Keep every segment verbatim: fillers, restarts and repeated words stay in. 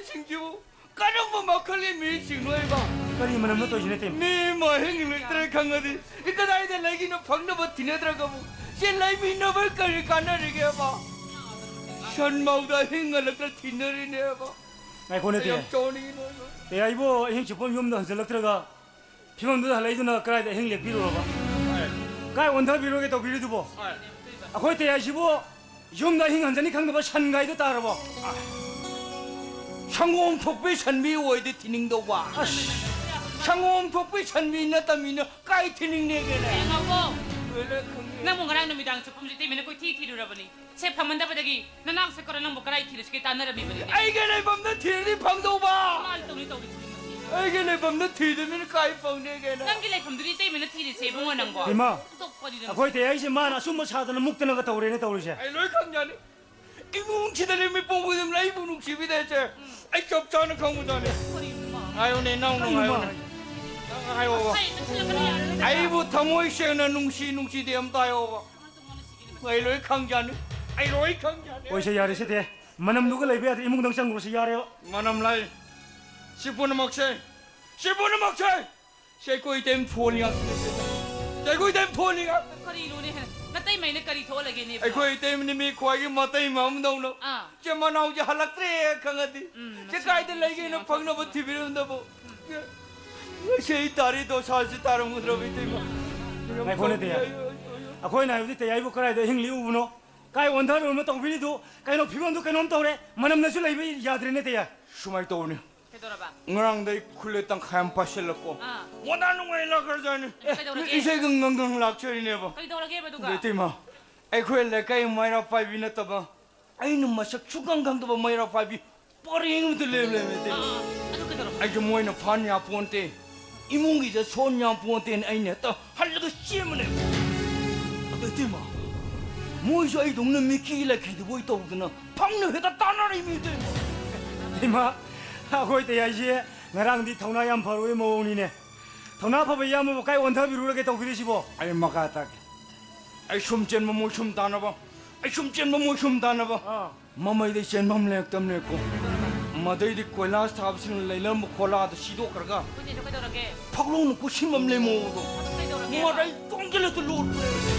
ꯁꯤꯡꯁꯤꯕꯨ ꯀꯔꯝꯕ ꯃꯈꯜꯒꯤ ꯃꯤꯁꯤꯡꯅꯣ ꯍꯥꯏꯕ? ꯀꯔꯤ ꯃꯅꯝꯅꯣ ꯇꯧꯔꯤꯁꯤꯅ, ꯏꯇꯩꯃ? ꯃꯤ ꯑꯃ ꯍꯤꯡꯂꯛꯇ꯭ꯔꯦ ꯈꯪꯉꯗꯤ, ꯏ, ꯀꯗꯥꯏꯗ ꯂꯩꯒꯤꯅꯣ ꯐꯪꯅꯕ ꯊꯤꯅꯗ꯭ꯔꯒꯕꯨ, ꯁꯤ ꯂꯩꯃꯤꯟꯅꯕ ꯀꯔꯤ ꯀꯥꯟꯅꯔꯤꯒꯦꯕ? ꯁꯟ ꯃꯧꯗ ꯑꯍꯤꯡ ꯍꯜꯂꯛꯇ ꯊꯤꯅꯔꯤꯅꯦꯕ꯫ ꯉꯥꯏꯈꯣ, ꯅꯠꯇꯦ꯫ ꯌꯥꯝ ꯆꯥꯎꯅ ꯏꯅꯣꯏ ꯅꯣꯏ꯫ ꯑꯦ, ꯑꯩꯕꯨ ꯑꯍꯤꯡ ꯆꯨꯞꯄ ꯌꯨꯝꯗ ꯍꯟꯖꯤꯜꯂꯛꯇ꯭ꯔꯒ ꯐꯤꯕꯝꯗꯨꯗ ꯍꯜꯂꯛꯏꯗꯨꯅ ꯀꯗꯥꯏꯗ ꯑꯍꯤꯡ ꯂꯦꯛꯄꯤꯔꯨꯔꯕ? ꯀꯥꯏ ꯑꯣꯟꯊꯕꯤꯔꯨꯔꯒꯦ ꯇꯧꯕꯤꯔꯤꯗꯨꯕꯣ? ꯑꯩꯈꯣꯏ ꯇꯌꯥꯏꯁꯤꯕꯨ ꯌꯨꯝꯗ ꯑꯍꯤꯡ ꯍꯟꯖꯅꯤ ꯈꯪꯗꯕ ꯁꯟ ꯒꯥꯏꯗꯨ ꯇꯥꯔꯕꯣ? ꯁꯪꯒꯣꯝ ꯊꯣꯛꯄꯤ ꯁꯟꯕꯤ ꯑꯣꯏꯗꯤ ꯊꯤꯅꯤꯡꯗꯧꯕ꯫ ꯑꯁ! ꯁꯪꯒꯣꯝ ꯊꯣꯛꯄꯤ ꯁꯟꯕꯤ ꯅꯠꯇꯃꯤꯅ ꯀꯥꯏ ꯊꯤꯅꯤꯡꯅꯦꯒꯦꯅꯦ? ꯉꯥꯎꯕꯧ! ꯂꯣꯏ, ꯂꯣꯏ ꯈꯪꯉꯦ꯫ ꯅꯪꯕꯨ ꯉꯔꯥꯡ ꯅꯨꯃꯤꯗꯥꯡ ꯆꯨꯞꯄꯝꯁꯤ ꯏꯇꯩꯃꯅ ꯀꯣꯏꯊꯤ ꯊꯤꯔꯨꯔꯕꯅꯤ꯫ ꯁꯦ ꯐꯝꯍꯟꯗꯕꯗꯒꯤ ꯅꯅꯥꯎ ꯁꯛꯀꯔ ꯅꯪꯕꯨ ꯀꯗꯥꯏ ꯊꯤꯔꯁꯤꯒꯦ ꯇꯥꯟꯅꯔꯝꯃꯤꯕꯅꯤꯅꯦ꯫ ꯑꯩꯒꯤ ꯂꯩꯐꯝꯗ ꯊꯤꯔꯗꯤ ꯐꯪꯗꯧꯕ꯫ ꯃꯥꯅ ꯇꯧꯅꯤ ꯇꯧꯔꯤꯁꯤꯗꯤ ꯃꯁꯤ꯫ ꯑꯩꯒꯤ ꯂꯩꯐꯝꯗ ꯊꯤꯗꯃꯤꯅ ꯀꯥꯏ ꯐꯪꯅꯦꯒꯦꯅꯦ? ꯅꯪꯒꯤ ꯂꯩꯐꯝꯗꯨꯗꯤ ꯏꯇꯩꯃꯅ ꯊꯤꯔꯤꯁꯦ ꯏꯕꯨꯡꯉꯣ ꯅꯪꯕꯣ꯫ ꯏꯃꯥ, ꯑꯣꯟꯊꯣꯛꯄꯅꯤꯗ ꯃꯁꯤ꯫ ꯑꯩꯈꯣꯏ ꯇꯌꯥꯏꯁꯦ ꯃꯥꯅ ꯑꯆꯨꯝꯕ ꯁꯥꯗꯅ ꯃꯨꯛꯇꯅꯒ ꯇꯧꯔꯦꯅꯦ ꯇꯧꯔꯤꯁꯦ꯫ ꯑꯩ ꯂꯣꯏ ꯈꯪꯖꯅꯤ꯫ ꯏꯃꯨꯡꯁꯤꯗꯅꯦ ꯃꯤꯄꯨꯝ ꯈꯨꯗꯤꯡꯃꯛꯅ ꯑꯩꯕꯨ ꯅꯨꯡꯁꯤꯕꯤꯗꯦꯁꯦ꯫ ꯑꯩ ꯆꯞ ꯆꯥꯅ ꯈꯪꯕꯖꯥꯠꯅꯤ꯫ ꯀꯔꯤꯅꯣ ꯃꯥ? ꯍꯥꯏꯌꯨꯅꯦ, ꯅꯪ ꯀꯔꯤꯅꯣ ꯃꯥ? ꯍꯥꯏꯌꯨꯅꯦ꯫ ꯅꯪ ꯍꯥꯏꯌꯣꯕ꯫ ꯑꯩ ꯆꯠꯁꯤꯜꯂꯛꯀꯅꯤ ꯌꯥꯔꯣꯏ꯫ ꯑꯩꯕꯨ ꯊꯃꯣꯏ ꯁꯦꯡꯅ ꯅꯨꯡꯁꯤ ꯅꯨꯡꯁꯤꯗꯦ ꯑꯝꯇ ꯍꯥꯏꯌꯣꯕ꯫ ꯑꯩ ꯂꯣꯏ ꯈꯪꯖꯅꯤ꯫ ꯑꯩ ꯂꯣꯏ ꯈꯪꯖꯅꯤ꯫ ꯑꯣꯏꯁꯦ, ꯌꯥꯔꯦ ꯁꯤꯗꯤ꯫ ꯃꯅꯝꯗꯨꯒ ꯂꯩꯕ ꯌꯥꯗ꯭ꯔꯦ, ꯏꯃꯨꯡꯗꯪ ꯆꯪꯈ꯭ꯔꯁꯤ ꯌꯥꯔꯦꯕ꯫ ꯃꯅꯝ ꯂꯥꯏ꯫ ꯁꯤ ꯄꯨꯝꯅꯃꯛꯁꯦ, ꯁꯤ ꯄꯨꯝꯅꯃꯛꯁꯦ, ꯁꯤ ꯑꯩꯈꯣꯏ ꯏꯇꯩꯃ ꯊꯣꯛꯍꯜꯂꯤ ꯉꯥꯛꯇꯅꯦ꯫ ꯁꯤ ꯑꯩꯈꯣꯏ ꯏꯇꯩꯃ ꯊꯣꯛꯍꯜꯂꯤ ꯉꯥꯛꯇꯅꯦ꯫ ꯀꯔꯤꯅꯣꯅꯦ? ꯅꯇꯩꯃꯩꯅ ꯀꯔꯤ ꯊꯣꯛꯍꯜꯂꯒꯦꯅꯦ? ꯑꯩꯈꯣꯏ ꯏꯇꯩꯃꯅꯤ ꯃꯤ ꯈ꯭ꯋꯥꯏꯒꯤ ꯃꯇꯩꯃ ꯑꯃꯗꯧꯅ꯫ ꯑꯥ꯫ ꯆꯦ ꯃꯅꯥꯎꯁꯦ ꯍꯜꯂꯛꯇ꯭ꯔꯦ ꯈꯪꯉꯗꯤ꯫ ꯎꯝ, ꯆꯦ ꯃꯁꯤ ꯀꯥꯏꯗ ꯌꯥꯝ ꯂꯩꯒꯦꯅ ꯅꯨꯡꯁꯤ ꯐꯪꯅꯕ ꯌꯥꯝ ꯊꯤꯕꯤꯔꯝꯗꯕ꯫ ꯎꯝ꯫ ꯉꯁꯤ ꯑꯩ ꯇꯥꯔꯤ ꯗꯣꯁꯥꯁꯤ ꯇꯥꯔꯝꯒꯗ꯭ꯔꯕ ꯏꯇꯩꯃ? ꯉꯥꯏꯈꯣꯅꯦ, ꯇꯌꯥꯏ꯫ ꯑꯩꯈꯣꯏꯅ ꯍꯥꯏꯕꯗꯤ ꯇꯌꯥꯏꯕꯨ ꯀꯗꯥꯏꯗ ꯑꯍꯤꯡ ꯂꯦꯛꯎꯕꯅꯣ? ꯀꯥꯏ ꯑꯣꯟꯊꯔꯨꯔꯕꯅꯣ ꯇꯧꯕꯤꯔꯤꯗꯨ? ꯀꯩꯅꯣ ꯐꯤꯕꯝꯗꯨ ꯀꯩꯅꯣꯝ ꯇꯧꯔꯦ, ꯃꯅꯝꯅꯁꯨ ꯂꯩꯕ ꯌꯥꯗ꯭ꯔꯦꯅꯦ ꯇꯌꯥꯏ꯫ ꯁꯨꯃꯥꯏꯅ ꯇꯧꯕꯅꯤ꯫ ꯀꯩꯗꯧꯔꯕ? ꯉꯔꯥꯡꯗꯩ ꯈꯨꯂꯦ ꯇꯪꯈꯥꯏ ꯑꯃ ꯄꯥꯏꯁꯤꯜꯂꯛꯄꯣ꯫ ꯑꯥ꯫ ꯋꯥꯅ ꯅꯨꯡꯉꯥꯏ ꯂꯥꯛꯈ꯭ꯔꯖꯥꯠꯅꯤ꯫ ꯑꯦ, ꯀꯩꯗꯧꯔꯒꯦ? ꯏꯁꯩꯒ ꯉꯪ ꯉꯪ ꯂꯥꯛꯆꯔꯤꯅꯦꯕ꯫ ꯀꯩꯗꯧꯔꯒꯦꯕ ꯑꯗꯨꯒ? ꯑꯗꯣ ꯏꯇꯩꯃ, ꯑꯩꯈꯣꯏ ꯂꯩꯀꯥꯏ ꯃꯩꯔꯥ ꯄꯥꯏꯕꯤ ꯅꯠꯇꯕ ꯑꯩꯅ ꯃꯁꯛ ꯁꯨꯛꯈꯪ ꯈꯪꯗꯕ ꯃꯩꯔꯥ ꯄꯥꯏꯕꯤ ꯄꯔꯦꯡ ꯑꯃꯗ ꯂꯦꯞ ꯂꯩꯔꯝꯃꯦ ꯏꯇꯩꯃ꯫ ꯑꯥ, ꯑꯥ, ꯑꯗꯨ ꯀꯩꯗꯧꯔꯕ? ꯑꯩꯁꯨ ꯃꯣꯏꯅ ꯐꯥꯅꯤ ꯌꯥꯄꯣꯟꯇꯦ, ꯏꯃꯨꯡꯒꯤꯁꯦ ꯁꯣꯟ ꯌꯥꯄꯣꯟꯇꯦꯅ ꯑꯩꯅ ꯍꯦꯛꯇ ꯍꯜꯂꯒ ꯆꯦꯟꯕꯅꯦ꯫ ꯑꯗꯣ ꯏꯇꯩꯃ, ꯃꯣꯏꯁꯨ ꯑꯩꯗꯧꯅ ꯃꯤꯀꯤ ꯂꯩꯈꯤꯗꯕꯣꯏ ꯇꯧꯗꯅ ꯐꯪꯅ ꯍꯦꯛꯇ ꯇꯥꯟꯅꯔꯛꯏꯃꯤ ꯏꯇꯩꯃ꯫ ꯏꯃꯥ, ꯑꯩꯈꯣꯏ ꯇꯌꯥꯏꯁꯦ ꯉꯔꯥꯡꯗꯤ ꯊꯧꯅꯥ ꯌꯥꯝ ꯐꯔꯨꯕꯩ ꯃꯑꯣꯡꯅꯤꯅꯦ꯫ ꯊꯧꯅꯥ ꯐꯕ ꯏꯌꯥꯝꯕꯕꯨ ꯀꯥꯏ ꯑꯣꯟꯊꯕꯤꯔꯨꯔꯒꯦ ꯇꯧꯕꯤꯔꯤꯁꯤꯕꯣ? ꯑꯩ ꯃꯈꯥ ꯇꯥꯒꯦ꯫ ꯑꯩ ꯁꯨꯝ ꯆꯦꯟꯕ ꯃꯣꯏ ꯁꯨꯝ ꯇꯥꯟꯅꯕ, ꯑꯩ ꯁꯨꯝ ꯆꯦꯟꯕ ꯃꯣꯏ ꯁꯨꯝ ꯇꯥꯟꯅꯕ꯫ ꯑꯥ꯫ ꯃꯃꯩꯗꯩ ꯆꯦꯟꯐꯝ ꯂꯩꯔꯛꯇꯕꯅꯦꯀꯣ꯫ ꯃꯗꯩꯗꯤ ꯀꯣꯏꯂꯥꯁ ꯊꯥꯕꯁꯤꯡꯅ ꯂꯩꯅꯔꯝꯕ ꯈꯣꯂꯥꯗꯣ ꯁꯤꯗꯣꯛꯈ꯭ꯔꯒ ꯀꯩꯗꯧꯔꯒꯦ? ꯐꯛꯂꯣꯡꯅ ꯀꯣꯠꯁꯤꯟꯕ ꯑꯃ ꯂꯩꯃꯣꯗꯣ꯫ ꯑꯗꯨ ꯀꯩꯗꯧꯔꯒꯦ? ꯃꯔꯩ ꯇꯣꯡꯖꯤꯜꯂ ꯂꯣꯠꯄꯅꯦ꯫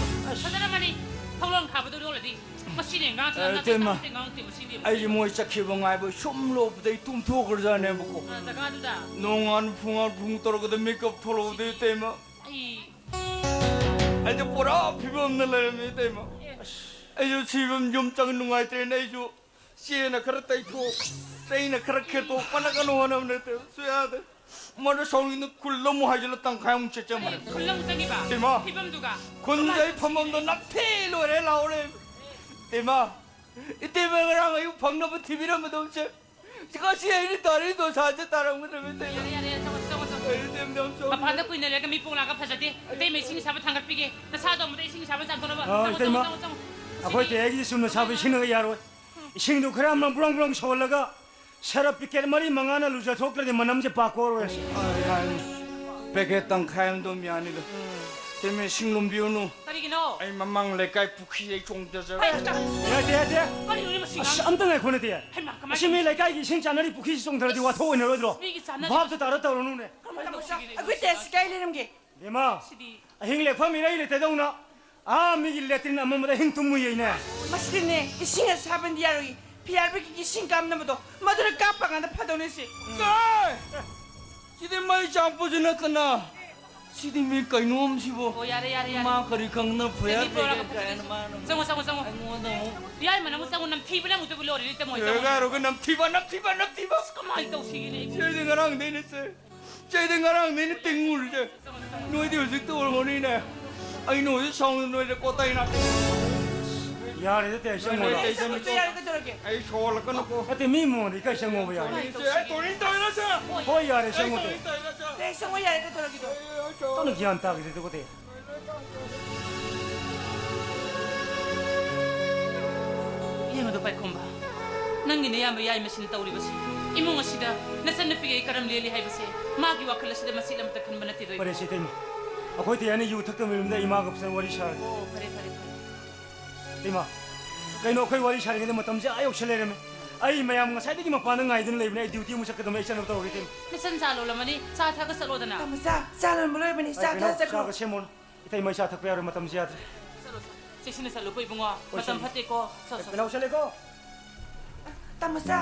ꯑꯁ꯫ ꯐꯖꯔꯝꯃꯅꯤ꯫ ꯐꯛꯂꯣꯡ ꯊꯥꯕꯗꯣ ꯂꯣꯠꯂꯗꯤ꯫ ꯃꯁꯤꯅꯦ ꯉꯥꯡꯁꯨ ꯑꯦ, ꯉꯥꯡꯁꯨ ꯏꯇꯩꯃ, ꯉꯥꯡꯁꯨ ꯉꯥꯡꯁꯨ ꯃꯁꯤꯗꯤ꯫ ꯑꯩꯁꯦ ꯃꯣꯏ ꯆꯠꯈꯤꯕ ꯉꯥꯏꯕ ꯁꯨꯝ ꯂꯣꯞꯄꯗ ꯑꯩ ꯇꯨꯝꯊꯣꯛꯈ꯭ꯔꯖꯥꯠꯅꯦꯕꯀꯣ꯫ ꯑ, ꯖꯒꯥꯗꯨꯗ꯫ ꯅꯣꯡꯉꯥꯟ ꯐꯨꯡꯉꯥꯟ ꯐꯨꯡ ꯇꯧꯔꯛꯄꯗ ꯃꯤꯀꯞ ꯊꯣꯛꯂꯛꯄꯗ ꯏꯇꯩꯃ꯫ ꯑꯩ ꯑꯩꯁꯦ ꯄꯨꯔꯥ ꯐꯤꯕꯝꯗ ꯂꯩꯔꯝꯃꯤ ꯏꯇꯩꯃ꯫ ꯑꯦ꯫ ꯑꯩꯁꯨ ꯁꯤꯕꯝ ꯌꯨꯝ ꯆꯪ ꯅꯨꯡꯉꯥꯏꯇ꯭ꯔꯦꯅ ꯑꯩꯁꯨ ꯆꯦꯅ ꯈꯔ ꯇꯩꯊꯣꯛ, ꯆꯩꯅ ꯈꯔ ꯈꯦꯠꯇꯣꯛ, ꯄꯜꯂꯛꯀꯅꯨ ꯍꯣꯠꯅꯕ ꯅꯠꯇꯦ꯫ ꯁꯨ ꯌꯥꯗꯦ꯫ ꯃꯗꯨ ꯁꯥꯎꯅꯤꯡꯗ ꯈꯨꯜ ꯑꯃꯨꯛ ꯍꯥꯏꯖꯤꯜꯂ ꯇꯪꯈꯥꯏ ꯑꯃꯨꯛ ꯆꯠꯆꯟꯕꯅꯦ꯫ ꯈꯨꯜ ꯑꯃꯨꯛ ꯆꯪꯉꯤꯕ? ꯏꯃꯥ, ꯐꯤꯕꯝꯗꯨꯒ꯫ ꯈꯨꯟꯁꯦ ꯑꯩ ꯐꯝꯐꯝꯗꯣ ꯅꯝꯊꯤ ꯂꯣꯏꯔꯦ ꯂꯥꯎꯔꯦ꯫ ꯏꯃꯥ, ꯏꯇꯩꯃ ꯉꯔꯥꯡ ꯑꯌꯨꯛ ꯐꯪꯅꯕ ꯊꯤꯕꯤꯔꯝꯕꯗꯣ ꯁꯦ꯫ ꯉꯁꯤ ꯑꯩꯅ ꯇꯥꯔꯤ ꯗꯣꯁꯥꯁꯦ ꯇꯥꯔꯝꯒꯗ꯭ꯔꯕ ꯏꯇꯩꯃ? ꯌꯥꯔꯦ, ꯌꯥꯔꯦ, ꯆꯪꯉꯣ, ꯆꯪꯉꯣ, ꯆꯪꯉꯣ꯫ ꯑꯩ ꯏꯇꯩꯃꯗ ꯌꯥꯝ ꯁꯥꯎꯅꯤꯡꯉꯦ꯫ ꯃꯄꯥꯟꯗ ꯀꯨꯏꯅ ꯂꯩꯔꯒ ꯃꯤ ꯄꯣꯛꯂꯥꯛꯑꯒ ꯐꯖꯗꯦ꯫ ꯏꯇꯩꯃ ꯏꯁꯤꯡ ꯑꯁꯥꯕ ꯊꯥꯡꯒꯠꯄꯤꯒꯦ꯫ ꯅꯁꯥꯗꯣ ꯑꯃꯨꯛꯇ ꯏꯁꯤꯡ ꯑꯁꯥꯕ ꯆꯥꯝꯊꯣꯛꯅꯕ꯫ ꯑ, ꯆꯪꯉꯣ, ꯏꯇꯩꯃ, ꯆꯪꯉꯣ, ꯆꯪꯉꯣ, ꯆꯪꯉꯣ꯫ ꯑꯩꯈꯣꯏ ꯇꯦ ꯑꯩꯒꯤꯗꯤ ꯆꯨꯝꯅ ꯁꯥꯕ ꯏꯁꯤꯡꯅꯒ ꯌꯥꯔꯣꯏ꯫ ꯏꯁꯤꯡꯗꯨ ꯈꯔ ꯑꯃ ꯕ꯭ꯔꯣꯡ ꯕ꯭ꯔꯣꯡ ꯁꯧꯍꯜꯂꯒ ꯁꯔꯞ ꯄꯤꯀꯦꯠ ꯃꯔꯤ ꯃꯉꯥꯅ ꯂꯨꯖꯊꯣꯛꯇ꯭ꯔꯗꯤ ꯃꯅꯝꯁꯦ ꯄꯥꯛꯀꯣꯔꯣꯏ꯫ ꯄꯦꯀꯦꯠ ꯇꯪꯈꯥꯏ ꯑꯃ ꯑꯗꯨꯝ ꯌꯥꯅꯤꯗ꯫ ꯏꯇꯩꯃ, ꯏꯁꯤꯡ ꯂꯨꯝꯕꯤꯔꯨꯅꯨ꯫ ꯀꯔꯤꯒꯤꯅꯣ? ꯑꯩ ꯃꯃꯥꯡ ꯂꯩꯀꯥꯏ ꯄꯨꯈ꯭ꯔꯤ ꯑꯩ ꯆꯣꯡꯊꯖꯔꯦ꯫ ꯍꯩ, ꯆꯥ-, ꯌꯥꯗꯦ, ꯌꯥꯗꯦ꯫ ꯀꯔꯤꯅꯣꯅꯦ ꯃꯁꯤ ꯑꯁ, ꯉꯥꯡ-, ꯑꯝꯇ ꯉꯥꯏꯈꯣ ꯅꯠꯇꯦ꯫ ꯍꯩꯃꯥ, ꯀꯃꯥꯏꯅ ꯑꯁꯤ ꯃꯤ ꯂꯩꯀꯥꯏꯒꯤ ꯏꯁꯤꯡ ꯆꯥꯅꯔꯤ ꯄꯨꯈ꯭ꯔꯤꯁꯤ ꯆꯣꯡꯊꯔꯗꯤ ꯋꯥꯊꯣꯛ ꯑꯣꯏꯅꯔꯣꯏꯗ꯭ꯔꯣ? ꯃꯤꯒꯤ ꯆꯥꯅꯔꯤ ꯚꯥꯞꯇ ꯇꯥꯔ ꯇꯧꯔꯅꯨꯅꯦ꯫ ꯀꯃꯥꯏꯅ ꯇꯧꯁꯤꯒꯦꯅꯦ? ꯑꯩꯈꯣꯏ ꯇꯦꯁ ꯀꯥꯏ ꯂꯩꯔꯝꯒꯦ? ꯕꯦꯝꯃ, ꯁꯤꯗꯤ꯫ ꯑꯍꯤꯡ ꯂꯦꯛꯐꯝ ꯏꯔꯩ ꯂꯩꯇꯗꯧꯅ ꯑꯥ ꯃꯤꯒꯤ ꯂꯦꯇ꯭ꯔꯤꯟ ꯑꯃꯃꯗ ꯑꯍꯤꯡ ꯇꯨꯝꯃꯨ ꯌꯩꯅꯦ꯫ ꯃꯁꯤꯗꯅꯦ, ꯏꯁꯤꯡ ꯑꯁꯥꯕꯅꯗꯤ ꯌꯥꯔꯣꯏ꯫ ꯐꯤꯌꯥꯔ ꯕ꯭ꯔꯤꯛꯀꯤ ꯏꯁꯤꯡ ꯀꯥꯞꯅꯕꯗꯣ, ꯃꯗꯨꯅ ꯀꯥꯞꯄ ꯀꯥꯟꯗ ꯐꯗꯧꯅꯦ ꯁꯤ꯫ ꯑꯦ! ꯁꯤꯗꯤ ꯃꯩ ꯆꯥꯛꯄꯁꯨ ꯅꯠꯇꯅ, ꯁꯤꯗꯤ ꯃꯤ ꯀꯩꯅꯣꯝ ꯁꯤꯕꯣ꯫ ꯑꯣ, ꯌꯥꯔꯦ, ꯌꯥꯔꯦ, ꯌꯥꯔꯦ꯫ ꯃꯥ ꯀꯔꯤ ꯈꯪꯗꯅ ꯐꯨꯔꯦ ꯁꯤꯗꯤ ꯄꯨꯔꯥ ꯀꯥꯏꯅ ꯃꯥꯅ ꯆꯪꯉꯣ, ꯆꯪꯉꯣ, ꯆꯪꯉꯣ꯫ ꯑꯩꯉꯣꯟꯗ ꯑꯃꯨꯛ ꯌꯥꯏꯃ, ꯅꯪ ꯆꯪꯉꯣ, ꯅꯝꯊꯤꯕꯅ ꯑꯃꯨꯛꯇꯣꯏꯕꯨ ꯂꯣꯏꯔꯦ, ꯏꯇꯩꯃ ꯍꯣꯏ, ꯆꯪꯉꯣ꯫ ꯌꯥꯔꯣꯏ, ꯅꯝꯊꯤꯕ, ꯅꯝꯊꯤꯕ, ꯅꯝꯊꯤꯕ꯫ ꯑꯁ, ꯀꯃꯥꯏꯅ ꯇꯧꯁꯤꯒꯦꯅꯦ ꯑꯩꯕꯨ? ꯁꯤꯗꯤ ꯉꯔꯥꯡꯗꯩꯅꯦ ꯁꯦ꯫ ꯁꯤꯗꯤ ꯉꯔꯥꯡꯗꯩꯅꯦ ꯇꯤꯡꯉꯨꯔꯤꯁꯦ꯫ ꯅꯣꯏꯗꯤ ꯍꯧꯖꯤꯛꯇ ꯑꯣꯏꯔꯝꯒꯅꯤꯅꯦ꯫ ꯑꯩꯅ ꯍꯧꯖꯤꯛ ꯁꯥꯎꯅ ꯅꯣꯏꯗ ꯀꯣꯠꯇꯩꯅ꯫ ꯌꯥꯔꯦꯗ, ꯇꯦ, ꯆꯪꯉꯣ꯫ ꯅꯣꯏꯗ ꯇꯦ, ꯆꯪꯉꯣ꯫ ꯌꯥꯔꯦ, ꯀꯩꯗꯧꯔꯒꯦ? ꯑꯩ ꯁꯣꯜꯂꯛꯀꯅꯨꯀꯣ꯫ ꯅꯠꯇꯦ, ꯃꯤ ꯃꯣꯟꯗꯤ ꯀꯩ ꯆꯪꯉꯣꯕ ꯌꯥꯔꯦ? ꯁꯦ, ꯑꯩ ꯇꯧꯔꯤꯅ ꯇꯧꯔꯤꯅ ꯁꯦ꯫ ꯍꯣꯏ, ꯌꯥꯔꯦ, ꯑꯩ ꯆꯪꯉꯣ ꯇꯦ꯫ ꯇꯧꯔꯤꯅ ꯇꯧꯔꯤꯅ ꯁꯦ꯫ ꯇꯦ, ꯆꯪꯉꯣ ꯌꯥꯔꯦ, ꯀꯩꯗꯧꯔꯒꯦ? ꯑꯩ, ꯑꯩ ꯇꯧ-, ꯇꯞꯅ ꯒ꯭ꯌꯥꯟ ꯇꯥꯈꯤꯁꯦ, ꯑꯗꯨꯒ ꯇꯦ꯫ ꯌꯦꯡꯉꯨꯗꯣ ꯄꯥꯏꯈꯣꯝꯕ, ꯅꯪꯒꯤ ꯅꯌꯥꯝꯕ ꯌꯥꯏꯃꯁꯤꯅ ꯇꯧꯔꯤꯕꯁꯤ, ꯏꯃꯨꯡ ꯑꯁꯤꯗ ꯅꯆꯟꯅꯨꯄꯤꯒꯤ ꯑꯩ ꯀꯔꯝ ꯂꯦꯜꯂꯤ ꯍꯥꯏꯕꯁꯦ ꯃꯥꯒꯤ ꯋꯥꯈꯜ ꯑꯁꯤꯗ ꯃꯆꯦꯠ ꯑꯃꯇ ꯈꯟꯕ ꯅꯠꯇꯦꯗꯣ ꯏꯕꯨꯡꯉꯣ꯫ ꯐꯔꯦꯁꯦ, ꯏꯇꯩꯃ꯫ ꯑꯩꯈꯣꯏ ꯇꯦ ꯑꯅꯤ ꯌꯨ ꯊꯛꯇꯕ ꯌꯨꯝꯗ ꯏꯃꯥꯒ ꯐꯖꯅ ꯋꯥꯔꯤ ꯁꯥꯔꯒꯦ꯫ ꯑꯣ, ꯐꯔꯦ, ꯐꯔꯦ, ꯐꯔꯦ꯫ ꯏꯃꯥ, ꯀꯩꯅꯣ, ꯑꯩꯈꯣꯏ ꯋꯥꯔꯤ ꯁꯥꯔꯤꯉꯩꯗ ꯃꯇꯝꯁꯦ ꯑꯥ ꯌꯧꯁꯜ ꯂꯩꯔꯝꯃꯦ꯫ ꯑꯩ ꯃꯌꯥꯝ ꯉꯁꯥꯏꯗꯒꯤ ꯃꯄꯥꯟꯗ ꯉꯥꯏꯗꯨꯅ ꯂꯩꯕꯅꯦ꯫ ꯑꯩ duty ꯑꯃꯨꯛ ꯆꯠꯀꯗꯕꯅꯦ꯫ ꯑꯩ ꯆꯠꯅꯕ ꯇꯧꯔꯒꯦ, ꯏꯇꯩꯃ꯫ ꯅꯆꯟ ꯆꯥ ꯂꯣꯜꯂꯝꯃꯅꯤ꯫ ꯆꯥ ꯊꯛꯑꯒ ꯆꯠꯂꯣꯗꯅ꯫ ꯇꯥꯃꯣ, ꯆꯥ, ꯆꯥ ꯂꯣꯟꯕ ꯂꯣꯏꯔꯕꯅꯤ꯫ ꯆꯥ ꯊꯛꯑ ꯆꯠꯈ꯭ꯔꯣ꯫ ꯆꯥꯒ ꯁꯦꯝꯃꯣꯅ꯫ ꯏꯇꯩꯃ, ꯑꯩ ꯆꯥ ꯊꯛꯄ ꯌꯥꯔꯣꯏ꯫ ꯃꯇꯝꯁꯦ ꯌꯥꯗ꯭ꯔꯦ꯫ ꯆꯠꯂꯣ, ꯆꯠꯂꯣ꯫ ꯆꯦꯛꯁꯤꯟꯅ ꯆꯠꯂꯨꯀꯣ, ꯏꯕꯨꯡꯉꯣ꯫ ꯍꯣꯏ, ꯃꯇꯝ ꯁꯦꯝꯃꯣ꯫ ꯐꯠꯇꯦꯀꯣ꯫ ꯆꯠꯂꯣ, ꯆꯠꯂꯣ꯫ ꯄꯤꯅꯥꯎ, ꯆꯠꯂꯦꯀꯣ꯫ ꯇꯥꯃꯣ, ꯆꯥ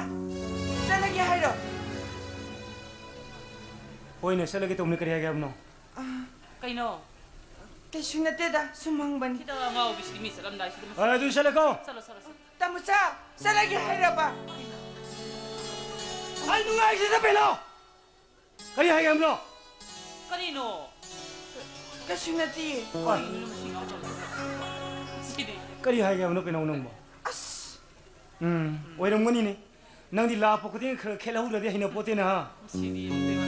ꯆꯠꯂꯒꯦ ꯍꯥꯏꯔꯣ? ꯍꯣꯏꯅꯦ, ꯆꯠꯂꯒꯦ ꯇꯧꯕꯅꯤ꯫ ꯀꯔꯤ ꯍꯥꯏꯒꯦ ꯍꯥꯏꯕꯅꯣ? ꯑ, ꯀꯩꯅꯣ? ꯀꯩꯁꯨ ꯅꯠꯇꯦꯗ, ꯁꯨꯝ ꯍꯪꯕꯅꯤ꯫ ꯈꯤꯇꯪ ꯑꯉꯥꯎꯕꯤꯁꯤꯗꯤ ꯃꯤ ꯆꯠꯂꯝꯗꯥꯏꯁꯤꯗ ꯃꯁꯤ꯫ ꯍꯣꯏ, ꯑꯗꯨ ꯆꯠꯂꯦꯀꯣ꯫ ꯆꯠꯂꯣ, ꯆꯠꯂꯣ, ꯆꯠꯂꯣ꯫ ꯇꯥꯃꯣꯆꯥ, ꯆꯠꯂꯒꯦ ꯍꯥꯏꯔꯕ? ꯑꯩ ꯅꯨꯡꯉꯥꯏꯁꯤꯗ ꯄꯦꯂꯥꯎ꯫ ꯀꯔꯤ ꯍꯥꯏꯒꯦ ꯍꯥꯏꯕꯅꯣ? ꯀꯔꯤꯅꯣ? ꯀꯩꯁꯨ ꯅꯠꯇꯤꯌꯦ꯫ ꯀꯔꯤꯅꯣ ꯃꯁꯤ ꯉꯥꯎꯁꯜꯂꯛꯏꯁꯦ? ꯁꯤꯗꯤ꯫ ꯀꯔꯤ ꯍꯥꯏꯒꯦ ꯍꯥꯏꯕꯅꯣ ꯄꯦꯅꯥꯎ ꯅꯪꯕꯣ? ꯑꯁ꯫ ꯎꯝ, ꯑꯣꯏꯔꯝꯒꯅꯤꯅꯦ꯫ ꯅꯪꯗꯤ ꯂꯥꯛꯄ ꯈꯨꯗꯤꯡ ꯈꯔ ꯈꯦꯠꯍꯧꯗ꯭ꯔꯗꯤ ꯍꯩꯅꯄꯣꯠꯇꯦꯅ, ꯍꯥ? ꯁꯤꯗꯤ ꯑꯃꯨꯛꯇꯣꯏꯕ꯫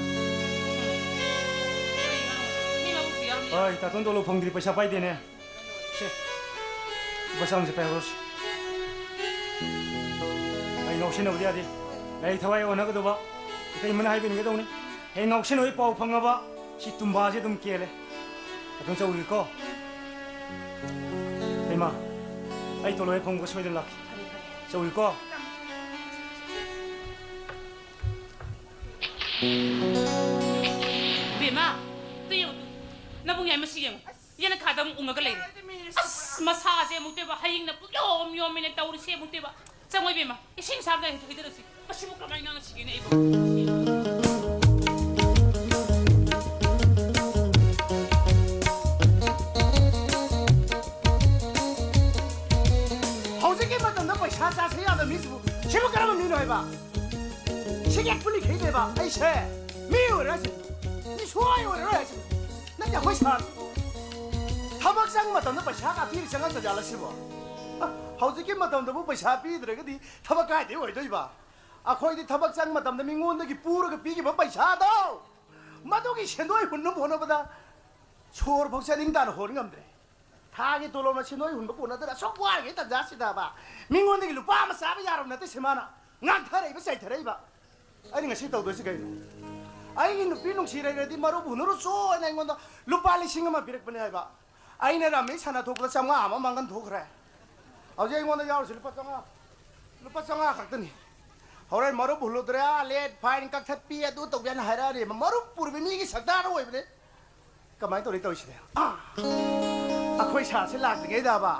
ꯀꯔꯤ ꯉꯥꯡꯉꯨ? ꯃꯤ ꯉꯥꯡꯉꯨꯁꯨ ꯌꯥꯎꯔꯝꯃꯤ꯫ ꯍꯣꯏ, ꯇꯥꯇꯣꯟ ꯇꯣꯂꯣꯞ ꯐꯪꯗ꯭ꯔꯤ, ꯄꯩꯁꯥ ꯄꯥꯏꯗꯦꯅꯦ꯫ ꯁꯦ, ꯂꯨꯄꯥ ꯆꯥꯝꯃꯁꯦ ꯄꯥꯏꯍꯧꯔꯣꯁꯦ꯫ ꯑꯩ ꯉꯥꯎꯁꯤꯟꯅꯕꯗꯤ ꯌꯥꯗꯦ꯫ ꯂꯥꯏꯔꯤꯛ ꯊꯋꯥꯏ ꯑꯣꯟꯅꯒꯗꯧꯕ꯫ ꯏꯇꯩꯃꯅ ꯍꯥꯏꯕ ꯏꯟꯒꯗꯧꯅꯤ꯫ ꯍꯌꯦꯡ ꯉꯥꯎꯁꯤꯟꯅꯕꯒꯤ ꯄꯥꯎ ꯐꯪꯉꯕ, ꯁꯤ ꯇꯨꯝꯕꯥꯁꯦ ꯑꯗꯨꯝ ꯀꯦꯜꯂꯦ꯫ ꯑꯗꯨꯝ ꯆꯧꯔꯤꯀꯣ꯫ ꯏꯇꯩꯃ, ꯑꯩ ꯇꯣꯂꯣꯞ ꯍꯦꯛ ꯐꯪꯕꯒ ꯁꯣꯏꯗꯅ ꯂꯥꯛꯀꯦ꯫ ꯆꯧꯔꯤꯀꯣ꯫ ꯕꯦꯝꯃ, ꯑꯝꯇ ꯌꯦꯡꯉꯨ ꯇꯨ꯫ ꯅꯕꯨꯡ ꯌꯥꯏꯃ ꯁꯤ ꯌꯦꯡꯉꯨ꯫ ꯌꯦꯅꯈꯥꯗ ꯑꯃꯨꯛ ꯎꯪꯉꯒ ꯂꯩꯔꯦ꯫ ꯑꯁ, ꯃꯁꯥꯁꯦ ꯑꯃꯨꯛꯇꯣꯏꯕ, ꯍꯌꯤꯡꯅ ꯄꯨꯡꯌꯣꯝ ꯌꯣꯝꯃꯤꯅꯦ ꯇꯧꯔꯤꯁꯦ ꯑꯃꯨꯛꯇꯣꯏꯕ꯫ ꯆꯪꯉꯣ ꯏꯕꯦꯝꯃ, ꯏꯁꯤꯡ ꯑꯁꯥꯕꯗ ꯍꯩꯗ-, ꯍꯩꯗꯔꯁꯤ꯫ ꯃꯁꯤꯕꯨ ꯀꯃꯥꯏꯅ ꯉꯥꯡꯅꯁꯤꯒꯦꯅꯦ ꯑꯩꯕꯨ? ꯍꯧꯖꯤꯛꯀꯤ ꯃꯇꯝꯗ ꯄꯩꯁꯥ ꯆꯥꯁꯦ ꯌꯥꯗꯕ ꯃꯤꯁꯤꯕꯨ ꯁꯤꯕꯨ ꯀꯔꯝꯕ ꯃꯤꯅꯣ ꯍꯥꯏꯕ? ꯁꯤꯒꯤ ꯄꯨꯂꯤ ꯈꯩꯗꯦꯕ ꯑꯩꯁꯦ ꯃꯤ ꯑꯣꯏꯔꯁꯤ, ꯃꯤ ꯁꯨꯡꯑꯣꯏ ꯑꯣꯏꯔꯔꯣꯏ ꯍꯥꯏꯁꯤꯕꯨ꯫ ꯅꯠꯇꯦ, ꯑꯩꯈꯣꯏ ꯁꯥꯔ ꯊꯕꯛ ꯆꯪꯕ ꯃꯇꯝꯗ ꯄꯩꯁꯥ ꯀꯥ ꯄꯤꯔ ꯆꯪꯉꯛꯇ ꯖꯥꯠꯂ ꯁꯤꯕꯣ? ꯑ, ꯍꯧꯖꯤꯛꯀꯤ ꯃꯇꯝꯗꯕꯨ ꯄꯩꯁꯥ ꯄꯤꯗ꯭ꯔꯒꯗꯤ ꯊꯕꯛ ꯀꯥꯏꯗꯩ ꯑꯣꯏꯗꯣꯏꯕ? ꯑꯩꯈꯣꯏꯗꯤ ꯊꯕꯛ ꯆꯪꯕ ꯃꯇꯝꯗ ꯃꯤꯉꯣꯟꯗꯒꯤ ꯄꯨꯔꯒ ꯄꯤꯈꯤꯕ ꯄꯩꯁꯥꯗꯣ, ꯃꯗꯨꯒꯤ ꯁꯦꯟꯗꯣꯏ ꯍꯨꯟꯅꯕ ꯍꯣꯠꯅꯕꯗ ꯁꯣꯔ ꯐꯥꯎ ꯆꯥꯅꯤꯡ ꯇꯥꯅ ꯍꯣꯟ ꯉꯝꯗ꯭ꯔꯦ꯫ ꯊꯥꯒꯤ ꯇꯣꯂꯣꯞꯅ ꯁꯦꯟꯗꯣꯏ ꯍꯨꯟꯕ ꯀꯣꯟꯅꯗꯅ ꯑꯁꯨꯛ ꯋꯥꯔꯤꯉꯩ ꯇꯟꯖꯥꯁꯤꯗꯕ ꯃꯤꯉꯣꯟꯗꯒꯤ ꯂꯨꯄꯥ ꯑꯃ ꯆꯥꯕ ꯌꯥꯔꯕ ꯅꯠꯇꯦ ꯁꯤꯃꯥꯅ ꯉꯥꯡꯊꯔꯛꯏꯕ, ꯆꯩꯊꯔꯛꯏꯕ꯫ ꯑꯩꯅ ꯉꯁꯤ ꯇꯧꯗꯣꯏꯁꯤ ꯀꯩꯅꯣ? ꯑꯩꯒꯤ ꯅꯨꯄꯤ ꯅꯨꯡꯁꯤ ꯂꯩꯔꯗꯤ ꯃꯔꯨꯞ ꯍꯨꯟꯅꯔꯨꯆꯣ ꯍꯥꯏꯅ ꯑꯩꯉꯣꯟꯗ ꯂꯨꯄꯥ ꯂꯤꯁꯤꯡ ꯑꯃ ꯄꯤꯔꯛꯄꯅꯦ ꯍꯥꯏꯕ꯫ ꯑꯩꯅ ꯔꯥꯃꯦꯁ ꯁꯥꯟꯅ ꯊꯣꯛꯄꯗ ꯆꯥꯝꯃꯉꯥ ꯑꯃ ꯃꯥꯡꯍꯟ ꯊꯣꯛꯈ꯭ꯔꯦ꯫ ꯍꯧꯖꯤꯛ ꯑꯩꯉꯣꯟꯗ ꯌꯥꯎꯔꯤꯁꯤ ꯂꯨꯄꯥ ꯆꯥꯝꯃꯉꯥ꯫ ꯂꯨꯄꯥ ꯆꯥꯝꯃꯉꯥ ꯈꯛꯇꯅꯤ꯫ ꯍꯣꯔꯦꯟ ꯃꯔꯨꯞ ꯍꯨꯜꯂꯨꯗ꯭ꯔꯦ, late fine ꯀꯛꯊꯠꯄꯤ, ꯑꯗꯨ ꯇꯧꯕꯤ ꯍꯥꯏꯅ ꯍꯥꯏꯔꯛꯑꯅꯤ꯫ ꯃꯔꯨꯞ ꯄꯨꯔꯤꯕ ꯃꯤꯒꯤ ꯁꯛꯇꯥꯗ ꯑꯣꯏꯕꯅꯦ꯫ ꯀꯃꯥꯏꯅ ꯇꯧꯔꯤ ꯇꯧꯔꯤꯁꯤꯗꯤ? ꯑꯥ! ꯑꯩꯈꯣꯏ ꯁꯥꯔꯁꯦ ꯂꯥꯛꯇ꯭ꯔꯤꯉꯩꯗꯕ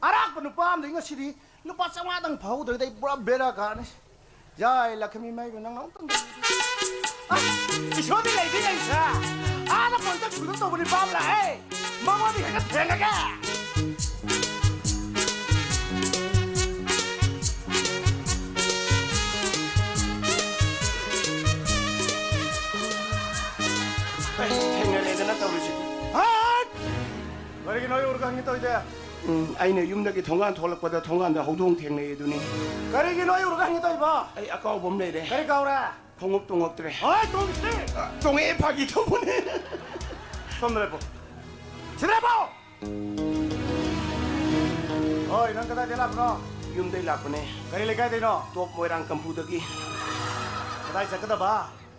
ꯑꯔꯥꯛꯄ ꯅꯨꯄꯥ ꯑꯃꯗꯒꯤ ꯉꯁꯤꯗꯤ ꯂꯨꯄꯥ ꯆꯥꯝꯃꯉꯥꯗꯪ ꯐꯥꯍꯧꯗ꯭ꯔꯒꯗꯤ ꯑꯩ ꯄꯨꯔꯥ ꯕꯦꯔꯥ ꯀꯥꯔꯅꯤ꯫ ꯌꯥꯏ, ꯂꯛꯈꯃꯤ ꯃꯥꯏꯕ, ꯅꯪ ꯑꯃꯨꯛꯇꯪ ꯑꯁ! ꯏꯁꯣꯔꯗꯤ ꯂꯩꯗꯤ ꯂꯩꯁꯥ! ꯑꯥꯗ ꯀꯣꯟꯇꯛ ꯁꯨꯗ ꯇꯧꯕ ꯅꯨꯄꯥ ꯑꯃ ꯂꯥꯛꯑꯦ! ꯃꯉꯣꯟꯗ ꯍꯦꯛꯇ ꯊꯦꯡꯉꯒꯦ! ꯑꯩ ꯊꯦꯡꯅꯔꯦꯗꯅ ꯇꯧꯔꯤꯁꯤꯗꯤ꯫ ꯍꯠ! ꯀꯔꯤꯒꯤꯅꯣ ꯑꯩ ꯎꯔꯒ ꯍꯪꯉꯤ ꯇꯧꯔꯤꯗꯤ? ꯎꯝ, ꯑꯩꯅ ꯌꯨꯝꯗꯒꯤ ꯊꯣꯡꯒꯥꯟ ꯊꯣꯛꯂꯛꯄꯗ ꯊꯣꯡꯒꯥꯟꯗ ꯍꯧꯗꯣꯡ ꯊꯦꯡꯅꯩ ꯑꯗꯨꯅꯤ꯫ ꯀꯔꯤꯒꯤꯅꯣ ꯑꯩ ꯎꯔꯒ ꯍꯪꯉꯤ ꯇꯧꯔꯤꯕꯣ? ꯑꯩ ꯑꯀꯥꯎꯕ ꯑꯃ ꯂꯩꯔꯦ꯫ ꯀꯔꯤ ꯀꯥꯎꯔꯦ? ꯈꯣꯡꯎꯞ ꯇꯣꯡꯉꯛꯇ꯭ꯔꯦ꯫ ꯍꯣꯏ, ꯇꯣꯡꯉꯛꯇ꯭ꯔꯦ꯫ ꯑ, ꯇꯣꯡꯉꯛꯑꯦ, ꯐꯥꯒꯤ ꯇꯧꯕꯅꯦ꯫ ꯁꯣꯝꯗ ꯂꯦꯞꯄꯣ꯫ ꯁꯤꯗ ꯂꯦꯞꯄꯣ! ꯍꯣꯏ, ꯅꯪ ꯀꯗꯥꯏꯗꯩ ꯂꯥꯛꯄꯅꯣ? ꯌꯨꯝꯗꯩ ꯂꯥꯛꯄꯅꯦ꯫ ꯀꯔꯤ ꯂꯩꯀꯥꯏꯗꯩꯅꯣ? ꯇꯣꯞ ꯃꯣꯏꯔꯥꯡ ꯀꯝꯄꯨꯗꯒꯤ꯫ ꯀꯗꯥꯏ ꯆꯠꯀꯗꯕ?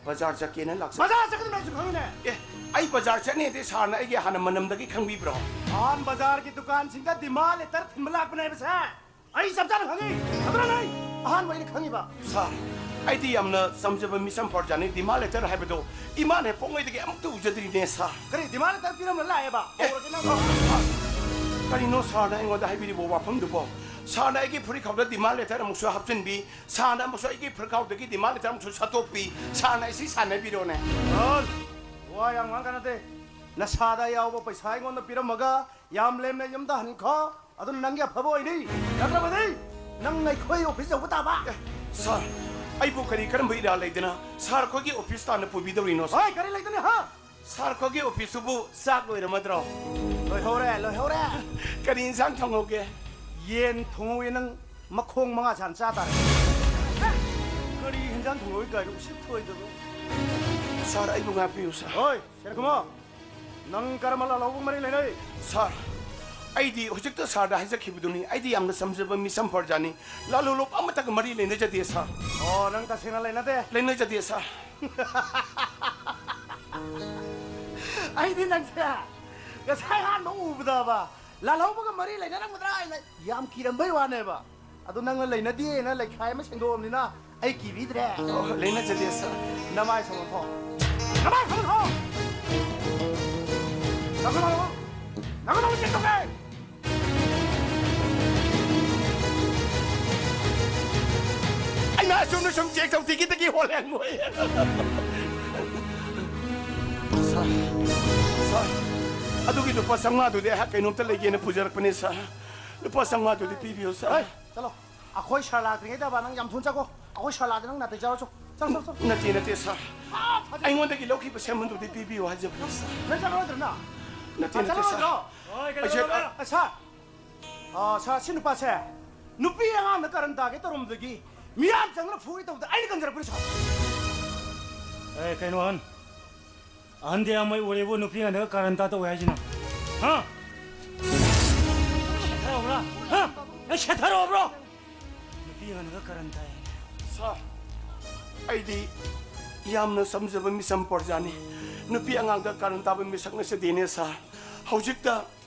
ꯕꯖꯥꯔ ꯆꯠꯀꯦꯅ ꯂꯥꯛꯆ- ꯕꯖꯥꯔ ꯆꯠꯀꯗꯕꯅꯦ ꯑꯩꯁꯨ ꯈꯪꯉꯤꯅꯦ꯫ ꯑꯦ, ꯑꯩ ꯕꯖꯥꯔ ꯆꯠꯅꯦꯗꯤ ꯁꯥꯔꯅ ꯑꯩꯒꯤ ꯍꯥꯟꯅ ꯃꯅꯝꯗꯒꯤ ꯈꯪꯕꯤꯕ꯭ꯔꯣ? ꯅꯍꯥꯟ ꯕꯖꯥꯔꯒꯤ ꯗꯨꯀꯥꯟꯁꯤꯡꯗ demand letter ꯊꯤꯟꯕ ꯂꯥꯛꯄꯅꯦ ꯍꯥꯏꯕꯁꯦ ꯑꯩ ꯆꯞ ꯆꯥꯅ ꯈꯪꯉꯤ꯫ ꯑꯗꯨꯅ ꯑꯩ ꯑꯍꯥꯟꯕ ꯑꯩꯅ ꯈꯪꯉꯤꯕ꯫ ꯁꯥꯔ, ꯑꯩꯗꯤ ꯌꯥꯝꯅ ꯆꯝꯖꯕ ꯃꯤꯁꯛ ꯑꯃ ꯐꯣꯔꯖꯥꯅꯤ꯫ Demand letter ꯍꯥꯏꯕꯗꯣ ꯏꯃꯥꯅ ꯄꯣꯛꯉꯩꯗꯒꯤ ꯑꯃꯨꯛꯇ ꯎꯖꯗ꯭ꯔꯤꯅꯦ, ꯁꯥꯔ꯫ ꯀꯔꯤ demand letter ꯄꯤꯔꯝꯕ ꯂꯥꯛꯑꯦꯕ? ꯑꯦ, ꯍꯧꯔꯒꯦ ꯅꯪ꯫ ꯁꯥꯔ, ꯀꯔꯤꯅꯣ ꯁꯥꯔꯅ ꯑꯩꯉꯣꯟꯗ ꯍꯥꯏꯕꯤꯔꯤꯕ ꯋꯥꯐꯝꯗꯨꯕꯣ? ꯁꯥꯔꯅ ꯑꯩꯒꯤ ꯐꯨꯔꯤꯠ ꯈꯥꯎꯗ demand letter ꯑꯃꯨꯛꯁꯨ ꯍꯥꯞꯆꯤꯟꯕꯤ, ꯁꯥꯔꯅ ꯑꯃꯨꯛꯁꯨ ꯑꯩꯒꯤ ꯐꯨꯔꯤꯠ ꯈꯥꯎꯗꯒꯤ demand letter ꯑꯃꯨꯛꯁꯨ ꯁꯠꯇꯣꯛꯄꯤ, ꯁꯥꯔꯅ ꯑꯩꯁꯤ ꯁꯥꯟꯅꯕꯤꯔꯣꯅꯦ꯫ ꯁꯥꯔ, ꯋꯥ ꯌꯥꯝ ꯉꯥꯡ ꯀꯥꯟꯅꯗꯦ꯫ ꯅꯁꯥꯗ ꯌꯥꯎꯕ ꯄꯩꯁꯥ ꯑꯩꯉꯣꯟꯗ ꯄꯤꯔꯝꯃꯒ ꯌꯥꯝ ꯂꯦꯝꯅ ꯌꯨꯝꯗ ꯍꯟꯈꯣ꯫ ꯑꯗꯨꯅ ꯅꯪꯒꯤ ꯑꯐꯕ ꯑꯣꯏꯅꯤ꯫ ꯅꯠꯇ꯭ꯔꯕꯗꯤ ꯅꯪ ꯑꯩꯈꯣꯏ ꯑꯣꯐꯤꯁ ꯌꯧꯕ ꯇꯥꯕ꯫ ꯑꯦ, ꯁꯥꯔ, ꯑꯩꯕꯨ ꯀꯔꯤ ꯀꯔꯝꯕ ꯏꯔꯥꯜ ꯂꯩꯗꯅ ꯁꯥꯔ ꯑꯩꯈꯣꯏꯒꯤ ꯑꯣꯐꯤꯁ ꯇꯥꯟꯅ ꯄꯨꯕꯤꯗꯧꯔꯤꯅꯣ, ꯁꯥꯔ? ꯍꯣꯏ, ꯀꯔꯤ ꯂꯩꯗꯅꯤ, ꯍꯥ? ꯁꯥꯔ ꯑꯩꯈꯣꯏꯒꯤ ꯑꯣꯐꯤꯁꯇꯨꯕꯨ ꯆꯥꯛ ꯂꯣꯏꯔꯝꯃꯗ꯭ꯔꯣ? ꯂꯣꯏꯍꯧꯔꯦ, ꯂꯣꯏꯍꯧꯔꯦ꯫ ꯀꯔꯤ ꯏꯟꯁꯥꯡ ꯊꯣꯡꯍꯧꯒꯦ? ꯌꯦꯟ ꯊꯣꯡꯍꯧꯋꯦ, ꯅꯪ ꯃꯈꯣꯡ ꯃꯉꯥ ꯆꯥꯅ ꯆꯥ ꯇꯥꯔꯦ꯫ ꯀꯔꯤ ꯏꯟꯁꯥꯡ ꯊꯣꯡꯍꯧꯋꯤ ꯀꯥꯏꯅ ꯎꯁꯤꯠ ꯊꯣꯛꯑꯣꯏꯗꯕ꯫ ꯁꯥꯔ, ꯑꯩꯕꯨ ꯉꯥꯛꯄꯤꯌꯨ, ꯁꯥꯔ꯫ ꯍꯣꯏ, ꯁꯦꯟꯈꯨꯃꯣ꯫ ꯅꯪ ꯀꯔꯝꯕ ꯂꯥꯜꯍꯧꯕꯒ ꯃꯔꯤ ꯂꯩꯅꯩ? ꯁꯥꯔ, ꯑꯩꯗꯤ ꯍꯧꯖꯤꯛꯇ ꯁꯥꯔꯗ ꯍꯥꯏꯖꯈꯤꯕꯗꯨꯅꯤ, ꯑꯩꯗꯤ ꯌꯥꯝꯅ ꯆꯝꯖꯕ ꯃꯤꯁꯛ ꯑꯃ ꯐꯣꯔꯖꯥꯅꯤ꯫ ꯂꯥꯜꯍꯧꯂꯨꯞ ꯑꯃꯠꯇꯒ ꯃꯔꯤ ꯂꯩꯅꯖꯗꯦ, ꯁꯥꯔ꯫ ꯑꯣ, ꯅꯪ ꯇꯁꯦꯡꯅ ꯂꯩꯅꯗꯦ? ꯂꯩꯅꯖꯗꯦ, ꯁꯥꯔ꯫ ꯑꯩꯗꯤ ꯅꯪꯁꯦ ꯉꯁꯥꯏ ꯑꯍꯥꯟꯕ ꯎꯕꯗꯕ ꯂꯥꯜꯍꯧꯕꯒ ꯃꯔꯤ ꯂꯩꯅꯔꯝꯒꯗ꯭ꯔꯥ ꯍꯥꯏꯅ ꯌꯥꯝ ꯀꯤꯔꯝꯕꯩ ꯋꯥꯅꯦꯕ꯫ ꯑꯗꯣ ꯅꯪꯅ ꯂꯩꯅꯗꯦꯅ ꯂꯩꯈꯥꯏ ꯑꯃ ꯁꯦꯡꯗꯣꯛꯑꯕꯅꯤꯅ ꯑꯩ ꯀꯤꯕꯤꯗ꯭ꯔꯦ꯫ ꯑꯣ, ꯂꯩꯅꯖꯗꯦ, ꯁꯥꯔ꯫ ꯅꯃꯥꯏ ꯁꯣꯝꯗ ꯊꯣꯛꯑꯣ꯫ ꯅꯃꯥꯏ ꯁꯣꯝꯗ ꯊꯣꯛꯑꯣ! ꯅꯪ ꯀꯩꯗꯧꯔꯕ? ꯅꯪ ꯀꯩꯗꯧꯕ ꯆꯦꯛ ꯇꯧꯒꯦ? ꯑꯩꯅ ꯑꯁꯨꯝꯅ ꯁꯨꯝ ꯆꯦꯛ ꯇꯧ ꯇꯤꯀꯤ ꯇꯤꯀꯤ ꯍꯣꯜꯂꯦ ꯃꯣꯏ꯫ ꯁꯥꯔ, ꯁꯥꯔ, ꯑꯗꯨꯒꯤ ꯂꯨꯄꯥ ꯆꯥꯝꯃꯉꯥꯗꯨꯗꯤ ꯑꯩꯍꯥꯛ ꯀꯩꯅꯣꯝꯇ ꯂꯩꯒꯦꯅ ꯄꯨꯖꯔꯛꯄꯅꯦ, ꯁꯥꯔ꯫ ꯂꯨꯄꯥ ꯆꯥꯝꯃꯉꯥꯗꯨꯗꯤ ꯄꯤꯕꯤꯌꯨ, ꯁꯥꯔ꯫ ꯍꯩ, ꯆꯠꯂꯣ꯫ ꯑꯩꯈꯣꯏ ꯁꯥꯔ ꯂꯥꯛꯇ꯭ꯔꯤꯉꯩꯗ ꯕꯥ, ꯅꯪ ꯌꯥꯝ ꯊꯨꯅ ꯆꯠꯀꯣ꯫ ꯑꯩꯈꯣꯏ ꯁꯥꯔ ꯂꯥꯛꯑꯗꯤ ꯅꯪ ꯅꯥꯇꯩ ꯆꯥꯔꯣꯏ꯫ ꯆꯠꯂꯣ, ꯆꯠꯂꯣ, ꯆꯠꯂꯣ꯫ ꯅꯠꯇꯦ, ꯅꯠꯇꯦ, ꯁꯥꯔ꯫ ꯑꯥ, ꯐꯖꯩ꯫ ꯑꯩꯉꯣꯟꯗꯒꯤ ꯂꯧꯈꯤꯕ ꯁꯦꯝꯕꯗꯨꯗꯤ ꯄꯤꯕꯤꯌꯨ ꯍꯥꯏꯖꯕꯅꯤ, ꯁꯥꯔ꯫ ꯅꯪ ꯆꯠꯂꯔꯣꯏꯗ꯭ꯔꯅ? ꯅꯠꯇꯦ, ꯅꯠꯇꯦ, ꯁꯥꯔ꯫ ꯆꯠꯂꯔꯣꯏꯗ꯭ꯔꯣ? ꯍꯣꯏ, ꯑꯩꯁꯦ, ꯀꯩꯗꯧꯔꯕ? ꯑ, ꯁꯥꯔ, ꯑ, ꯁꯥꯔ, ꯁꯤ ꯅꯨꯄꯥꯁꯦ ꯅꯨꯄꯤ ꯑꯉꯥꯡꯗ ꯀꯔꯟ ꯇꯥꯒꯦ ꯇꯧꯔꯝꯕꯗꯒꯤ ꯃꯤꯌꯥꯝ ꯆꯪꯅ ꯐꯨꯒꯦ ꯇꯧꯕꯗ ꯑꯩꯅ ꯀꯟꯖꯔꯛꯄꯅꯤ, ꯁꯥꯔ꯫ ꯑꯦ, ꯀꯩꯅꯣ, ꯑꯍꯟ? ꯑꯍꯟꯗꯤ ꯌꯥꯝꯃꯩ ꯎꯔꯦꯕꯨ, ꯅꯨꯄꯤ ꯑꯉꯥꯡꯗꯒ ꯀꯔꯟ ꯇꯥ ꯇꯧꯋꯦ ꯍꯥꯏꯁꯤꯅ? ꯍꯥ? ꯁꯦꯠꯊꯔꯛꯑꯣꯕ꯭ꯔꯥ? ꯍꯥ? ꯅꯪ ꯁꯦꯠꯊꯔꯛꯑꯣꯕ꯭ꯔꯣ? ꯅꯨꯄꯤ ꯑꯉꯥꯡꯗꯒ ꯀꯔꯟ ꯇꯥꯏ ꯍꯥꯏꯅꯦ꯫ ꯁꯥꯔ, ꯑꯩꯗꯤ ꯌꯥꯝꯅ ꯆꯝꯖꯕ ꯃꯤꯆꯝ ꯄ꯭ꯔꯖꯥꯅꯤ꯫ ꯅꯨꯄꯤ ꯑꯉꯥꯡꯗ ꯀꯔꯟ ꯇꯥꯕ ꯃꯤꯁꯛ ꯅꯠꯆꯗꯦꯅꯦ, ꯁꯥꯔ꯫ ꯍꯧꯖꯤꯛꯇ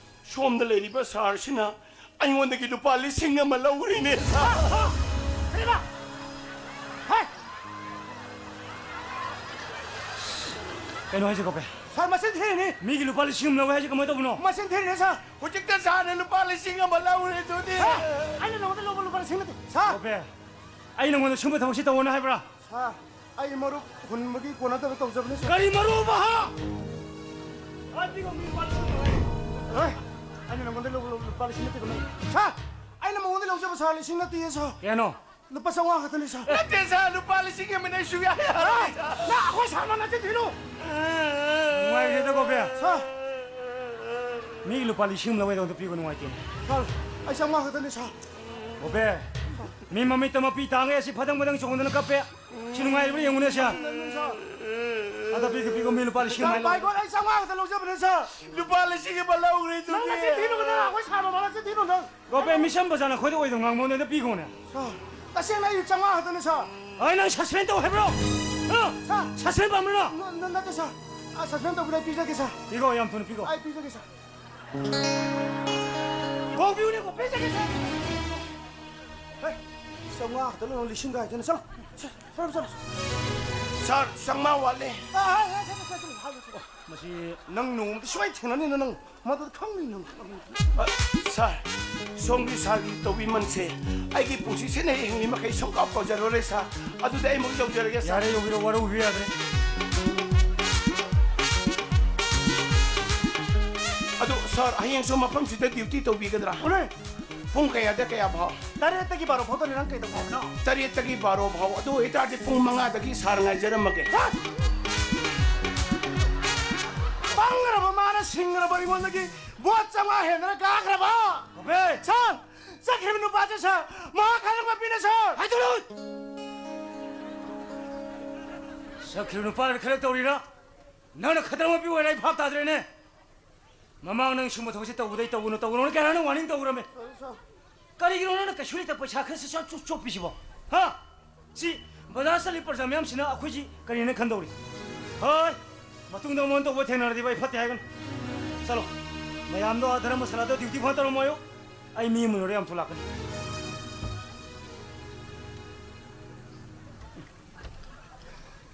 ꯁꯣꯝꯗ ꯂꯩꯔꯤꯕ ꯁꯥꯔꯁꯤꯅ ꯑꯩꯉꯣꯟꯗꯒꯤ ꯂꯨꯄꯥ ꯂꯤꯁꯤꯡ ꯑꯃ ꯂꯧꯔꯤꯅꯦ, ꯁꯥꯔ꯫ ꯀꯔꯤꯕ? ꯍꯦ! ꯀꯩꯅꯣ ꯍꯥꯏꯁꯦ, ꯀꯣꯄꯦ? ꯁꯥꯔ, ꯃꯆꯤꯟ ꯊꯤꯔꯤꯅꯤ꯫ ꯃꯤꯒꯤ ꯂꯨꯄꯥ ꯂꯤꯁꯤꯡ ꯑꯃ ꯂꯧꯋꯦ ꯍꯥꯏꯁꯦ ꯀꯃꯥꯏꯅ ꯇꯧꯕꯅꯣ? ꯃꯆꯤꯟ ꯊꯤꯔꯤꯅꯦ, ꯁꯥꯔ꯫ ꯍꯧꯖꯤꯛꯇ ꯁꯥꯔꯅ ꯂꯨꯄꯥ ꯂꯤꯁꯤꯡ ꯑꯃ ꯂꯧꯔꯦ ꯑꯗꯨꯗꯤ꯫ ꯍꯦ! ꯑꯩꯅ ꯅꯉꯣꯟꯗ ꯂꯧꯕ ꯂꯨꯄꯥ ꯂꯤꯁꯤꯡ ꯅꯠꯇꯦ, ꯁꯥꯔ꯫ ꯀꯣꯄꯦ, ꯑꯩ ꯅꯉꯣꯟꯗ ꯁꯨꯝꯕ ꯊꯕꯛꯁꯤ ꯇꯧꯑꯣꯅ ꯍꯥꯏꯕ꯭ꯔꯥ? ꯁꯥꯔ, ꯑꯩ ꯃꯔꯨꯞ ꯍꯨꯟꯕꯒꯤ ꯀꯣꯟꯅꯗꯕ ꯇꯧꯖꯕꯅꯤ, ꯁꯥꯔ꯫ ꯀꯔꯤ ꯃꯔꯨꯞ, ꯍꯥ? ꯍꯥꯏꯕꯤꯒꯣ, ꯃꯤ ꯂꯨꯄꯥ ꯂꯤꯁꯤꯡ ꯑꯃ ꯂꯧꯋꯦ꯫ ꯍꯦ! ꯑꯩꯅ ꯅꯉꯣꯟꯗ ꯂꯧꯕ ꯂꯨꯄꯥ ꯂꯤꯁꯤꯡ ꯅꯠꯇꯦ, ꯀꯩꯅꯣ꯫ ꯁꯥꯔ, ꯑꯩꯅ ꯃꯉꯣꯟꯗ ꯂꯧꯖꯕ, ꯁꯥꯔ, ꯂꯤꯁꯤꯡ ꯅꯠꯇꯦꯌꯦ, ꯁꯥꯔ꯫ ꯀꯌꯥꯅꯣ? ꯂꯨꯄꯥ ꯆꯥꯝꯃꯉꯥ ꯈꯛꯇꯅꯤ, ꯁꯥꯔ꯫ ꯅꯠꯇꯦ, ꯁꯥꯔ, ꯂꯨꯄꯥ ꯂꯤꯁꯤꯡ ꯑꯃꯅ ꯑꯩ ꯁꯨꯡꯌꯥ ꯌꯥꯔꯣꯏ, ꯁꯥꯔ꯫ ꯅꯪ ꯑꯩꯈꯣꯏ ꯁꯥꯔ ꯃꯥꯟꯅ ꯆꯤꯟ ꯊꯤꯅꯨ꯫ ꯅꯨꯡꯉꯥꯏꯈ꯭ꯔꯦꯗ, ꯀꯣꯄꯦ꯫ ꯁꯥꯔ꯫ ꯃꯤꯒꯤ ꯂꯨꯄꯥ ꯂꯤꯁꯤꯡ ꯑꯃ ꯂꯧꯒꯦ ꯇꯧꯕꯗ ꯄꯤꯕ ꯅꯨꯡꯉꯥꯏꯇꯦꯅꯦ꯫ ꯁꯥꯔ, ꯑꯩ ꯆꯥꯝꯃꯉꯥ ꯈꯛꯇꯅꯤ, ꯁꯥꯔ꯫ ꯀꯣꯄꯦ, ꯃꯤ ꯃꯃꯤꯠꯇ ꯃꯄꯤ ꯇꯥꯡꯉꯦ, ꯑꯁꯤ ꯐꯗꯪ ꯐꯗꯪ ꯆꯣꯡꯗꯅ ꯀꯞꯄꯦ꯫ ꯁꯤ ꯅꯨꯡꯉꯥꯏꯔꯤꯕ꯭ꯔꯥ ꯌꯦꯡꯉꯨꯅꯦ, ꯁꯥꯔ꯫ ꯅꯪ, ꯅꯪ, ꯁꯥꯔ꯫ ꯑꯗ ꯄꯤꯒꯦ, ꯄꯤꯒꯦ, ꯃꯤ ꯂꯨꯄꯥ ꯂꯤꯁꯤꯡ ꯑꯃ ꯁꯥꯔ, ꯂꯧꯒꯦ꯫ ꯄꯥꯏꯈꯣ, ꯑꯩ ꯆꯥꯝꯃꯉꯥ ꯈꯛꯇ ꯂꯧꯖꯕꯅꯦ, ꯁꯥꯔ꯫ ꯂꯨꯄꯥ ꯂꯤꯁꯤꯡ ꯑꯃ ꯂꯧꯈ꯭ꯔꯦ ꯅꯪ ꯑꯗꯨꯗꯤ꯫ ꯅꯆꯤꯟ ꯊꯤꯅꯨ, ꯅꯪ ꯑꯩꯈꯣꯏ ꯁꯥꯔ ꯃꯃꯥꯡꯗ ꯆꯤꯟ ꯊꯤꯅꯨ, ꯅꯪ꯫ ꯒꯣꯄꯦ, ꯃꯤꯆꯝ ꯕꯖꯥꯔꯅ ꯑꯩꯈꯣꯏꯗ ꯑꯣꯏꯗꯧ ꯉꯥꯡꯕ ꯅꯣꯏꯗ ꯄꯤꯈꯣꯅꯦ꯫ ꯁꯥꯔ, ꯇꯁꯦꯡꯅ ꯑꯩ ꯆꯥꯝꯃꯉꯥ ꯈꯛꯇꯅꯦ, ꯁꯥꯔ꯫ ꯑꯩ ꯅꯪ ꯁꯁꯄꯦꯟ ꯇꯧ ꯍꯥꯏꯕ꯭ꯔꯣ? ꯍꯥ? ꯁꯥꯔ꯫ ꯁꯁꯄꯦꯟ ꯄꯥꯝꯕ꯭ꯔꯣ? ꯅ-, ꯅ-, ꯅꯠꯇꯦ, ꯁꯥꯔ꯫ ꯑ, ꯁꯁꯄꯦꯟ ꯇꯧꯕꯤꯔꯣ, ꯑꯩ ꯄꯤꯖꯒꯦ, ꯁꯥꯔ꯫ ꯄꯤꯈꯣ, ꯌꯥꯝ ꯊꯨꯅ ꯄꯤꯈꯣ꯫ ꯑꯩ ꯄꯤꯖꯒꯦ, ꯁꯥꯔ꯫ ꯀꯣꯛ ꯄꯤꯌꯨꯅꯦ, ꯀꯣꯛ ꯄꯤꯖꯒꯦ, ꯁꯥꯔ꯫ ꯆꯥꯝꯃꯉꯥ ꯈꯛꯇ ꯂꯧꯔꯣ, ꯂꯤꯁꯤꯡ ꯀꯥꯏꯗꯅ? ꯆꯠꯂꯣ, ꯆꯠꯂꯣ, ꯆꯠꯂꯣ, ꯆꯠꯂꯣ꯫ ꯁꯥꯔ, ꯆꯥꯝꯃꯉꯥ ꯋꯥꯠꯂꯦ꯫ ꯑꯥ, ꯑꯥ, ꯑꯥ, ꯆꯠꯂꯣ, ꯆꯠꯂꯣ, ꯆꯠꯂꯣ, ꯆꯠꯂꯣ, ꯆꯠꯂꯣ꯫ ꯃꯁꯤ ꯅꯪ ꯅꯣꯡꯃꯗꯤ ꯁꯨꯃꯥꯏꯅ ꯊꯦꯡꯅꯅꯤꯅ ꯅꯪ ꯃꯗꯨ ꯈꯪꯅꯤ ꯅꯪ꯫ ꯑ, ꯁꯥꯔ, ꯁꯣꯝꯒꯤ ꯁꯥꯔꯒꯤ ꯇꯧꯕꯤꯃꯜꯁꯦ ꯑꯩꯒꯤ ꯄꯨꯟꯁꯤ ꯁꯦꯟꯅꯔꯤ ꯍꯤꯡꯂꯤ ꯃꯈꯩ ꯁꯨꯡꯀꯥꯎ ꯀꯥꯎꯖꯔꯔꯣꯏ, ꯁꯥꯔ꯫ ꯑꯗꯨꯗꯤ ꯑꯩ ꯑꯃꯨꯛ ꯌꯧꯖꯔꯒꯦ, ꯁꯥꯔ꯫ ꯌꯥꯔꯦ, ꯌꯧꯕꯤꯔꯣ, ꯋꯥꯔꯧꯕꯤꯕ ꯌꯥꯗ꯭ꯔꯦ꯫ ꯑꯗꯨ, ꯁꯥꯔ, ꯍꯌꯦꯡꯁꯨ ꯃꯐꯝꯁꯤꯗ ꯗ꯭ꯌꯨꯇꯤ ꯇꯧꯕꯤꯒꯗ꯭ꯔꯥ? ꯎꯅꯦ꯫ ꯄꯨꯡ ꯀꯌꯥꯗ ꯀꯌꯥ ꯐꯥꯎ? ꯇꯔꯦꯠꯇꯒꯤ ꯕꯥꯔꯣ ꯐꯥꯎꯗꯅꯤ꯫ ꯅꯪ ꯀꯩꯗꯧꯕ ꯍꯥꯏꯕꯅꯣ? ꯇꯔꯦꯠꯇꯒꯤ ꯕꯥꯔꯣ ꯐꯥꯎ꯫ ꯑꯗꯨ ꯑꯣꯏꯇꯥꯔꯗꯤ ꯄꯨꯡ ꯃꯉꯥꯗꯒꯤ ꯁꯥꯔ ꯉꯥꯏꯖꯔꯝꯃꯒꯦ꯫ ꯍꯥ? ꯄꯪꯈ꯭ꯔꯕ ꯃꯥꯅ ꯁꯤꯡꯈ꯭ꯔꯕ ꯑꯩꯉꯣꯟꯗꯒꯤ ꯚꯣꯠ ꯆꯥꯝꯃꯉꯥ ꯍꯦꯟꯗꯅ ꯀꯥꯈ꯭ꯔꯕ? ꯑꯕꯦ! ꯁꯥꯔ! ꯆꯠꯈ꯭ꯔꯤꯕ ꯅꯨꯄꯥꯁꯦ ꯁꯥꯔ ꯃꯍꯥꯛ ꯈꯪꯂꯛꯄ ꯃꯤꯅ ꯁꯥꯔ! ꯍꯥꯏꯗꯣꯛꯂꯨ! ꯆꯠꯈ꯭ꯔꯤꯕ ꯅꯨꯄꯥꯅ ꯈꯔ ꯇꯧꯔꯤꯔꯥ? ꯅꯪꯅ ꯈꯗ꯭ꯔꯛ ꯃꯄꯤ ꯑꯣꯏꯔꯦ, ꯑꯩ ꯚꯥꯞ ꯇꯥꯗ꯭ꯔꯦꯅꯦ꯫ ꯃꯃꯥꯡ ꯅꯪ ꯁꯨꯝꯕ ꯊꯕꯛꯁꯦ ꯇꯧꯕꯗꯩ ꯇꯧꯒꯅꯨ, ꯇꯧꯒꯅꯨꯅ ꯀꯌꯥ ꯅꯪ ꯋꯥꯔꯅꯤꯡ ꯇꯧꯔꯝꯃꯦ? ꯀꯔꯤꯒꯤꯅꯣ ꯅꯪꯅ ꯀꯩꯁꯨ ꯂꯩꯇꯕ ꯄꯩꯁꯥ ꯈꯔꯁꯨ ꯁꯨꯝ ꯆꯣꯞ-, ꯆꯣꯞꯄꯤꯁꯤꯕꯣ? ꯍꯥ? ꯁꯤ ꯕꯖꯥꯔ ꯆꯠꯂꯤ ꯄ꯭ꯔꯖꯥ ꯃꯌꯥꯝꯁꯤꯅ ꯑꯩꯈꯣꯏꯁꯤ ꯀꯔꯤꯅ ꯈꯟꯗꯧꯔꯤ? ꯍꯣꯏ, ꯃꯇꯨꯡꯗ ꯑꯃꯨꯛ ꯇꯧꯕ ꯊꯦꯡꯅꯔꯗꯤ ꯑꯩ ꯐꯠꯇꯦ ꯍꯥꯏꯒꯅꯤ꯫ ꯆꯠꯂꯣ, ꯃꯌꯥꯝꯗꯣ ꯑꯥ ꯙꯔꯃꯁꯥꯂꯥꯗ ꯗ꯭ꯌꯨꯇꯤ ꯐꯥ ꯇꯧꯔꯝꯃꯣ ꯍꯥꯏꯌꯨ꯫ ꯑꯩ ꯃꯤ ꯑꯃ ꯂꯣꯏꯔꯦ, ꯌꯥꯝ ꯊꯨ ꯂꯥꯛꯀꯅꯤ꯫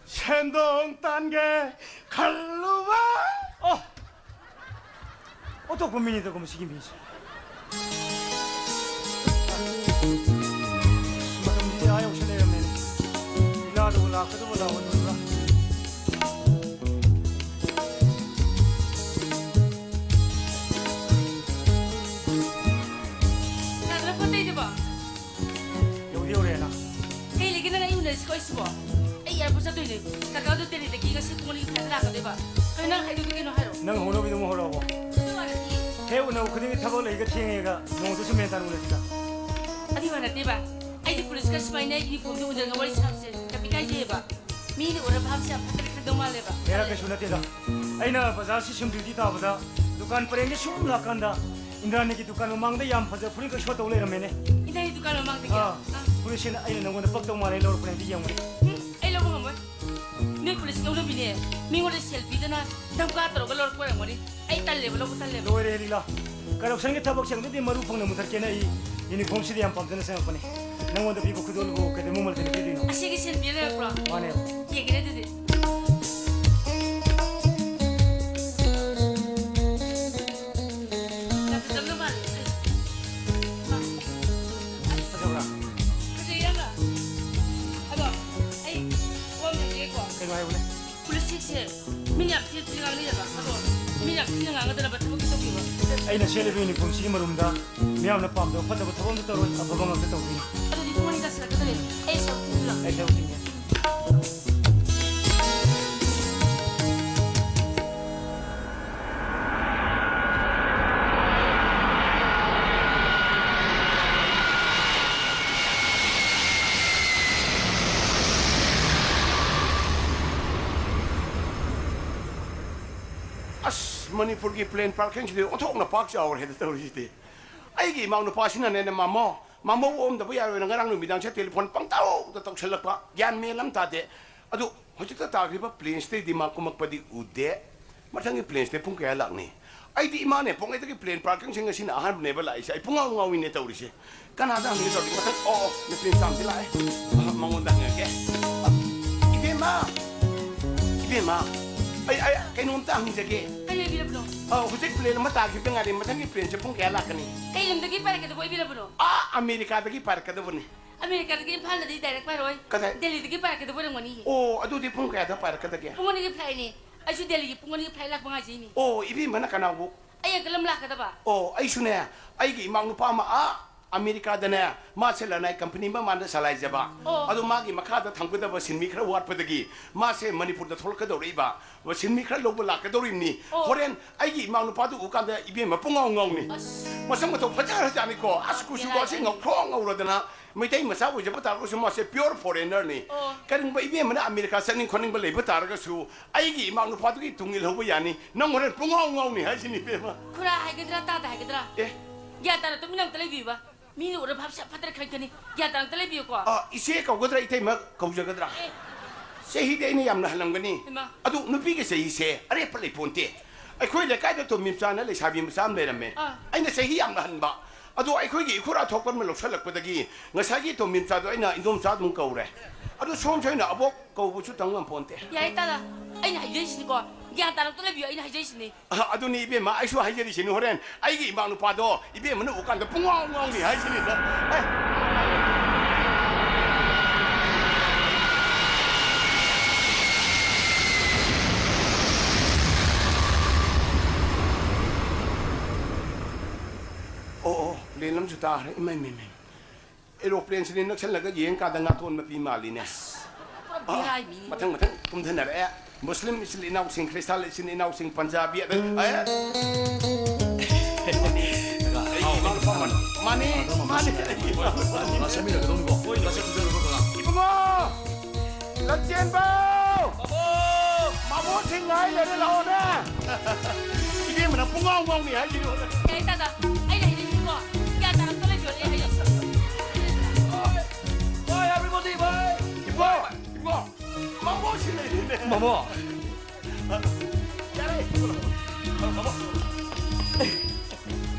ꯁꯦꯟꯗꯣꯡ ꯇꯥꯟꯒꯦ ꯈꯜꯂꯨꯕ꯫ ꯑꯣ! ꯑꯣꯟꯊꯣꯛꯄ ꯃꯤꯅꯤꯗꯀꯣ ꯃꯁꯤꯒꯤ ꯃꯤꯁꯦ꯫ ꯃꯇꯝꯁꯤꯗꯤ ꯑꯥ ꯌꯧꯁꯤꯜ ꯂꯩꯔꯝꯃꯦꯅꯦ꯫ ꯂꯤꯂꯥꯗꯨꯕꯨ ꯂꯥꯛꯀꯗꯕ ꯂꯥꯛꯑꯣꯏꯗꯕ꯭ꯔꯥ? ꯌꯥꯗ꯭ꯔꯥ ꯄꯣꯠ ꯆꯩꯗꯨꯕꯣ? ꯌꯧꯗꯤ ꯌꯧꯔꯛꯑꯦꯅ꯫ ꯀꯩ ꯂꯩꯒꯦ ꯅꯪ ꯑꯩ ꯎꯅꯔꯤꯁꯤꯀꯣ ꯑꯩꯁꯤꯕꯣ? ꯑꯩ ꯑꯦꯌꯥꯔꯄꯣꯔꯠ ꯆꯠꯇꯣꯏꯅꯦ꯫ ꯀꯀꯥꯗꯣ ꯗꯦꯜꯂꯤꯗꯒꯤ ꯉꯁꯤ ꯄꯨꯡ ꯑꯅꯤ ꯐ꯭ꯂꯥꯏꯠ ꯂꯥꯛꯀꯗꯣꯏꯕ꯫ ꯀꯩꯅꯣ ꯅꯪ ꯍꯥꯏꯗꯣꯛꯇꯣꯏ ꯀꯩꯅꯣ ꯍꯥꯏꯔꯣ? ꯅꯪ ꯍꯧꯅꯕꯤꯗꯨ ꯑꯃꯨꯛ ꯍꯧꯔꯛꯑꯕꯣ? ꯑꯗꯨ ꯋꯥ ꯅꯠꯇꯤꯌꯦ꯫ ꯍꯦꯛ ꯎꯅꯕ ꯈꯨꯗꯤꯡꯒꯤ ꯊꯕꯛ ꯂꯩꯒ ꯊꯦꯡꯉꯦꯒ ꯅꯣꯡꯃꯗꯁꯨ ꯃꯦꯟ ꯇꯥꯅ ꯎꯅꯁꯤꯗ꯫ ꯑꯗꯨꯏ ꯋꯥ ꯅꯠꯇꯦꯕ꯫ ꯑꯩꯗꯤ ꯄꯨꯂꯤꯁꯀ ꯁꯨꯃꯥꯏꯅ ꯌꯨꯅꯤꯐꯣꯔꯝꯗ ꯎꯅꯔꯒ ꯋꯥꯔꯤ ꯁꯥꯕꯁꯦ ꯌꯥꯝ ꯏꯀꯥꯏꯖꯩꯌꯦꯕ꯫ ꯃꯤꯅ ꯎꯔ ꯚꯥꯞꯁꯦ ꯌꯥꯝ ꯐꯠꯇꯕ ꯈꯟꯗꯧ ꯃꯥꯜꯂꯦꯕ꯫ ꯍꯦꯔꯥ, ꯀꯩꯁꯨ ꯅꯠꯇꯦꯗ꯫ ꯑꯩꯅ ꯕꯖꯥꯔꯁꯤ ꯁꯨꯝ ꯗ꯭ꯌꯨꯇꯤ ꯇꯥꯕꯗ ꯗꯨꯀꯥꯟ ꯄꯔꯦꯡꯁꯦ ꯁꯨꯝ ꯂꯥꯛꯀꯥꯟꯗ ꯏꯟꯗ꯭ꯔꯥꯅꯤꯒꯤ ꯗꯨꯀꯥꯟ ꯃꯃꯥꯡꯗ ꯌꯥꯝ ꯐꯖꯕ ꯐꯨꯔꯤꯠ ꯈꯔ ꯁꯣ ꯇꯧ ꯂꯩꯔꯝꯃꯦꯅꯦ꯫ ꯏꯟꯗ꯭ꯔꯥꯅꯤ ꯗꯨꯀꯥꯟ ꯃꯃꯥꯡꯗꯒꯤ? ꯑꯥ, ꯑꯥ꯫ ꯐꯨꯔꯤꯠꯁꯤꯅ ꯑꯩꯅ ꯅꯪꯉꯣꯟꯗ ꯄꯛꯇꯧ ꯃꯥꯜꯂꯦ, ꯂꯧꯔꯛꯄꯅꯦ, ꯑꯝꯇ ꯌꯦꯡꯉꯨꯅꯦ꯫ ꯎꯝ, ꯑꯩ ꯂꯧꯕ ꯉꯝꯃꯣꯏ꯫ ꯅꯣꯏ ꯄꯨꯂꯤꯁ ꯂꯧꯅꯕꯤꯅꯦ꯫ ꯃꯤꯉꯣꯟꯗ ꯁꯦꯜ ꯄꯤꯗꯅ ꯙꯝꯀꯥ ꯇꯧꯔꯒ ꯂꯧꯔꯛꯄ ꯑꯣꯏꯔꯝꯒꯅꯤ꯫ ꯑꯩ ꯇꯜꯂꯦꯕ, ꯂꯧꯕ ꯇꯜꯂꯦꯕ꯫ ꯂꯣꯏꯔꯦ ꯂꯤꯂꯥ꯫ ꯀꯔꯞꯁꯟꯒꯤ ꯊꯕꯛꯁꯦ ꯑꯝꯇꯗꯤ ꯃꯔꯨ ꯐꯪꯅ ꯃꯨꯊꯠꯀꯦꯅ ꯑꯩ ꯌꯨꯅꯤꯐꯣꯔꯝꯁꯤꯗ ꯌꯥꯝ ꯄꯥꯝꯖꯅ ꯆꯪꯉꯛꯄꯅꯦ꯫ ꯅꯪꯉꯣꯟꯗ ꯄꯤꯕ ꯈꯨꯗꯣꯜꯕꯨ ꯀꯩꯗꯧꯕ ꯃꯃꯜꯗꯅ ꯄꯤꯗꯣꯏꯅꯣ? ꯑꯁꯤꯒꯤ ꯁꯦꯟ ꯄꯤꯔ ꯂꯩꯔꯛꯄ꯭ꯔꯣ? ꯃꯥꯅꯦ꯫ ꯌꯦꯡꯒꯦꯅꯦ ꯑꯗꯨꯗꯤ꯫ ꯌꯥꯝ ꯐꯖꯕ ꯃꯥꯜꯂꯦ꯫ ꯑꯁ, ꯐꯖꯕ꯭ꯔꯥ? ꯐꯖꯩ ꯌꯥꯝꯅ꯫ ꯑꯗꯣ ꯑꯩ ꯋꯥ ꯑꯃ ꯍꯪꯒꯦꯀꯣ꯫ ꯀꯩꯅꯣ ꯍꯥꯏꯌꯨꯅꯦ꯫ ꯄꯨꯂꯤꯁꯁꯤꯡꯁꯦ ꯃꯤꯅ ꯌꯥꯝ ꯊꯤꯅ ꯊꯤꯅ ꯉꯥꯡꯅꯩꯌꯦꯕ꯫ ꯑꯗꯣ ꯃꯤꯅ ꯌꯥꯝ ꯊꯤꯅ ꯉꯥꯡꯒꯗꯅꯕ ꯊꯕꯛꯇꯤ ꯇꯧꯕꯤꯕ꯫ ꯑꯩꯅ ꯁꯦꯠꯂꯤꯕ ꯌꯨꯅꯤꯐꯣꯔꯝꯁꯤꯒꯤ ꯃꯔꯨꯝꯗ ꯃꯤꯌꯥꯝꯅ ꯄꯥꯝꯗꯕ ꯐꯠꯇꯕ ꯊꯕꯛ ꯑꯝꯇ ꯇꯧꯔꯣꯏ, ꯑꯐꯕ ꯉꯥꯛꯇ ꯇꯧꯗꯣꯏꯅꯤ꯫ ꯑꯗꯨꯗꯤ ꯄꯨꯡ ꯑꯅꯤ ꯇꯥꯁꯤꯜꯂꯛꯀꯗꯧꯔꯦ꯫ ꯑꯩ ꯁꯔꯨꯛ ꯊꯤꯟꯕꯤꯔꯣ꯫ ꯑꯩ ꯁꯔꯨꯛ ꯊꯤꯟꯒꯦ꯫ ꯑꯁ, ꯃꯅꯤꯄꯨꯔꯒꯤ ꯄ꯭ꯂꯦꯟ ꯄꯥꯔꯀꯤꯡꯁꯤꯗꯤ ꯑꯣꯟꯊꯣꯛꯅ ꯄꯥꯛ ꯆꯥꯎꯔꯦꯗ ꯇꯧꯔꯤꯁꯤꯗꯤ꯫ ꯑꯩꯒꯤ ꯏꯃꯥꯎ ꯅꯨꯄꯥꯁꯤꯅꯅꯦ, ꯃꯥꯃꯣ, ꯃꯥꯃꯣ ꯑꯣꯝꯗꯕ ꯌꯥꯔꯣꯏꯅ ꯉꯔꯥꯡ ꯅꯨꯃꯤꯗꯥꯡꯁꯦ ꯇꯦꯂꯤꯐꯣꯟ ꯄꯪꯇꯧꯗ ꯇꯧꯁꯜꯂꯛꯄ, ꯒ꯭ꯌꯥꯟ ꯃꯦꯟ ꯑꯃ ꯇꯥꯗꯦ꯫ ꯑꯗꯨ ꯍꯧꯖꯤꯛꯇ ꯇꯥꯈ꯭ꯔꯤꯕ ꯄ꯭ꯂꯦꯟꯁꯤꯗꯩꯗꯤ ꯃꯥ ꯀꯨꯝꯃꯛꯄꯗꯤ ꯎꯗꯦ꯫ ꯃꯊꯪꯒꯤ ꯄ꯭ꯂꯦꯟꯁꯤꯗꯤ ꯄꯨꯡ ꯀꯌꯥ ꯂꯥꯛꯅꯤ? ꯑꯩꯗꯤ ꯏꯃꯥꯅꯦ, ꯄꯣꯛꯉꯩꯗꯒꯤ ꯄ꯭ꯂꯦꯟ ꯄꯥꯔꯀꯤꯡꯁꯦ ꯉꯁꯤꯅ ꯑꯍꯥꯟꯕꯅꯦꯕ ꯂꯥꯛꯏꯁꯦ꯫ ꯑꯩ ꯄꯨꯡꯉꯥꯎ ꯉꯥꯎꯏꯅꯦ ꯇꯧꯔꯤꯁꯦ꯫ ꯀꯅꯥꯗ ꯍꯪꯒꯦ ꯇꯧꯔꯗꯤ ꯃꯊꯪ, ꯑꯣ, ꯑꯣ, ꯅꯨꯄꯤ ꯃꯆꯥ ꯑꯃꯗꯤ ꯂꯥꯛꯑꯦ꯫ ꯑ, ꯃꯉꯣꯟꯗ ꯍꯪꯉꯒꯦ꯫ ꯑ, ꯏꯕꯦꯝꯃ! ꯏꯕꯦꯝꯃ! ꯑꯩ, ꯑꯩ ꯀꯩꯅꯣꯝꯇ ꯍꯪꯖꯒꯦ꯫ ꯀꯩ ꯂꯩꯕꯤꯔꯕꯅꯣ? ꯑ, ꯍꯧꯖꯤꯛ ꯄ꯭ꯂꯦꯟ ꯑꯃ ꯇꯥꯈꯤꯕꯗ ꯉꯥꯏꯔꯤ꯫ ꯃꯊꯪꯒꯤ ꯄ꯭ꯂꯦꯟꯁꯦ ꯄꯨꯡ ꯀꯌꯥ ꯂꯥꯛꯀꯅꯤ? ꯀꯩ ꯂꯝꯗꯒꯤ ꯄꯥꯏꯔꯛꯀꯗꯕ ꯑꯣꯏꯕꯤꯔꯕꯅꯣ? ꯑꯥ, ꯑꯃꯦꯔꯤꯀꯥꯗꯒꯤ ꯄꯥꯏꯔꯛꯀꯗꯕꯅꯤ꯫ ꯑꯃꯦꯔꯤꯀꯥꯗꯒꯤ ꯏꯝꯐꯥꯜꯗꯗꯤ ꯗꯥꯏꯔꯦꯛ ꯄꯥꯏꯔꯛꯑꯣꯏ꯫ ꯀꯗꯥꯏ? ꯗꯦꯜꯂꯤꯗꯒꯤ ꯄꯥꯏꯔꯛꯀꯗꯕ ꯑꯣꯏꯔꯝꯒꯅꯤ꯫ ꯑꯣ, ꯑꯗꯨꯗꯤ ꯄꯨꯡ ꯀꯌꯥꯗ ꯄꯥꯏꯔꯛꯀꯗꯒꯦ? ꯄꯨꯡ ꯑꯅꯤꯒꯤ ꯐ꯭ꯂꯥꯏꯠꯅꯤ꯫ ꯑꯩꯁꯨ ꯗꯦꯜꯂꯤꯒꯤ ꯄꯨꯡ ꯑꯅꯤꯒꯤ ꯐ꯭ꯂꯥꯏꯠ ꯂꯥꯛꯄ ꯉꯥꯏꯖꯩꯅꯤ꯫ ꯑꯣ, ꯏꯕꯦꯝꯃꯅ ꯀꯅꯥꯕꯨ? ꯑꯩ ꯑꯪꯀꯜ ꯑꯃ ꯂꯥꯛꯀꯗꯕ꯫ ꯑꯣ, ꯑꯩꯁꯨꯅꯦ, ꯑꯩꯒꯤ ꯏꯃꯥꯎ ꯅꯨꯄꯥ ꯑꯃ ꯑꯥ ꯑꯃꯦꯔꯤꯀꯥꯗꯅꯦ, ꯃꯥꯁꯦ ꯂꯅꯥꯏ ꯀꯝꯄꯅꯤ ꯑꯃ ꯃꯥꯅ ꯆꯂꯥꯏꯖꯕ꯫ ꯑꯣ꯫ ꯑꯗꯣ ꯃꯥꯒꯤ ꯃꯈꯥꯗ ꯊꯝꯒꯗꯕ ꯁꯤꯟꯃꯤ ꯈꯔ ꯋꯥꯠꯄꯗꯒꯤ ꯃꯥꯁꯦ ꯃꯅꯤꯄꯨꯔꯗ ꯊꯣꯛꯂꯛꯀꯗꯧꯔꯛꯏꯕ꯫ ꯁꯤꯟꯃꯤ ꯈꯔ ꯂꯧꯕ ꯂꯥꯛꯀꯗꯧꯔꯤꯕꯅꯤ꯫ ꯑꯣ꯫ ꯍꯣꯔꯦꯟ ꯑꯩꯒꯤ ꯏꯃꯥꯎ ꯅꯨꯄꯥꯗꯨ ꯎꯀꯥꯟꯗ ꯏꯕꯦꯝꯃ ꯄꯨꯡꯉꯥꯎ ꯉꯥꯎꯅꯤ꯫ ꯑꯁ꯫ ꯃꯁꯛ ꯃꯇꯧ ꯐꯖꯈ꯭ꯔꯖꯥꯠꯅꯤꯀꯣ꯫ ꯑꯁ, ꯀꯨꯆꯨꯒꯁꯦ ꯕꯦꯔꯥꯅꯤ꯫ ꯉꯧꯊ꯭ꯔꯣꯛ ꯉꯧꯔꯗꯅ ꯃꯩꯇꯩ ꯃꯆꯥ ꯑꯣꯏꯖꯕ ꯇꯥꯔꯒꯁꯨ ꯃꯥꯁꯦ pure foreigner ꯅꯤ꯫ ꯑꯣ꯫ ꯀꯔꯤꯒꯨꯝꯕ ꯏꯕꯦꯝꯃꯅ ꯑꯃꯦꯔꯤꯀꯥ ꯆꯠꯅꯤꯡ ꯈꯣꯠꯅꯤꯡꯕ ꯂꯩꯕ ꯇꯥꯔꯒꯁꯨ ꯑꯩꯒꯤ ꯏꯃꯥ ꯅꯨꯄꯥꯗꯨꯒꯤ ꯇꯨꯡ ꯏꯜꯍꯧꯕ ꯌꯥꯅꯤ꯫ ꯅꯪ ꯍꯣꯔꯦꯟ ꯄꯨꯡꯉꯥꯎ ꯉꯥꯎꯅꯤ ꯍꯥꯏꯁꯤꯅꯤ ꯏꯕꯦꯝꯃ꯫ ꯈꯨꯔꯥ ꯍꯥꯏꯒꯗ꯭ꯔꯥ ꯇꯥꯗ ꯍꯥꯏꯒꯗ꯭ꯔꯥ? ꯑꯦ꯫ ꯒ꯭ꯌꯥꯟ ꯇꯥꯅ ꯇꯨꯃꯤꯟꯅ ꯑꯝꯇ ꯂꯩꯕꯤꯌꯨꯕ꯫ ꯃꯤꯅ ꯎꯔ ꯚꯥꯞ ꯁꯠ ꯐꯠꯇ꯭ꯔ ꯈꯟꯒꯅꯤ꯫ ꯒ꯭ꯌꯥꯟ ꯇꯥꯅ ꯑꯝꯇ ꯂꯩꯕꯤꯌꯨꯀꯣ꯫ ꯑ, ꯏꯆꯦ ꯀꯧꯒꯗ꯭ꯔꯥ ꯏꯇꯩꯃ ꯀꯧꯖꯒꯗ꯭ꯔꯥ? ꯑꯦ꯫ ꯆꯍꯤꯗꯤ ꯑꯩꯅ ꯌꯥꯝꯅ ꯍꯜꯂꯝꯒꯅꯤ꯫ ꯍꯩꯃꯥ꯫ ꯑꯗꯨ ꯅꯨꯄꯤꯒꯤ ꯆꯍꯤꯁꯦ ꯑꯔꯦꯞꯄ ꯂꯩꯄꯣꯟꯇꯦ꯫ ꯑꯩꯈꯣꯏ ꯂꯩꯀꯥꯏꯗ ꯇꯣꯝꯕꯤ ꯃꯆꯥꯅ ꯂꯩꯁꯥꯕꯤ ꯃꯆꯥ ꯑꯃ ꯂꯩꯔꯝꯃꯦ꯫ ꯑꯥ꯫ ꯑꯩꯅ ꯆꯍꯤ ꯌꯥꯝꯅ ꯍꯟꯕ꯫ ꯑꯗꯣ ꯑꯩꯈꯣꯏꯒꯤ ꯏꯈꯨꯔꯥ ꯊꯣꯛꯄ ꯑꯃ ꯂꯧꯁꯜꯂꯛꯄꯗꯒꯤ ꯉꯁꯥꯏꯒꯤ ꯇꯣꯝꯕꯤꯝꯆꯥꯗꯣ ꯑꯩꯅ ꯏꯟꯗꯣꯝꯆꯥ ꯑꯗꯨꯝ ꯀꯧꯔꯦ꯫ ꯑꯗꯣ ꯁꯣꯝꯁꯤ ꯑꯣꯏꯅ ꯑꯕꯣꯛ ꯀꯧꯕꯁꯨ ꯇꯝ ꯉꯝꯄꯣꯟꯇꯦ꯫ ꯌꯥꯏ ꯇꯥꯗ, ꯑꯩꯅ ꯍꯥꯏꯖꯔꯤꯁꯤꯅꯤꯀꯣ, ꯒ꯭ꯌꯥꯟ ꯇꯥꯅ ꯑꯝꯇ ꯂꯩꯕꯤꯌꯨ, ꯑꯩꯅ ꯍꯥꯏꯖꯔꯤꯁꯤꯅꯤ꯫ ꯑ, ꯑꯗꯨꯅꯤ ꯏꯕꯦꯝꯃ, ꯑꯩꯁꯨ ꯍꯥꯏꯖꯔꯤꯁꯤꯅꯤ, ꯍꯣꯔꯦꯟ ꯑꯩꯒꯤ ꯏꯃꯥ ꯅꯨꯄꯥꯗꯣ ꯏꯕꯦꯝꯃꯅ ꯎꯀꯥꯟꯗ ꯄꯨꯡꯉꯥꯎ ꯉꯥꯎꯅꯤ ꯍꯥꯏꯁꯤꯅꯤꯗ꯫ ꯑꯦ꯫ ꯑꯣ, ꯑꯣ, ꯄ꯭ꯂꯦꯟ ꯑꯃꯁꯨ ꯇꯥꯈ꯭ꯔꯦ꯫ ꯏꯃꯥꯏ, ꯏꯃꯥꯏ, ꯏꯃꯥꯏ꯫ ꯑꯦꯔꯣꯄ꯭ꯂꯦꯟꯁꯤꯅ ꯅꯛꯁꯜꯂꯒ ꯌꯦꯡꯀꯥꯟꯗ ꯉꯥꯇꯣꯟ ꯃꯄꯤ ꯃꯥꯜꯂꯤꯅꯦ꯫ ꯄꯨꯔꯥ ꯑꯥ, ꯕꯦꯔꯥꯒꯤ ꯃꯤꯅꯤ꯫ ꯃꯊꯪ, ꯃꯊꯪ ꯀꯨꯝꯊꯅꯔꯛꯑꯦ꯫ ꯃꯨꯁꯂꯤꯝ ꯏꯆꯤꯜ ꯏꯅꯥꯎꯁꯤꯡ, ꯈ꯭ꯔꯤꯁꯇꯥꯟ ꯏꯆꯤꯜ ꯏꯅꯥꯎꯁꯤꯡ, ꯄꯟꯖꯥꯕꯤ, ꯑꯗ, ꯑꯦ? ꯀꯀꯥ, ꯑꯩ ꯍꯥꯎ, ꯏꯃꯥ ꯅꯨꯄꯥ ꯃꯥꯟ-, ꯃꯥꯅꯦ, ꯃꯥꯅꯦ꯫ ꯍꯣꯏ, ꯍꯣꯏ, ꯍꯣꯏ, ꯀꯀꯥ, ꯆꯠꯃꯤꯟꯅꯔꯒꯗꯧꯅꯤꯀꯣ꯫ ꯍꯣꯏ, ꯀꯀꯥ, ꯆꯠꯃꯤꯟꯅꯔꯒ, ꯀꯀꯥ꯫ ꯏꯕꯨꯡꯉꯣ! ꯂꯟꯆꯦꯟꯕ! ꯕꯥꯕꯨ! ꯃꯥꯃꯣꯁꯤꯡ ꯉꯥꯏ ꯂꯩꯔꯦ, ꯂꯥꯛꯑꯣꯅꯦ꯫ ꯏꯕꯦꯝꯃꯅ ꯄꯨꯡꯉꯥꯎ ꯉꯥꯎꯅꯤ ꯍꯥꯏꯁꯤꯅꯤ꯫ ꯌꯥꯏ ꯇꯥꯗ, ꯑꯩꯅ ꯍꯥꯏꯖꯔꯤꯁꯤꯀꯣ, ꯒ꯭ꯌꯥꯟ ꯇꯥꯔꯛꯇ ꯂꯩꯕꯤꯌꯣ, ꯑꯩ ꯍꯥꯏꯖꯔꯤꯁꯤ꯫ Bye, everybody, bye. ꯏꯕꯣ! ꯏꯕꯣ! ꯃꯥꯃꯣꯁꯤ ꯂꯩꯔꯦꯅꯦ꯫ ꯃꯥꯃꯣ! ꯌꯥꯔꯦ꯫ ꯃꯥꯃꯣ!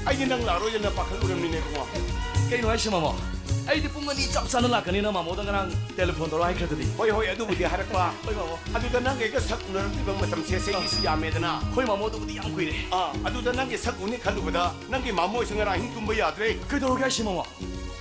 ꯑꯩꯗꯤ ꯅꯪ ꯂꯥꯛꯑꯔꯣꯏꯗꯅ ꯄꯥꯈꯠꯂꯨꯔꯝꯃꯤꯅꯦ, ꯏꯕꯨꯡꯉꯣ꯫ ꯀꯩꯅꯣ ꯍꯥꯏꯁꯦ, ꯃꯥꯃꯣ? ꯑꯩꯗꯤ ꯄꯨꯡ ꯑꯅꯤ ꯆꯞ ꯆꯥꯅ ꯂꯥꯛꯀꯅꯤꯅ ꯃꯥꯃꯣꯗ ꯉꯔꯥꯡ ꯇꯦꯂꯤꯐꯣꯟ ꯇꯧꯔ ꯍꯥꯏꯈ꯭ꯔꯗꯨꯗꯤ꯫ ꯍꯣꯏ, ꯍꯣꯏ, ꯑꯗꯨꯕꯨꯗꯤ ꯍꯥꯏꯔꯛꯄ꯫ ꯍꯣꯏ, ꯃꯥꯃꯣ꯫ ꯑꯗꯨꯗ ꯅꯪꯒ ꯑꯩꯒ ꯁꯛ ꯎꯅꯔꯛꯇ꯭ꯔꯤꯕ ꯃꯇꯝꯁꯦ ꯆꯍꯤꯁꯤ ꯌꯥꯝꯃꯦꯗꯅ꯫ ꯍꯣꯏ, ꯃꯥꯃꯣ, ꯑꯗꯨꯕꯨꯗꯤ ꯌꯥꯝ ꯀꯨꯏꯔꯦ꯫ ꯑꯥ, ꯑꯗꯨꯗ ꯅꯪꯒꯤ ꯁꯛ ꯎꯅꯤ ꯈꯜꯂꯨꯕꯗ ꯅꯪꯒꯤ ꯃꯥꯃꯣ ꯍꯣꯏꯁꯨ ꯉꯔꯥꯡ ꯑꯍꯤꯡ ꯇꯨꯝꯕ ꯌꯥꯗ꯭ꯔꯦ꯫ ꯀꯩꯗꯧꯔꯒꯦ ꯍꯥꯏꯁꯦ, ꯃꯥꯃꯣ?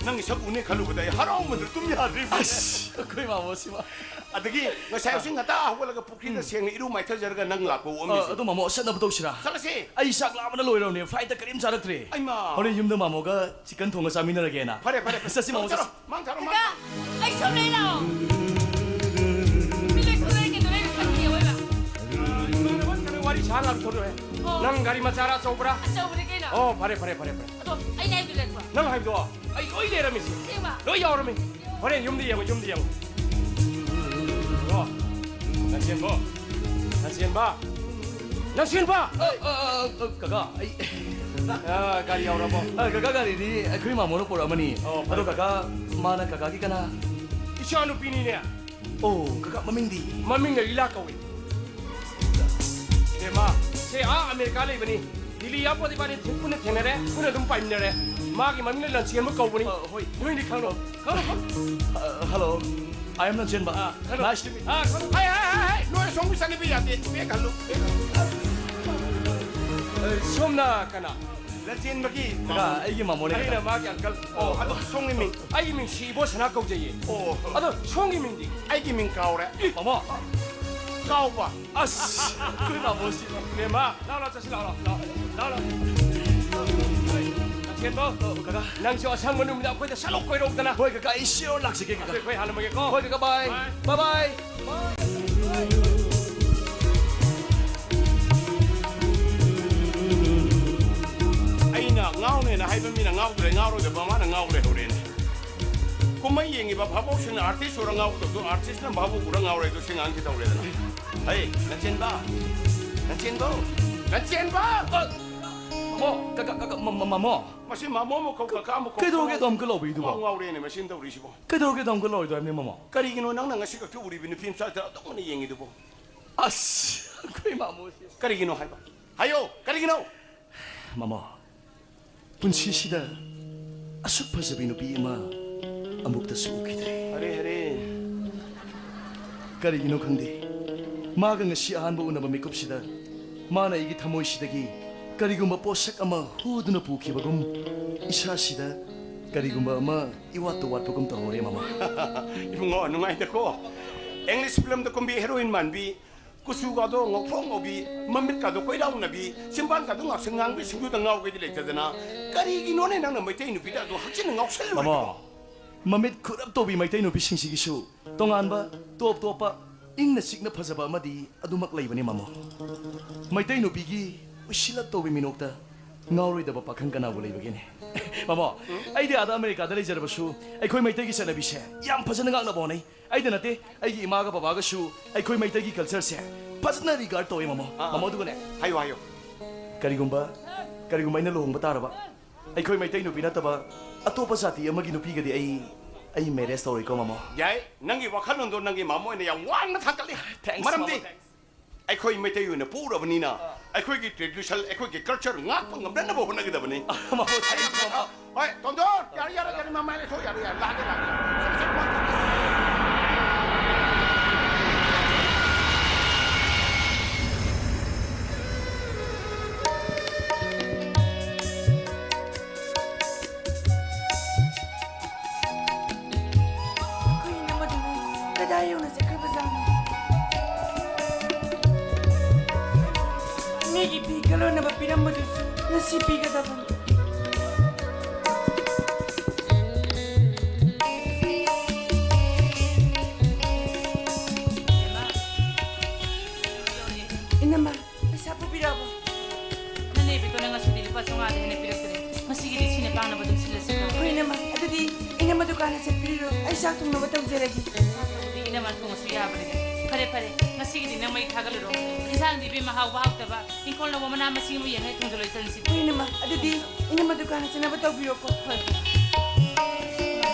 ꯅꯪꯒꯤ ꯁꯛ ꯎꯅꯤ ꯈꯜꯂꯨꯕꯗ ꯑꯩ ꯍꯔꯥꯎꯃꯟꯗꯅ ꯇꯨꯝ ꯌꯥꯗ꯭ꯔꯦ꯫ ꯑꯁ, ꯑꯩꯈꯣꯏ ꯃꯥꯃꯣꯁꯤꯃ꯫ ꯑꯗꯒꯤ ꯉꯁꯥꯏ ꯍꯧꯖꯤꯛ ꯉꯟꯇꯥ ꯍꯧꯒꯠꯂꯒ ꯄꯨꯈ꯭ꯔꯤꯗ ꯎꯝ꯫ ꯁꯦꯡꯅ ꯏꯔꯨ ꯃꯥꯏꯊꯖꯔꯒ ꯅꯪ ꯂꯥꯛꯄ ꯑꯣꯛꯑꯝꯃꯤꯁꯦ꯫ ꯑ, ꯑꯗꯨ ꯃꯥꯃꯣ, ꯆꯠꯅꯕ ꯇꯧꯁꯤꯔꯥ? ꯆꯠꯂꯁꯤ꯫ ꯑꯩ ꯆꯥꯛ ꯂꯥꯝꯕꯅ ꯂꯣꯏꯔꯕꯅꯦ, ꯐ꯭ꯂꯥꯏꯠꯇ ꯀꯔꯤꯝ ꯆꯥꯔꯛꯇ꯭ꯔꯦ꯫ ꯑꯩꯃꯥ꯫ ꯍꯣꯔꯦꯟ ꯌꯨꯝꯗ ꯃꯥꯃꯣꯒ ꯆꯤꯛꯀꯟ ꯊꯣꯡꯉ ꯆꯥꯃꯤꯟꯅꯔꯒꯦꯅ꯫ ꯐꯔꯦ, ꯐꯔꯦ, ꯐꯔꯦ꯫ ꯆꯠꯁꯤ, ꯃꯥꯃꯣ, ꯆꯠꯂꯣ, ꯆꯠꯁꯤ꯫ ꯆꯠꯂꯣ꯫ ꯃꯥꯡ ꯊꯥꯔꯣ, ꯃꯥꯡ ꯀꯀꯥ, ꯊꯥꯔꯣ꯫ ꯑꯩ ꯁꯣꯝꯗ ꯂꯥꯛꯑꯣ꯫ ꯃꯤ ꯂꯣꯏ ꯊꯣꯛꯂꯛꯑꯦ, ꯀꯩꯗꯧꯔꯦ? ꯈꯪꯗꯦ, ꯑꯑꯣꯏꯕ꯫ ꯏꯃꯥꯟꯅꯕ ꯀꯩꯅꯣ ꯋꯥꯔꯤ ꯁꯥ ꯂꯥꯛꯊꯣꯔꯛꯑꯦ꯫ ꯑꯣ꯫ ꯅꯪ ꯒꯥꯔꯤ ꯃꯆꯥꯔ ꯑꯆꯧꯕꯔꯥ? ꯑꯆꯧꯕꯅꯦ ꯀꯩꯅꯣ꯫ ꯑꯣ, ꯐꯔꯦ, ꯐꯔꯦ, ꯐꯔꯦ, ꯐꯔꯦ꯫ ꯑꯗꯣ ꯑꯩꯅ ꯍꯥꯏꯕꯗꯨ ꯂꯩꯔꯛꯄ꯭ꯔꯣ? ꯅꯪ ꯍꯥꯏꯕꯗꯣ ꯑꯩ ꯂꯣꯏ ꯂꯩꯔꯝꯃꯤꯁꯦ꯫ ꯑꯁꯦꯡꯕ? ꯂꯣꯏ ꯌꯥꯎꯔꯝꯃꯤ꯫ ꯍꯣꯔꯦꯟ ꯌꯨꯝꯗ ꯌꯦꯡꯉꯣ, ꯌꯨꯝꯗ ꯌꯦꯡꯉꯣ꯫ ꯑꯣ, ꯅꯆꯦꯟꯕꯣ, ꯅꯆꯦꯟꯕ, ꯅꯆꯦꯟꯕ! ꯑ, ꯑ, ꯑ, ꯑ, ꯀꯀꯥ, ꯑꯩ ꯑ, ꯒꯥꯔꯤ ꯌꯥꯎꯔꯕꯣ? ꯑ, ꯀꯀꯥ, ꯒꯥꯔꯤꯗꯤ ꯑꯩꯈꯣꯏ ꯃꯥꯃꯣꯅ ꯄꯨꯔꯛꯑꯃꯅꯤ꯫ ꯑꯣ, ꯐꯔꯦ, ꯑꯗꯣ ꯐꯔꯦ꯫ ꯀꯀꯥ, ꯃꯥꯅ ꯀꯀꯥꯒꯤ ꯀꯅꯥ? ꯏꯆꯥꯅꯨꯄꯤꯅꯤꯅꯦ꯫ ꯑꯣ, ꯀꯀꯥ, ꯃꯃꯤꯡꯗꯤ? ꯃꯃꯤꯡꯅ ꯂꯤꯂꯥ ꯀꯧꯏ꯫ ꯏꯕꯦꯝꯃ, ꯁꯦ ꯑꯥ ꯑꯃꯦꯔꯤꯀꯥ ꯂꯩꯕꯅꯤ꯫ ꯗꯤꯜꯂꯤ ꯑꯦꯌꯥꯔꯄꯣꯔꯠ ꯏꯕꯥꯅꯤ ꯄꯨꯟꯅ ꯊꯦꯡꯅꯔꯦ, ꯄꯨꯟꯅ ꯑꯗꯨꯝ ꯄꯥꯏꯃꯤꯟꯅꯔꯦ꯫ ꯃꯥꯒꯤ ꯃꯃꯤꯡꯅ ꯂꯟꯆꯦꯟꯕ ꯀꯧꯕꯅꯤ꯫ ꯑ, ꯍꯣꯏ꯫ ꯅꯣꯏꯅꯤ ꯈꯪꯅꯣ꯫ ꯈꯪꯅꯣ, ꯈꯪꯅꯣ꯫ ꯑ, hello. I am ꯂꯟꯆꯦꯟꯕ꯫ ꯑ, hello꯫ Nice to meet you. ꯑ, ꯈꯪꯅꯣ꯫ ꯍꯥꯏ, ꯍꯥꯏ, ꯍꯥꯏ, ꯍꯥꯏ꯫ ꯅꯣꯏ ꯑꯁꯣꯝꯒꯤ ꯆꯠꯅꯕꯤ ꯌꯥꯗꯦ꯫ ꯕꯦꯛ ꯍꯜꯂꯨ꯫ ꯑ, ꯁꯣꯝꯅ ꯀꯅꯥ? ꯂꯟꯆꯦꯟꯕꯒꯤ ꯀꯀꯥ, ꯃꯃꯥ꯫ ꯑꯩꯒꯤ ꯃꯃꯣꯅꯦ, ꯀꯀꯥ꯫ ꯑꯩꯅ ꯃꯥꯒꯤ uncle꯫ ꯑꯣ, ꯑꯗꯣ ꯁꯣꯝꯒꯤ ꯃꯤꯡ? ꯑꯩꯒꯤ ꯃꯤꯡ ꯁꯤ ꯏꯕꯣꯁꯅꯥ ꯀꯧꯖꯩꯌꯦ꯫ ꯑꯣ꯫ ꯑꯗꯣ ꯁꯣꯝꯒꯤ ꯃꯤꯡꯗꯤ? ꯑꯩꯒꯤ ꯃꯤꯡ ꯀꯥꯎꯔꯦ꯫ ꯃꯃꯣ꯫ ꯀꯥꯎꯕ꯫ ꯑꯁ, ꯑꯩꯈꯣꯏ ꯃꯃꯣꯁꯤ꯫ ꯃꯦꯝꯃ, ꯂꯥꯎ, ꯂꯥꯎ, ꯆꯠꯁꯤ, ꯂꯥꯎ, ꯂꯥꯎ, ꯂꯥꯎ, ꯂꯥꯎ, ꯂꯥꯎ꯫ ꯂꯟꯆꯦꯟꯕ꯫ ꯑꯣ, ꯀꯀꯥ꯫ ꯅꯪꯁꯨ ꯑꯁꯪꯕ ꯅꯨꯃꯤꯠꯇ ꯑꯩꯈꯣꯏꯗ ꯁꯠ ꯂꯥꯎ ꯀꯣꯏꯔꯛꯎꯗꯅ꯫ ꯍꯣꯏ, ꯀꯀꯥ, ꯑꯩ sure ꯂꯥꯛꯆꯒꯦ, ꯀꯀꯥ꯫ ꯑꯩꯈꯣꯏ ꯍꯥꯟꯅꯃꯒꯦꯀꯣ꯫ ꯍꯣꯏ, ꯀꯀꯥ, bye꯫ Bye꯫ Bye, bye꯫ ꯑꯩꯅ ꯉꯥꯎꯅꯦꯅ ꯍꯥꯏꯕ ꯃꯤꯅ ꯉꯥꯎꯗ꯭ꯔꯦ, ꯉꯥꯎꯔꯣꯏꯗꯕ ꯃꯥꯅ ꯉꯥꯎ ꯂꯩꯍꯧꯔꯦꯅꯦ꯫ ꯀꯨꯝꯍꯩ ꯌꯦꯡꯉꯤꯕ ꯚꯥꯕꯣꯛꯁꯤꯡꯅ artist ꯎꯔ ꯉꯥꯎꯒꯗꯧꯗꯣ, artistꯅ ꯚꯥꯕꯣꯛ ꯎꯔ ꯉꯥꯎꯔꯦ꯫ ꯑꯗꯨ ꯁꯤ ꯉꯥꯡꯁꯤ ꯇꯧꯔꯦꯗꯅ꯫ ꯍꯩ, ꯂꯟꯆꯦꯟꯕ! ꯂꯟꯆꯦꯟꯕ! ꯂꯟꯆꯦꯟꯕ! ꯃꯃꯣ, ꯀ-, ꯀ-, ꯀ-, ꯃ-, ꯃ-, ꯃꯃꯣ꯫ ꯃꯁꯤ ꯃꯃꯣ ꯑꯃ ꯀꯧ, ꯀꯀꯥ ꯑꯃ ꯀꯧ꯫ ꯀꯩꯗꯧꯔꯒꯦ ꯑꯗꯣ ꯑꯃꯨꯛꯀ ꯂꯧꯕꯤꯗꯨꯕꯣ? ꯉꯥꯎ ꯉꯥꯎꯔꯦꯅꯦ ꯃꯁꯤꯅ ꯇꯧꯔꯤꯁꯤꯕꯣ꯫ ꯀꯩꯗꯧꯔꯒꯦ ꯑꯗꯣ ꯑꯃꯨꯛꯀ ꯂꯧꯔꯤꯗꯣ ꯍꯥꯏꯕꯅꯤ, ꯃꯃꯣ? ꯀꯔꯤꯒꯤꯅꯣ ꯅꯪꯅ ꯉꯁꯤ ꯈꯛꯇ ꯎꯔꯤꯕ ꯅꯨꯄꯤ ꯃꯆꯥꯗ ꯑꯗꯨꯝꯅ ꯌꯦꯡꯉꯤꯗꯨꯕꯣ? ꯑꯁ, ꯑꯩꯈꯣꯏ ꯃꯃꯣꯁꯦ꯫ ꯀꯔꯤꯒꯤꯅꯣ ꯍꯥꯏꯕ? ꯍꯥꯏꯌꯣ, ꯀꯔꯤꯒꯤꯅꯣ? ꯃꯃꯣ, ꯄꯨꯟꯁꯤꯁꯤꯗ ꯑꯁꯨꯛ ꯐꯖꯕꯤ ꯅꯨꯄꯤ ꯑꯃ ꯑꯃꯨꯛꯇꯁꯨ ꯎꯈꯤꯗ꯭ꯔꯤ꯫ ꯑꯔꯦ, ꯑꯔꯦ꯫ ꯀꯔꯤꯒꯤꯅꯣ ꯈꯪꯗꯦ, ꯃꯥꯒ ꯉꯁꯤ ꯑꯍꯥꯟꯕ ꯎꯅꯕ ꯃꯤꯀꯨꯞꯁꯤꯗ ꯃꯥꯅ ꯑꯩꯒꯤ ꯊꯃꯣꯏꯁꯤꯗꯒꯤ ꯀꯔꯤꯒꯨꯝꯕ ꯄꯣꯠꯁꯛ ꯑꯃ ꯍꯨꯗꯨꯅ ꯄꯨꯈꯤꯕꯒꯨꯝ ꯏꯁꯥꯁꯤꯗ ꯀꯔꯤꯒꯨꯝꯕ ꯑꯃ ꯏꯋꯥꯠꯇ ꯋꯥꯠꯄꯒꯨꯝ ꯇꯧꯍꯧꯔꯦ, ꯃꯃꯥ꯫ ꯏꯕꯨꯡꯉꯣ, ꯅꯨꯡꯉꯥꯏꯇꯀꯣ? English filmꯗ ꯀꯨꯝꯕꯤ heroine ꯃꯥꯟꯕꯤ, ꯀꯨꯆꯨꯒꯗꯣ ꯉꯧꯊ꯭ꯔꯣꯛ ꯉꯧꯕꯤ, ꯃꯃꯤꯠꯀꯗꯣ ꯀꯣꯏꯔꯥꯎꯅꯕꯤ, ꯆꯤꯝꯕꯥꯟꯒꯗꯣ ꯉꯥꯛꯁꯪ ꯉꯥꯡꯕꯤ, ꯁꯤꯡꯖꯨꯗ ꯉꯥꯎꯒꯦꯗꯤ ꯂꯩꯇꯗꯅ, ꯀꯔꯤꯒꯤꯅꯣꯅꯦ ꯅꯪꯅ ꯃꯩꯇꯩ ꯅꯨꯄꯤꯗ ꯑꯗꯨ ꯍꯛꯆꯤꯟꯅ ꯉꯥꯎꯁꯜꯂꯨꯔꯤꯗꯨꯕꯣ? ꯃꯃꯣ, ꯃꯃꯤꯠ ꯈꯨꯔꯞ ꯇꯧꯕꯤ ꯃꯩꯇꯩ ꯅꯨꯄꯤꯁꯤꯡꯁꯤꯒꯤꯁꯨ ꯇꯣꯉꯥꯟꯕ, ꯇꯣꯞ ꯇꯣꯞꯄ, ꯏꯪꯅ ꯆꯤꯛꯅ ꯐꯖꯕ ꯑꯃꯗꯤ ꯑꯗꯨꯃꯛ ꯂꯩꯕꯅꯤ, ꯃꯃꯣ꯫ ꯃꯩꯇꯩ ꯅꯨꯄꯤꯒꯤ ꯎꯏꯁꯤꯜꯂꯞ ꯇꯧꯕꯤ ꯃꯤꯅꯣꯛꯇ ꯉꯥꯎꯔꯣꯏꯗꯕ ꯄꯥꯈꯪ ꯀꯅꯥꯕꯨ ꯂꯩꯕꯒꯦꯅꯦ? ꯃꯃꯣ, ꯎꯝ? ꯑꯩꯗꯤ ꯑꯥꯗ ꯑꯃꯦꯔꯤꯀꯥꯗ ꯂꯩꯖꯔꯕꯁꯨ ꯑꯩꯈꯣꯏ ꯃꯩꯇꯩꯒꯤ ꯆꯠꯅꯕꯤꯁꯦ ꯌꯥꯝ ꯐꯖꯅ ꯉꯥꯛꯅꯕ ꯍꯣꯠꯅꯩ꯫ ꯑꯩꯗ ꯅꯠꯇꯦ, ꯑꯩꯒꯤ ꯏꯃꯥꯒ ꯕꯕꯥꯒꯁꯨ ꯑꯩꯈꯣꯏ ꯃꯩꯇꯩꯒꯤ cultureꯁꯦ ꯐꯖꯅ regard ꯇꯧꯋꯦ, ꯃꯃꯣ꯫ ꯑꯥ꯫ ꯃꯃꯣ, ꯑꯗꯨꯒꯅꯦ, ꯍꯥꯏꯌꯣ, ꯍꯥꯏꯌꯣ꯫ ꯀꯔꯤꯒꯨꯝꯕ, ꯀꯔꯤꯒꯨꯝꯕ ꯑꯩꯅ ꯂꯨꯍꯣꯡꯕ ꯇꯥꯔꯕ, ꯑꯩꯈꯣꯏ ꯃꯩꯇꯩ ꯅꯨꯄꯤ ꯅꯠꯇꯕ ꯑꯇꯣꯞꯄ ꯖꯥꯇꯤ ꯑꯃꯒꯤ ꯅꯨꯄꯤꯒꯗꯤ ꯑꯩ, ꯑꯩ marriage ꯇꯧꯔꯣꯏꯀꯣ, ꯃꯃꯣ꯫ ꯌꯥꯏ, ꯅꯪꯒꯤ ꯋꯥꯈꯜꯂꯣꯟꯗꯣ ꯅꯪꯒꯤ ꯃꯃꯣ ꯑꯣꯏꯅ ꯌꯥꯝ ꯋꯥꯡꯅ ꯊꯥꯡꯒꯠꯂꯤ꯫ Thanks, ꯃꯔꯝꯗꯤ? ꯃꯃꯣ, thanks꯫ ꯑꯩꯈꯣꯏ ꯃꯩꯇꯩ ꯑꯣꯏꯅ ꯄꯣꯛꯎꯔꯕꯅꯤꯅ, ꯑꯩꯈꯣꯏꯒꯤ tradition, ꯑꯩꯈꯣꯏꯒꯤ culture ꯉꯥꯛꯄ ꯉꯝꯅꯅꯕ ꯍꯣꯠꯅꯒꯗꯕꯅꯤ꯫ ꯃꯄꯨ ꯊꯥꯏꯅ ꯍꯣꯏ, ꯇꯣꯟꯗꯣꯟ, ꯌꯥꯔꯦ, ꯌꯥꯔꯦ, ꯌꯥꯔꯦ, ꯃꯃꯥꯏ ꯂꯩꯊꯣꯛ, ꯌꯥꯔꯦ, ꯌꯥꯔꯦ, ꯂꯥꯛꯑꯒꯦ, ꯂꯥꯛꯑꯒꯦ꯫ ꯁꯠ, ꯁꯠ, ꯁꯠ, ꯁꯠ꯫ ꯑꯩꯈꯣꯏ ꯏꯅꯝꯃꯗꯨꯕꯨ ꯀꯗꯥꯏ ꯌꯧꯅ ꯆꯠꯈ꯭ꯔꯕꯖꯥꯠꯅꯣ? ꯃꯤꯒꯤ ꯐꯤ ꯀꯜꯂꯣꯟꯅꯕ ꯄꯤꯔꯝꯕꯗꯨꯁꯨ ꯉꯁꯤ ꯄꯤꯒꯗꯕꯅꯤ꯫ ꯏꯅꯝꯃ, ꯄꯩꯁꯥ ꯄꯨꯕꯤꯔꯛꯑꯕꯣ? ꯅꯅꯦꯕꯤꯗꯣ ꯅꯪ ꯉꯁꯤꯗꯤ ꯂꯨꯄꯥ ꯆꯥꯝꯃꯉꯥꯗꯩ ꯍꯦꯟꯅ ꯄꯤꯔꯛꯇ꯭ꯔꯦ꯫ ꯉꯁꯤꯒꯤꯗꯤ ꯁꯤꯅ ꯀꯥꯟꯅꯕ ꯑꯗꯨꯝ ꯁꯤꯜꯂꯁꯤꯀꯣ꯫ ꯍꯣꯏ, ꯏꯅꯝꯃ꯫ ꯑꯗꯨꯗꯤ ꯏꯅꯝꯃ ꯗꯨꯀꯥꯟꯗ ꯆꯠꯄꯤꯔꯨꯔꯣ꯫ ꯑꯩ ꯆꯥꯛ ꯊꯣꯡꯅꯕ ꯇꯧꯖꯔꯒꯦ꯫ ꯆꯥꯛꯇꯨꯕꯨꯗꯤ ꯏꯅꯝꯃ ꯊꯣꯡꯉꯁꯨ ꯌꯥꯕꯅꯤꯗ꯫ ꯐꯔꯦ, ꯐꯔꯦ꯫ ꯉꯁꯤꯒꯤꯗꯤ ꯅꯪ ꯃꯩ ꯊꯥꯒꯠꯂꯨꯔꯣ꯫ ꯏꯟꯁꯥꯡꯗꯤ ꯏꯕꯦꯝꯃ ꯍꯥꯎꯕ ꯍꯥꯎꯇꯕ ꯏꯪꯈꯣꯜꯗ ꯃꯅꯥ ꯃꯁꯤꯡ ꯑꯃ ꯌꯦꯡꯉꯒ ꯊꯣꯡꯖꯤꯜꯂꯣ ꯏꯆꯟꯁꯤꯕꯨ꯫ ꯍꯣꯏ, ꯏꯅꯝꯃ꯫ ꯑꯗꯨꯗꯤ ꯏꯅꯝꯃ ꯗꯨꯀꯥꯟꯗ ꯆꯠꯅꯕ ꯇꯧꯕꯤꯔꯣꯀꯣ꯫ ꯍꯣꯏ, ꯍꯣꯏ꯫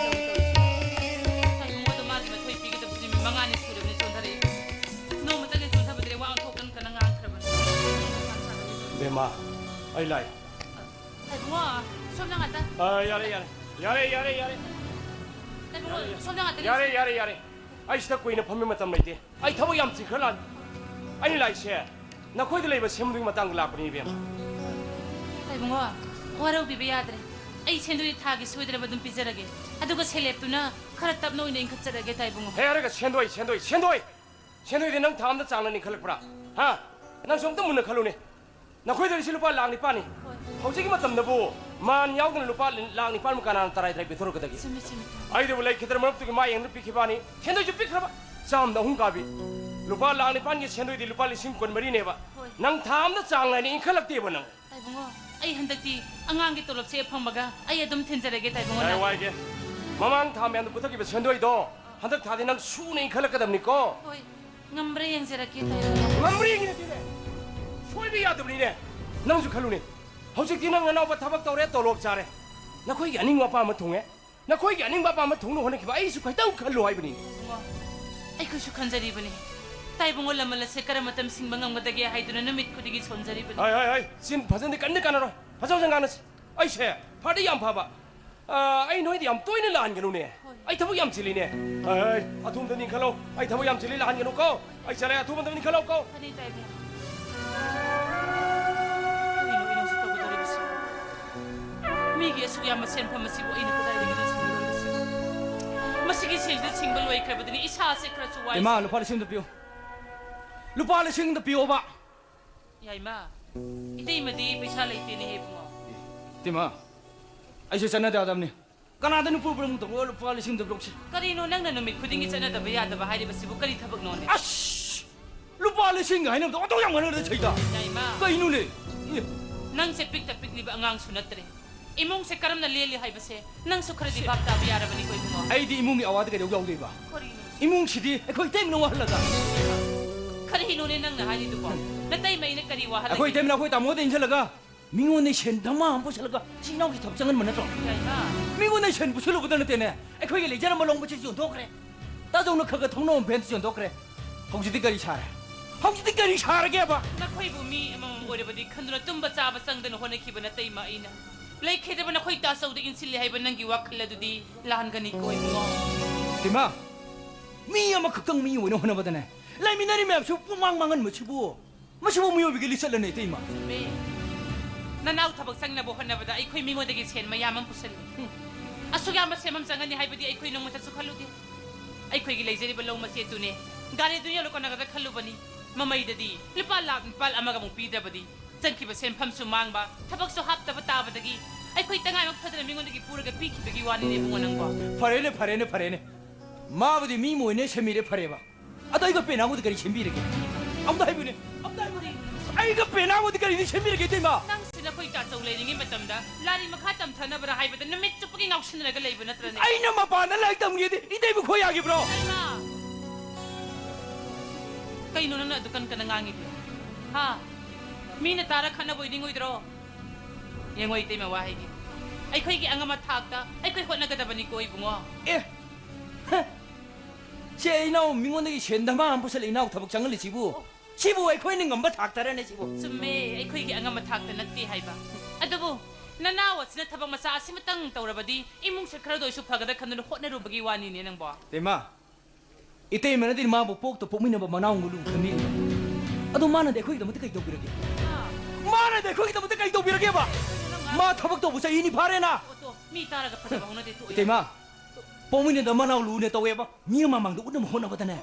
ꯇꯥꯏꯕꯨꯡꯉꯣꯗꯣ ꯃꯥꯗꯤ ꯃꯊꯣꯏ ꯄꯤꯒꯗꯕꯁꯨ ꯅꯨꯃꯤꯠ ꯃꯉꯥꯅꯤ ꯁꯨꯔꯕꯅꯤ ꯆꯣꯟꯊꯔꯛꯏ꯫ ꯅꯣꯡꯃꯇꯒꯤ ꯆꯣꯟꯊꯕꯗ꯭ꯔꯦ, ꯋꯥ ꯑꯣꯟꯊꯣꯛꯇꯅ ꯀꯟꯅ ꯉꯥꯡꯈ꯭ꯔꯕꯅꯤ꯫ ꯕꯦꯝꯃ, ꯑꯩ ꯂꯥꯛꯑꯦ꯫ ꯇꯥꯏꯕꯨꯡꯉꯣ, ꯁꯣꯝꯗ ꯉꯥꯛꯇ꯫ ꯑ, ꯌꯥꯔꯦ, ꯌꯥꯔꯦ꯫ ꯌꯥꯔꯦ, ꯌꯥꯔꯦ, ꯌꯥꯔꯦ꯫ ꯇꯥꯏꯕꯨꯡꯉꯣ, ꯌꯥꯔꯦ, ꯌꯥꯔꯦ꯫ ꯁꯣꯝꯗ ꯉꯥꯛꯇ꯫ ꯌꯥꯔꯦ, ꯌꯥꯔꯦ, ꯌꯥꯔꯦ꯫ ꯑꯩ ꯁꯤꯗ ꯀꯨꯏꯅ ꯐꯝꯕꯩ ꯃꯇꯝ ꯂꯩꯇꯦ꯫ ꯑꯩ ꯊꯕꯛ ꯌꯥꯝ ꯆꯤꯟꯈ꯭ꯔ ꯂꯥꯛꯑꯅꯤ꯫ ꯑꯩꯅ ꯂꯥꯛꯏꯁꯦ ꯅꯈꯣꯏꯗ ꯂꯩꯕ ꯁꯦꯝꯕꯗꯨꯒꯤ ꯃꯇꯥꯡꯗ ꯂꯥꯛꯄꯅꯤ, ꯏꯕꯦꯝꯃ꯫ ꯇꯥꯏꯕꯨꯡꯉꯣ, ꯋꯥꯔꯧꯕꯤꯕ ꯌꯥꯗ꯭ꯔꯦ꯫ ꯑꯩ ꯁꯦꯟꯗꯣꯏ ꯊꯥꯒꯤ ꯁꯣꯏꯗꯅꯕ ꯑꯗꯨꯝ ꯄꯤꯖꯔꯒꯦ꯫ ꯑꯗꯨꯒ ꯁꯦꯂꯦꯞꯇꯨꯅ ꯈꯔ ꯇꯞꯅ ꯑꯣꯏꯅ ꯏꯟꯈꯠꯆꯔꯒꯦ, ꯇꯥꯏꯕꯨꯡꯉꯣ꯫ ꯍꯦ, ꯍꯥꯏꯔꯒ ꯁꯦꯟꯗꯣꯏ, ꯁꯦꯟꯗꯣꯏ, ꯁꯦꯟꯗꯣꯏ! ꯁꯦꯟꯗꯣꯏꯗꯤ ꯅꯪ ꯊꯥ ꯑꯃꯗ ꯆꯥꯡ ꯅꯥꯏꯅ ꯏꯟꯈꯠꯂꯛꯄ꯭ꯔꯥ? ꯍꯥ? ꯅꯪꯁꯨ ꯑꯝꯇ ꯃꯨꯟꯅ ꯈꯜꯂꯨꯅꯦ꯫ ꯅꯈꯣꯏꯗ ꯂꯩꯔꯤꯁꯤ ꯂꯨꯄꯥ ꯂꯥꯈ ꯅꯤꯄꯥꯟꯅꯤ꯫ ꯍꯣꯏ꯫ ꯍꯧꯖꯤꯛꯀꯤ ꯃꯇꯝꯗꯕꯨ ꯃꯥꯟ ꯌꯥꯎꯗꯅ ꯂꯨꯄꯥ ꯂꯥꯈ ꯅꯤꯄꯥꯟꯃꯨꯛ ꯀꯅꯥꯅ ꯇꯔꯥꯏ ꯇꯔꯥꯏ ꯄꯤꯊꯣꯔꯛꯀꯗꯒꯦ? ꯆꯨꯝꯃꯤ, ꯆꯨꯝꯃꯤ꯫ ꯑꯩꯗꯕꯨ ꯂꯩꯈꯤꯗ꯭ꯔ ꯃꯔꯨꯞꯇꯨꯒꯤ ꯃꯥ ꯌꯦꯡꯗꯨꯅ ꯄꯤꯈꯤꯕꯅꯤ꯫ ꯁꯦꯟꯗꯣꯏꯁꯨ ꯄꯤꯛꯈ꯭ꯔꯕ꯫ ꯆꯥꯝꯗ ꯑꯍꯨꯝ ꯀꯥꯕꯤ꯫ ꯂꯨꯄꯥ ꯂꯥꯈ ꯅꯤꯄꯥꯟꯒꯤ ꯁꯦꯟꯗꯣꯏꯗꯤ ꯂꯨꯄꯥ ꯂꯤꯁꯤꯡ ꯀꯨꯟꯃꯔꯤꯅꯦꯕ꯫ ꯍꯣꯏ꯫ ꯅꯪ ꯊꯥ ꯑꯃꯗ ꯆꯥꯡ ꯅꯥꯏꯅ ꯏꯟꯈꯠꯂꯛꯇꯦꯕ ꯅꯪ꯫ ꯇꯥꯏꯕꯨꯡꯉꯣ, ꯑꯩ ꯍꯟꯗꯛꯇꯤ ꯑꯉꯥꯡꯒꯤ ꯇꯣꯂꯣꯞꯁꯦ ꯐꯪꯕꯒ ꯑꯩ ꯑꯗꯨꯝ ꯊꯤꯟꯖꯔꯒꯦ, ꯇꯥꯏꯕꯨꯡꯉꯣ꯫ ꯉꯥꯏ ꯂꯥꯛꯑꯣ꯫ ꯋꯥꯏꯒꯦ꯫ ꯃꯃꯥꯡ ꯊꯥ ꯃꯌꯥꯝꯗ ꯄꯨꯊꯣꯛꯈꯤꯕ ꯁꯦꯟꯗꯣꯏꯗꯣ ꯍꯟꯗꯛ ꯊꯥꯗꯤ ꯅꯪ ꯁꯨꯅ ꯏꯟꯈꯠꯂꯛꯀꯗꯕꯅꯤꯀꯣ꯫ ꯍꯣꯏ, ꯉꯝꯕ꯭ꯔꯥ ꯌꯦꯡꯖꯔꯛꯀꯦ, ꯇꯥꯏꯕꯨꯡꯉꯣ꯫ ꯉꯝꯕ꯭ꯔꯥ ꯌꯦꯡꯒꯦ ꯅꯠꯇꯦꯅꯦ꯫ ꯁꯣꯏꯕ ꯌꯥꯗꯕꯅꯤꯅꯦ꯫ ꯅꯪꯁꯨ ꯈꯜꯂꯨꯅꯦ꯫ ꯍꯧꯖꯤꯛꯇꯤ ꯅꯪ ꯅꯅꯥꯎꯄꯥ ꯊꯕꯛ ꯇꯧꯔꯦ, ꯇꯣꯂꯣꯞ ꯆꯥꯔꯦ꯫ ꯅꯈꯣꯏꯒꯤ ꯑꯅꯤꯡꯕ ꯑꯄꯥꯝꯕ ꯊꯨꯡꯉꯦ꯫ ꯅꯈꯣꯏꯒꯤ ꯑꯅꯤꯡꯕ ꯑꯄꯥꯝꯕ ꯊꯨꯡꯅ ꯍꯣꯠꯅꯈꯤꯕ ꯑꯩꯁꯨ ꯈꯤꯇꯪ ꯈꯜꯂꯨ ꯍꯥꯏꯕꯅꯤ꯫ ꯏꯕꯨꯡꯉꯣ, ꯑꯩꯈꯣꯏꯁꯨ ꯈꯟꯖꯔꯤꯕꯅꯤ꯫ ꯇꯥꯏꯕꯨꯡꯉꯣ, ꯂꯃꯟ ꯑꯁꯦ ꯀꯔꯝꯕ ꯃꯇꯝ ꯁꯤꯡꯕ ꯉꯝꯒꯗꯒꯦ ꯍꯥꯏꯗꯨꯅ ꯅꯨꯃꯤꯠ ꯈꯨꯗꯤꯡꯒꯤ ꯁꯣꯟꯖꯔꯤꯕꯅꯤ꯫ ꯍꯥꯏ, ꯍꯥꯏ, ꯍꯥꯏ꯫ ꯆꯤꯟ ꯐꯖꯅꯗꯤ ꯀꯟꯅ ꯀꯥꯟꯅꯔꯣꯏ꯫ ꯐꯖ ꯐꯖꯅ ꯉꯥꯡꯅꯁꯤ꯫ ꯑꯩꯁꯦ ꯐꯗꯤ ꯌꯥꯝ ꯐꯕ꯫ ꯑ, ꯑꯩ ꯅꯣꯏꯗ ꯌꯥꯝ ꯇꯣꯏꯅ ꯂꯥꯟꯒꯅꯨꯅꯦ꯫ ꯍꯣꯏ꯫ ꯑꯩ ꯊꯕꯛ ꯌꯥꯝ ꯆꯤꯜꯂꯤꯅꯦ꯫ ꯍꯥꯏ, ꯍꯥꯏ, ꯑꯊꯨꯕꯗ ꯅꯤꯡꯈꯠꯂꯣ꯫ ꯑꯩ ꯊꯕꯛ ꯌꯥꯝ ꯆꯤꯜꯂꯤ, ꯂꯥꯟꯒꯅꯨꯀꯣ꯫ ꯑꯩ ꯆꯠꯂꯦ, ꯑꯊꯨꯕꯗ ꯅꯤꯡꯈꯠꯂꯣꯀꯣ꯫ ꯐꯅꯤ, ꯇꯥꯏꯕꯨꯡꯉꯣ꯫ ꯀꯔꯤꯅꯣ ꯑꯩꯅ ꯍꯧꯖꯤꯛ ꯇꯧꯒꯗꯧꯔꯤꯕꯁꯤꯕꯨ? ꯃꯤꯒꯤ ꯑꯁꯨꯛ ꯌꯥꯝꯕ ꯁꯦꯟꯐꯝ ꯑꯁꯤꯕꯨ ꯑꯩꯅ ꯀꯗꯥꯏꯗꯒꯤꯅꯣ ꯁꯤꯡꯒꯗꯧꯔꯤꯕꯁꯤꯕꯨ? ꯃꯁꯤꯒꯤ ꯁꯦꯜꯁꯤꯗ ꯁꯤꯡꯕ ꯂꯣꯏꯈ꯭ꯔꯕꯗꯨꯅꯤ ꯏꯁꯥꯁꯦ ꯈꯔꯁꯨ ꯋꯥꯏ꯫ ꯏꯃꯥ, ꯂꯨꯄꯥ ꯂꯤꯁꯤꯡ ꯑꯃꯇ ꯄꯤꯌꯨ꯫ ꯂꯨꯄꯥ ꯂꯤꯁꯤꯡ ꯑꯃꯇ ꯄꯤꯌꯣꯕ꯫ ꯌꯥꯏꯃ, ꯏꯇꯩꯃꯗꯤ ꯄꯩꯁꯥ ꯂꯩꯇꯦꯅꯦ ꯏꯕꯨꯡꯉꯣ꯫ ꯏꯇꯩꯃ, ꯑꯩꯁꯨ ꯆꯠꯅꯗ ꯌꯥꯗꯕꯅꯤ꯫ ꯀꯅꯥꯗ ꯅꯨꯄꯨ ꯄꯨꯔꯝ ꯇꯧꯔꯣ, ꯂꯨꯄꯥ ꯂꯤꯁꯤꯡ ꯑꯃꯇ ꯄꯤꯔꯛꯁꯤ꯫ ꯀꯔꯤꯅꯣ ꯅꯪꯅ ꯅꯨꯃꯤꯠ ꯈꯨꯗꯤꯡꯒꯤ ꯆꯠꯅꯗꯕ ꯌꯥꯗꯕ ꯍꯥꯏꯔꯤꯕꯁꯤꯕꯨ ꯀꯔꯤ ꯊꯕꯛꯅꯣꯅꯦ? ꯑꯁ! ꯂꯨꯄꯥ ꯂꯤꯁꯤꯡꯒ ꯍꯥꯏꯅꯕꯗꯣ ꯑꯗꯨ ꯌꯥꯝ ꯉꯥꯡꯅꯔꯗ ꯁꯩꯗ꯫ ꯌꯥꯏꯃ꯫ ꯀꯩꯅꯣꯅꯦ? ꯑꯦ꯫ ꯅꯪꯁꯦ ꯄꯤꯛꯇ ꯄꯤꯛꯂꯤꯕ ꯑꯉꯥꯡꯁꯨ ꯅꯠꯇ꯭ꯔꯦ꯫ ꯏꯃꯨꯡꯁꯦ ꯀꯔꯝꯅ ꯂꯦꯜꯂꯤ ꯍꯥꯏꯕꯁꯦ ꯅꯪꯁꯨ ꯈꯔꯗꯤ ꯁꯦ꯫ ꯚꯥꯞ ꯇꯥꯕ ꯌꯥꯔꯕꯅꯤꯀꯣ ꯏꯕꯨꯡꯉꯣ꯫ ꯑꯩꯗꯤ ꯏꯃꯨꯡꯒꯤ ꯑꯋꯥꯗ ꯀꯩꯗꯧ ꯌꯥꯎꯗꯣꯏꯕ? ꯀꯔꯤꯅꯣ? ꯏꯃꯨꯡꯁꯤꯗꯤ ꯑꯩꯈꯣꯏ ꯏꯇꯩꯃꯅ ꯋꯥꯍꯜꯂꯒ꯫ ꯀꯔꯤꯅꯣꯅꯦ ꯅꯪꯅ ꯍꯥꯏꯔꯤꯗꯨꯕꯣ? ꯅꯇꯩꯃꯩꯅ ꯀꯔꯤ ꯋꯥꯍꯜꯂꯒꯦ? ꯑꯩꯈꯣꯏ ꯏꯇꯩꯃꯅ ꯑꯩꯈꯣꯏ ꯇꯥꯃꯣꯗ ꯏꯟꯁꯤꯜꯂꯒ ꯃꯤꯉꯣꯟꯗ ꯁꯦꯟ ꯙꯃꯥ ꯑꯃ ꯄꯨꯁꯜꯂꯒ ꯏꯆꯤꯟ ꯏꯅꯥꯎꯒꯤ ꯊꯕꯛ ꯆꯪꯍꯟꯕ ꯅꯠꯇ꯭ꯔꯣ? ꯌꯥꯏꯃ꯫ ꯃꯤꯉꯣꯟꯗ ꯁꯦꯟ ꯄꯨꯁꯜꯂꯨꯕꯗ ꯅꯠꯇꯦꯅꯦ, ꯑꯩꯈꯣꯏꯒꯤ ꯂꯩꯖꯔꯝꯕ ꯂꯣꯡꯕꯁꯤꯁꯨ ꯌꯣꯟꯊꯣꯛꯈ꯭ꯔꯦ꯫ ꯇꯥꯖꯧꯅ ꯈꯔ ꯈꯔ ꯊꯧꯅ ꯑꯃ ꯚꯦꯟꯁꯨ ꯌꯣꯟꯊꯣꯛꯈ꯭ꯔꯦ꯫ ꯍꯧꯖꯤꯛꯇꯤ ꯀꯔꯤ ꯁꯥꯔꯦ? ꯍꯧꯖꯤꯛꯇꯤ ꯀꯔꯤ ꯁꯥꯔꯒꯦꯕ? ꯅꯈꯣꯏꯕꯨ ꯃꯤ ꯑꯃꯃꯝ ꯑꯣꯏꯔꯕꯗꯤ ꯈꯟꯗꯨꯅ ꯇꯨꯝꯕ ꯆꯥꯕ ꯆꯪꯗꯅ ꯍꯣꯠꯅꯈꯤꯕ ꯅꯇꯩꯃ ꯑꯩꯅ ꯂꯩꯈꯤꯗ꯭ꯔꯕ ꯅꯈꯣꯏ ꯇꯥꯆꯧꯗ ꯏꯟꯁꯤꯜꯂꯦ ꯍꯥꯏꯕ ꯅꯪꯒꯤ ꯋꯥꯈꯜ ꯑꯗꯨꯗꯤ ꯂꯥꯟꯒꯅꯤꯀꯣ ꯏꯕꯨꯡꯉꯣ꯫ ꯏꯃꯥ, ꯃꯤ ꯑꯃꯈꯛꯇꯪ ꯃꯤ ꯑꯣꯏꯅ ꯍꯣꯠꯅꯕꯗꯅꯦ, ꯂꯩꯃꯤꯟꯅꯔꯤ ꯃꯌꯥꯝꯁꯨ ꯄꯨꯡꯃꯥꯡ ꯃꯥꯡꯍꯟꯕꯁꯤꯕꯨ, ꯃꯁꯤꯕꯨ ꯃꯤꯑꯣꯏꯕꯒꯤ ꯂꯤꯆꯠꯂꯅꯦ ꯏꯇꯩꯃ꯫ ꯆꯨꯝꯃꯦ꯫ ꯅꯅꯥꯎ ꯊꯕꯛ ꯆꯪꯅꯕ ꯍꯣꯠꯅꯕꯗ ꯑꯩꯈꯣꯏ ꯃꯤꯉꯣꯟꯗꯒꯤ ꯁꯦꯟ ꯃꯌꯥꯝ ꯑꯃ ꯄꯨꯁꯜꯂꯤ꯫ ꯍꯨꯝ꯫ ꯑꯁꯨꯛ ꯌꯥꯝꯕ ꯁꯦꯟꯐꯝ ꯆꯪꯒꯅꯤ ꯍꯥꯏꯕꯗꯤ ꯑꯩꯈꯣꯏ ꯅꯣꯡꯃꯇꯁꯨ ꯈꯜꯂꯨꯗꯦ꯫ ꯑꯩꯈꯣꯏꯒꯤ ꯂꯩꯖꯔꯤꯕ ꯂꯧ ꯃꯆꯦꯠꯇꯨꯅꯦ ꯒꯥꯔꯤꯗꯨ ꯌꯣꯜꯂ ꯀꯣꯟꯅꯒꯗ꯭ꯔꯥ ꯈꯜꯂꯨꯕꯅꯤ꯫ ꯃꯃꯩꯗꯗꯤ ꯂꯨꯄꯥ ꯂꯥꯛ ꯅꯤꯄꯥꯜ ꯑꯃꯒ ꯑꯃꯨꯛ ꯄꯤꯗ꯭ꯔꯕꯗꯤ ꯆꯪꯈꯤꯕ ꯁꯦꯟꯐꯝꯁꯨ ꯃꯥꯡꯕ, ꯊꯕꯛꯁꯨ ꯍꯥꯞꯇꯕ ꯇꯥꯕꯗꯒꯤ ꯑꯩꯈꯣꯏ ꯇꯉꯥꯏꯃꯛ ꯐꯗꯅ ꯃꯤꯉꯣꯟꯗꯒꯤ ꯄꯨꯔꯒ ꯄꯤꯈꯤꯕꯒꯤ ꯋꯥꯅꯤꯅꯦ ꯏꯕꯨꯡꯉꯣ ꯅꯪꯕꯣ꯫ ꯐꯔꯦꯅꯦ, ꯐꯔꯦꯅꯦ, ꯐꯔꯦꯅꯦ꯫ ꯃꯥꯕꯨꯗꯤ ꯃꯤ ꯑꯃ ꯑꯣꯏꯅ ꯁꯦꯝꯕꯤꯔꯦ, ꯐꯔꯦꯕ꯫ ꯑꯗꯣ ꯑꯩꯒ ꯄꯦꯅꯥꯕꯨꯗꯤ ꯀꯔꯤ ꯁꯦꯝꯕꯤꯔꯒꯦ? ꯑꯝꯇ ꯍꯥꯏꯕꯤꯌꯨꯅꯦ, ꯑꯝꯇ ꯍꯥꯏꯕꯤꯌꯨꯅꯦ꯫ ꯑꯩꯒ ꯄꯦꯅꯥꯕꯨꯗꯤ ꯀꯔꯤꯗꯤ ꯁꯦꯝꯕꯤꯔꯒꯦ, ꯏꯇꯩꯃ? ꯅꯪꯁꯨ ꯅꯈꯣꯏ ꯇꯥꯆꯧ ꯂꯩꯔꯤꯉꯩ ꯃꯇꯝꯗ ꯂꯥꯏꯔꯤꯛ ꯃꯈꯥ ꯇꯝꯊꯅꯕ꯭ꯔꯥ ꯍꯥꯏꯕꯗ ꯅꯨꯃꯤꯠ ꯆꯨꯞꯄꯒꯤ ꯉꯥꯎꯁꯤꯟꯅꯔꯒ ꯂꯩꯕ ꯅꯠꯇ꯭ꯔꯅꯦ? ꯑꯩꯅ ꯃꯄꯥꯟꯗ ꯂꯥꯏꯔꯤꯛ ꯇꯝꯒꯦꯗꯤ ꯏꯇꯩꯃ ꯈꯣꯏ ꯌꯥꯈꯤꯕ꯭ꯔꯣ? ꯏꯃꯥ! ꯀꯩꯅꯣ ꯅꯪꯅ ꯑꯗꯨ ꯀꯟ ꯀꯟꯅ ꯉꯥꯡꯉꯤꯗꯣ? ꯍꯥ? ꯃꯤꯅ ꯇꯥꯔ ꯈꯠꯅꯕ ꯑꯣꯏꯅꯤꯡꯉꯣꯏꯗ꯭ꯔꯣ? ꯌꯦꯡꯉꯣ ꯏꯇꯩꯃ ꯋꯥꯍꯩꯒꯤ꯫ ꯑꯩꯈꯣꯏꯒꯤ ꯑꯉꯝꯕ ꯊꯥꯛꯇ ꯑꯩꯈꯣꯏ ꯍꯣꯠꯅꯒꯗꯕꯅꯤꯀꯣ ꯏꯕꯨꯡꯉꯣ꯫ ꯑꯦ! ꯍ! ꯏꯅꯥꯎ ꯃꯤꯉꯣꯟꯗꯒꯤ ꯁꯦꯟ ꯙꯃꯥ ꯑꯃ ꯄꯨꯁꯜꯂꯛꯏ, ꯏꯅꯥꯎ ꯊꯕꯛ ꯆꯪꯍꯜꯂꯤꯁꯤꯕꯨ? ꯁꯤꯕꯨ ꯑꯩꯈꯣꯏꯅ ꯉꯝꯕ ꯊꯥꯛꯇꯔꯅꯦ ꯁꯤꯕꯨ? ꯆꯨꯝꯃꯦ, ꯑꯩꯈꯣꯏꯒꯤ ꯑꯉꯝꯕ ꯊꯥꯛꯇ ꯅꯠꯇꯦ ꯍꯥꯏꯕ꯫ ꯑꯗꯨꯕꯨ ꯅꯅꯥꯎ ꯑꯁꯤꯅ ꯊꯕꯛ ꯃꯆꯥ ꯑꯁꯤꯃꯇꯪ ꯇꯧꯔꯕꯗꯤ ꯏꯃꯨꯡꯁꯦ ꯈꯔꯗ ꯑꯣꯏꯁꯨ ꯐꯒꯗ꯭ꯔꯥ ꯈꯟꯗꯨꯅ ꯍꯣꯠꯅꯔꯨꯕꯒꯤ ꯋꯥꯅꯤꯅꯦ ꯅꯪꯕꯣ꯫ ꯏꯇꯩꯃ, ꯏꯇꯩꯃꯅꯗꯤ ꯃꯥꯕꯨ ꯄꯣꯛꯇ ꯄꯣꯛꯃꯤꯟꯅꯕ ꯃꯅꯥꯎ ꯉꯨꯂꯨ ꯈꯟꯕꯤꯔꯤꯕ꯫ ꯑꯗꯣ ꯃꯥꯅꯗꯤ ꯑꯩꯈꯣꯏꯒꯤꯗꯃꯛꯇ ꯀꯩ ꯇꯧꯕꯤꯔꯒꯦ? ꯍꯥ? ꯃꯥꯅꯗꯤ ꯑꯩꯈꯣꯏꯒꯤꯗꯃꯛꯇ ꯀꯩ ꯇꯧꯕꯤꯔꯒꯦꯕ? ꯀꯩꯅꯣ ꯅꯪ ꯃꯥ ꯊꯕꯛ ꯇꯧꯕ ꯆꯍꯤ ꯑꯅꯤ ꯐꯥꯔꯦꯅ꯫ ꯑꯣ, ꯇꯣ, ꯃꯤ ꯇꯥꯔꯒ ꯐꯖꯕ ꯍꯧꯅꯗꯦ, ꯇꯣꯛꯑꯣ, ꯏꯇꯩꯃ, ꯌꯥꯔꯦ꯫ ꯄꯣꯛꯃꯤꯟꯅꯗ ꯃꯅꯥꯎ ꯂꯨꯅ ꯇꯧꯋꯦꯕ꯫ ꯃꯤ ꯃꯃꯥꯡꯗ ꯎꯠꯅꯕ ꯍꯣꯠꯅꯕꯗꯅꯦ,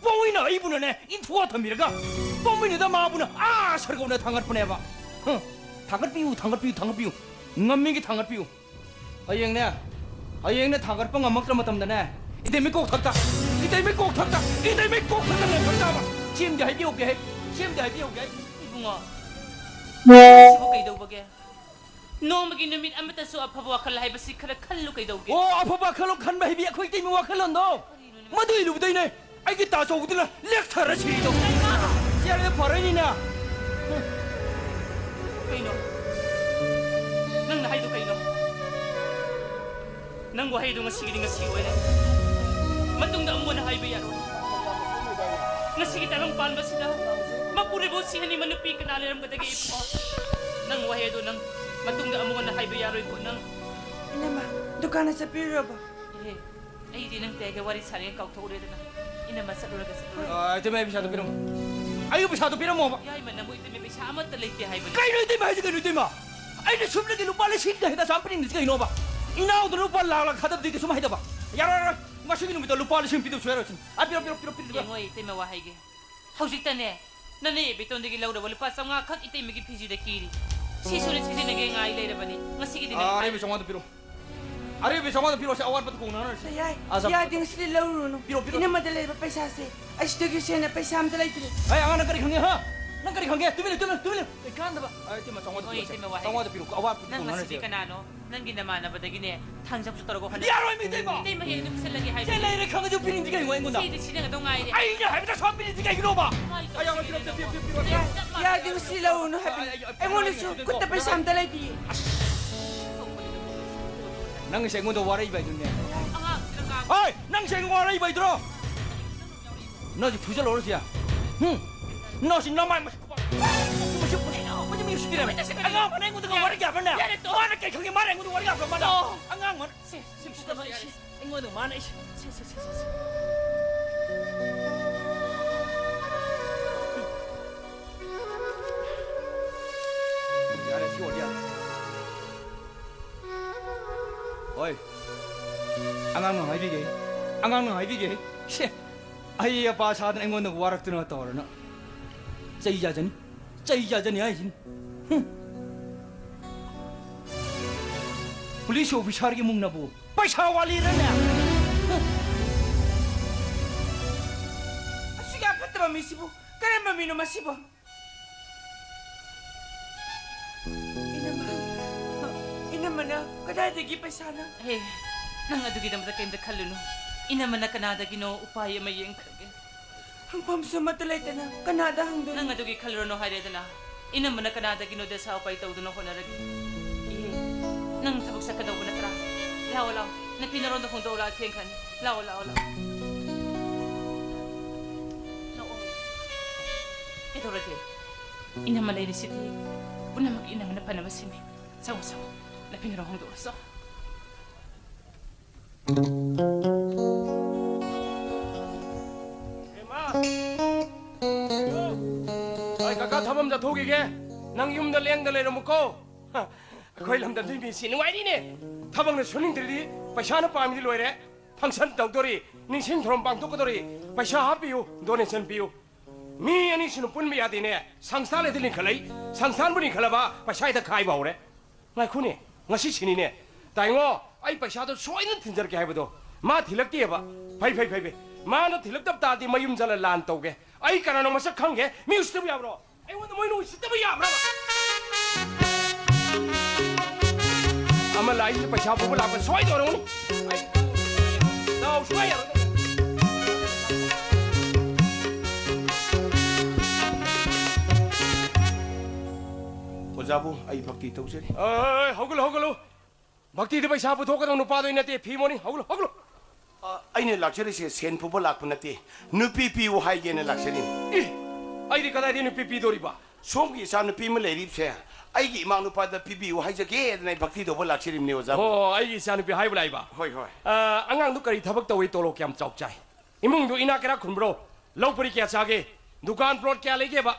ꯄꯣꯛꯃꯤꯟꯅ ꯑꯩꯕꯨꯅꯅꯦ ꯏꯟꯊꯣꯛꯑ ꯊꯝꯕꯤꯔꯒ, ꯄꯣꯛꯃꯤꯟꯅꯗ ꯃꯥꯕꯨꯅ ꯑꯥ ꯁꯔꯒꯧꯅ ꯊꯥꯡꯒꯠꯄꯅꯦꯕ꯫ ꯍ, ꯊꯥꯡꯒꯠꯄꯤꯌꯨ, ꯊꯥꯡꯒꯠꯄꯤꯌꯨ, ꯊꯥꯡꯒꯠꯄꯤꯌꯨ꯫ ꯉꯝꯃꯤꯒꯤ ꯊꯥꯡꯒꯠꯄꯤꯌꯨ꯫ ꯍꯌꯦꯡꯅꯦ, ꯍꯌꯦꯡꯅꯦ ꯊꯥꯡꯒꯠꯄ ꯉꯝꯃꯛꯇ꯭ꯔ ꯃꯇꯝꯗꯅꯦ, ꯏꯇꯩꯃꯩ ꯀꯣꯛꯊꯛꯇ, ꯏꯇꯩꯃꯩ ꯀꯣꯛꯊꯛꯇ, ꯏꯇꯩꯃꯩ ꯀꯣꯛꯊꯛꯇ ꯂꯦꯞꯈꯠ ꯇꯥꯕ꯫ ꯁꯤꯝꯗꯤ ꯍꯥꯏꯕꯤꯍꯧꯒꯦ ꯍꯦ, ꯁꯤꯝꯗꯤ ꯍꯥꯏꯕꯤꯍꯧꯒꯦ ꯍꯦ꯫ ꯏꯕꯨꯡꯉꯣ, ꯁꯤꯕꯨ ꯀꯩꯗꯧꯕꯒꯦ? ꯅꯣꯡꯃꯒꯤ ꯅꯨꯃꯤꯠ ꯑꯃꯠꯇꯁꯨ ꯑꯐꯕ ꯋꯥꯈꯜ ꯍꯥꯏꯕꯁꯤ ꯈꯔ ꯈꯜꯂꯨ ꯀꯩꯗꯧꯒꯦ? ꯑꯣ, ꯑꯐꯕ ꯋꯥꯈꯜꯂꯣꯟ ꯈꯟꯕ ꯍꯥꯏꯕꯤ ꯑꯩꯈꯣꯏ ꯏꯇꯩꯃꯩ ꯋꯥꯈꯜꯂꯣꯟꯗꯣ꯫ ꯀꯔꯤꯅꯣꯅꯦ ꯃꯁꯤ? ꯃꯗꯨ ꯏꯜꯂꯨꯕꯗꯩꯅꯦ ꯑꯩꯒꯤ ꯇꯥꯆꯧꯕꯗꯨꯅ ꯂꯦꯛꯊꯔ ꯁꯤꯔꯤꯗꯣ꯫ ꯀꯩꯅꯣ? ꯁꯤ ꯌꯥꯔꯦ, ꯐꯔꯦꯅꯤꯅꯦ꯫ ꯀꯩꯅꯣ? ꯅꯪꯅ ꯍꯥꯏꯗꯣ ꯀꯩꯅꯣ? ꯅꯪ ꯋꯥꯍꯩꯗꯣ ꯉꯁꯤꯒꯤꯗꯤ ꯉꯁꯤ ꯑꯣꯏꯔꯦ꯫ ꯃꯇꯨꯡꯗ ꯑꯃꯨꯛ ꯍꯟꯅ ꯍꯥꯏꯕ ꯌꯥꯔꯣꯏ꯫ ꯉꯁꯤꯒꯤ ꯇꯥꯏꯕꯪ ꯄꯥꯟꯕꯁꯤꯗ ꯃꯄꯨꯔꯣꯏꯕ ꯁꯤꯍꯟꯅꯤ ꯃꯅꯨꯄꯤ ꯀꯅꯥ ꯂꯩꯔꯝꯒꯗꯒꯦ ꯏꯕꯨꯡꯉꯣ? ꯅꯪ ꯋꯥꯍꯩ ꯑꯗꯨ ꯅꯪ ꯃꯇꯨꯡꯗ ꯑꯃꯨꯛ ꯍꯟꯅ ꯍꯥꯏꯕ ꯌꯥꯔꯣꯏꯀꯣ ꯅꯪ꯫ ꯏꯅꯝꯃ, ꯗꯨꯀꯥꯟꯗ ꯆꯠꯄꯤꯔꯨꯔꯕꯣ? ꯏꯍꯦ, ꯑꯩꯗꯤ ꯅꯪ ꯀꯩꯒ ꯋꯥꯔꯤ ꯁꯥꯔꯤꯉꯩ ꯀꯥꯎꯊꯣꯛꯎꯔꯦꯗꯅ꯫ ꯏꯅꯝꯃ ꯆꯠꯂꯨꯔꯒ ꯆꯠꯂꯨꯔꯒ꯫ ꯑ, ꯏꯇꯩꯃ, ꯑꯩ ꯄꯩꯁꯥꯗꯣ ꯄꯤꯔꯝꯃꯣ꯫ ꯑꯩꯒꯤ ꯄꯩꯁꯥꯗꯣ ꯄꯤꯔꯝꯃꯣꯕ꯫ ꯌꯥꯏꯃ, ꯅꯪꯕꯨ ꯏꯇꯩꯃ ꯄꯩꯁꯥ ꯑꯃꯠꯇ ꯂꯩꯇꯦ ꯍꯥꯏꯕꯅꯤ꯫ ꯀꯩꯅꯣ ꯏꯇꯩꯃ ꯍꯥꯏꯁꯦ ꯀꯩꯅꯣ ꯏꯇꯩꯃ? ꯑꯩꯅ ꯁꯨꯞꯅꯒꯤ ꯂꯨꯄꯥ ꯂꯤꯁꯤꯡ ꯍꯦꯟꯅ ꯆꯥꯝ ꯄꯤꯅꯤꯡꯗ꯭ꯔꯤꯁꯦ ꯀꯩꯅꯣꯕ? ꯏꯅꯥꯎꯗ ꯂꯨꯄꯥ ꯂꯥꯛ ꯂꯥꯛ ꯊꯥꯗꯕꯗꯤ ꯀꯩꯁꯨꯝ ꯍꯥꯏꯗꯕ꯫ ꯌꯥꯔꯣꯏ, ꯌꯥꯔꯣꯏ꯫ ꯃꯁꯤꯒꯤ ꯅꯨꯃꯤꯠꯇꯣ ꯂꯨꯄꯥ ꯂꯤꯁꯤꯡ ꯄꯤꯗꯕ ꯁꯨꯡꯌꯥ ꯌꯥꯔꯣꯏ꯫ ꯑ, ꯄꯤꯔꯣ, ꯄꯤꯔꯣ, ꯄꯤꯔꯣ, ꯄꯤꯔꯣ, ꯄꯤꯔꯣ꯫ ꯌꯦꯡꯉꯣ, ꯏꯇꯩꯃ ꯋꯥ ꯍꯥꯏꯒꯦ꯫ ꯍꯧꯖꯤꯛꯇꯅꯦ, ꯅꯅꯦ ꯕꯦꯇꯣꯟꯗꯒꯤ ꯂꯧꯔꯕ ꯂꯨꯄꯥ ꯆꯥꯝꯃꯉꯥ ꯈꯛ ꯏꯇꯩꯃꯒꯤ ꯐꯤꯖꯤꯗ ꯀꯤꯔꯤ꯫ ꯁꯤꯁꯨꯅꯦ ꯁꯤꯖꯤꯟꯅꯒꯦ ꯉꯥꯏ ꯂꯩꯔꯕꯅꯤ꯫ ꯉꯁꯤꯒꯤꯗꯤꯅꯦ꯫ ꯑꯥ, ꯑꯔꯩꯕ ꯆꯥꯝꯃꯉꯥꯗꯣ ꯄꯤꯔꯣ꯫ ꯑꯔꯩꯕ ꯆꯥꯝꯃꯉꯥꯗꯣ ꯄꯤꯔꯣ, ꯁꯤ ꯑꯋꯥꯠꯄꯗꯣ ꯀꯣꯟꯅ ꯉꯥꯡꯅꯔꯁꯤ꯫ ꯌꯥꯏ, ꯑꯥ, ꯆꯥꯝꯃꯉꯥ꯫ ꯌꯥꯏꯗꯤ ꯉꯁꯤꯗꯤ ꯂꯧꯔꯨꯔꯅꯨ꯫ ꯄꯤꯔꯣ, ꯄꯤꯔꯣ꯫ ꯏꯅꯝꯃꯗ ꯂꯩꯕ ꯄꯩꯁꯥꯁꯦ ꯑꯁꯤꯗꯒꯤ ꯍꯦꯟꯅ ꯄꯩꯁꯥ ꯑꯝꯇ ꯂꯩꯇ꯭ꯔꯦ꯫ ꯑꯩ ꯑꯉꯥꯡ, ꯅꯪ ꯀꯔꯤ ꯈꯪꯉꯦ, ꯍꯥ? ꯅꯪ ꯀꯔꯤ ꯈꯪꯒꯦ? ꯇꯨꯃꯤꯟ ꯂꯩꯌꯨ, ꯇꯨꯃꯤꯟ ꯂꯩꯌꯨ, ꯇꯨꯃꯤꯟ ꯂꯩꯌꯨ꯫ ꯑꯩ ꯀꯥꯟꯗꯕ꯫ ꯑꯩ ꯏꯇꯩꯃ ꯆꯥꯝꯃꯉꯥꯗꯣ ꯍꯣꯏ, ꯄꯤꯔꯣꯁꯦ꯫ ꯏꯇꯩꯃ ꯋꯥꯍꯩ꯫ ꯆꯥꯝꯃꯉꯥꯗꯣ ꯄꯤꯔꯣ, ꯑꯋꯥꯠꯄꯗꯣ ꯅꯪ ꯉꯁꯤꯗꯤ ꯉꯥꯡꯅꯔꯁꯦ꯫ ꯀꯅꯥꯅꯣ? ꯅꯪꯒꯤ ꯅꯃꯥꯟꯅꯕꯗꯒꯤꯅꯦ ꯊꯥꯡꯖꯝꯁꯨ ꯇꯧꯔꯒ ꯍꯣꯠꯅ-, ꯌꯥꯔꯣꯏ, ꯃꯤ ꯏꯇꯩꯃ꯫ ꯏꯇꯩꯃ ꯍꯦꯛ ꯑꯗꯨꯝ ꯄꯤꯁꯜꯂꯒꯦ ꯍꯥꯏꯕ꯫ ꯁꯦ ꯂꯩꯔꯦ ꯈꯪꯉꯁꯨ ꯄꯤꯅꯤꯡꯗꯦ ꯀꯩꯅꯣ ꯑꯩꯉꯣꯟꯗ? ꯁꯤꯗꯤ ꯁꯤꯖꯤꯟꯅꯒꯗꯧ ꯉꯥꯏꯔꯦ꯫ ꯑꯩꯅ ꯍꯥꯏꯕꯗ ꯁꯨꯝ ꯄꯤꯅꯤꯡꯗꯦ ꯀꯩꯒꯤꯅꯣꯕ? ꯍꯥꯏ ꯑꯩ ꯌꯥꯝ ꯇꯧꯁꯤꯅꯦ ꯄꯤꯔꯛꯇꯦ, ꯅꯪꯕꯣ꯫ ꯄꯤꯔꯛ-, ꯄꯤꯔꯛ-, ꯄꯤꯔꯛ-, ꯌꯥ-, ꯌꯥꯔꯗꯤ ꯉꯁꯤ ꯂꯧꯔꯨꯅꯨ ꯍꯥꯏꯕꯅꯤ꯫ ꯑꯩ, ꯑꯩ, ꯑꯩꯉꯣꯟꯗꯁꯨ ꯑꯩ, ꯈꯨꯠꯇ ꯄꯩꯁꯥ ꯑꯝꯇ ꯂꯩꯇꯤꯌꯦ꯫ ꯑꯁ! ꯅꯪꯒꯤꯁꯦ ꯑꯩꯉꯣꯟꯗ ꯋꯥꯔꯛꯏꯕ ꯍꯥꯏꯗꯨꯅꯦ꯫ ꯑꯉꯥꯡꯁꯤꯅ ꯉꯥꯡ- ꯍꯣꯏ! ꯅꯪꯁꯦ ꯑꯩꯉꯣꯟꯗ ꯋꯥꯔꯛꯏꯕ ꯍꯥꯏꯗꯨꯔꯣ? ꯅꯪꯁꯤ ꯐꯨꯖꯜꯍꯧꯔꯁꯤ ꯌꯥ꯫ ꯍꯨꯝ? ꯅꯪꯁꯤ ꯅꯃꯥꯏ ꯃꯁꯤ-, ꯃꯁꯤ, ꯃꯁꯤ, ꯃꯁꯤ ꯃꯤ ꯎꯁꯤꯠꯇꯤꯔꯦ꯫ ꯑꯉꯥꯡ ꯑꯃꯅ ꯑꯩꯉꯣꯟꯗꯒ ꯋꯥꯔꯤ ꯌꯥꯕ꯭ꯔꯅꯦ? ꯌꯥꯔꯦ, ꯇꯣꯛꯑꯣ꯫ ꯃꯥꯅ ꯀꯩ ꯈꯪꯒꯦ? ꯃꯥꯅ ꯑꯩꯉꯣꯟꯗ ꯋꯥꯔꯤ ꯌꯥꯕ꯭ꯔꯣ? ꯃꯥꯅ? ꯇꯣꯛꯑꯣ꯫ ꯑꯉꯥꯡ ꯃꯥꯅ-, ꯁꯦ, ꯁꯦ, ꯁꯦ, ꯁꯦ, ꯁꯦ, ꯑꯩꯉꯣꯟꯗ ꯃꯥꯅ ꯑꯩꯁꯦ, ꯁꯦ, ꯁꯦ, ꯁꯦ, ꯁꯦ, ꯁꯦ꯫ ꯌꯥꯔꯦ, ꯁꯤ ꯑꯣꯏꯔꯗꯤ ꯌꯥꯔꯦ꯫ ꯍꯣꯏ꯫ ꯑꯉꯥꯡꯅ ꯍꯥꯏꯕꯤꯒꯦ꯫ ꯑꯉꯥꯡꯅ ꯍꯥꯏꯕꯤꯒꯦ꯫ ꯁꯦ, ꯑꯩ ꯑꯄꯥ ꯁꯥꯗꯅ ꯑꯩꯉꯣꯟꯗ ꯋꯥꯔꯛꯇꯅ ꯇꯧꯔꯅ꯫ ꯆꯩ ꯆꯥꯖꯅꯤ꯫ ꯆꯩ ꯆꯥꯖꯅꯤ ꯍꯥꯏꯁꯤꯅꯤ꯫ ꯍꯨꯝ꯫ ꯄꯨꯂꯤꯁ ꯑꯣꯐꯤꯁꯥꯔꯒꯤ ꯃꯨꯡꯅꯕꯨ ꯄꯩꯁꯥ ꯋꯥꯂꯤꯔꯅꯦ? ꯍꯨꯝ꯫ ꯑꯁꯨꯛ ꯌꯥꯝ ꯐꯠꯇꯕ ꯃꯤꯁꯤꯕꯨ ꯀꯔꯝꯕ ꯃꯤꯅꯣ ꯃꯁꯤꯕꯨ? ꯏꯅꯝꯃ, ꯏꯅꯝꯃꯅ ꯀꯗꯥꯏꯗꯒꯤ ꯄꯩꯁꯥꯅ? ꯍꯦ, ꯅꯪ ꯑꯗꯨꯒꯤꯗꯃꯛꯇ ꯀꯩꯝꯇ ꯈꯜꯂꯨꯅꯨ꯫ ꯏꯅꯝꯃꯅ ꯀꯅꯥꯗꯒꯤꯅꯣ ꯎꯄꯥꯏ ꯑꯃ ꯌꯦꯡꯈ꯭ꯔꯒꯦ꯫ ꯍꯪꯐꯝꯁꯨ ꯑꯃꯠꯇ ꯂꯩꯇꯅ ꯀꯅꯥꯗ ꯍꯪꯗꯣꯏꯅꯣ? ꯅꯪ ꯑꯗꯨꯒꯤ ꯈꯜꯂꯨꯔꯅꯨ ꯍꯥꯏꯔꯦꯗꯅ꯫ ꯏꯅꯝꯃꯅ ꯀꯅꯥꯗꯒꯤꯅꯣ ꯗꯁꯥ ꯎꯄꯥꯏ ꯇꯧꯗꯨꯅ ꯍꯣꯠꯅꯔꯒꯦ꯫ ꯏꯍꯦ, ꯅꯪ ꯊꯕꯛ ꯆꯠꯀꯗꯧꯕ ꯅꯠꯇ꯭ꯔꯥ? ꯂꯥꯛꯑꯣ, ꯂꯥꯛꯑꯣ꯫ ꯅꯨꯄꯤ ꯅꯔꯣꯟꯗ ꯍꯣꯡꯗꯣꯛꯎ ꯂꯥꯛꯑꯣ, ꯊꯦꯡꯈ꯭ꯔꯅꯤ꯫ ꯂꯥꯛꯑꯣ, ꯂꯥꯛꯑꯣ, ꯂꯥꯛꯑꯣ꯫ ꯂꯥꯛꯑꯣ꯫ ꯀꯩꯗꯧꯔꯒꯦ? ꯏꯅꯝꯃ ꯂꯩꯔꯤꯁꯤꯗꯤ ꯄꯨꯝꯅꯃꯛ ꯏꯅꯝꯃꯅ ꯐꯅꯕ ꯁꯤꯟꯅꯤ꯫ ꯆꯪꯉꯣ, ꯆꯪꯉꯣ꯫ ꯅꯨꯄꯤ ꯅꯔꯣꯟ ꯍꯣꯡꯗꯣꯛꯎꯔꯣ, ꯆꯣ꯫ ꯍꯦꯃꯥ! ꯑꯩ ꯀꯀꯥ ꯊꯕꯛ ꯑꯃ ꯆꯠꯊꯣꯛꯈꯤꯒꯦ꯫ ꯅꯪ ꯌꯨꯝꯗ ꯂꯦꯡꯗ ꯂꯩꯔꯝꯃꯨꯀꯣ꯫ ꯍ, ꯑꯩꯈꯣꯏ ꯂꯝꯗꯝꯁꯤ ꯃꯤꯁꯤ ꯅꯨꯡꯉꯥꯏꯔꯤꯅꯦ꯫ ꯊꯕꯛꯅ ꯁꯨꯅꯤꯡꯗ꯭ꯔꯗꯤ ꯄꯩꯁꯥꯅ ꯄꯥꯝꯃꯤꯗꯤ ꯂꯣꯏꯔꯦ꯫ ꯐꯪꯁꯟ ꯇꯧꯗꯣꯔꯤ, ꯅꯤꯡꯁꯤꯡ ꯊꯧꯔꯝ ꯄꯥꯡꯊꯣꯛꯀꯗꯣꯔꯤ, ꯄꯩꯁꯥ ꯍꯥꯞꯄꯤꯌꯨ, ꯗꯣꯅꯦꯁꯟ ꯄꯤꯌꯨ꯫ ꯃꯤ ꯑꯅꯤꯁꯤꯅ ꯄꯨꯟꯕ ꯌꯥꯗꯦꯅꯦ꯫ ꯁꯪꯁꯊꯥꯟ ꯂꯩꯗꯤ ꯂꯤꯡꯈꯠꯂꯛꯏ, ꯁꯪꯁꯊꯥꯟꯕꯨ ꯂꯤꯡꯈꯠꯂꯕ ꯄꯩꯁꯥ ꯍꯦꯛꯇ ꯈꯥꯏꯕ ꯍꯧꯔꯦ꯫ ꯉꯥꯏꯈꯣꯅꯦ, ꯉꯁꯤ ꯁꯤꯅꯤꯅꯦ꯫ ꯇꯥꯏꯉꯣ, ꯑꯩ ꯄꯩꯁꯥꯗꯣ ꯁꯣꯏꯗꯅ ꯊꯤꯟꯖꯔꯛꯀꯦ ꯍꯥꯏꯕꯗꯣ ꯃꯥ ꯊꯤꯜꯂꯛꯇꯦꯕ꯫ ꯐꯩ, ꯐꯩ, ꯐꯩ, ꯐꯩ꯫ ꯃꯥꯅ ꯊꯤꯜꯂꯛꯇꯕ ꯇꯥꯔꯗꯤ ꯃꯌꯨꯝ ꯆꯠꯂ ꯂꯥꯟ ꯇꯧꯒꯦ꯫ ꯑꯩ ꯀꯅꯥꯅꯣ ꯃꯁꯛ ꯈꯪꯒꯦ? ꯃꯤ ꯎꯁꯤꯠꯇꯕ ꯌꯥꯕ꯭ꯔꯣ? ꯑꯩꯉꯣꯟꯗ ꯃꯣꯏꯅ ꯎꯁꯤꯠꯇꯕ ꯌꯥꯕ꯭ꯔꯕ? ꯑꯃ ꯂꯥꯛꯏꯁꯤ ꯄꯩꯁꯥ ꯄꯨꯕ ꯂꯥꯛꯄ ꯁꯣꯏꯗꯧꯔꯝꯒꯅꯤ꯫ ꯑꯩ ꯗꯥꯎ ꯁꯨꯡꯌꯥ ꯌꯥꯔꯣꯏꯗꯧꯔꯤ꯫ ꯑꯣꯖꯥꯕꯨ ꯑꯩ ꯚꯛꯇꯤ ꯇꯧꯖꯔꯤ꯫ ꯑꯦ, ꯍꯧꯒꯠꯂꯨ, ꯍꯧꯒꯠꯂꯨ꯫ ꯚꯛꯇꯤꯗ ꯄꯩꯁꯥ ꯄꯨꯊꯣꯛꯀꯗꯧ ꯅꯨꯄꯥꯗꯣ ꯑꯩ ꯅꯠꯇꯦ, ꯐꯤ ꯃꯣꯅꯤ꯫ ꯍꯧꯒꯠꯂꯨ, ꯍꯧꯒꯠꯂꯨ꯫ ꯑ, ꯑꯩꯅ ꯂꯥꯛꯆꯔꯤꯁꯦ ꯁꯦꯟ ꯄꯨꯕ ꯂꯥꯛꯄ ꯅꯠꯇꯦ, ꯅꯨꯄꯤ ꯄꯤꯌꯨ ꯍꯥꯏꯒꯦꯅ ꯂꯥꯛꯆꯔꯤꯅꯤ꯫ ꯑꯦ, ꯑꯩꯗꯤ ꯀꯗꯥꯏꯗꯒꯤ ꯅꯨꯄꯤ ꯄꯤꯗꯣꯔꯤꯕ? ꯁꯣꯝꯒꯤ ꯏꯆꯥ ꯅꯨꯄꯤ ꯑꯃ ꯂꯩꯔꯤꯕꯁꯦ ꯑꯩꯒꯤ ꯏꯃꯥ ꯅꯨꯄꯥꯗ ꯄꯤꯕꯤꯌꯨ ꯍꯥꯏꯖꯒꯦꯗꯅ ꯑꯩ ꯚꯛꯇꯤ ꯇꯧꯕ ꯂꯥꯛꯆꯔꯤꯕꯅꯤ ꯑꯣꯖꯥ꯫ ꯑꯣ, ꯑꯩꯒꯤ ꯏꯆꯥꯅꯨꯄꯤ ꯍꯥꯏꯕ ꯂꯥꯛꯏꯕ? ꯍꯣꯏ, ꯍꯣꯏ꯫ ꯑ, ꯑꯉꯥꯡꯗꯨ ꯀꯔꯤ ꯊꯕꯛ ꯇꯧꯏ, ꯇꯣꯂꯣꯞ ꯀꯌꯥꯝ ꯆꯥꯎ ꯆꯥꯏ? ꯏꯃꯨꯡꯗꯨ ꯏꯅꯥꯛ ꯀꯩꯔꯥꯛ ꯈꯨꯟꯕ꯭ꯔꯣ? ꯂꯧ ꯄꯔꯤ ꯀꯌꯥ ꯆꯥꯒꯦ? ꯗꯨꯀꯥꯟ ꯄ꯭ꯂꯣꯠ ꯀꯌꯥ ꯂꯩꯒꯦꯕ?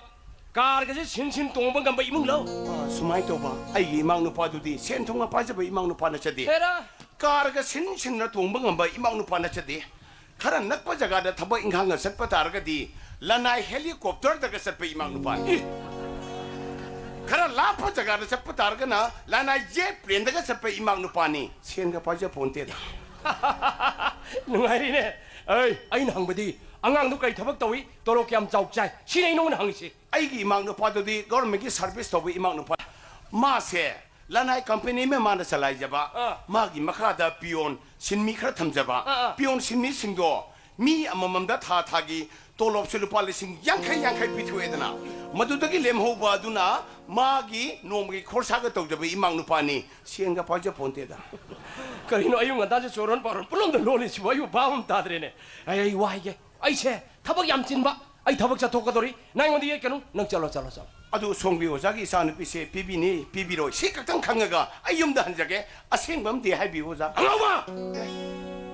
ꯀꯥꯔꯒꯁꯦ ꯁꯤꯟ ꯁꯤꯟ ꯇꯣꯡꯕ ꯉꯝꯕ ꯏꯃꯨꯡ ꯂꯧ? ꯑ, ꯁꯨꯃꯥꯏꯅ ꯇꯧꯕ, ꯑꯩꯒꯤ ꯏꯃꯥ ꯅꯨꯄꯥꯗꯨꯗꯤ ꯁꯦꯟ ꯊꯨꯝꯒ ꯄꯥꯏꯖꯕ ꯏꯃꯥ ꯅꯨꯄꯥ ꯅꯠꯆꯗꯦ꯫ ꯍꯦꯔꯥ! ꯀꯥꯔꯒ ꯁꯤꯟ ꯁꯤꯟꯅ ꯇꯣꯡꯕ ꯉꯝꯕ ꯏꯃꯥ ꯅꯨꯄꯥ ꯅꯠꯆꯗꯦ꯫ ꯈꯔ ꯅꯛꯄ ꯖꯒꯥꯗ ꯊꯕꯛ ꯏꯪꯈꯥꯡꯒ ꯆꯠꯄ ꯇꯥꯔꯒꯗꯤ ꯂꯅꯥꯏ ꯍꯦꯂꯤꯀꯣꯞꯇꯔꯗꯒ ꯆꯠꯄ ꯏꯃꯥ ꯅꯨꯄꯥꯅꯤ꯫ ꯈꯔ ꯂꯥꯞꯄ ꯖꯒꯥꯗ ꯆꯠꯄ ꯇꯥꯔꯒꯅ ꯂꯅꯥꯏ ꯖꯦꯠ ꯄ꯭ꯂꯦꯟꯗꯒ ꯆꯠꯄ ꯏꯃꯥ ꯅꯨꯄꯥꯅꯤ꯫ ꯁꯦꯟꯒ ꯄꯥꯏꯖ ꯄꯣꯟꯇꯦꯗ꯫ ꯅꯨꯡꯉꯥꯏꯔꯤꯅꯦ꯫ ꯑꯩ, ꯑꯩꯅ ꯍꯪꯕꯗꯤ ꯑꯉꯥꯡꯗꯨ ꯀꯔꯤ ꯊꯕꯛ ꯇꯧꯏ, ꯇꯣꯂꯣꯞ ꯀꯌꯥꯝ ꯆꯥꯎ ꯆꯥꯏ, ꯁꯤꯅꯤ ꯑꯩ ꯅꯉꯣꯟꯗ ꯍꯪꯉꯤꯁꯤ꯫ ꯑꯩꯒꯤ ꯏꯃꯥ ꯅꯨꯄꯥꯗꯨꯗꯤ ꯒꯣꯔꯃꯦꯟꯒꯤ ꯁꯥꯔꯚꯤꯁ ꯇꯧꯕ ꯏꯃꯥ ꯅꯨꯄꯥ꯫ ꯃꯥꯁꯦ ꯂꯅꯥꯏ ꯀꯝꯄꯦꯅꯤ ꯑꯃ ꯃꯥꯅ ꯆꯂꯥꯏꯖꯕ, ꯑꯥ꯫ ꯃꯥꯒꯤ ꯃꯈꯥꯗ ꯄꯤꯌꯣꯟ ꯁꯤꯟꯃꯤ ꯈꯔ ꯊꯝꯖꯕ, ꯑꯥ, ꯑꯥ꯫ ꯄꯤꯌꯣꯟ ꯁꯤꯟꯃꯤꯁꯤꯡꯗꯣ ꯃꯤ ꯑꯃꯃꯝꯗ ꯊꯥ ꯊꯥꯒꯤ ꯇꯣꯂꯣꯞꯁꯦ ꯂꯨꯄꯥ ꯂꯤꯁꯤꯡ ꯌꯥꯡꯈꯩ ꯌꯥꯡꯈꯩ ꯄꯤꯊꯣꯛꯑꯦꯗꯅ, ꯃꯗꯨꯗꯒꯤ ꯂꯦꯝꯍꯧꯕ ꯑꯗꯨꯅ ꯃꯥꯒꯤ ꯅꯣꯡꯃꯒꯤ ꯈꯣꯔꯁꯥꯒ ꯇꯧꯖꯕ ꯏꯃꯥ ꯅꯨꯄꯥꯅꯤ꯫ ꯁꯦꯟꯒ ꯄꯥꯏꯖ ꯄꯣꯟꯇꯦꯗ꯫ ꯀꯔꯤꯅꯣ ꯑꯌꯨꯛ ꯉꯟꯇꯥꯁꯦ ꯆꯣꯔꯣꯟ ꯄꯥꯔꯣꯟ ꯄꯨꯂꯣꯝꯗ ꯂꯣꯜꯂꯤꯁꯤꯕꯨ? ꯑꯩꯕꯨ ꯚꯥꯕ ꯑꯃ ꯇꯥꯗ꯭ꯔꯦꯅꯦ꯫ ꯑꯩ, ꯑꯩ ꯋꯥ ꯍꯥꯏꯒꯦ, ꯑꯩꯁꯦ ꯊꯕꯛ ꯌꯥꯝ ꯆꯤꯟꯕ, ꯑꯩ ꯊꯕꯛ ꯆꯠꯊꯣꯛꯀꯗꯧꯔꯤ, ꯅꯪ ꯑꯩꯉꯣꯟꯗ ꯌꯦꯠꯀꯅꯨ, ꯅꯪ ꯆꯠꯂꯣ, ꯆꯠꯂꯣ, ꯆꯠꯂꯣ꯫ ꯑꯗꯨ ꯁꯣꯝꯒꯤ ꯑꯣꯖꯥꯒꯤ ꯏꯆꯥꯅꯨꯄꯤꯁꯦ ꯄꯤꯕꯤꯅꯤ ꯄꯤꯕꯤꯔꯣꯏ ꯁꯤ ꯈꯛꯇꯪ ꯈꯪꯉꯒ ꯑꯩ ꯌꯨꯝꯗ ꯍꯟꯖꯒꯦ꯫ ꯑꯁꯦꯡꯕ ꯑꯃꯗꯤ ꯍꯥꯏꯕꯤꯌꯨ ꯑꯣꯖꯥ꯫ ꯑꯉꯥꯎꯕ!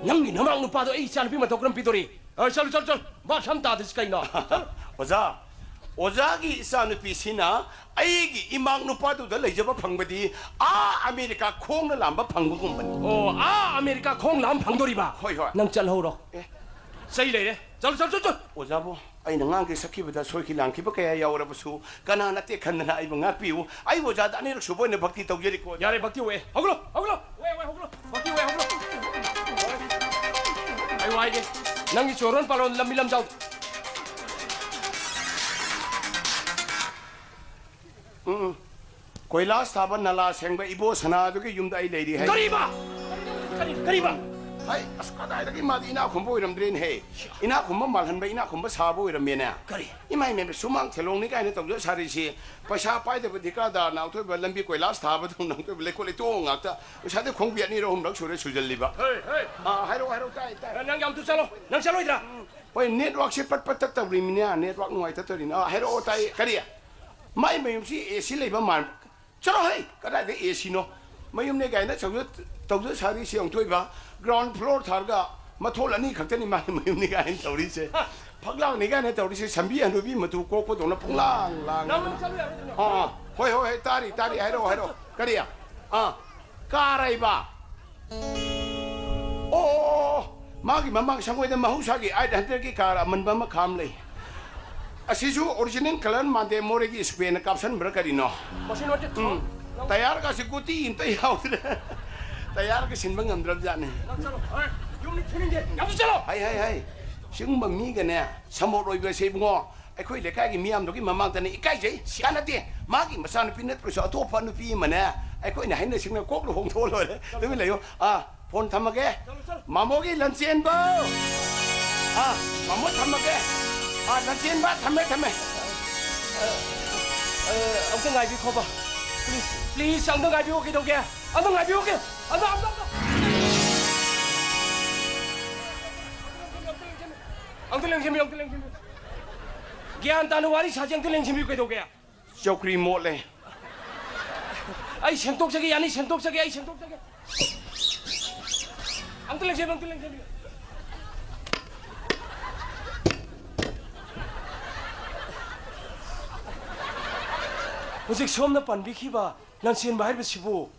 ꯅꯪꯒꯤ ꯅꯃꯥꯡ ꯅꯨꯄꯥꯗꯣ ꯑꯩ ꯏꯆꯥꯅꯨꯄꯤ ꯃꯇꯧ ꯀꯔꯝ ꯄꯤꯗꯣꯔꯤ? ꯑ, ꯆꯠꯂꯨ, ꯆꯠꯂꯨ, ꯆꯠꯂꯨ, ꯚꯥꯞ ꯁꯝ ꯇꯥꯗ꯭ꯔꯤꯁꯤ ꯀꯩꯅꯣ? ꯆꯠꯂꯨ꯫ ꯑꯣꯖꯥ, ꯑꯣꯖꯥꯒꯤ ꯏꯆꯥꯅꯨꯄꯤꯁꯤꯅ ꯑꯩꯒꯤ ꯏꯃꯥ ꯅꯨꯄꯥꯗꯨꯗ ꯂꯩꯖꯕ ꯐꯪꯕꯗꯤ ꯑꯥ ꯑꯃꯦꯔꯤꯀꯥ ꯈꯣꯡꯅ ꯂꯥꯝꯕ ꯐꯪꯕꯒꯨꯝꯕꯅꯤ꯫ ꯑꯣ, ꯑꯥ ꯑꯃꯦꯔꯤꯀꯥ ꯈꯣꯡ ꯂꯥꯝ ꯐꯪꯗꯣꯔꯤꯕ? ꯍꯣꯏ, ꯍꯣꯏ꯫ ꯅꯪ ꯆꯠꯍꯧꯔꯣ꯫ ꯑꯦ꯫ ꯆꯩ ꯂꯩꯔꯦ꯫ ꯆꯠꯂꯨ, ꯆꯠꯂꯨ, ꯆꯠꯂꯨ, ꯆꯠꯂꯨ꯫ ꯑꯣꯖꯥꯕꯨ, ꯑꯩꯅ ꯉꯥꯡꯒꯦ ꯁꯛꯈꯤꯕꯗ ꯁꯣꯏꯈꯤ ꯂꯥꯟꯈꯤꯕ ꯀꯌꯥ ꯌꯥꯎꯔꯕꯁꯨ ꯀꯅꯥ ꯅꯠꯇꯦ ꯈꯟꯗꯅ ꯑꯩꯕꯨ ꯉꯥꯛꯄꯤꯌꯨ꯫ ꯑꯩ ꯑꯣꯖꯥꯗ ꯑꯅꯤꯔꯛ ꯁꯨꯕ ꯑꯣꯏꯅ ꯚꯛꯇꯤ ꯇꯧꯖꯔꯤꯀꯣ꯫ ꯌꯥꯔꯦ, ꯚꯛꯇꯤ ꯑꯣꯏ꯫ ꯍꯧꯒꯠꯂꯣ, ꯍꯧꯒꯠꯂꯣ꯫ ꯑꯣꯏ, ꯑꯣꯏ, ꯍꯧꯒꯠꯂꯣ꯫ ꯚꯛꯇꯤ ꯑꯣꯏ, ꯍꯧꯒꯠꯂꯣ꯫ ꯑꯩ ꯋꯥ ꯍꯥꯏꯒꯦ꯫ ꯅꯪꯒꯤ ꯆꯣꯔꯣꯟ ꯄꯥꯔꯣꯟ ꯂꯝꯕꯤ ꯂꯝꯖꯥꯎ꯫ ꯎꯝ, ꯎꯝ꯫ ꯀꯣꯏꯂꯥꯁ ꯊꯥꯕ ꯅꯂꯥ ꯁꯦꯡꯕ ꯏꯕꯣ ꯁꯅꯥꯗꯨꯒꯤ ꯌꯨꯝꯗ ꯑꯩ ꯂꯩꯔꯤ ꯍꯥꯏ꯫ ꯀꯔꯤꯕ? ꯀꯔꯤ, ꯀꯔꯤꯕ? ꯑꯩ, ꯑꯁ, ꯀꯗꯥꯏꯗꯒꯤ ꯃꯥꯗꯤ ꯏꯅꯥꯛ ꯈꯨꯟꯕ ꯑꯣꯏꯔꯝꯗ꯭ꯔꯦꯅꯦꯍꯦ꯫ ꯏꯅꯥꯛ ꯈꯨꯟꯕ ꯃꯥꯜꯍꯟꯕ, ꯏꯅꯥꯛ ꯈꯨꯟꯕ ꯁꯥꯕ ꯑꯣꯏꯔꯝꯃꯦꯅꯦ꯫ ꯀꯔꯤ? ꯏꯃꯥꯏ, ꯏꯃꯥꯏ, ꯁꯨꯃꯥꯡ ꯊꯦꯂꯣꯡꯅꯤ ꯀꯥꯏꯅ ꯇꯧꯖ ꯁꯥꯔꯤꯁꯤ꯫ ꯄꯩꯁꯥ ꯄꯥꯏꯗꯕ ꯊꯤꯀꯥꯗꯥꯔꯅ ꯑꯃꯨꯛꯇꯣꯏꯕ ꯂꯝꯕꯤ ꯀꯣꯏꯂꯥꯁ ꯊꯥꯕꯗꯧꯅ ꯑꯃꯨꯛꯇꯣꯏꯕ ꯂꯩꯀꯣꯜ ꯂꯩꯇꯣꯡ ꯉꯥꯛꯇ꯫ ꯉꯁꯥꯏꯗꯩ ꯈꯣꯡꯕꯤ ꯑꯅꯤꯔꯛ ꯑꯍꯨꯝꯂꯛ ꯁꯨꯔꯦ ꯁꯨꯖꯜꯂꯤꯕ꯫ ꯍꯦ, ꯍꯦ꯫ ꯑꯥ, ꯍꯥꯏꯔꯛꯑꯣ, ꯍꯥꯏꯔꯛꯑꯣ, ꯇꯥꯏ, ꯇꯥꯏ꯫ ꯅꯪ ꯌꯥꯝ ꯊꯨ ꯆꯠꯂꯣ꯫ ꯅꯪ ꯆꯠꯂꯣꯏꯗ꯭ꯔꯥ? ꯍꯣꯏ, ꯅꯦꯠꯋꯥꯛꯁꯦ ꯄꯠ ꯄꯠ ꯇꯠ ꯇꯧꯔꯤꯃꯤꯅꯦ, ꯅꯦꯠꯋꯥꯛ ꯅꯨꯡꯉꯥꯏꯇ ꯇꯧꯔꯤꯅꯦ꯫ ꯑꯥ, ꯍꯥꯏꯔꯛꯑꯣ, ꯇꯥꯏ꯫ ꯀꯔꯤ? ꯃꯥꯏ ꯃꯌꯨꯝꯁꯤ ꯑꯦ ꯁꯤ ꯂꯩꯕ ꯃꯥꯟ-, ꯆꯠꯂꯣ ꯍꯩ, ꯀꯗꯥꯏꯗ ꯑꯦ ꯁꯤꯅꯣ? ꯃꯌꯨꯝꯅꯦ ꯀꯥꯏꯅ ꯇꯧꯖ-, ꯇꯧꯖ ꯁꯥꯔꯤꯁꯤ ꯑꯃꯨꯛꯇꯣꯏꯕ꯫ ꯒ꯭ꯔꯥꯎꯟ ꯐ꯭ꯂꯣꯔ ꯊꯥꯔꯒ ꯃꯊꯣꯜ ꯑꯅꯤ ꯈꯛꯇꯅꯤ ꯃꯥꯒꯤ ꯃꯌꯨꯝꯅꯤ ꯀꯥꯏꯅ ꯇꯧꯔꯤꯁꯦ꯫ ꯐꯛꯂꯥꯡꯅꯤ ꯀꯥꯏꯅ ꯇꯧꯔꯤꯁꯦ, ꯁꯝꯕꯤ ꯍꯅꯨꯕꯤ ꯃꯇꯨ ꯀꯣꯛꯄꯗꯧꯅ ꯄꯨꯡꯂꯥꯡ ꯂꯥꯡ꯫ ꯅꯪ, ꯅꯪ ꯆꯠꯂꯨ ꯌꯥꯔꯣꯏꯗ꯭ꯔꯣ? ꯑꯥ, ꯑꯥ꯫ ꯍꯣꯏ, ꯍꯣꯏ, ꯍꯣꯏ, ꯇꯥꯔꯤ, ꯇꯥꯔꯤ, ꯍꯥꯏꯔꯛꯑꯣ, ꯍꯥꯏꯔꯛꯑꯣ꯫ ꯀꯔꯤ? ꯑꯥ, ꯀꯥꯔ ꯍꯥꯏꯕ? ꯑꯣ, ꯑꯣ, ꯑꯣ, ꯑꯣ꯫ ꯃꯥꯒꯤ ꯃꯃꯥꯡ ꯁꯪꯒꯣꯏꯗ ꯃꯍꯧꯁꯥꯒꯤ ꯑꯩꯠ ꯍꯟꯗ꯭ꯔꯦꯠꯀꯤ ꯀꯥꯔ ꯑꯃꯟꯕ ꯑꯃ ꯈꯥꯝ ꯂꯩ꯫ ꯑꯁꯤꯁꯨ ꯑꯣꯔꯤꯖꯤꯅꯦꯜ ꯀꯂꯔ ꯃꯥꯟꯗꯦ, ꯃꯣꯔꯦꯒꯤ ꯏꯁꯄ꯭ꯔꯦꯅ ꯀꯥꯞꯁꯟꯕ꯭ꯔꯥ ꯀꯔꯤꯅꯣ? ꯃꯁꯤ ꯅꯠꯇꯦ, ꯎꯝ꯫ ꯅꯪ ꯇꯌꯥꯔꯒꯁꯤ ꯒꯨꯇꯤ ꯑꯝꯇ ꯌꯥꯎꯗ꯭ꯔꯦ꯫ ꯇꯌꯥꯔꯒ ꯁꯤꯟꯕ ꯉꯝꯗ꯭ꯔꯕꯖꯥꯠꯅꯤ꯫ ꯅꯪ ꯆꯠꯂꯣ꯫ ꯍꯣꯏ, ꯌꯨꯝꯗ ꯊꯤꯅꯤꯡꯗꯦ꯫ ꯌꯥꯝ ꯆꯠꯂꯣ꯫ ꯍꯥꯏ, ꯍꯥꯏ, ꯍꯥꯏ꯫ ꯁꯤꯒꯨꯝꯕ ꯃꯤꯒꯅꯦ, ꯁꯃꯣꯠ ꯑꯣꯏꯕꯁꯦ ꯏꯕꯨꯡꯉꯣ, ꯑꯩꯈꯣꯏ ꯂꯩꯀꯥꯏꯒꯤ ꯃꯤꯌꯥꯝꯗꯨꯒꯤ ꯃꯃꯥꯡꯗꯅꯦ ꯏꯀꯥꯏꯖꯩ꯫ ꯀꯥꯟꯅꯗꯦ꯫ ꯃꯥꯒꯤ ꯃꯆꯥꯅꯨꯄꯤ ꯅꯠꯇ꯭ꯔꯁꯨ ꯑꯇꯣꯞꯄ ꯅꯨꯄꯤ ꯑꯃꯅꯦ, ꯑꯩꯈꯣꯏꯅ ꯍꯥꯏꯅ ꯁꯤꯡꯅ ꯀꯣꯛ ꯂꯨꯍꯣꯡꯊꯣꯛꯑ ꯂꯣꯏꯔꯦ꯫ ꯇꯨꯃꯤꯟ ꯂꯩꯌꯨ꯫ ꯑꯥ, ꯐꯣꯟ ꯊꯝꯃꯒꯦ꯫ ꯆꯠꯂꯣ, ꯆꯠꯂꯣ꯫ ꯃꯥꯃꯣꯒꯤ ꯂꯟꯆꯦꯟꯕ꯫ ꯑꯥ, ꯃꯥꯃꯣ ꯊꯝꯃꯒꯦ꯫ ꯑꯥ, ꯂꯟꯆꯦꯟꯕ, ꯊꯝꯃꯦ, ꯊꯝꯃꯦ꯫ ꯑ, ꯑ, ꯑꯝꯇ ꯉꯥꯏꯕꯤꯈꯣꯕ꯫ Please, please, ꯑꯝꯇ ꯉꯥꯏꯕꯤꯌꯣ, ꯀꯩꯗꯧꯒꯦ? ꯑꯝꯇ ꯉꯥꯏꯕꯤꯌꯣ, ꯀꯩ-, ꯑꯝꯇ, ꯑꯝꯇ, ꯑꯝꯇ꯫ ꯑꯝꯇ ꯂꯦꯡꯁꯤꯟꯕꯤꯌꯨ, ꯑꯝꯇ ꯂꯦꯡꯁꯤꯟꯕꯤꯌꯨ꯫ ꯒ꯭ꯌꯥꯟ ꯇꯥꯅ ꯋꯥꯔꯤ ꯁꯥꯁꯤ, ꯑꯝꯇ ꯂꯦꯡꯁꯤꯟꯕꯤꯌꯨ, ꯀꯩꯗꯧꯒꯦ? ꯆꯧꯀ꯭ꯔꯤ ꯃꯣꯠꯂꯦ꯫ ꯑꯩ ꯁꯦꯡꯗꯣꯛꯆꯒꯦ, ꯌꯥꯅꯤ, ꯁꯦꯡꯗꯣꯛꯆꯒꯦ, ꯑꯩ ꯁꯦꯡꯗꯣꯛꯆꯒꯦ꯫ ꯑꯝꯇ ꯂꯦꯡꯁꯤꯟꯕꯤꯌꯨ, ꯑꯝꯇ ꯂꯦꯡꯁꯤꯟꯕꯤꯌꯨ꯫ ꯍꯧꯖꯤꯛ ꯁꯣꯝꯅ ꯄꯟꯕꯤꯈꯤꯕ ꯂꯟꯆꯦꯟꯕ ꯍꯥꯏꯔꯤꯕꯁꯤꯕꯨ?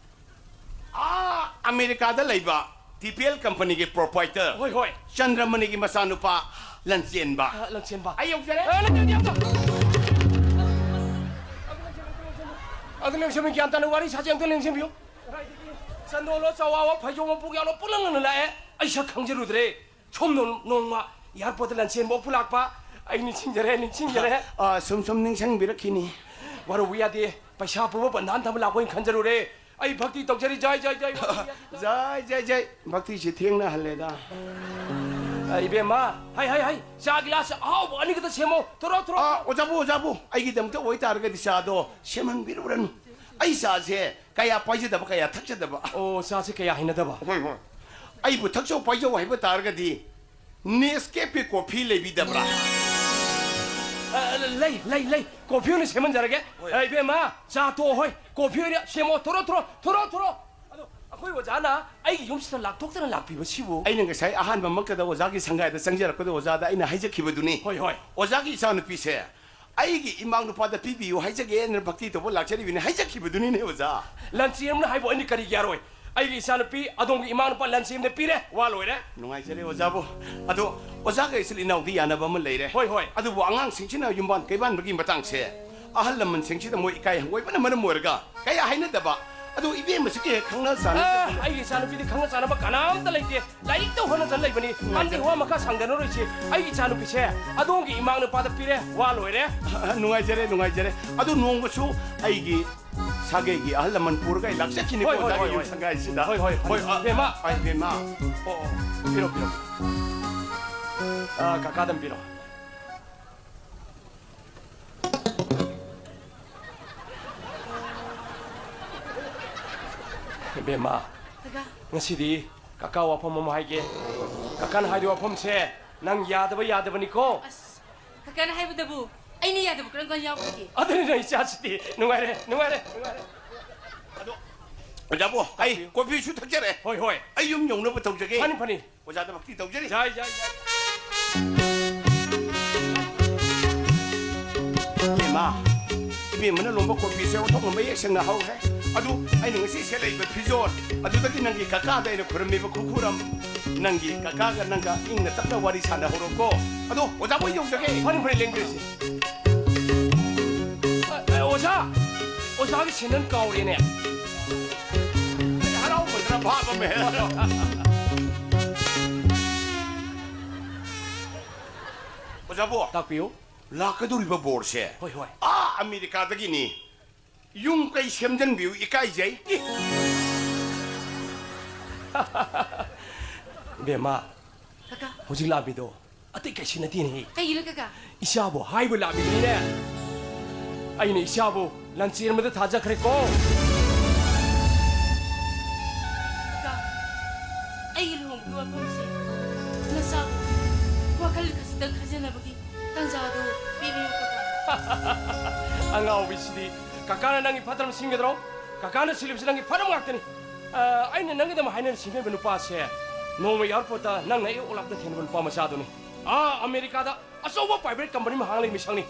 ꯑꯥ, ꯑꯃꯦꯔꯤꯀꯥꯗ ꯂꯩꯕ ꯇꯤ ꯄꯤ ꯑꯦꯜ ꯀꯝꯄꯅꯤꯒꯤ ꯄ꯭ꯔꯣꯄꯥꯏꯇꯔ ꯍꯣꯏ, ꯍꯣꯏ꯫ ꯆꯟꯗ꯭ꯔꯃꯅꯤꯒꯤ ꯃꯆꯥꯅꯨꯄꯥ ꯂꯟꯆꯦꯟꯕ꯫ ꯑ, ꯂꯟꯆꯦꯟꯕ꯫ ꯑꯩ ꯌꯧꯖꯔꯦ꯫ ꯑ, ꯂꯟꯆꯦꯟꯕ, ꯂꯟꯆꯦꯟꯕ꯫ ꯑꯗꯨ ꯂꯦꯡꯁꯤꯟꯕꯤꯌꯨ, ꯒ꯭ꯌꯥꯟ ꯇꯥꯅ ꯋꯥꯔꯤ ꯁꯥꯁꯦ, ꯑꯝꯇ ꯂꯦꯡꯁꯤꯟꯕꯤꯌꯨ꯫ ꯆꯟꯗꯣꯜꯂꯣ, ꯆꯋꯥꯋꯣ, ꯐꯩꯖꯣꯝ ꯃꯄꯨꯛ ꯌꯥꯎꯅ ꯄꯨꯂꯪ ꯂꯪꯅ ꯂꯥꯛꯑꯦ꯫ ꯑꯩ ꯁꯛ ꯈꯪꯖꯔꯨꯗ꯭ꯔꯦ꯫ ꯁꯣꯝ ꯅꯣꯡ-, ꯅꯣꯡꯃ ꯑꯦꯌꯥꯔꯄꯣꯔꯠꯇ ꯂꯟꯆꯦꯟꯕ ꯑꯣꯛꯄ ꯂꯥꯛꯄ꯫ ꯑꯩ ꯅꯤꯡꯁꯤꯡꯖꯔꯦ, ꯅꯤꯡꯁꯤꯡꯖꯔꯦ꯫ ꯑ, ꯁꯨꯝ ꯁꯨꯝ ꯅꯤꯡꯁꯤꯡꯕꯤꯔꯛꯈꯤꯅꯤ꯫ ꯋꯥꯔꯧꯕ ꯌꯥꯗꯦ꯫ ꯄꯩꯁꯥ ꯄꯨꯕ ꯕꯟꯙꯥꯟ ꯊꯝꯕ ꯂꯥꯛꯄ ꯑꯣꯏꯅ ꯈꯟꯖꯔꯨꯔꯦ꯫ ꯑꯩ ꯚꯛꯇꯤ ꯇꯧꯖꯔꯤ, ꯖꯥꯏ, ꯖꯥꯏ, ꯖꯥꯏ, ꯚꯛꯇꯤ, ꯖꯥꯏ, ꯖꯥꯏ, ꯖꯥꯏ꯫ ꯚꯛꯇꯤꯁꯤ ꯊꯦꯡꯅꯍꯜꯂꯦꯗ꯫ ꯑ, ꯏꯕꯦꯝꯃ, ꯍꯩ, ꯍꯩ, ꯍꯩ, ꯆꯥ ꯒꯤꯂꯥꯁ ꯑꯍꯥꯎꯕ ꯑꯅꯤꯈꯛꯇ ꯁꯦꯝꯃꯣ꯫ ꯊꯣꯔꯣ, ꯊꯣꯔꯣ꯫ ꯑ, ꯑꯣꯖꯥꯕꯨ, ꯑꯣꯖꯥꯕꯨ, ꯑꯩꯒꯤꯗꯃꯛꯇ ꯑꯣꯏꯇꯥꯔꯒꯗꯤ ꯆꯥꯗꯣ ꯁꯦꯝꯍꯟꯕꯤꯔꯨꯔꯅꯨ꯫ ꯑꯩ ꯆꯥꯁꯦ ꯀꯌꯥ ꯄꯥꯏꯖꯗꯕ, ꯀꯌꯥ ꯊꯛꯆꯗꯕ꯫ ꯑꯣ, ꯆꯥꯁꯦ ꯀꯌꯥ ꯍꯩꯅꯗꯕ꯫ ꯍꯣꯏ, ꯍꯣꯏ꯫ ꯑꯩꯕꯨ ꯊꯛꯆꯧ ꯄꯥꯏꯖꯧ ꯍꯥꯏꯕ ꯇꯥꯔꯒꯗꯤ, Nescafe coffee ꯂꯩꯕꯤꯗꯕ꯭ꯔꯥ? ꯑ, ꯂꯩ, ꯂꯩ, ꯂꯩ꯫ ꯀꯣꯐꯤ ꯑꯣꯏꯅ ꯁꯦꯝꯍꯟꯖꯔꯒꯦ꯫ ꯍꯣꯏ꯫ ꯑ, ꯏꯕꯦꯝꯃ, ꯆꯥ ꯇꯣꯛꯑꯣ ꯍꯣꯏ꯫ ꯀꯣꯐꯤ ꯑꯣꯏꯅ ꯁꯦꯝꯃꯣ꯫ ꯊꯣꯔꯣ, ꯊꯣꯔꯣ, ꯊꯣꯔꯣ, ꯊꯣꯔꯣ꯫ ꯑꯗꯣ ꯑꯩꯈꯣꯏ ꯑꯣꯖꯥꯅ ꯑꯩꯒꯤ ꯌꯨꯝꯁꯤꯗ ꯂꯥꯛꯊꯣꯛꯇꯅ ꯂꯥꯛꯄꯤꯕꯁꯤꯕꯨ? ꯑꯩꯅ ꯉꯁꯥꯏ ꯑꯍꯥꯟꯕꯃꯛꯇꯗ ꯑꯣꯖꯥꯒꯤ ꯁꯪꯒꯥꯏꯗ ꯆꯪꯖꯔꯛꯄꯗ ꯑꯣꯖꯥꯗ ꯑꯩꯅ ꯍꯥꯏꯖꯈꯤꯕꯗꯨꯅꯤ꯫ ꯍꯣꯏ, ꯍꯣꯏ꯫ ꯑꯣꯖꯥꯒꯤ ꯏꯆꯥꯅꯨꯄꯤꯁꯦ ꯑꯩꯒꯤ ꯏꯃꯥ ꯅꯨꯄꯥꯗ ꯄꯤꯕꯤꯌꯨ ꯍꯥꯏꯖꯒꯦꯅ ꯚꯛꯇꯤ ꯇꯧꯕ ꯂꯥꯛꯆꯔꯤꯕꯅꯤ ꯍꯥꯏꯖꯈꯤꯕꯗꯨꯅꯤꯅꯦ ꯑꯣꯖꯥ꯫ ꯂꯟꯆꯦꯝꯅ ꯍꯥꯏꯕꯨ ꯑꯩꯅ ꯀꯔꯤꯒꯤ ꯌꯥꯔꯣꯏ? ꯑꯩꯒꯤ ꯏꯆꯥꯅꯨꯄꯤ ꯑꯗꯣꯝꯒꯤ ꯏꯃꯥ ꯅꯨꯄꯥ ꯂꯟꯆꯦꯝꯗ ꯄꯤꯔꯦ, ꯋꯥ ꯂꯣꯏꯔꯦ꯫ ꯅꯨꯡꯉꯥꯏꯖꯔꯦ ꯑꯣꯖꯥꯕꯨ꯫ ꯑꯗꯣ ꯑꯣꯖꯥꯒ ꯏꯆꯤꯜ ꯏꯅꯥꯎꯗꯤ ꯌꯥꯅꯕ ꯑꯃ ꯂꯩꯔꯦ꯫ ꯍꯣꯏ, ꯍꯣꯏ꯫ ꯑꯗꯨꯕꯨ ꯑꯉꯥꯡꯁꯤꯡꯁꯤꯅ ꯌꯨꯝꯕꯥꯟ ꯀꯩꯕꯥꯟꯕꯒꯤ ꯃꯇꯥꯡꯁꯦ ꯑꯍꯜ ꯂꯃꯟꯁꯤꯡꯁꯤꯗ ꯃꯣꯏ ꯏꯀꯥꯏ ꯍꯪꯒꯣꯏꯕꯅ ꯃꯔꯝ ꯑꯣꯏꯔꯒ ꯀꯌꯥ ꯍꯥꯏꯅꯗꯕ꯫ ꯑꯗꯣ ꯏꯕꯦꯝꯃꯁꯤꯒ ꯍꯦꯛ ꯈꯪꯅ ꯆꯥꯟꯅ ꯑ, ꯑꯩꯒꯤ ꯏꯆꯥꯅꯨꯄꯤꯗꯤ ꯈꯪꯅ ꯆꯥꯟꯅꯕ ꯀꯅꯥꯝꯇ ꯂꯩꯇꯦ꯫ ꯂꯥꯏꯔꯤꯛꯇ ꯍꯣꯠꯅꯖ ꯂꯩꯕꯅꯤ꯫ ꯅꯨꯡꯉꯥꯏꯖꯔꯦ꯫ ꯈꯪꯗꯦ, ꯋꯥ ꯃꯈꯥ ꯁꯥꯡꯗꯅꯔꯣꯏꯁꯤ꯫ ꯑꯩꯒꯤ ꯏꯆꯥꯅꯨꯄꯤꯁꯦ ꯑꯗꯣꯝꯒꯤ ꯏꯃꯥ ꯅꯨꯄꯥꯗ ꯄꯤꯔꯦ, ꯋꯥ ꯂꯣꯏꯔꯦ꯫ ꯅꯨꯡꯉꯥꯏꯖꯔꯦ, ꯅꯨꯡꯉꯥꯏꯖꯔꯦ꯫ ꯑꯗꯨ ꯅꯣꯡꯃꯁꯨ ꯑꯩꯒꯤ ꯁꯥꯒꯩꯒꯤ ꯑꯍꯜ ꯂꯃꯟ ꯄꯨꯔꯒ ꯑꯩ ꯂꯥꯛꯆꯈꯤꯅꯤꯀꯣ ꯍꯣꯏ, ꯍꯣꯏ, ꯑꯣꯖꯥꯒꯤ ꯍꯣꯏ, ꯌꯨꯝ ꯍꯣꯏ꯫ ꯁꯪꯒꯥꯏꯁꯤꯗ꯫ ꯍꯣꯏ, ꯍꯣꯏ, ꯍꯣꯏ, ꯍꯣꯏ, ꯑ, ꯕꯦꯝꯃ꯫ ꯑ, ꯕꯦꯝꯃ꯫ ꯑꯣ, ꯑꯣ, ꯄꯤꯔꯣ, ꯄꯤꯔꯣ꯫ ꯑ, ꯀꯀꯥꯗ ꯑꯝ ꯄꯤꯔꯣ꯫ ꯕꯦꯝꯃ, ꯀꯀꯥ꯫ ꯉꯁꯤꯗꯤ ꯀꯀꯥ ꯋꯥꯐꯝ ꯑꯃ ꯍꯥꯏꯒꯦ꯫ ꯀꯀꯥꯅ ꯍꯥꯏꯔꯤꯕ ꯋꯥꯐꯝꯁꯦ ꯅꯪ ꯌꯥꯗꯕ ꯌꯥꯗꯕꯅꯤꯀꯣ꯫ ꯑꯁ, ꯀꯀꯥꯅ ꯍꯥꯏꯕꯗꯕꯨ ꯑꯩꯅ ꯌꯥꯗꯕ ꯀꯔꯝ ꯀꯥꯟ ꯌꯥꯎꯈ꯭ꯔꯒꯦ? ꯑꯗꯨꯅꯤꯅ ꯏꯆꯥꯁꯤꯗꯤ ꯅꯨꯡꯉꯥꯏꯔꯦ, ꯅꯨꯡꯉꯥꯏꯔꯦ, ꯅꯨꯡꯉꯥꯏꯔꯦ꯫ ꯑꯗꯣ, ꯑꯣꯖꯥꯕꯨ, ꯑꯩ ꯇꯥꯛꯄꯤꯌꯨ꯫ ꯀꯣꯐꯤꯁꯨ ꯊꯛꯆꯔꯦ꯫ ꯍꯣꯏ, ꯍꯣꯏ꯫ ꯑꯩ ꯌꯨꯝ ꯌꯧꯅꯕ ꯇꯧꯖꯒꯦ꯫ ꯐꯅꯤ, ꯐꯅꯤ꯫ ꯑꯣꯖꯥꯗ ꯚꯛꯇꯤ ꯇꯧꯖꯔꯤ꯫ ꯌꯥꯏ, ꯌꯥꯏ, ꯌꯥꯏ꯫ ꯏꯕꯦꯝꯃ, ꯏꯕꯦꯝꯃꯅ ꯂꯣꯟꯕ ꯀꯣꯐꯤꯁꯦ ꯑꯣꯟꯊꯣꯛꯅ ꯃꯌꯦꯛ ꯁꯦꯡꯅ ꯍꯧꯈ꯭ꯔꯦ꯫ ꯑꯗꯨ ꯑꯩꯅ ꯉꯁꯤ ꯁꯦꯠꯂꯛꯏꯕ ꯐꯤꯖꯣꯜ, ꯑꯗꯨꯗꯒꯤ ꯅꯪꯒꯤ ꯀꯀꯥꯗ ꯑꯩꯅ ꯈꯨꯔꯝꯃꯤꯕ ꯈꯨꯈꯨꯔꯝ, ꯅꯪꯒꯤ ꯀꯀꯥꯒ ꯅꯪꯒ ꯏꯪꯅ ꯇꯞꯅ ꯋꯥꯔꯤ ꯁꯥꯟꯅꯍꯧꯔꯣꯀꯣ꯫ ꯑꯗꯣ ꯑꯣꯖꯥ ꯍꯣꯏ ꯌꯧꯖꯒꯦ꯫ ꯐꯅꯤ, ꯐꯅꯤ, ꯂꯦꯡꯕꯤꯔꯁꯤ꯫ ꯑ, ꯑ, ꯑꯣꯖꯥ! ꯑꯣꯖꯥꯒꯤ ꯁꯦꯟꯗꯟ ꯀꯥꯎꯔꯦꯅꯦ꯫ ꯑꯩ ꯍꯔꯥꯎꯕꯗꯅ ꯚꯥꯞ ꯑꯃ ꯍꯦꯛ꯫ ꯑꯣꯖꯥꯕꯨ, ꯇꯥꯛꯄꯤꯌꯨ꯫ ꯂꯥꯛꯀꯗꯧꯔꯤꯕ ꯕꯣꯔꯁꯦ ꯍꯣꯏ, ꯍꯣꯏ꯫ ꯑꯥ ꯑꯃꯦꯔꯤꯀꯥꯗꯒꯤꯅꯤ꯫ ꯌꯨꯝ ꯀꯩ ꯁꯦꯝꯖꯟꯕꯤꯌꯨ, ꯏꯀꯥꯏꯖꯩ꯫ ꯏꯕꯦꯝꯃ, ꯀꯀꯥ꯫ ꯍꯧꯖꯤꯛ ꯂꯥꯛꯄꯤꯗꯣ ꯑꯇꯩ ꯀꯩꯁꯨ ꯅꯠꯇꯦꯅꯦꯍꯦ꯫ ꯀꯩꯒꯤꯅꯣ ꯀꯀꯥ? ꯏꯆꯥꯕꯨ ꯍꯥꯏꯕ ꯂꯥꯛꯄꯤꯅꯤꯅꯦ꯫ ꯑꯩꯅ ꯏꯆꯥꯕꯨ ꯂꯥꯟꯆꯦꯟꯕꯗ ꯊꯥꯖꯈ꯭ꯔꯦꯀꯣ꯫ ꯀꯀꯥ, ꯑꯩꯒꯤ ꯂꯨꯍꯣꯡꯕꯒꯤ ꯋꯥꯐꯝꯁꯦ ꯅꯆꯥꯕꯨ ꯋꯥꯈꯜ ꯈꯖꯤꯛꯇꯪ ꯈꯟꯖꯅꯕꯒꯤ ꯇꯥꯟꯖꯥꯗꯨ ꯄꯤꯕꯤꯌꯨ ꯀꯀꯥ꯫ ꯑꯉꯥꯎꯕꯤꯁꯤꯗꯤ, ꯀꯀꯥꯅ ꯅꯪꯒꯤ ꯐꯠꯇꯅꯕ ꯁꯤꯟꯒꯗ꯭ꯔꯣ? ꯀꯀꯥꯅ ꯁꯤꯜꯂꯤꯕꯁꯤ ꯅꯪꯒꯤ ꯐꯠꯇꯅꯕ ꯉꯥꯛꯇꯅꯤ꯫ ꯑ, ꯑꯩꯅ ꯅꯪꯒꯤꯗꯃꯛ ꯍꯥꯏꯅ ꯁꯤꯡꯅꯕ ꯅꯨꯄꯥꯁꯦ ꯅꯣꯡꯃ ꯑꯦꯌꯥꯔꯄꯣꯔꯠꯇ ꯅꯪꯅ ꯑꯩ ꯑꯣꯛꯂꯥꯛꯇ ꯊꯦꯡꯅꯕ ꯅꯨꯄꯥ ꯃꯆꯥꯗꯨꯅꯤ꯫ ꯑꯥ ꯑꯃꯦꯔꯤꯀꯥꯗ ꯑꯆꯧꯕ ꯄ꯭ꯔꯥꯏꯚꯦꯠ ꯀꯝꯄꯅꯤ ꯑꯃ ꯍꯥꯡꯂꯤꯕ ꯃꯤꯁꯛꯅꯤ꯫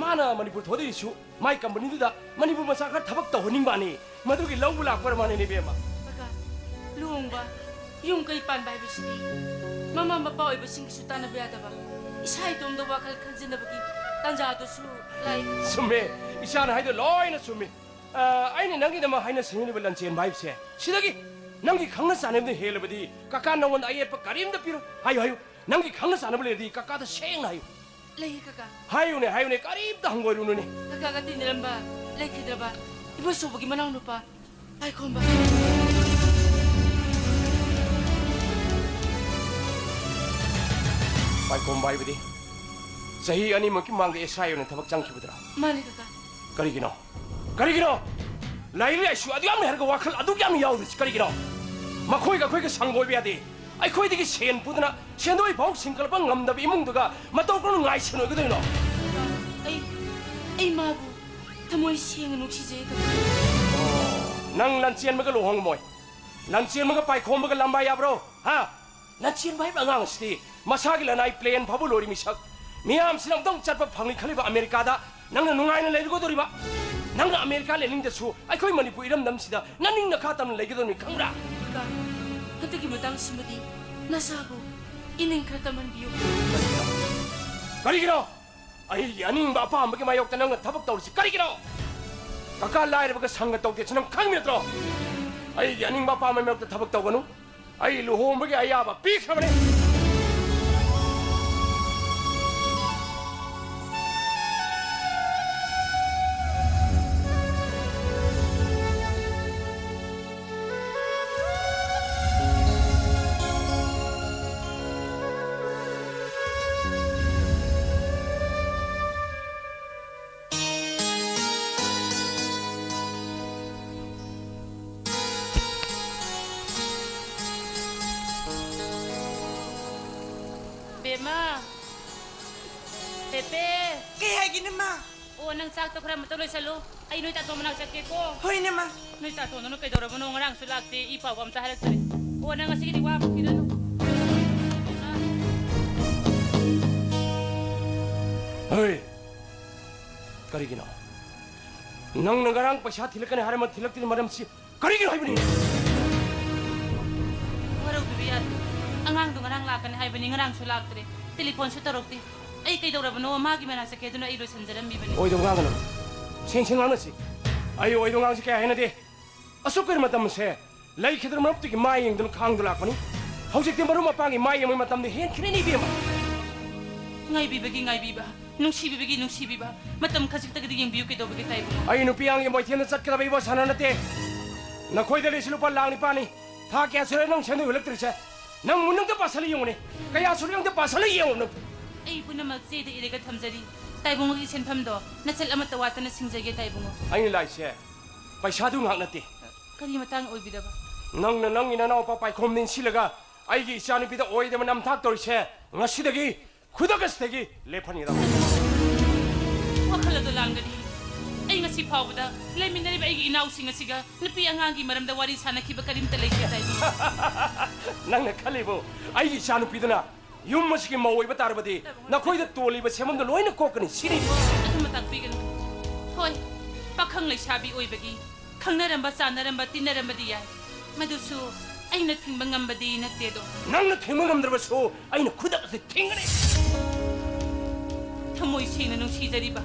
ꯃꯥꯅ ꯃꯅꯤꯄꯨꯔ ꯊꯣꯛꯂꯛꯏꯁꯨ ꯃꯥꯏ ꯀꯝꯄꯅꯤꯗꯨꯗ ꯃꯅꯤꯄꯨꯔ ꯃꯆꯥ ꯈꯔ ꯊꯕꯛ ꯇꯧꯍꯟꯅꯤꯡꯕꯅꯤ꯫ ꯃꯗꯨꯒꯤ ꯂꯧꯕ ꯂꯥꯛꯄ ꯑꯣꯏꯔ ꯃꯥꯅꯦ ꯏꯕꯦꯝꯃ꯫ ꯀꯀꯥ, ꯂꯨꯍꯣꯡꯕ, ꯌꯨꯝ ꯀꯩ ꯄꯥꯟꯕ ꯍꯥꯏꯕꯁꯤꯗꯤ ꯃꯃꯥ ꯃꯄꯥ ꯑꯣꯏꯕꯁꯤꯡꯒꯤꯁꯨ ꯇꯥꯟꯅꯕ ꯌꯥꯗꯕ, ꯏꯁꯥ ꯏꯇꯣꯝꯗ ꯋꯥꯈꯜ ꯈꯟꯖꯅꯕꯒꯤ ꯇꯥꯟꯖꯥꯗꯨꯁꯨ ꯂꯥꯛꯏ꯫ ꯆꯨꯝꯃꯦ, ꯏꯆꯥꯅ ꯍꯥꯏꯗꯣ ꯂꯣꯏꯅ ꯆꯨꯝꯃꯤ꯫ ꯑ, ꯑꯩꯅ ꯅꯪꯒꯤꯗꯃꯛ ꯍꯥꯏꯅ ꯁꯤꯡꯅꯔꯤꯕ ꯂꯟꯆꯦꯟꯕ ꯍꯥꯏꯕꯁꯦ, ꯁꯤꯗꯒꯤ ꯅꯪꯒꯤ ꯈꯪꯅ ꯆꯥꯟꯅꯕꯗ ꯍꯦꯜꯂꯕꯗꯤ ꯀꯀꯥ ꯅꯉꯣꯟꯗ ꯑꯌꯦꯠꯄ ꯀꯔꯤꯝꯇ ꯄꯤꯔꯣꯏ꯫ ꯍꯥꯏꯌꯨ, ꯍꯥꯏꯌꯨ, ꯅꯪꯒꯤ ꯈꯪꯅ ꯆꯥꯟꯅꯕ ꯂꯩꯔꯗꯤ ꯀꯀꯥꯗ ꯁꯦꯡꯅ ꯍꯥꯏꯌꯨ꯫ ꯂꯩꯌꯦ ꯀꯀꯥ꯫ ꯍꯥꯏꯌꯨꯅꯦ, ꯍꯥꯏꯌꯨꯅꯦ, ꯀꯔꯤꯝꯇ ꯍꯪꯒꯣꯏꯔꯨꯅꯨꯅꯦ꯫ ꯀꯀꯥꯒ ꯇꯤꯟꯅꯔꯝꯕ ꯂꯩꯈꯤꯗ꯭ꯔꯕ ꯏꯕꯣꯆꯧꯕꯒꯤ ꯃꯅꯥꯎꯅꯨꯄꯥ ꯄꯥꯏꯈꯣꯝꯕ꯫ ꯄꯥꯏꯈꯣꯝꯕ ꯍꯥꯏꯕꯗꯤ ꯆꯍꯤ ꯑꯅꯤꯃꯨꯛꯀꯤ ꯃꯃꯥꯡꯗ ꯑꯦꯁ ꯑꯥꯏ ꯑꯣꯏꯅ ꯊꯕꯛ ꯆꯪꯈꯤꯕꯗꯨꯔꯣ? ꯃꯥꯅꯦ ꯀꯀꯥ꯫ ꯀꯔꯤꯒꯤꯅꯣ? ꯀꯔꯤꯒꯤꯅꯣ? ꯂꯥꯏꯔꯤꯛ ꯂꯥꯏꯁꯨ ꯑꯗꯨ ꯌꯥꯝ ꯍꯩꯔꯒ ꯋꯥꯈꯜ ꯑꯗꯨꯛ ꯌꯥꯝ ꯌꯥꯎꯗ꯭ꯔꯤꯁꯤ ꯀꯔꯤꯒꯤꯅꯣ? ꯃꯈꯣꯏꯒ ꯑꯩꯈꯣꯏꯒ ꯁꯪꯒꯣꯏꯕ ꯌꯥꯗꯦ꯫ ꯑꯩꯈꯣꯏꯗꯒꯤ ꯁꯦꯟ ꯄꯨꯗꯨꯅ ꯁꯦꯟꯗꯣꯏ ꯐꯥꯎ ꯁꯤꯡꯀꯠꯂꯛꯄ ꯉꯝꯗꯕ ꯏꯃꯨꯡꯗꯨꯒ ꯃꯇꯧ ꯀꯔꯝꯅ ꯉꯥꯏꯁꯦꯟ ꯑꯣꯏꯒꯗꯣꯏꯅꯣ? ꯀꯀꯥ, ꯑꯩ, ꯑꯩ ꯃꯥꯕꯨ ꯊꯃꯣꯏ ꯁꯦꯡꯅ ꯅꯨꯡꯁꯤꯖꯩ ꯀꯀꯥ꯫ ꯅꯪ ꯂꯟꯆꯦꯟꯕꯒ ꯂꯨꯍꯣꯡꯉꯝꯃꯣꯏ꯫ ꯂꯟꯆꯦꯟꯕꯒ ꯄꯥꯏꯈꯣꯝꯕꯒ ꯂꯝꯕꯥ ꯌꯥꯕ꯭ꯔꯣ? ꯍꯥ? ꯂꯟꯆꯦꯟꯕ ꯍꯥꯏꯕ ꯑꯉꯥꯡ ꯑꯁꯤꯗꯤ ꯃꯁꯥꯒꯤ ꯂꯅꯥꯏ ꯄ꯭ꯂꯦꯟ ꯐꯥꯎꯕ ꯂꯣꯏꯔꯤ ꯃꯤꯁꯛ꯫ ꯃꯤꯌꯥꯝꯁꯤꯅ ꯑꯃꯨꯛꯇꯪ ꯆꯠꯄ ꯐꯪꯂꯤ ꯈꯜꯂꯤꯕ ꯑꯃꯦꯔꯤꯀꯥꯗ ꯅꯪꯅ ꯅꯨꯡꯉꯥꯏꯅ ꯂꯩꯔꯨꯒꯗꯧꯔꯤꯕ꯫ ꯅꯪꯅ ꯑꯃꯦꯔꯤꯀꯥ ꯂꯩꯅꯤꯡꯗꯁꯨ ꯑꯩꯈꯣꯏ ꯃꯅꯤꯄꯨꯔ ꯏꯔꯝꯗꯝꯁꯤꯗ ꯅꯅꯤꯡ ꯅꯈꯥ ꯇꯝꯅ ꯂꯩꯒꯗꯧꯔꯤꯕꯅꯤ ꯈꯪꯕ꯭ꯔꯥ? ꯀꯀꯥ, ꯍꯟꯗꯛꯀꯤ ꯃꯇꯥꯡꯁꯤꯃꯗꯤ ꯅꯆꯥꯕꯨ ꯏꯅꯤꯡ ꯈꯔ ꯇꯝꯍꯟꯕꯤꯌꯨ꯫ ꯀꯔꯤꯒꯤꯅꯣ? ꯑꯩꯒꯤ ꯑꯅꯤꯡꯕ ꯑꯄꯥꯝꯕꯒꯤ ꯃꯥꯌꯣꯛꯇ ꯅꯪꯅ ꯊꯕꯛ ꯇꯧꯔꯤꯁꯤ ꯀꯔꯤꯒꯤꯅꯣ? ꯀꯀꯥ ꯂꯥꯏꯔꯕꯒ ꯁꯪꯒ ꯇꯧꯗꯦꯁꯤ ꯅꯪ ꯈꯪꯉꯤ ꯅꯠꯇ꯭ꯔꯣ? ꯑꯩꯒꯤ ꯑꯅꯤꯡꯕ ꯑꯄꯥꯝꯕꯒꯤ ꯃꯥꯌꯣꯛꯇ ꯊꯕꯛ ꯇꯧꯒꯅꯨ꯫ ꯑꯩ ꯂꯨꯍꯣꯡꯕꯒꯤ ꯑꯌꯥꯕ ꯄꯤꯈ꯭ꯔꯕꯅꯤ꯫ ꯀꯩ ꯍꯥꯏꯒꯦ, ꯏꯅꯝꯃ? ꯑꯣ, ꯅꯪ ꯆꯥꯛꯇꯣ ꯈꯔ ꯑꯃꯇ ꯂꯣꯏꯁꯜꯂꯨ꯫ ꯑꯩ ꯅꯣꯏ ꯇꯥꯇꯣꯟ ꯃꯅꯥꯛ ꯆꯠꯀꯦꯀꯣ꯫ ꯍꯣꯏ, ꯏꯅꯝꯃ꯫ ꯅꯣꯏ ꯇꯥꯇꯣꯟꯗꯨꯅ ꯀꯩꯗꯧꯔꯕꯅꯣ? ꯉꯔꯥꯡꯁꯨ ꯂꯥꯛꯇꯦ, ꯏ ꯄꯥꯎꯒ ꯑꯝꯇ ꯍꯥꯏꯔꯛꯇ꯭ꯔꯦ꯫ ꯑꯣ, ꯅꯪ ꯉꯁꯤꯒꯤꯗꯤ ꯋꯥ ꯑꯃ ꯊꯤꯔꯅꯨ꯫ ꯍꯣꯏ꯫ ꯀꯔꯤꯒꯤꯅꯣ? ꯅꯪꯅ ꯉꯔꯥꯡ ꯄꯩꯁꯥ ꯊꯤꯜꯂꯛꯀꯅꯤ ꯍꯥꯏꯔꯝꯃ ꯊꯤꯜꯂꯛꯇ꯭ꯔꯤ ꯃꯔꯝꯁꯤ ꯀꯔꯤꯒꯤꯅꯣ ꯍꯥꯏꯕꯅꯤ? ꯋꯥꯔꯧꯕꯤꯕ ꯌꯥꯗꯦ꯫ ꯑꯉꯥꯡꯗꯣ ꯉꯔꯥꯡ ꯂꯥꯛꯀꯅꯤ ꯍꯥꯏꯕꯅꯤ, ꯉꯔꯥꯡꯁꯨ ꯂꯥꯛꯇ꯭ꯔꯦ꯫ ꯇꯦꯂꯤꯐꯣꯟꯁꯨ ꯇꯧꯔꯛꯇꯦ꯫ ꯑꯩ ꯀꯩꯗꯧꯔꯕꯅꯣ? ꯃꯥꯒꯤ ꯃꯅꯥꯛ ꯆꯠꯀꯦ, ꯑꯗꯨꯅ ꯑꯩ ꯂꯣꯏꯁꯤꯟꯖꯔꯝꯃꯤꯕꯅꯤ꯫ ꯑꯣꯏꯗꯕ ꯉꯥꯡꯒꯅꯨ꯫ ꯁꯦꯡ ꯁꯦꯡ ꯉꯥꯡꯅꯁꯤ꯫ ꯑꯩ ꯑꯣꯏꯗꯕ ꯉꯥꯡꯁꯤ ꯀꯌꯥ ꯍꯩꯅꯗꯦ꯫ ꯑꯁꯨꯛ ꯀꯨꯏꯔ ꯃꯇꯝꯁꯦ ꯂꯩꯈꯤꯗ꯭ꯔ ꯃꯔꯨꯞꯇꯨꯒꯤ ꯃꯥꯏ ꯌꯦꯡꯗꯨꯅ ꯈꯥꯡꯗꯨꯅ ꯂꯥꯛꯄꯅꯤ꯫ ꯍꯧꯖꯤꯛꯇꯤ ꯃꯔꯨꯞ ꯃꯄꯥꯡꯒꯤ ꯃꯥꯏ ꯌꯦꯡꯕꯒꯤ ꯃꯇꯝꯗꯤ ꯍꯦꯟꯈ꯭ꯔꯦꯅꯦ, ꯏꯕꯦꯝꯃ꯫ ꯉꯥꯏꯕꯤꯕꯒꯤ ꯉꯥꯏꯕꯤꯕ, ꯅꯨꯡꯁꯤꯕꯤꯕꯒꯤ ꯅꯨꯡꯁꯤꯕꯤꯕ, ꯃꯇꯝ ꯈꯖꯤꯛꯇꯒꯤꯗꯤ ꯌꯦꯡꯕꯤꯌꯨ ꯀꯩꯗꯧꯕꯒꯤ ꯇꯥꯏꯕꯨꯡꯉꯣ? ꯑꯩ ꯅꯨꯄꯤ ꯑꯉꯥꯡꯒꯤ ꯃꯣꯏꯊꯦꯝꯗ ꯆꯠꯀꯗꯕ ꯏꯕꯣ ꯁꯥꯟꯅ ꯅꯠꯇꯦ꯫ ꯅꯈꯣꯏꯗ ꯂꯩꯁꯤ ꯂꯨꯄꯥ ꯂꯥꯛ ꯅꯤꯄꯥꯟꯅꯤ꯫ ꯊꯥ ꯀꯌꯥ ꯁꯨꯔꯦ ꯅꯪ ꯁꯦꯟꯗꯣꯏ ꯍꯨꯜꯂꯛꯇ꯭ꯔꯤꯁꯦ? ꯅꯪ ꯃꯨꯟꯅ ꯑꯝꯇ ꯄꯥꯁꯜꯂ ꯌꯦꯡꯉꯨꯅꯦ꯫ ꯀꯌꯥ ꯁꯨꯔꯦ ꯑꯝꯇ ꯄꯥꯁꯜꯂ ꯌꯦꯡꯉꯨ ꯅꯪ꯫ ꯑꯩ ꯄꯨꯝꯅꯃꯛ ꯆꯦꯗ ꯏꯔꯒ ꯊꯝꯖꯔꯤ꯫ ꯇꯥꯏꯕꯨꯡꯉꯣꯒꯤ ꯁꯦꯟꯐꯝꯗꯣ ꯅꯆꯜ ꯑꯃꯠꯇ ꯋꯥꯠꯇꯅ ꯁꯤꯡꯖꯒꯦ ꯇꯥꯏꯕꯨꯡꯉꯣ꯫ ꯑꯩꯅ ꯂꯥꯛꯏꯁꯦ ꯄꯩꯁꯥꯗꯨ ꯉꯥꯛ ꯅꯠꯇꯦ꯫ ꯀꯔꯤ ꯃꯇꯥꯡ ꯑꯣꯏꯕꯤꯔꯕ? ꯅꯪꯅ ꯅꯪꯒꯤ ꯅꯅꯥꯎꯄꯥ ꯄꯥꯏꯈꯣꯝꯗ ꯏꯟꯁꯤꯜꯂꯒ ꯑꯩꯒꯤ ꯏꯆꯥꯅꯨꯄꯤꯗ ꯑꯣꯏꯗꯕ ꯅꯝꯊꯥꯛ ꯇꯧꯔꯤꯁꯦ ꯉꯁꯤꯗꯒꯤ, ꯈꯨꯗꯛ ꯑꯁꯤꯗꯒꯤ ꯂꯦꯞꯍꯟꯒꯗꯕ꯫ ꯋꯥꯈꯜ ꯑꯗꯨ ꯂꯥꯡꯒꯅꯤ꯫ ꯑꯩ ꯉꯁꯤ ꯐꯥꯎꯕꯗ ꯂꯩꯃꯤꯟꯅꯔꯤꯕ ꯑꯩꯒꯤ ꯏꯅꯥꯎꯁꯤꯡ ꯑꯁꯤꯒ ꯅꯨꯄꯤ ꯑꯉꯥꯡꯒꯤ ꯃꯔꯝꯗ ꯋꯥꯔꯤ ꯁꯥꯟꯅꯈꯤꯕ ꯀꯔꯤꯝꯇ ꯂꯩꯇꯦ ꯇꯥꯏꯕꯨꯡꯉꯣ꯫ ꯅꯪꯅ ꯈꯜꯂꯤꯕꯨ ꯑꯩꯒꯤ ꯏꯆꯥꯅꯨꯄꯤꯗꯨꯅ ꯌꯨꯝ ꯑꯁꯤꯒꯤ ꯃꯧ ꯑꯣꯏꯕ ꯇꯥꯔꯕꯗꯤ ꯅꯈꯣꯏꯗ ꯇꯣꯜꯂꯤꯕ ꯁꯦꯟꯐꯝꯗꯣ ꯂꯣꯏꯅ ꯀꯣꯛꯀꯅꯤ ꯁꯤꯅꯤ? ꯑꯗꯨꯝꯕ ꯇꯥꯛꯄꯤꯒꯅꯨ꯫ ꯍꯣꯏ, ꯄꯥꯈꯪ ꯂꯩꯁꯥꯕꯤ ꯑꯣꯏꯕꯒꯤ ꯈꯪꯅꯔꯝꯕ, ꯆꯥꯟꯅꯔꯝꯕ, ꯇꯤꯟꯅꯔꯝꯕꯗꯤ ꯌꯥꯏ꯫ ꯃꯗꯨꯁꯨ ꯑꯩꯅ ꯊꯤꯡꯕ ꯉꯝꯕꯗꯤ ꯅꯠꯇꯦꯗꯣ꯫ ꯅꯪꯅ ꯊꯤꯡꯕ ꯉꯝꯗ꯭ꯔꯕꯁꯨ ꯑꯩꯅ ꯈꯨꯗꯛ ꯑꯁꯤꯗ ꯊꯤꯡꯒꯅꯤ꯫ ꯊꯃꯣꯏ ꯁꯦꯡꯅ ꯅꯨꯡꯁꯤꯖꯔꯤꯕ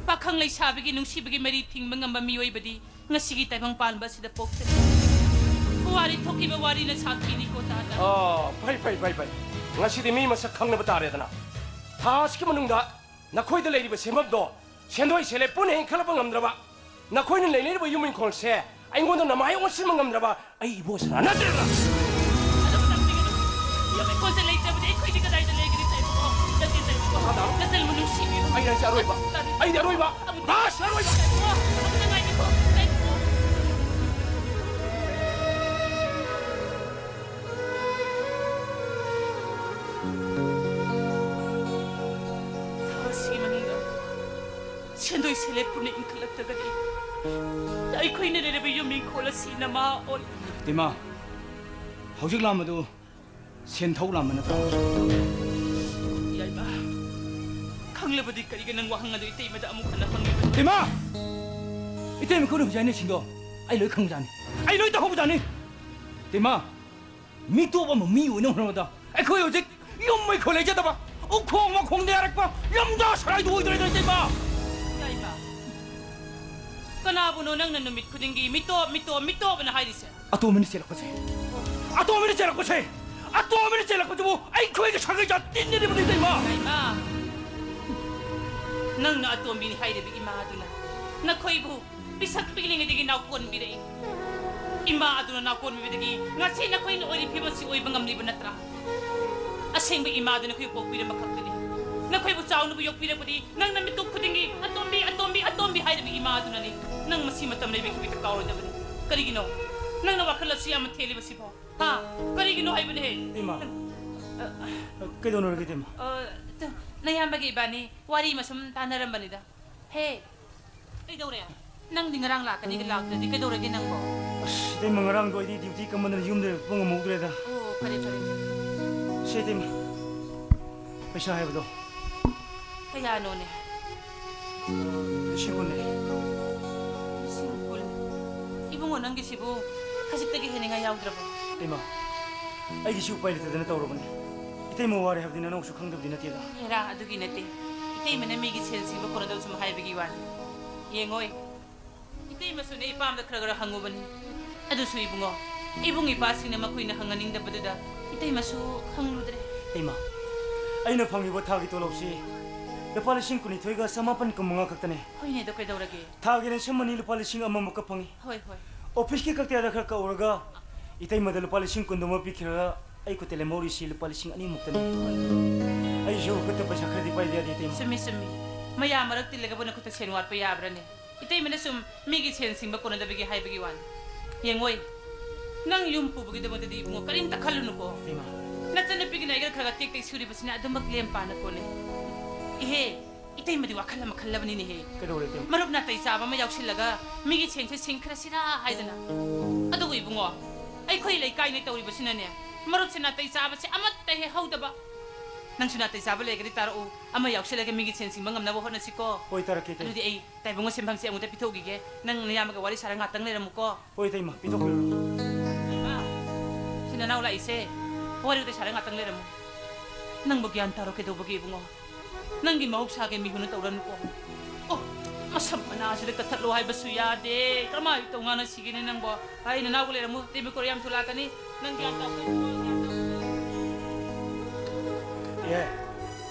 ꯄꯥꯈꯪ ꯂꯩꯁꯥꯕꯤꯒꯤ ꯅꯨꯡꯁꯤꯕꯒꯤ ꯃꯔꯤ ꯊꯤꯡꯕ ꯉꯝꯕ ꯃꯤꯑꯣꯏꯕꯗꯤ ꯉꯁꯤꯒꯤ ꯇꯥꯏꯕꯪ ꯄꯥꯟꯕ ꯑꯁꯤꯗ ꯄꯣꯛꯆꯔꯤ꯫ ꯄꯨꯋꯥꯔꯤ ꯊꯣꯛꯈꯤꯕ ꯋꯥꯔꯤꯅ ꯁꯥꯈꯤꯅꯤꯀꯣ ꯇꯥꯗ꯫ ꯑꯣ, ꯐꯩ, ꯐꯩ, ꯐꯩ, ꯐꯩ꯫ ꯉꯁꯤꯗꯤ ꯃꯤ ꯃꯁꯛ ꯈꯪꯅꯕ ꯇꯥꯔꯦꯗꯅ꯫ ꯊꯥ ꯑꯁꯤꯒꯤ ꯃꯅꯨꯡꯗ ꯅꯈꯣꯏꯗ ꯂꯩꯔꯤꯕ ꯁꯦꯟꯐꯝꯗꯣ ꯁꯦꯟꯗꯣꯏ ꯁꯦꯜꯂꯦ ꯄꯨꯟꯅ ꯍꯦꯟꯒꯠꯂꯛꯄ ꯉꯝꯗ꯭ꯔꯕ, ꯅꯈꯣꯏꯅ ꯂꯩꯅꯔꯤꯕ ꯌꯨꯝ ꯏꯪꯈꯣꯜꯁꯦ ꯑꯩꯉꯣꯟꯗ ꯅꯃꯥꯏ ꯑꯣꯟꯁꯤꯟꯕ ꯉꯝꯗ꯭ꯔꯕ ꯑꯩ ꯏꯕꯣ ꯁꯅꯥ ꯅꯠꯇ꯭ꯔꯦꯗꯅ꯫ ꯑꯗꯨꯝ ꯇꯥꯛꯄꯤꯒꯅꯨ꯫ ꯌꯨꯝ ꯏꯪꯈꯣꯜꯁꯦ ꯂꯩꯇ꯭ꯔꯕꯗꯤ ꯑꯩꯈꯣꯏꯗꯤ ꯀꯗꯥꯏꯗ ꯂꯩꯒꯅꯤ ꯇꯥꯏꯕꯨꯡꯉꯣ? ꯅꯠꯇꯦ ꯇꯥꯏꯕꯨꯡꯉꯣ꯫ ꯇꯥꯗ꯫ ꯅꯆꯜꯕꯨ ꯅꯨꯡꯁꯤꯕꯤꯌꯨ꯫ ꯑꯩ ꯅꯪꯁꯦ ꯑꯔꯣꯏꯕ꯫ ꯇꯥꯗ꯫ ꯑꯩꯗꯤ ꯑꯔꯣꯏꯕ꯫ ꯑꯃꯨꯛꯇ ꯂꯥꯁ ꯑꯔꯣꯏꯕ꯫ ꯇꯥꯏꯕꯨꯡꯉꯣ꯫ ꯑꯃꯨꯛꯇ ꯉꯥꯏꯕꯤꯈꯣ꯫ ꯇꯥꯏꯕꯨꯡꯉꯣ꯫ ꯊꯥ ꯑꯁꯤꯒꯤ ꯃꯅꯨꯡꯗ ꯁꯦꯟꯗꯣꯏ ꯁꯦꯂꯦꯞ ꯄꯨꯟꯅ ꯏꯟꯈꯠꯂꯛꯇ꯭ꯔꯒꯗꯤ ꯑꯩꯈꯣꯏꯅ ꯂꯩꯔꯤꯕ ꯌꯨꯝ ꯏꯪꯈꯣꯜ ꯑꯁꯤ ꯅꯃꯥ ꯑꯣꯜ- ꯏꯃꯥ, ꯍꯧꯖꯤꯛ ꯂꯥꯝꯕꯗꯨ ꯁꯦꯟꯊꯧ ꯂꯥꯝꯕ ꯅꯠꯇ꯭ꯔꯥ? ꯌꯥꯏꯃ, ꯈꯪꯂꯕꯗꯤ ꯀꯔꯤꯒꯤ ꯅꯪ ꯋꯥꯍꯪ ꯑꯗꯨ ꯏꯇꯩꯃꯗ ꯑꯃꯨꯛ ꯍꯟꯅ ꯍꯪꯂꯤꯕꯅꯣ? ꯏꯃꯥ! ꯏꯇꯩꯃ ꯈꯨꯠꯅ ꯍꯧꯖꯤꯛ ꯍꯥꯏꯅꯩꯁꯤꯡꯗꯣ ꯑꯩ ꯂꯣꯏ ꯈꯪꯕꯖꯥꯠꯅꯤ꯫ ꯑꯩ ꯂꯣꯏ ꯇꯧꯍꯧꯕꯖꯥꯠꯅꯤ꯫ ꯏꯃꯥ, ꯃꯤꯇꯣꯞ ꯑꯃ ꯃꯤ ꯑꯣꯏꯅ ꯍꯣꯠꯅꯕꯗ ꯑꯩꯈꯣꯏ ꯍꯧꯖꯤꯛ ꯌꯨꯝ ꯃꯩꯈꯣꯜ ꯂꯩꯖꯗꯕ, ꯎꯈꯣꯡ ꯋꯥꯈꯣꯡꯗ ꯌꯥꯔꯛꯄ ꯂꯝꯖꯥ ꯁꯔꯥꯏꯗꯨ ꯑꯣꯏꯗꯣꯔꯦꯗꯣ ꯏꯇꯩꯃ꯫ ꯌꯥꯏꯃ, ꯀꯅꯥꯕꯨꯅꯣ ꯅꯪꯅ ꯅꯨꯃꯤꯠ ꯈꯨꯗꯤꯡꯒꯤ ꯃꯤꯇꯣꯞ, ꯃꯤꯇꯣꯞ, ꯃꯤꯇꯣꯞ ꯑꯅ ꯍꯥꯏꯔꯤꯁꯦ? ꯑꯇꯣꯝꯕꯅ ꯆꯦꯜꯂꯛꯄꯁꯦ, ꯑꯇꯣꯝꯕꯅ ꯆꯦꯜꯂꯛꯄꯁꯦ, ꯑꯇꯣꯝꯕꯅ ꯆꯦꯜꯂꯛꯄꯁꯤꯕꯨ ꯑꯩꯈꯣꯏꯒꯤ ꯁꯥꯒꯩ ꯖꯥꯇꯤꯟꯅꯔꯤꯕꯅꯤ ꯏꯇꯩꯃ꯫ ꯏꯃꯥ, ꯅꯪꯅ ꯑꯇꯣꯝꯕꯤꯅꯤ ꯍꯥꯏꯔꯤꯕ ꯏꯃꯥ ꯑꯗꯨꯅ ꯅꯈꯣꯏꯕꯨ ꯄꯤꯁꯛ ꯄꯤꯛꯂꯤꯉꯩꯗꯒꯤ ꯅꯥꯎꯀꯣꯟꯕꯤꯔꯛꯏ꯫ ꯏꯃꯥ ꯑꯗꯨꯅ ꯅꯥꯎꯀꯣꯟꯕꯤꯕꯗꯒꯤ ꯉꯁꯤ ꯅꯈꯣꯏꯅ ꯑꯣꯏꯔꯤ ꯐꯤꯕꯝꯁꯤ ꯑꯣꯏꯕ ꯉꯝꯂꯤꯕ ꯅꯠꯇ꯭ꯔꯥ? ꯑꯁꯦꯡꯕ ꯏꯃꯥ ꯑꯗꯨꯅ ꯑꯩꯈꯣꯏꯕꯨ ꯄꯣꯛꯄꯤꯔꯝꯕ ꯈꯛꯇꯅꯤ꯫ ꯅꯈꯣꯏꯕꯨ ꯆꯥꯎꯅꯕ ꯌꯣꯛꯄꯤꯔꯛꯄꯗꯤ ꯅꯪꯅ ꯃꯤꯀꯨꯞ ꯈꯨꯗꯤꯡꯒꯤ "ꯑꯇꯣꯝꯕꯤ, ꯑꯇꯣꯝꯕꯤ, ꯑꯇꯣꯝꯕꯤ" ꯍꯥꯏꯔꯤꯕ ꯏꯃꯥ ꯑꯗꯨꯅꯅꯤ꯫ ꯅꯪ ꯃꯁꯤ ꯃꯇꯝ ꯂꯩꯕꯒꯤ ꯈꯨꯕꯤꯛꯇ ꯀꯥꯎꯔꯣꯏꯗꯕꯅꯤ꯫ ꯀꯔꯤꯒꯤꯅꯣ ꯅꯪꯅ ꯋꯥꯈꯜ ꯑꯁꯤ ꯌꯥꯝꯅ ꯊꯦꯜꯂꯤꯕꯁꯤꯕꯣ? ꯍꯥ? ꯀꯔꯤꯒꯤꯅꯣ ꯍꯥꯏꯕꯅꯦ? ꯏꯃꯥ, ꯀꯩꯗꯧꯅꯔꯒꯦ ꯏꯇꯩꯃ? ꯑ, ꯇ-, ꯅꯌꯥꯝꯕꯒꯤ ꯏꯕꯥꯅꯤ ꯋꯥꯔꯤ ꯑꯃ ꯁꯨꯝ ꯇꯥꯟꯅꯔꯝꯕꯅꯤꯗ꯫ ꯍꯦ, ꯀꯩꯗꯧꯔꯦ? ꯅꯪꯗꯤ ꯉꯔꯥꯡ ꯂꯥꯛꯀꯅꯤꯒ ꯂꯥꯛꯇ꯭ꯔꯗꯤ ꯀꯩꯗꯧꯔꯒꯦ ꯅꯪꯕꯣ? ꯑꯁ, ꯏꯇꯩꯃ, ꯉꯔꯥꯡꯗꯣ ꯑꯩꯗꯤ ꯗ꯭ꯌꯨꯇꯤ ꯀꯟꯃꯟꯗꯅ ꯌꯨꯝꯗ ꯂꯩꯔꯛꯄ ꯉꯝꯍꯧꯗ꯭ꯔꯦꯗ꯫ ꯑꯣ, ꯐꯔꯦ, ꯐꯔꯦ, ꯐꯔꯦ꯫ ꯁꯦ ꯏꯇꯩꯃ, ꯄꯩꯁꯥ ꯍꯥꯏꯕꯗꯣ꯫ ꯀꯌꯥꯅꯣꯅꯦ? ꯂꯤꯁꯤꯡ ꯀꯨꯟꯅꯦ꯫ ꯂꯤꯁꯤꯡ ꯀꯨꯟ? ꯏꯕꯨꯡꯉꯣ, ꯅꯪꯒꯤꯁꯤꯕꯨ ꯈꯖꯤꯛꯇꯒꯤ ꯍꯦꯟꯅꯤꯡꯉꯥꯏ ꯌꯥꯎꯗ꯭ꯔꯕꯣ? ꯏꯃꯥ, ꯑꯩꯒꯤꯁꯤ ꯎꯄꯥꯏ ꯂꯩꯇꯗꯅ ꯇꯧꯔꯕꯅꯤ꯫ ꯏꯇꯩꯃ ꯋꯥꯔꯦ ꯍꯥꯏꯕꯗꯤ ꯅꯅꯥꯎꯁꯨ ꯈꯪꯗꯕꯗꯤ ꯅꯠꯇꯦꯗ꯫ ꯍꯦꯔꯥ, ꯑꯗꯨꯒꯤ ꯅꯠꯇꯦ꯫ ꯏꯇꯩꯃꯅ ꯃꯤꯒꯤ ꯁꯦꯜ ꯁꯤꯡꯕ ꯀꯣꯟꯅꯗꯕ ꯁꯨꯝ ꯍꯥꯏꯕꯒꯤ ꯋꯥꯅꯤ꯫ ꯌꯦꯡꯉꯣꯏ, ꯏꯇꯩꯃꯁꯨꯅꯦ ꯏꯄꯥꯝꯗ ꯈꯔ ꯈꯔ ꯍꯪꯉꯨꯕꯅꯤ꯫ ꯑꯗꯨꯁꯨ ꯏꯕꯨꯡꯉꯣ, ꯏꯕꯨꯡ ꯏꯄꯥꯁꯤꯡꯅ ꯃꯈꯣꯏꯅ ꯍꯪꯍꯟꯅꯤꯡꯗꯕꯗꯨꯗ ꯏꯇꯩꯃꯁꯨ ꯍꯪꯂꯨꯗ꯭ꯔꯦ꯫ ꯏꯃꯥ, ꯑꯩꯅ ꯐꯪꯉꯤꯕ ꯊꯥꯒꯤ ꯇꯣꯂꯣꯞꯁꯤ ꯂꯨꯄꯥ ꯂꯤꯁꯤꯡ ꯀꯨꯟꯅꯤꯊꯣꯏꯒ ꯆꯃꯥꯄꯟ ꯀꯨꯟꯃꯉꯥ ꯈꯛꯇꯅꯦ꯫ ꯍꯣꯏꯅꯦ, ꯑꯗꯣ ꯀꯩꯗꯧꯔꯒꯦ? ꯊꯥꯒꯤ ꯔꯦꯟꯁꯟ ꯃꯅꯤ ꯂꯨꯄꯥ ꯂꯤꯁꯤꯡ ꯑꯃꯃꯨꯛꯀ ꯐꯪꯉꯤ꯫ ꯍꯣꯏ, ꯍꯣꯏ꯫ ꯑꯣꯐꯤꯁꯀꯤ ꯀꯛꯇꯌꯥꯗ ꯈꯔ ꯀꯛꯎꯔꯒ ꯏꯇꯩꯃꯗ ꯂꯨꯄꯥ ꯂꯤꯁꯤꯡ ꯀꯨꯟꯗꯨꯃ ꯄꯤꯈꯤꯔꯒ ꯑꯩ ꯈꯨꯠꯇ ꯂꯦꯝꯍꯧꯔꯤꯁꯤ ꯂꯨꯄꯥ ꯂꯤꯁꯤꯡ ꯑꯅꯤꯃꯨꯛꯇꯅꯤ꯫ ꯑꯩꯁꯨ ꯈꯨꯠꯇ ꯄꯩꯁꯥ ꯈꯔꯗꯤ ꯄꯥꯏꯗ ꯌꯥꯗꯦ, ꯏꯇꯩꯃ꯫ ꯆꯨꯝꯃꯤ, ꯆꯨꯝꯃꯤ꯫ ꯃꯌꯥꯝ ꯃꯔꯛ ꯇꯤꯜꯂꯒꯕꯨ ꯅꯈꯨꯠꯇ ꯁꯦꯟ ꯋꯥꯠꯄ ꯌꯥꯕ꯭ꯔꯅꯦ? ꯏꯇꯩꯃꯅ ꯁꯨꯝ ꯃꯤꯒꯤ ꯁꯦꯟ ꯁꯤꯡꯕ ꯀꯣꯟꯅꯗꯕꯒꯤ ꯍꯥꯏꯕꯒꯤ ꯋꯥꯅꯤ꯫ ꯌꯦꯡꯉꯣꯏ, ꯅꯪ ꯌꯨꯝ ꯄꯨꯕꯒꯤꯗꯃꯛꯇꯗꯤ ꯏꯕꯨꯡꯉꯣ ꯀꯔꯤꯝꯇ ꯈꯜꯂꯨꯅꯨꯀꯣ꯫ ꯏꯇꯩꯃ꯫ ꯅꯆꯟꯅꯨꯄꯤꯒꯤꯅ ꯑꯩꯒ ꯈꯔ ꯈꯔ ꯇꯦꯛ ꯇꯦꯛ ꯁꯨꯔꯤꯕꯁꯤꯅ ꯑꯗꯨꯃꯛ ꯂꯦꯝ ꯄꯥꯅ ꯀꯣꯟꯅꯩ꯫ ꯏꯍꯦ, ꯏꯇꯩꯃꯗꯤ ꯋꯥꯈꯜ ꯑꯃ ꯈꯜꯂꯕꯅꯤꯅꯦꯍꯦ꯫ ꯀꯩꯗꯧꯔꯦ ꯏꯇꯩꯃ? ꯃꯔꯨꯞ ꯅꯥꯇꯩ ꯆꯥꯕ ꯑꯃ ꯌꯥꯎꯁꯤꯜꯂꯒ ꯃꯤꯒꯤ ꯁꯦꯟꯁꯦ ꯁꯤꯡꯈ꯭ꯔꯁꯤꯔꯥ ꯍꯥꯏꯗꯅ꯫ ꯑꯗꯨꯕꯨ ꯏꯕꯨꯡꯉꯣ, ꯑꯩꯈꯣꯏ ꯂꯩꯀꯥꯏꯅ ꯇꯧꯔꯤꯕꯁꯤꯅꯅꯦ, ꯃꯔꯨꯞꯁꯦ ꯅꯥꯇꯩ ꯆꯥꯕꯁꯦ ꯑꯃꯠꯇ ꯍꯦꯛ ꯍꯧꯗꯕ꯫ ꯅꯪꯁꯨ ꯅꯥꯇꯩ ꯆꯥꯕ ꯂꯩꯔꯒꯗꯤ ꯇꯥꯔꯛꯎ, ꯑꯃ ꯌꯥꯎꯁꯤꯜꯂꯒ ꯃꯤꯒꯤ ꯁꯦꯟ ꯁꯤꯡꯕ ꯉꯝꯅꯕ ꯍꯣꯠꯅꯁꯤꯀꯣ꯫ ꯍꯣꯏ, ꯇꯥꯔꯛꯀꯦ ꯏꯇꯩꯃ꯫ ꯑꯗꯨꯗꯤ ꯑꯩ ꯇꯥꯏꯕꯪꯒ ꯁꯦꯟꯐꯝꯁꯦ ꯑꯃꯨꯛꯇ ꯄꯤꯊꯣꯛꯈꯤꯒꯦ꯫ ꯅꯪ ꯅꯌꯥꯝꯕꯒ ꯋꯥꯔꯤ ꯁꯥꯔ ꯉꯥꯛꯇꯪ ꯂꯩꯔꯝꯃꯨꯀꯣ꯫ ꯍꯣꯏ ꯏꯇꯩꯃ, ꯄꯤꯊꯣꯛꯄꯤꯔꯣ꯫ ꯏꯃꯥ, ꯁꯤ ꯅꯅꯥꯎ ꯂꯥꯛꯏꯁꯦ꯫ ꯋꯥꯔꯤ ꯋꯥꯇꯥꯏ ꯁꯥꯔ ꯉꯥꯛꯇꯪ ꯂꯩꯔꯝꯃꯨ꯫ ꯅꯪꯕꯨ ꯒ꯭ꯌꯥꯟ ꯇꯥꯔꯣ ꯀꯩꯗꯧꯕꯒꯤ ꯏꯕꯨꯡꯉꯣ? ꯅꯪꯒꯤ ꯃꯍꯧꯁꯥꯒꯤ ꯃꯤꯍꯨꯟꯅ ꯇꯧꯔꯅꯨꯀꯣ꯫ ꯑꯣ, ꯃꯁꯝ ꯃꯅꯥꯁꯤꯗ ꯀꯛꯊꯠꯂꯣ ꯍꯥꯏꯕꯁꯨ ꯌꯥꯗꯦ꯫ ꯀꯔꯝꯍꯥꯏꯅ ꯇꯧ ꯉꯥꯡꯅ ꯁꯤꯒꯦꯅꯦ ꯅꯪꯕꯣ? ꯑꯩ ꯅꯅꯥꯎꯒ ꯂꯩꯔꯝꯃꯨ꯫ ꯇꯦꯃꯤꯀꯣꯔ ꯌꯥꯝ ꯊꯨꯂꯥꯛꯀꯅꯤ꯫ ꯅꯪ ꯒ꯭ꯌꯥꯟ ꯇꯥꯎ꯫ ꯌꯥꯏ꯫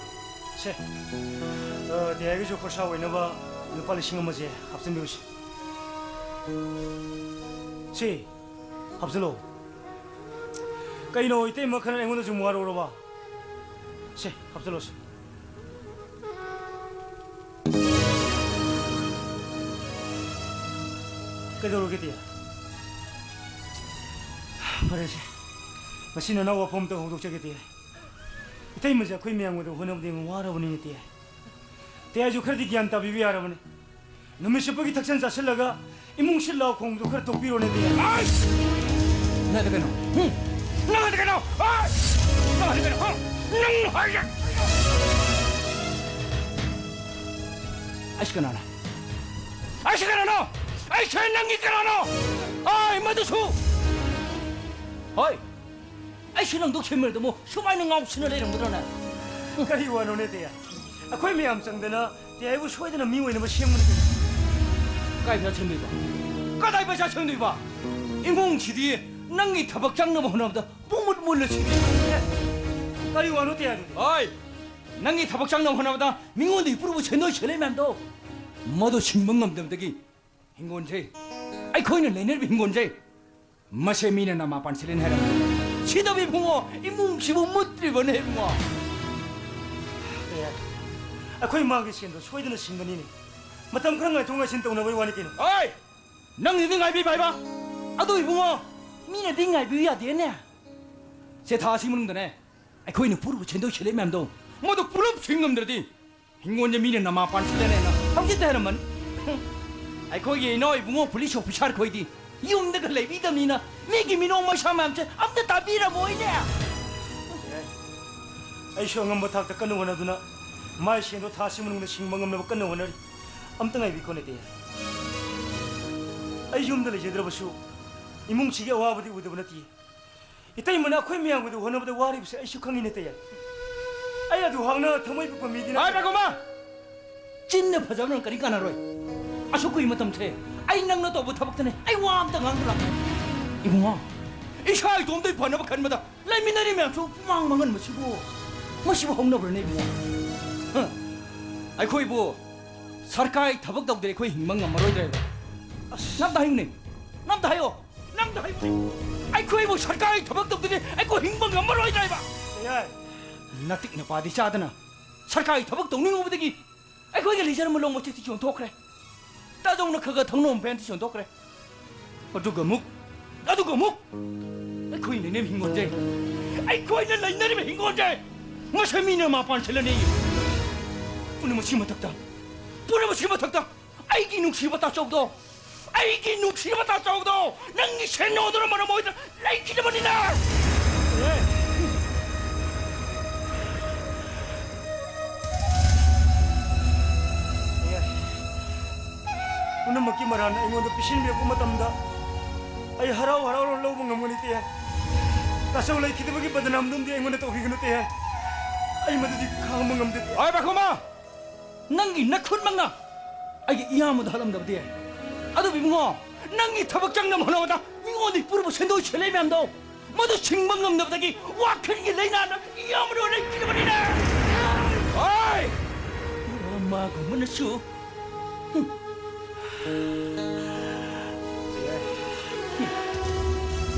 ꯁꯦ, ꯑ, ꯇꯤꯌꯥꯏꯒꯤꯁꯨ ꯈꯣꯔꯁꯥ ꯑꯣꯏꯅꯕ ꯂꯨꯄꯥ ꯂꯤꯁꯤꯡ ꯑꯃꯁꯦ ꯍꯥꯞꯆꯤꯟꯕꯤꯔꯨꯁꯤ꯫ ꯁꯤ, ꯍꯥꯞꯆꯤꯜꯂꯣ꯫ ꯀꯩꯅꯣ, ꯏꯇꯩꯃ ꯈꯔ ꯑꯩꯉꯣꯟꯗꯁꯨ ꯑꯃꯨꯛ ꯋꯥꯔꯧꯔꯕ? ꯁꯦ, ꯍꯥꯞꯆꯤꯜꯂꯣ ꯁꯦ꯫ ꯀꯩꯗꯧꯔꯒꯦ, ꯇꯤꯌꯥꯏ? ꯐꯔꯦꯁꯦ, ꯉꯁꯤ ꯅꯅꯥꯎ ꯋꯥꯐꯝ ꯑꯝꯇ ꯍꯧꯗꯣꯛꯆꯒꯦ, ꯇꯤꯌꯥꯏ꯫ ꯏꯇꯩꯃꯁꯦ ꯑꯩꯈꯣꯏ ꯃꯌꯥꯝꯒꯤꯗꯃꯛ ꯍꯣꯠꯅꯕꯗ ꯌꯥꯝ ꯋꯥꯔꯕꯅꯤꯅꯦ, ꯇꯤꯌꯥꯏ꯫ ꯇꯤꯌꯥꯏꯁꯨ ꯈꯔꯗꯤ ꯒ꯭ꯌꯥꯟ ꯇꯥꯕꯤꯕ ꯌꯥꯔꯕꯅꯤ꯫ ꯅꯨꯃꯤꯠ ꯆꯨꯞꯄꯒꯤ ꯊꯛꯆꯟ ꯆꯥꯁꯤꯜꯂꯒ ꯏꯃꯨꯡ ꯁꯤꯠ ꯂꯥꯎ ꯈꯣꯡꯕꯗꯣ ꯈꯔ ꯇꯣꯛꯄꯤꯔꯣꯅꯦ, ꯇꯤꯌꯥꯏ꯫ ꯅꯪꯗꯤ ꯀꯩꯅꯣ? ꯍꯨꯝ? ꯅꯪꯗꯤ ꯀꯩꯅꯣ? ꯍꯥꯏ! ꯅꯪꯗꯤ ꯀꯩꯅꯣ? ꯍꯥ? ꯅꯪ ꯍꯥꯏꯁꯦ? ꯑꯩꯁꯦ ꯀꯅꯥꯅꯣ? ꯑꯩꯁꯦ ꯀꯅꯥꯅꯣ? ꯑꯩꯁꯦ ꯅꯪꯒꯤ ꯀꯅꯥꯅꯣ? ꯑꯩ ꯃꯗꯨꯁꯨ! ꯍꯣꯏ! ꯑꯩꯁꯨ ꯅꯪꯗꯧ ꯁꯦꯝꯃꯦꯗꯃꯣ ꯁꯨꯃꯥꯏꯅ ꯉꯥꯎꯁꯤꯟꯅ ꯂꯩꯔꯝꯒꯗ꯭ꯔꯅꯦ? ꯀꯔꯤ ꯋꯥꯅꯣꯅꯦ, ꯇꯤꯌꯥꯏ? ꯑꯩꯈꯣꯏ ꯃꯌꯥꯝ ꯆꯪꯗꯅ ꯇꯤꯌꯥꯏꯕꯨ ꯁꯣꯏꯗꯅ ꯃꯤ ꯑꯣꯏꯅꯕ ꯁꯦꯝꯒꯅꯤ ꯀꯩꯅꯣ꯫ ꯀꯥꯏ ꯄꯩꯁꯥ ꯁꯦꯝꯗꯣꯏꯕ? ꯀꯗꯥꯏ ꯄꯩꯁꯥ ꯁꯦꯝꯗꯣꯏꯕ? ꯏꯃꯨꯡꯁꯤꯗꯤ ꯅꯪꯒꯤ ꯊꯕꯛ ꯆꯪꯅꯕ ꯍꯣꯠꯅꯕꯗ ꯄꯨꯡꯃꯨꯠ ꯃꯨꯜꯂꯁꯤꯗꯤ꯫ ꯀꯔꯤ ꯋꯥꯅꯣ, ꯇꯤꯌꯥꯏ, ꯑꯗꯨꯗꯤ? ꯍꯣꯏ! ꯅꯪꯒꯤ ꯊꯕꯛ ꯆꯪꯅꯕ ꯍꯣꯠꯅꯕꯗ ꯃꯤꯉꯣꯟꯗꯒꯤ ꯄꯨꯔꯨꯕ ꯁꯦꯟꯗꯣꯏ ꯁꯦꯂꯦ ꯃꯌꯥꯝꯗꯣ ꯃꯗꯨ ꯁꯤꯡꯕ ꯉꯝꯗꯕꯗꯒꯤ ꯍꯤꯡꯒꯣꯜꯁꯦ, ꯑꯩꯈꯣꯏꯅ ꯂꯩꯅꯔꯤꯕ ꯍꯤꯡꯒꯣꯜꯁꯦ, ꯃꯁꯦ ꯃꯤꯅ ꯅꯃꯥ ꯄꯥꯟꯁꯤꯜꯂꯦꯅ ꯍꯥꯏꯔꯝꯃꯤ꯫ ꯁꯤꯗꯕ ꯏꯕꯨꯡꯉꯣ, ꯏꯃꯨꯡꯁꯤꯕꯨ ꯃꯨꯠꯇ꯭ꯔꯤꯕꯅꯦ ꯏꯕꯨꯡꯉꯣ꯫ ꯑꯦ, ꯑꯩꯈꯣꯏ ꯃꯥꯒꯤ ꯁꯦꯟꯗꯣ ꯁꯣꯏꯗꯅ ꯁꯤꯡꯒꯅꯤꯅꯦ꯫ ꯃꯇꯝ ꯈꯔ ꯉꯥꯏꯊꯣꯛ ꯉꯥꯏꯁꯤꯟ ꯇꯧꯅꯕꯒꯤ ꯋꯥꯅꯤ ꯀꯩꯅꯣ꯫ ꯍꯣꯏ! ꯅꯪꯅꯗꯤ ꯉꯥꯏꯕꯤꯕ ꯍꯥꯏꯕ? ꯑꯗꯣ ꯏꯕꯨꯡꯉꯣ, ꯃꯤꯅꯗꯤ ꯉꯥꯏꯕꯤꯌꯨ ꯌꯥꯗꯦꯅꯦ꯫ ꯁꯦ, ꯊꯥ ꯑꯁꯤ ꯃꯅꯨꯡꯗꯅꯦ, ꯑꯩꯈꯣꯏꯅ ꯄꯨꯔꯨꯕ ꯁꯦꯟꯗꯣꯏ ꯁꯦꯂꯦ ꯃꯌꯥꯝꯗꯣ ꯃꯗꯨ ꯄꯨꯂꯞ ꯁꯤꯡ ꯉꯝꯗ꯭ꯔꯗꯤ ꯍꯤꯡꯒꯣꯟꯁꯦ ꯃꯤꯅ ꯅꯃꯥ ꯄꯥꯟꯁꯤꯜꯂꯅꯦꯅ ꯍꯧꯖꯤꯛꯇ ꯍꯥꯏꯔꯝꯕꯅꯤ꯫ ꯑꯩꯈꯣꯏꯒꯤ ꯏꯅꯥꯎ ꯏꯕꯨꯡꯉꯣ ꯄꯨꯂꯤꯁ ꯑꯣꯐꯤꯁꯥꯔ ꯈꯣꯏꯗꯤ ꯌꯨꯝꯗꯒ ꯂꯩꯕꯤꯗꯕꯅꯤꯅ ꯃꯤꯒꯤ ꯃꯤꯅꯣꯛ ꯃꯩꯁꯥ ꯃꯌꯥꯝꯁꯦ ꯑꯝꯇ ꯇꯥꯕꯤꯔꯝꯃꯣꯏꯅꯦ꯫ ꯑꯩꯁꯨ ꯑꯉꯝꯕ ꯊꯥꯛꯇ ꯀꯟꯅ ꯍꯣꯠꯅꯗꯨꯅ ꯃꯥꯏ ꯁꯦꯟꯗꯣ ꯊꯥ ꯑꯁꯤ ꯃꯅꯨꯡꯗ ꯁꯤꯡꯕ ꯉꯝꯅꯕ ꯀꯟꯅ ꯍꯣꯠꯅꯔꯤ꯫ ꯑꯝꯇ ꯉꯥꯏꯕꯤꯈꯣꯅꯦ ꯇꯦ꯫ ꯑꯩ ꯌꯨꯝꯗ ꯂꯩꯖꯗ꯭ꯔꯕꯁꯨ ꯏꯃꯨꯡꯁꯤꯒꯤ ꯑꯋꯥꯕꯗꯤ ꯎꯗꯕ ꯅꯠꯇꯦ꯫ ꯏꯇꯩꯃꯅ ꯑꯩꯈꯣꯏ ꯃꯌꯥꯝꯒꯤꯗꯃꯛ ꯍꯣꯠꯅꯕꯗ ꯋꯥꯔꯤꯕꯁꯦ ꯑꯩꯁꯨ ꯈꯪꯉꯤꯅꯦ ꯇꯦ꯫ ꯑꯩ ꯑꯗꯨ ꯍꯥꯛꯅ ꯊꯃꯣꯏ ꯄꯤꯛꯄ ꯃꯤꯗꯤ ꯅꯠꯇꯦ꯫ ꯍꯥꯏ ꯕꯥꯀꯨꯃꯥ! ꯆꯤꯟꯅ ꯐꯖꯕꯅ ꯀꯔꯤ ꯀꯥꯟꯅꯔꯣꯏ? ꯑꯁꯨꯛ ꯀꯨꯏ ꯃꯇꯝꯁꯦ ꯑꯩ ꯅꯪꯅ ꯇꯧꯕ ꯊꯕꯛꯇꯅꯦ ꯑꯩ ꯋꯥ ꯑꯝꯇ ꯉꯥꯡꯗ꯭ꯔꯥ? ꯏꯕꯨꯡꯉꯣ, ꯏꯁꯥ ꯏꯇꯣꯝꯗꯩ ꯐꯅꯕ ꯈꯟꯕꯗ ꯂꯩꯃꯤꯟꯅꯔꯤ ꯃꯌꯥꯝꯁꯨ ꯄꯨꯃꯥꯡ ꯃꯥꯡꯍꯟꯕꯁꯤꯕꯨ, ꯃꯁꯤꯕꯨ ꯍꯧꯅꯕ꯭ꯔꯅꯦ ꯏꯕꯨꯡꯉꯣ? ꯍ? ꯑꯩꯈꯣꯏꯕꯨ ꯁꯔꯀꯥꯔꯒꯤ ꯊꯕꯛ ꯇꯧꯗ꯭ꯔꯦ ꯑꯩꯈꯣꯏ ꯍꯤꯡꯕ ꯉꯝꯃꯔꯣꯏꯗ꯭ꯔꯦꯕ꯫ ꯑꯁ! ꯅꯝꯇ ꯍꯥꯏꯌꯨꯅꯦ, ꯅꯝꯇ ꯍꯥꯏꯌꯣ, ꯅꯝꯇ ꯍꯥꯏꯌꯨꯅꯦ꯫ ꯑꯩꯈꯣꯏꯕꯨ ꯁꯔꯀꯥꯔꯒꯤ ꯊꯕꯛ ꯇꯧꯗ꯭ꯔꯗꯤ ꯑꯩꯈꯣꯏ ꯍꯤꯡꯕ ꯉꯝꯃꯔꯣꯏꯗ꯭ꯔꯦꯕ꯫ ꯌꯥꯏ꯫ ꯅꯇꯤꯛ ꯅꯄꯥꯗꯤ ꯆꯥꯗꯅ ꯁꯔꯀꯥꯔꯒꯤ ꯊꯕꯛ ꯇꯧꯅꯤꯡꯉꯨꯕꯗꯒꯤ ꯑꯩꯈꯣꯏꯒꯤ ꯂꯩꯖꯔꯝꯕ ꯂꯧ ꯃꯆꯦꯠꯁꯤ ꯌꯣꯟꯊꯣꯛꯈ꯭ꯔꯦ꯫ ꯇꯥꯖꯧꯅ ꯈꯔ ꯈꯔ ꯊꯧꯅꯣ ꯐꯦꯟꯁꯤ ꯌꯣꯟꯊꯣꯛꯈ꯭ꯔꯦ꯫ ꯑꯗꯨꯒ ꯑꯃꯨꯛ, ꯑꯗꯨꯒ ꯑꯃꯨꯛ ꯑꯩꯈꯣꯏꯅ ꯅꯦꯝ ꯍꯤꯡꯒꯣꯟꯖꯩ꯫ ꯑꯩꯈꯣꯏꯅ ꯂꯩꯅꯔꯤꯕ ꯍꯤꯡꯒꯣꯟꯖꯩ꯫ ꯃꯁꯤ ꯃꯤꯅ ꯃꯄꯥꯟ ꯁꯤꯜꯂꯅꯤ꯫ ꯄꯨꯝꯅꯃꯛꯁꯤ ꯃꯊꯛꯇ, ꯄꯨꯝꯅꯃꯛꯁꯤ ꯃꯊꯛꯇ ꯑꯩꯒꯤ ꯅꯨꯡꯁꯤꯕ ꯇꯥꯆꯧꯗꯣ, ꯑꯩꯒꯤ ꯅꯨꯡꯁꯤꯕ ꯇꯥꯆꯧꯗꯣ, ꯅꯪꯒꯤ ꯁꯦꯟꯅꯣꯗꯨꯅ ꯃꯔꯝ ꯑꯣꯏꯗꯅ ꯂꯩꯈꯤꯗꯕꯅꯤꯅ꯫ ꯄꯨꯝꯅꯃꯛꯀꯤ ꯃꯔꯥꯜꯅ ꯑꯩꯉꯣꯟꯗ ꯄꯤꯁꯤꯟꯕꯤꯔꯛꯄ ꯃꯇꯝꯗ ꯑꯩ ꯍꯔꯥꯎ ꯍꯔꯥꯎꯅ ꯂꯧꯕ ꯉꯝꯒꯅꯤ ꯇꯦ꯫ ꯇꯥꯆꯧ ꯂꯩꯈꯤꯗꯕꯒꯤ ꯕꯗꯅꯥꯝꯗꯨꯝꯗꯤ ꯑꯩꯉꯣꯟꯗ ꯇꯧꯕꯤꯒꯅꯨ ꯇꯦ꯫ ꯑꯩ ꯃꯗꯨꯗꯤ ꯈꯥꯡꯕ ꯉꯝꯗꯦ ꯇꯦ꯫ ꯍꯣꯏ ꯕꯥꯀꯨꯃꯥ! ꯅꯪꯒꯤ ꯅꯈꯨꯠꯃꯛꯅ ꯑꯩꯒꯤ ꯏꯌꯥꯝꯕꯗ ꯍꯥꯠꯂꯝꯗꯕꯗꯤ ꯌꯥꯏ꯫ ꯑꯗꯨꯕꯨ ꯏꯕꯨꯡꯉꯣ, ꯅꯪꯒꯤ ꯊꯕꯛ ꯆꯪꯅꯕ ꯍꯣꯠꯅꯕꯗ ꯃꯤꯉꯣꯟꯗꯒꯤ ꯄꯨꯔꯨꯕ ꯁꯦꯟꯗꯣꯏ ꯁꯦꯜꯂꯩ ꯃꯌꯥꯝꯗꯣ, ꯃꯗꯨ ꯁꯤꯡꯕ ꯉꯝꯗꯕꯗꯒꯤ ꯋꯥꯈꯜꯒꯤ ꯂꯥꯏꯅꯥꯅ ꯏꯌꯥꯝꯕꯗ ꯂꯩꯈꯤꯗꯕꯅꯤꯅꯦ꯫ ꯍꯣꯏ! ꯃꯥꯒꯨꯝꯕꯅꯁꯨ꯫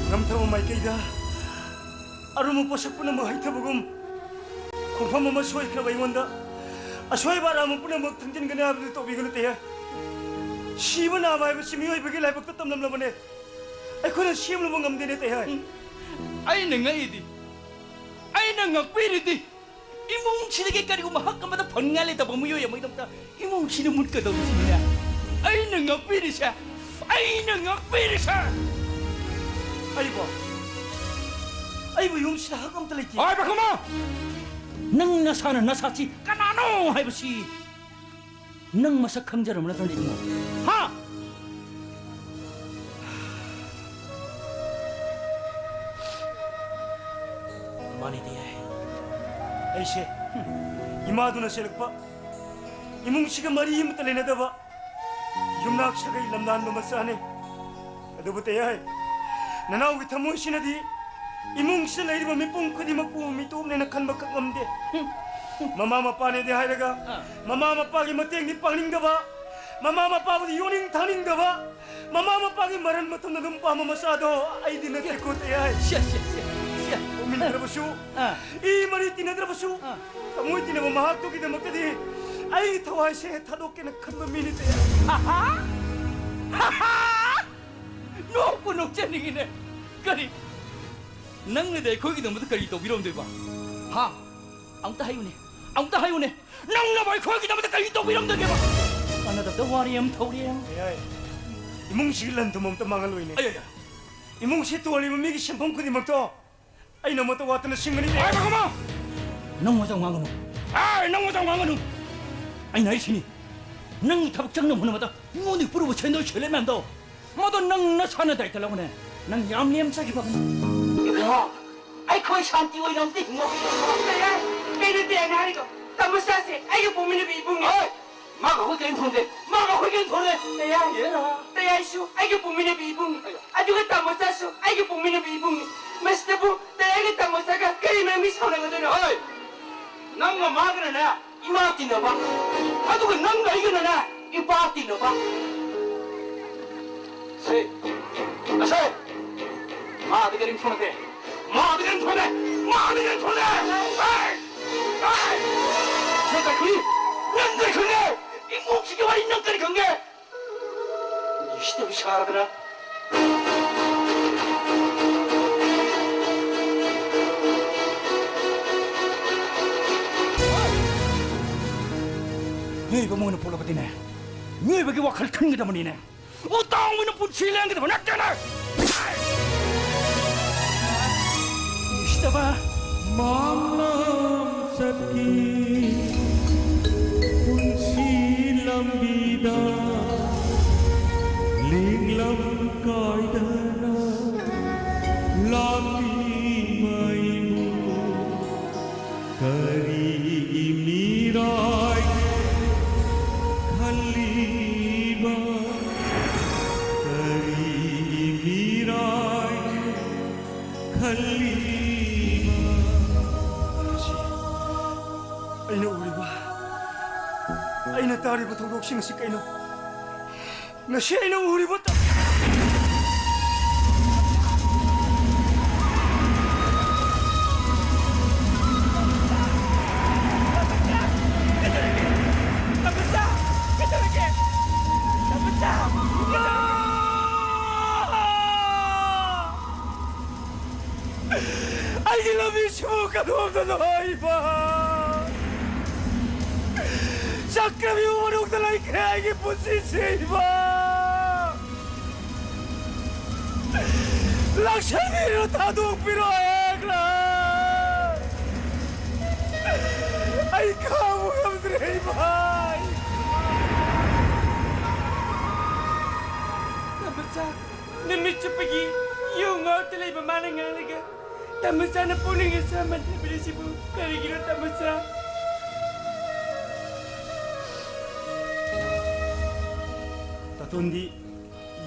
ꯉꯝꯊꯕ ꯃꯥꯏꯀꯩꯗ ꯑꯔꯨꯝꯕ ꯄꯣꯠꯁꯛ ꯄꯨꯝꯅꯃꯛ ꯍꯩꯊꯕꯒꯨꯝ, ꯈꯣꯡꯐꯝ ꯑꯃ ꯁꯣꯏꯈ꯭ꯔꯕ ꯑꯩꯉꯣꯟꯗ ꯑꯁꯣꯏꯕ ꯑꯔꯥꯟꯕ ꯄꯨꯝꯅꯃꯛ ꯊꯝꯖꯤꯟꯒꯅꯤ ꯍꯥꯏꯕꯗꯨ ꯇꯧꯕꯤꯒꯅꯨ ꯇꯦꯍꯦ꯫ ꯁꯤꯕ ꯅꯥꯕ ꯍꯥꯏꯕꯁꯤ ꯃꯤꯑꯣꯏꯕꯒꯤ ꯂꯥꯏꯕꯛꯇ ꯇꯝꯂꯝꯂꯕꯅꯦ꯫ ꯑꯩꯈꯣꯏꯅ ꯁꯦꯝꯂꯨꯕ ꯉꯝꯗꯦꯅꯦ ꯇꯦꯍꯦ꯫ ꯑꯩꯅ ꯉꯛꯏꯗꯤ, ꯑꯩꯅ ꯉꯛꯄꯤꯔꯤꯗꯤ, ꯏꯃꯨꯡꯁꯤꯗꯒꯤ ꯀꯔꯤꯒꯨꯝꯕ ꯍꯛ ꯑꯃꯗ ꯐꯪꯅꯤꯡꯉꯥꯏ ꯂꯩꯇꯕ ꯃꯤꯑꯣꯏ ꯑꯃꯒꯤꯗꯃꯛꯇ ꯏꯃꯨꯡꯁꯤꯅ ꯃꯨꯠꯀꯗꯧꯔꯤꯁꯤꯅꯤꯅꯦ꯫ ꯑꯩꯅ ꯉꯛꯄꯤꯔꯤꯁꯦ, ꯑꯩꯅ ꯉꯛꯄꯤꯔꯤꯁꯦ꯫ ꯑꯩꯕꯨ, ꯑꯩꯕꯨ ꯌꯨꯝꯁꯤꯗ ꯍꯛ ꯑꯝꯇ ꯂꯩꯇꯦ꯫ ꯍꯣꯏ, ꯄꯥꯈꯪꯕ! ꯅꯪ ꯅꯁꯥꯅ ꯅꯁꯥꯁꯤ ꯀꯅꯥꯅꯣ ꯍꯥꯏꯕꯁꯤ ꯅꯪ ꯃꯁꯛ ꯈꯪꯖꯔꯕ ꯅꯠꯇ꯭ꯔꯅꯦ, ꯏꯕꯨꯡꯉꯣ? ꯍꯥ? ꯃꯥꯅꯤꯗꯤ ꯌꯥꯏ꯫ ꯑꯩꯁꯦ ꯏꯃꯥꯗꯨꯅ ꯆꯦꯜꯂꯛꯄ, ꯏꯃꯨꯡꯁꯤꯒ ꯃꯔꯤ ꯑꯃꯠꯇ ꯂꯩꯅꯗꯕ, ꯌꯨꯝꯅꯥꯛ ꯁꯥꯒꯩ ꯂꯝꯗꯥꯟꯕ ꯃꯆꯥꯅꯤ꯫ ꯑꯗꯨꯕꯨ ꯇꯌꯥꯏ, ꯅꯅꯥꯎꯒꯤ ꯊꯃꯣꯏꯁꯤꯅꯗꯤ ꯏꯃꯨꯡꯁꯤꯗ ꯂꯩꯔꯤꯕ ꯃꯤꯄꯨꯝ ꯈꯨꯗꯤꯡꯃꯛꯄꯨ ꯃꯤꯇꯣꯞꯅꯦꯅ ꯈꯟꯕ ꯈꯛ ꯉꯝꯗꯦ꯫ ꯃꯃꯥ ꯃꯄꯥꯅꯦꯗꯤ ꯍꯥꯏꯔꯒ, ꯑꯥ꯫ ꯃꯃꯥ ꯃꯄꯥꯒꯤ ꯃꯇꯦꯡꯗꯤ ꯄꯥꯡꯅꯤꯡꯗꯕ, ꯃꯃꯥ ꯃꯄꯥꯕꯨꯗꯤ ꯌꯣꯛꯅꯤꯡ ꯊꯥꯅꯤꯡꯗꯕ, ꯃꯃꯥ ꯃꯄꯥꯒꯤ ꯃꯔꯟ ꯃꯊꯨꯝꯅ ꯑꯗꯨꯝ ꯄꯥꯝꯕ ꯃꯆꯥꯗꯣ ꯑꯩꯗꯤ ꯅꯠꯇꯦꯀꯣ, ꯇꯌꯥꯏ꯫ ꯁꯦ, ꯁꯦ, ꯁꯦ, ꯁꯦ꯫ ꯄꯣꯛꯃꯤꯟꯅꯗ꯭ꯔꯕꯁꯨ, ꯑꯥ꯫ ꯏ ꯃꯔꯤ ꯇꯤꯟꯅꯗ꯭ꯔꯕꯁꯨ, ꯑꯥ꯫ ꯊꯃꯣꯏ ꯇꯤꯟꯅꯕ ꯃꯍꯥꯛꯇꯨꯒꯤꯗꯃꯛꯇꯗꯤ ꯑꯩꯒꯤ ꯊꯋꯥꯏꯁꯦ ꯊꯥꯗꯣꯛꯀꯦꯅ ꯈꯟꯕ ꯃꯤꯅꯤ, ꯇꯌꯥꯏ꯫ ꯍꯥ ꯍꯥ! ꯍꯥ ꯍꯥ! ꯅꯣꯛꯄꯨ ꯅꯣꯛꯆꯅꯤꯡꯉꯤꯅꯦ꯫ ꯀꯔꯤ? ꯅꯪꯅꯗꯤ ꯑꯩꯈꯣꯏꯒꯤꯗꯃꯛꯇ ꯀꯔꯤ ꯇꯧꯕꯤꯔꯝꯗꯣꯏꯕ? ꯍꯥ? ꯑꯃꯨꯛꯇ ꯍꯥꯏꯌꯨꯅꯦ꯫ ꯑꯃꯨꯛꯇ ꯍꯥꯏꯌꯨꯅꯦ꯫ ꯅꯪꯅꯕꯨ ꯑꯩꯈꯣꯏꯒꯤꯗꯃꯛꯇ ꯀꯔꯤ ꯇꯧꯕꯤꯔꯝꯗꯣꯏꯒꯦꯕ? ꯀꯥꯟꯅꯗꯕꯗ ꯋꯥꯔꯤ ꯑꯃ ꯊꯧꯔꯤ꯫ ꯌꯥꯏ꯫ ꯏꯃꯨꯡꯁꯤꯒꯤ ꯂꯟ ꯊꯨꯝ ꯑꯝꯇ ꯃꯥꯡꯍꯜꯂꯣꯏꯅꯦ꯫ ꯑꯩ, ꯑꯩ, ꯑꯩ꯫ ꯏꯃꯨꯡꯁꯤ ꯇꯣꯜꯂꯤꯕ ꯃꯤꯒꯤ ꯁꯦꯟꯐꯝ ꯈꯨꯗꯤꯡꯃꯛꯇꯣ ꯑꯩꯅ ꯑꯃꯠꯇ ꯋꯥꯠꯇꯅ ꯁꯤꯡꯒꯅꯤ꯫ ꯍꯣꯏ, ꯄꯥꯈꯪꯕ! ꯅꯪ ꯃꯆꯥ ꯉꯥꯡꯒꯅꯨ꯫ ꯑꯦ, ꯅꯪ ꯃꯆꯥ ꯉꯥꯡꯒꯅꯨ꯫ ꯑꯩꯅ ꯍꯥꯏꯁꯤꯅꯤ, ꯅꯪꯒꯤ ꯊꯕꯛ ꯆꯪꯅꯕ ꯍꯣꯠꯅꯕꯗ ꯃꯤꯉꯣꯟꯗꯒꯤ ꯄꯨꯔꯨꯕ ꯁꯦꯟꯗꯣꯏ ꯁꯦꯂꯦꯞ ꯃꯌꯥꯝꯗꯣ, ꯃꯗꯣ ꯅꯪ ꯅꯁꯥꯅ ꯗꯥꯏꯇ ꯂꯧꯒꯅꯦ꯫ ꯅꯪ ꯌꯥꯝ ꯂꯦꯝꯖꯈꯤꯕ꯫ ꯏꯕꯨꯡꯉꯣ, ꯑꯩꯈꯣꯏ ꯁꯥꯟꯇꯤ ꯑꯣꯏꯅ ꯑꯝꯇ ꯍꯤꯡꯉꯧꯈꯤꯒꯦ꯫ ꯀꯩꯅꯣ ꯇꯌꯥꯏꯅ ꯍꯥꯏꯔꯤꯗꯣ? ꯇꯥꯃꯣꯆꯥꯁꯦ ꯑꯩꯒ ꯄꯣꯛꯃꯤꯟꯅꯕ ꯏꯕꯨꯡꯅꯦ꯫ ꯍꯣꯏ! ꯃꯥꯒ ꯑꯩꯈꯣꯏ ꯀꯔꯤꯝ ꯊꯣꯟꯗꯦ꯫ ꯃꯥꯒ ꯑꯩꯈꯣꯏ ꯀꯔꯤꯝ ꯊꯣꯟꯗꯦ꯫ ꯇꯌꯥꯏ, ꯇꯌꯥꯏꯁꯨ ꯑꯩꯒ ꯄꯣꯛꯃꯤꯟꯅꯕ ꯏꯕꯨꯡꯅꯤ꯫ ꯑꯗꯨꯒ ꯇꯥꯃꯣꯆꯥꯁꯨ ꯑꯩꯒ ꯄꯣꯛꯃꯤꯟꯅꯕ ꯏꯕꯨꯡꯅꯤ꯫ ꯃꯁꯤꯗꯕꯨ ꯇꯌꯥꯏꯒ ꯇꯥꯃꯣꯆꯥꯒ ꯀꯔꯤ ꯃꯔꯝꯒꯤ ꯁꯥꯎꯅꯒꯗꯣꯏꯅꯣ? ꯍꯣꯏ! ꯅꯪꯒ ꯃꯥꯒꯅꯅꯦ ꯏꯃꯥ ꯇꯤꯟꯅꯕ, ꯑꯗꯨꯒ ꯅꯪꯒ ꯑꯩꯒꯅꯅꯦ ꯏꯄꯥ ꯇꯤꯟꯅꯕ꯫ ꯁꯦ, ꯑꯁꯦ, ꯃꯥꯗꯤ ꯀꯔꯤꯝ ꯊꯣꯟꯗꯦ꯫ ꯃꯥꯗꯤ ꯀꯔꯤꯝ ꯊꯣꯟꯗꯦ꯫ ꯃꯥꯗꯤ ꯀꯔꯤꯝ ꯊꯣꯟꯗꯦ꯫ ꯍꯦ! ꯍꯦ! ꯅꯪ ꯀꯔꯤ ꯈꯪꯅꯤ? ꯅꯪ ꯀꯔꯤ ꯈꯪꯅꯤ? ꯏꯃꯨꯡꯁꯤꯒꯤ ꯋꯥꯔꯤ ꯅꯪ ꯀꯔꯤ ꯈꯪꯒꯦ? ꯏꯁꯇꯨ ꯁꯥꯗꯅ꯫ ꯃꯤꯑꯣꯏꯕ ꯑꯃ ꯑꯣꯏꯅ ꯄꯣꯛꯂꯕꯗꯤꯅꯦ, ꯃꯤꯑꯣꯏꯕꯒꯤ ꯋꯥꯈꯜ ꯈꯟꯒꯗꯕꯅꯤꯅꯦ꯫ ꯎꯇꯥꯡ ꯑꯣꯏꯅ ꯄꯨꯟꯁꯤ ꯂꯦꯟꯒꯗꯕ ꯅꯠꯇꯦꯅꯦ꯫ ꯅꯨꯡꯁꯤꯗꯕ ꯃꯥꯡꯂꯝ ꯆꯠꯈꯤ ꯄꯨꯟꯁꯤ ꯂꯝꯕꯤꯗ, ꯂꯦꯡꯂꯝ ꯀꯥꯏꯗꯅ ꯂꯥꯛꯂꯤꯕ ꯑꯩꯕꯨ ꯀꯔꯤꯒꯤ ꯃꯤꯔꯥꯏ ꯈꯜꯂꯤꯕ? ꯀꯔꯤꯒꯤ ꯃꯤꯔꯥꯏ ꯈꯜꯂꯤꯕ? ꯉꯁꯤ ꯑꯩꯅ ꯎꯔꯤꯕ, ꯑꯩꯅ ꯇꯥꯔꯤꯕ ꯊꯧꯗꯣꯛꯁꯤꯡ ꯑꯁꯤ ꯀꯩꯅꯣ? ꯉꯁꯤ ꯑꯩꯅ ꯎꯔꯤꯕ ꯇ- ꯑꯩꯒꯤ ꯂꯝꯕꯤꯁꯤꯕꯨ ꯀꯗꯣꯝꯗꯅꯣ ꯏꯃꯥ? ꯆꯀ꯭ꯔꯕ꯭ꯌꯨ ꯃꯅꯨꯡꯗ ꯂꯩꯈ꯭ꯔꯦ ꯑꯩꯒꯤ ꯄꯨꯟꯁꯤꯁꯦ ꯏꯃꯥ꯫ ꯂꯥꯛꯁꯟꯕꯤꯔꯣ, ꯊꯥꯗꯣꯛꯄꯤꯔꯣ ꯍꯦꯛꯂꯥ꯫ ꯑꯩ ꯈꯥꯡꯕ ꯉꯝꯗ꯭ꯔꯦ ꯏꯃꯥ꯫ ꯇꯃꯆꯥ, ꯅꯨꯃꯤꯠ ꯆꯨꯞꯄꯒꯤ ꯌꯨ ꯉꯥꯎꯔꯒ ꯂꯩꯕ ꯃꯥꯅ ꯉꯥꯡꯂꯒ ꯇꯃꯆꯥꯅ ꯄꯨꯛꯅꯤꯡ ꯑꯁꯨꯛ ꯍꯟꯊꯕꯤꯔꯤꯁꯤꯕꯨ ꯀꯔꯤꯒꯤꯅꯣ ꯇꯃꯆꯥ? ꯇꯥꯇꯣꯟꯗꯤ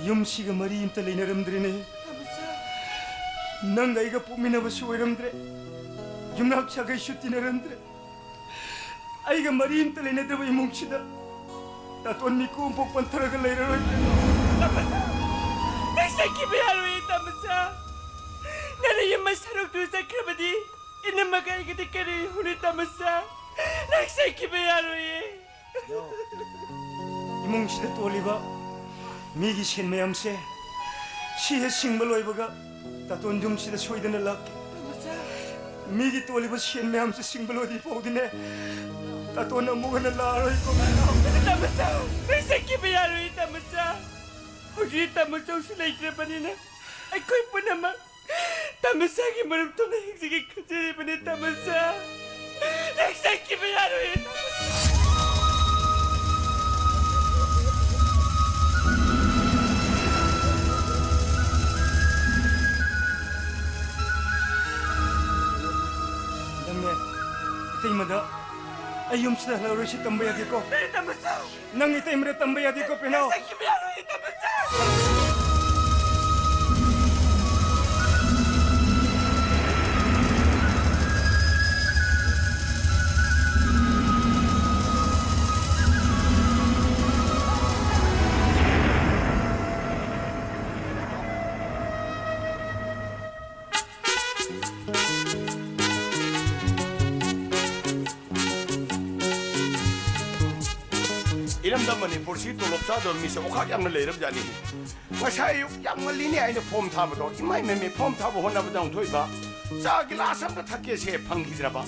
ꯌꯨꯝꯁꯤꯒ ꯃꯔꯤ ꯑꯝꯇ ꯂꯩꯅꯔꯝꯗ꯭ꯔꯦꯅꯦ꯫ ꯇꯃꯆꯥ꯫ ꯅꯪꯒ ꯑꯩꯒ ꯄꯣꯛꯃꯤꯟꯅꯕꯁꯨ ꯑꯣꯏꯔꯝꯗ꯭ꯔꯦ, ꯌꯨꯝꯅꯥꯛ ꯁꯥꯒꯩꯁꯨ ꯇꯤꯟꯅꯔꯝꯗ꯭ꯔꯦ꯫ ꯑꯩꯒ ꯃꯔꯤ ꯑꯝꯇ ꯂꯩꯅꯗꯕ ꯏꯃꯨꯡꯁꯤꯗ ꯇꯥꯇꯣꯟ ꯃꯤꯀꯣꯝ ꯄꯣꯛ ꯄꯟꯊꯔꯒ ꯂꯩꯔꯔꯣꯏ꯫ ꯇꯃꯆꯥ, ꯅꯪ ꯆꯠꯈꯤꯕ ꯌꯥꯔꯣꯏꯌꯦ ꯇꯃꯆꯥ꯫ ꯅꯪꯅ ꯌꯨꯝ ꯁꯔꯨꯛꯇꯨ ꯆꯠꯈ꯭ꯔꯕꯗꯤ ꯏꯅꯝꯃꯒ ꯑꯩꯒꯗꯤ ꯀꯔꯤ ꯍꯧꯅꯤ ꯇꯃꯆꯥ? ꯅꯪ ꯆꯠꯈꯤꯕ ꯌꯥꯔꯣꯏꯌꯦ꯫ ꯏꯃꯨꯡꯁꯤꯗ ꯇꯣꯜꯂꯤꯕ ꯃꯤꯒꯤ ꯁꯦꯟ ꯃꯌꯥꯝꯁꯦ ꯁꯤ ꯍꯦꯛ ꯁꯤꯡꯕ ꯂꯣꯏꯕꯒ ꯇꯥꯇꯣꯟ ꯌꯨꯝꯁꯤꯗ ꯁꯣꯏꯗꯅ ꯂꯥꯛꯀꯦ꯫ ꯇꯃꯆꯥ꯫ ꯃꯤꯒꯤ ꯇꯣꯜꯂꯤꯕ ꯁꯦꯟ ꯃꯌꯥꯝꯁꯦ ꯁꯤꯡꯕ ꯂꯣꯏꯗ꯭ꯔꯤ ꯐꯥꯎꯗꯤꯅꯦ, ꯇꯥꯇꯣꯟ ꯑꯃꯨꯛ ꯍꯟꯅ ꯂꯥꯛꯑꯔꯣꯏꯀꯣ, ꯃꯌꯥꯝ꯫ ꯇꯥꯃꯣꯆꯧ, ꯅꯪ ꯆꯠꯈꯤꯕ ꯌꯥꯔꯣꯏ, ꯇꯥꯃꯣꯆꯧ꯫ ꯍꯧꯖꯤꯛ ꯇꯥꯃꯣꯆꯧꯁꯨ ꯂꯩꯇ꯭ꯔꯕꯅꯤꯅ, ꯑꯩꯈꯣꯏ ꯄꯨꯝꯅꯃꯛ ꯇꯥꯃꯣꯆꯥꯒꯤ ꯃꯔꯨꯞ ꯊꯨꯡꯅ ꯍꯤꯡꯖꯒꯦ ꯈꯟꯖꯔꯤꯕꯅꯤ, ꯇꯥꯃꯣꯆꯥ꯫ ꯅꯪ ꯆꯠꯈꯤꯕ ꯌꯥꯔꯣꯏ, ꯇꯥꯃꯣꯆꯥ꯫ ꯅꯪꯅꯦ, ꯏꯇꯩꯃꯗ ꯑꯩ ꯌꯨꯝꯁꯤꯗ ꯍꯜꯂꯛꯑꯔꯣꯏꯁꯤ ꯇꯝꯕ ꯌꯥꯗꯦꯀꯣ? ꯇꯥꯃꯣꯆꯥ! ꯅꯪ ꯏꯇꯩꯃꯗ ꯇꯝꯕ ꯌꯥꯗꯦꯀꯣ, ꯄꯦꯅꯥꯎ꯫ ꯅꯪ ꯆꯠꯈꯤꯕ ꯌꯥꯔꯣꯏ, ꯇꯥꯃꯣꯆꯥ! ꯏꯔꯝꯗꯝ ꯃꯅꯤꯄꯨꯔꯁꯤ ꯇꯣꯂꯣꯞ ꯆꯥꯗꯕ ꯃꯤꯁꯦ ꯑꯣꯈꯥꯛ ꯌꯥꯝꯅ ꯂꯩꯔꯕꯖꯥꯠꯅꯤ꯫ ꯉꯁꯥꯏ ꯑꯌꯨꯛ ꯌꯥꯝ ꯉꯜꯂꯤꯅꯦ ꯑꯩꯅ ꯐꯣꯝ ꯊꯥꯕꯗꯣ꯫ ꯏꯃꯥꯏ, ꯃꯦꯝꯃꯦ, ꯐꯣꯝ ꯊꯥꯕ ꯍꯣꯠꯅꯕꯗ ꯑꯃꯨꯛ ꯊꯣꯛꯏꯕ ꯆꯥ ꯒꯤꯂꯥꯁ ꯑꯃꯇ ꯊꯛꯀꯦꯁꯦ ꯐꯪꯈꯤꯗ꯭ꯔꯕ꯫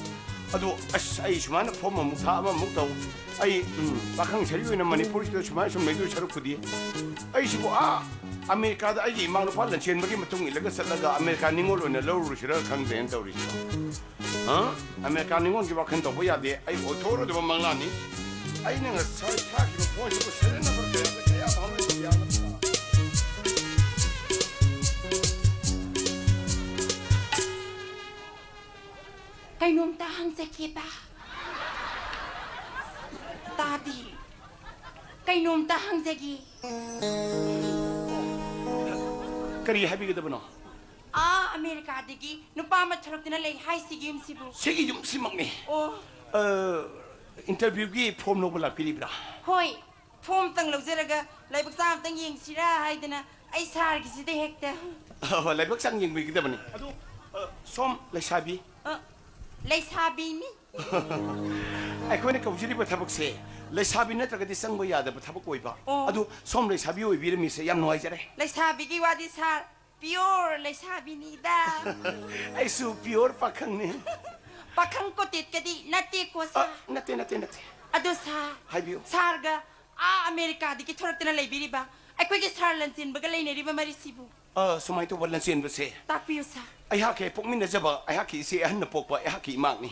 ꯑꯗꯨ ꯑꯁ, ꯑꯩ ꯁꯨꯃꯥꯏꯅ ꯐꯣꯝ ꯑꯃꯨꯛ ꯊꯥ, ꯑꯃꯃꯨꯛ ꯇꯧ, ꯑꯩ, ꯎꯝ, ꯄꯥꯈꯪ ꯁꯔꯤ ꯑꯣꯏꯅ ꯃꯅꯤꯄꯨꯔꯁꯤꯗ ꯁꯨꯃꯥꯏꯅ ꯁꯨꯝ ꯂꯩꯗꯣꯏ ꯁꯔꯨꯛꯄꯨꯗꯤ, ꯑꯩꯁꯤꯕꯨ ꯑꯥ ꯑꯃꯦꯔꯤꯀꯥꯗ ꯑꯩꯒꯤ ꯏꯃꯥ ꯅꯨꯄꯥ ꯂꯟꯆꯦꯟꯕꯒꯤ ꯃꯇꯨꯡ ꯏꯜꯂꯒ ꯆꯠꯂꯒ ꯑꯃꯦꯔꯤꯀꯥ ꯅꯤꯉꯣꯜ ꯑꯣꯏꯅ ꯂꯧꯔꯨꯔꯁꯤꯔ ꯈꯪꯗ꯭ꯔꯦꯅ ꯇꯧꯔꯤꯁꯤꯕꯣ꯫ ꯍꯥ? ꯑꯃꯦꯔꯤꯀꯥ ꯅꯤꯉꯣꯜꯒꯤ ꯋꯥꯈꯜ ꯇꯧꯕ ꯌꯥꯗꯦ꯫ ꯑꯩ ꯑꯣꯏꯊꯣꯛꯑꯔꯣꯏꯗꯕ ꯃꯪꯂꯥꯟꯅꯤ꯫ ꯑꯩꯅ ꯉꯁꯥꯏ ꯊꯥꯈꯤꯕ ꯐꯣꯟꯁꯤꯕꯨ ꯁꯦꯔꯦꯟ ꯅꯝꯕꯔ ꯀꯌꯥꯗ ꯀꯌꯥ ꯐꯪꯂꯤꯕ ꯌꯥꯒꯗ꯭ꯔꯥ? ꯀꯩꯅꯣꯝꯇ ꯍꯪꯖꯒꯦꯕ꯫ ꯇꯥꯗꯤ꯫ ꯀꯩꯅꯣꯝꯇ ꯍꯪꯖꯒꯦ꯫ ꯀꯔꯤ ꯍꯥꯏꯕꯤꯒꯗꯕꯅꯣ? ꯑꯥ, ꯑꯃꯦꯔꯤꯀꯥꯗꯒꯤ ꯅꯨꯄꯥ ꯑꯃ ꯊꯣꯔꯛꯇꯨꯅ ꯂꯩ ꯍꯥꯏꯁꯤꯒꯤ ꯌꯨꯝꯁꯤꯕꯨ? ꯁꯤꯒꯤ ꯌꯨꯝꯁꯤꯃꯛꯅꯤ꯫ ꯑꯣ꯫ ꯑ, ꯏꯟꯇꯔꯚꯤꯌꯨꯒꯤ ꯐꯣꯝ ꯂꯧꯕ ꯂꯥꯛꯄꯤꯔꯤꯕ꯭ꯔꯥ? ꯍꯣꯏ, ꯐꯣꯝꯇꯪ ꯂꯧꯖꯔꯒ ꯂꯥꯏꯕꯛ ꯆꯥ ꯑꯝꯇꯪ ꯌꯦꯡꯁꯤꯔꯥ ꯍꯥꯏꯗꯅ ꯑꯩ ꯁꯥꯔꯒꯤꯁꯤꯗ ꯍꯦꯛꯇ꯫ ꯑꯣ, ꯂꯥꯏꯕꯛ ꯆꯥꯡ ꯌꯦꯡꯕꯤꯒꯗꯕꯅꯤ꯫ ꯑꯗꯨ, ꯑ, ꯁꯣꯝ ꯂꯩꯁꯥꯕꯤ? ꯑ, ꯂꯩꯁꯥꯕꯤꯅꯤ꯫ ꯑꯩꯈꯣꯏꯅ ꯀꯧꯖꯔꯤꯕ ꯊꯕꯛꯁꯦ ꯂꯩꯁꯥꯕꯤ ꯅꯠꯇ꯭ꯔꯒꯗꯤ ꯆꯪꯕ ꯌꯥꯗꯕ ꯊꯕꯛ ꯑꯣꯏꯕ꯫ ꯑꯣ꯫ ꯑꯗꯨ ꯁꯣꯝ ꯂꯩꯁꯥꯕꯤ ꯑꯣꯏꯕꯤꯔꯝꯃꯤꯁꯦ ꯌꯥꯝ ꯅꯨꯡꯉꯥꯏꯖꯔꯦ꯫ ꯂꯩꯁꯥꯕꯤꯒꯤ ꯋꯥꯗꯤ ꯁꯥꯔ, Pure ꯂꯩꯁꯥꯕꯤꯅꯤꯗ꯫ ꯑꯩꯁꯨ pure ꯄꯥꯈꯪꯅꯤ꯫ ꯄꯥꯈꯪ ꯀꯣꯇꯦꯠꯀꯗꯤ ꯅꯠꯇꯦꯀꯣ, ꯑ, ꯁꯥꯔ꯫ ꯅꯠꯇꯦ, ꯅꯠꯇꯦ, ꯅꯠꯇꯦ꯫ ꯑꯗꯣ, ꯁꯥꯔ, ꯍꯥꯏꯕꯤꯌꯨ꯫ ꯁꯥꯔꯒ ꯑꯥ ꯑꯃꯦꯔꯤꯀꯥꯗꯒꯤ ꯊꯣꯔꯛꯇꯅ ꯂꯩꯕꯤꯔꯤꯕ ꯑꯩꯈꯣꯏꯒꯤ ꯁꯥꯔ ꯂꯟꯆꯦꯟꯕꯒ ꯂꯩꯅꯔꯤꯕ ꯃꯔꯤꯁꯤꯕꯨ ꯑ, ꯁꯨꯃꯥꯏꯅ ꯇꯧꯕ, ꯂꯟꯆꯦꯟꯕꯁꯦ ꯇꯥꯛꯄꯤꯌꯨ, ꯁꯥꯔ꯫ ꯑꯩꯍꯥꯛꯀꯤ ꯍꯦꯛ ꯄꯣꯛꯃꯤꯟꯅꯖꯕ ꯑꯩꯍꯥꯛꯀꯤ ꯏꯆꯦ ꯑꯍꯟꯅ ꯄꯣꯛꯄ ꯑꯩꯍꯥꯛꯀꯤ ꯏꯃꯥꯅꯤ꯫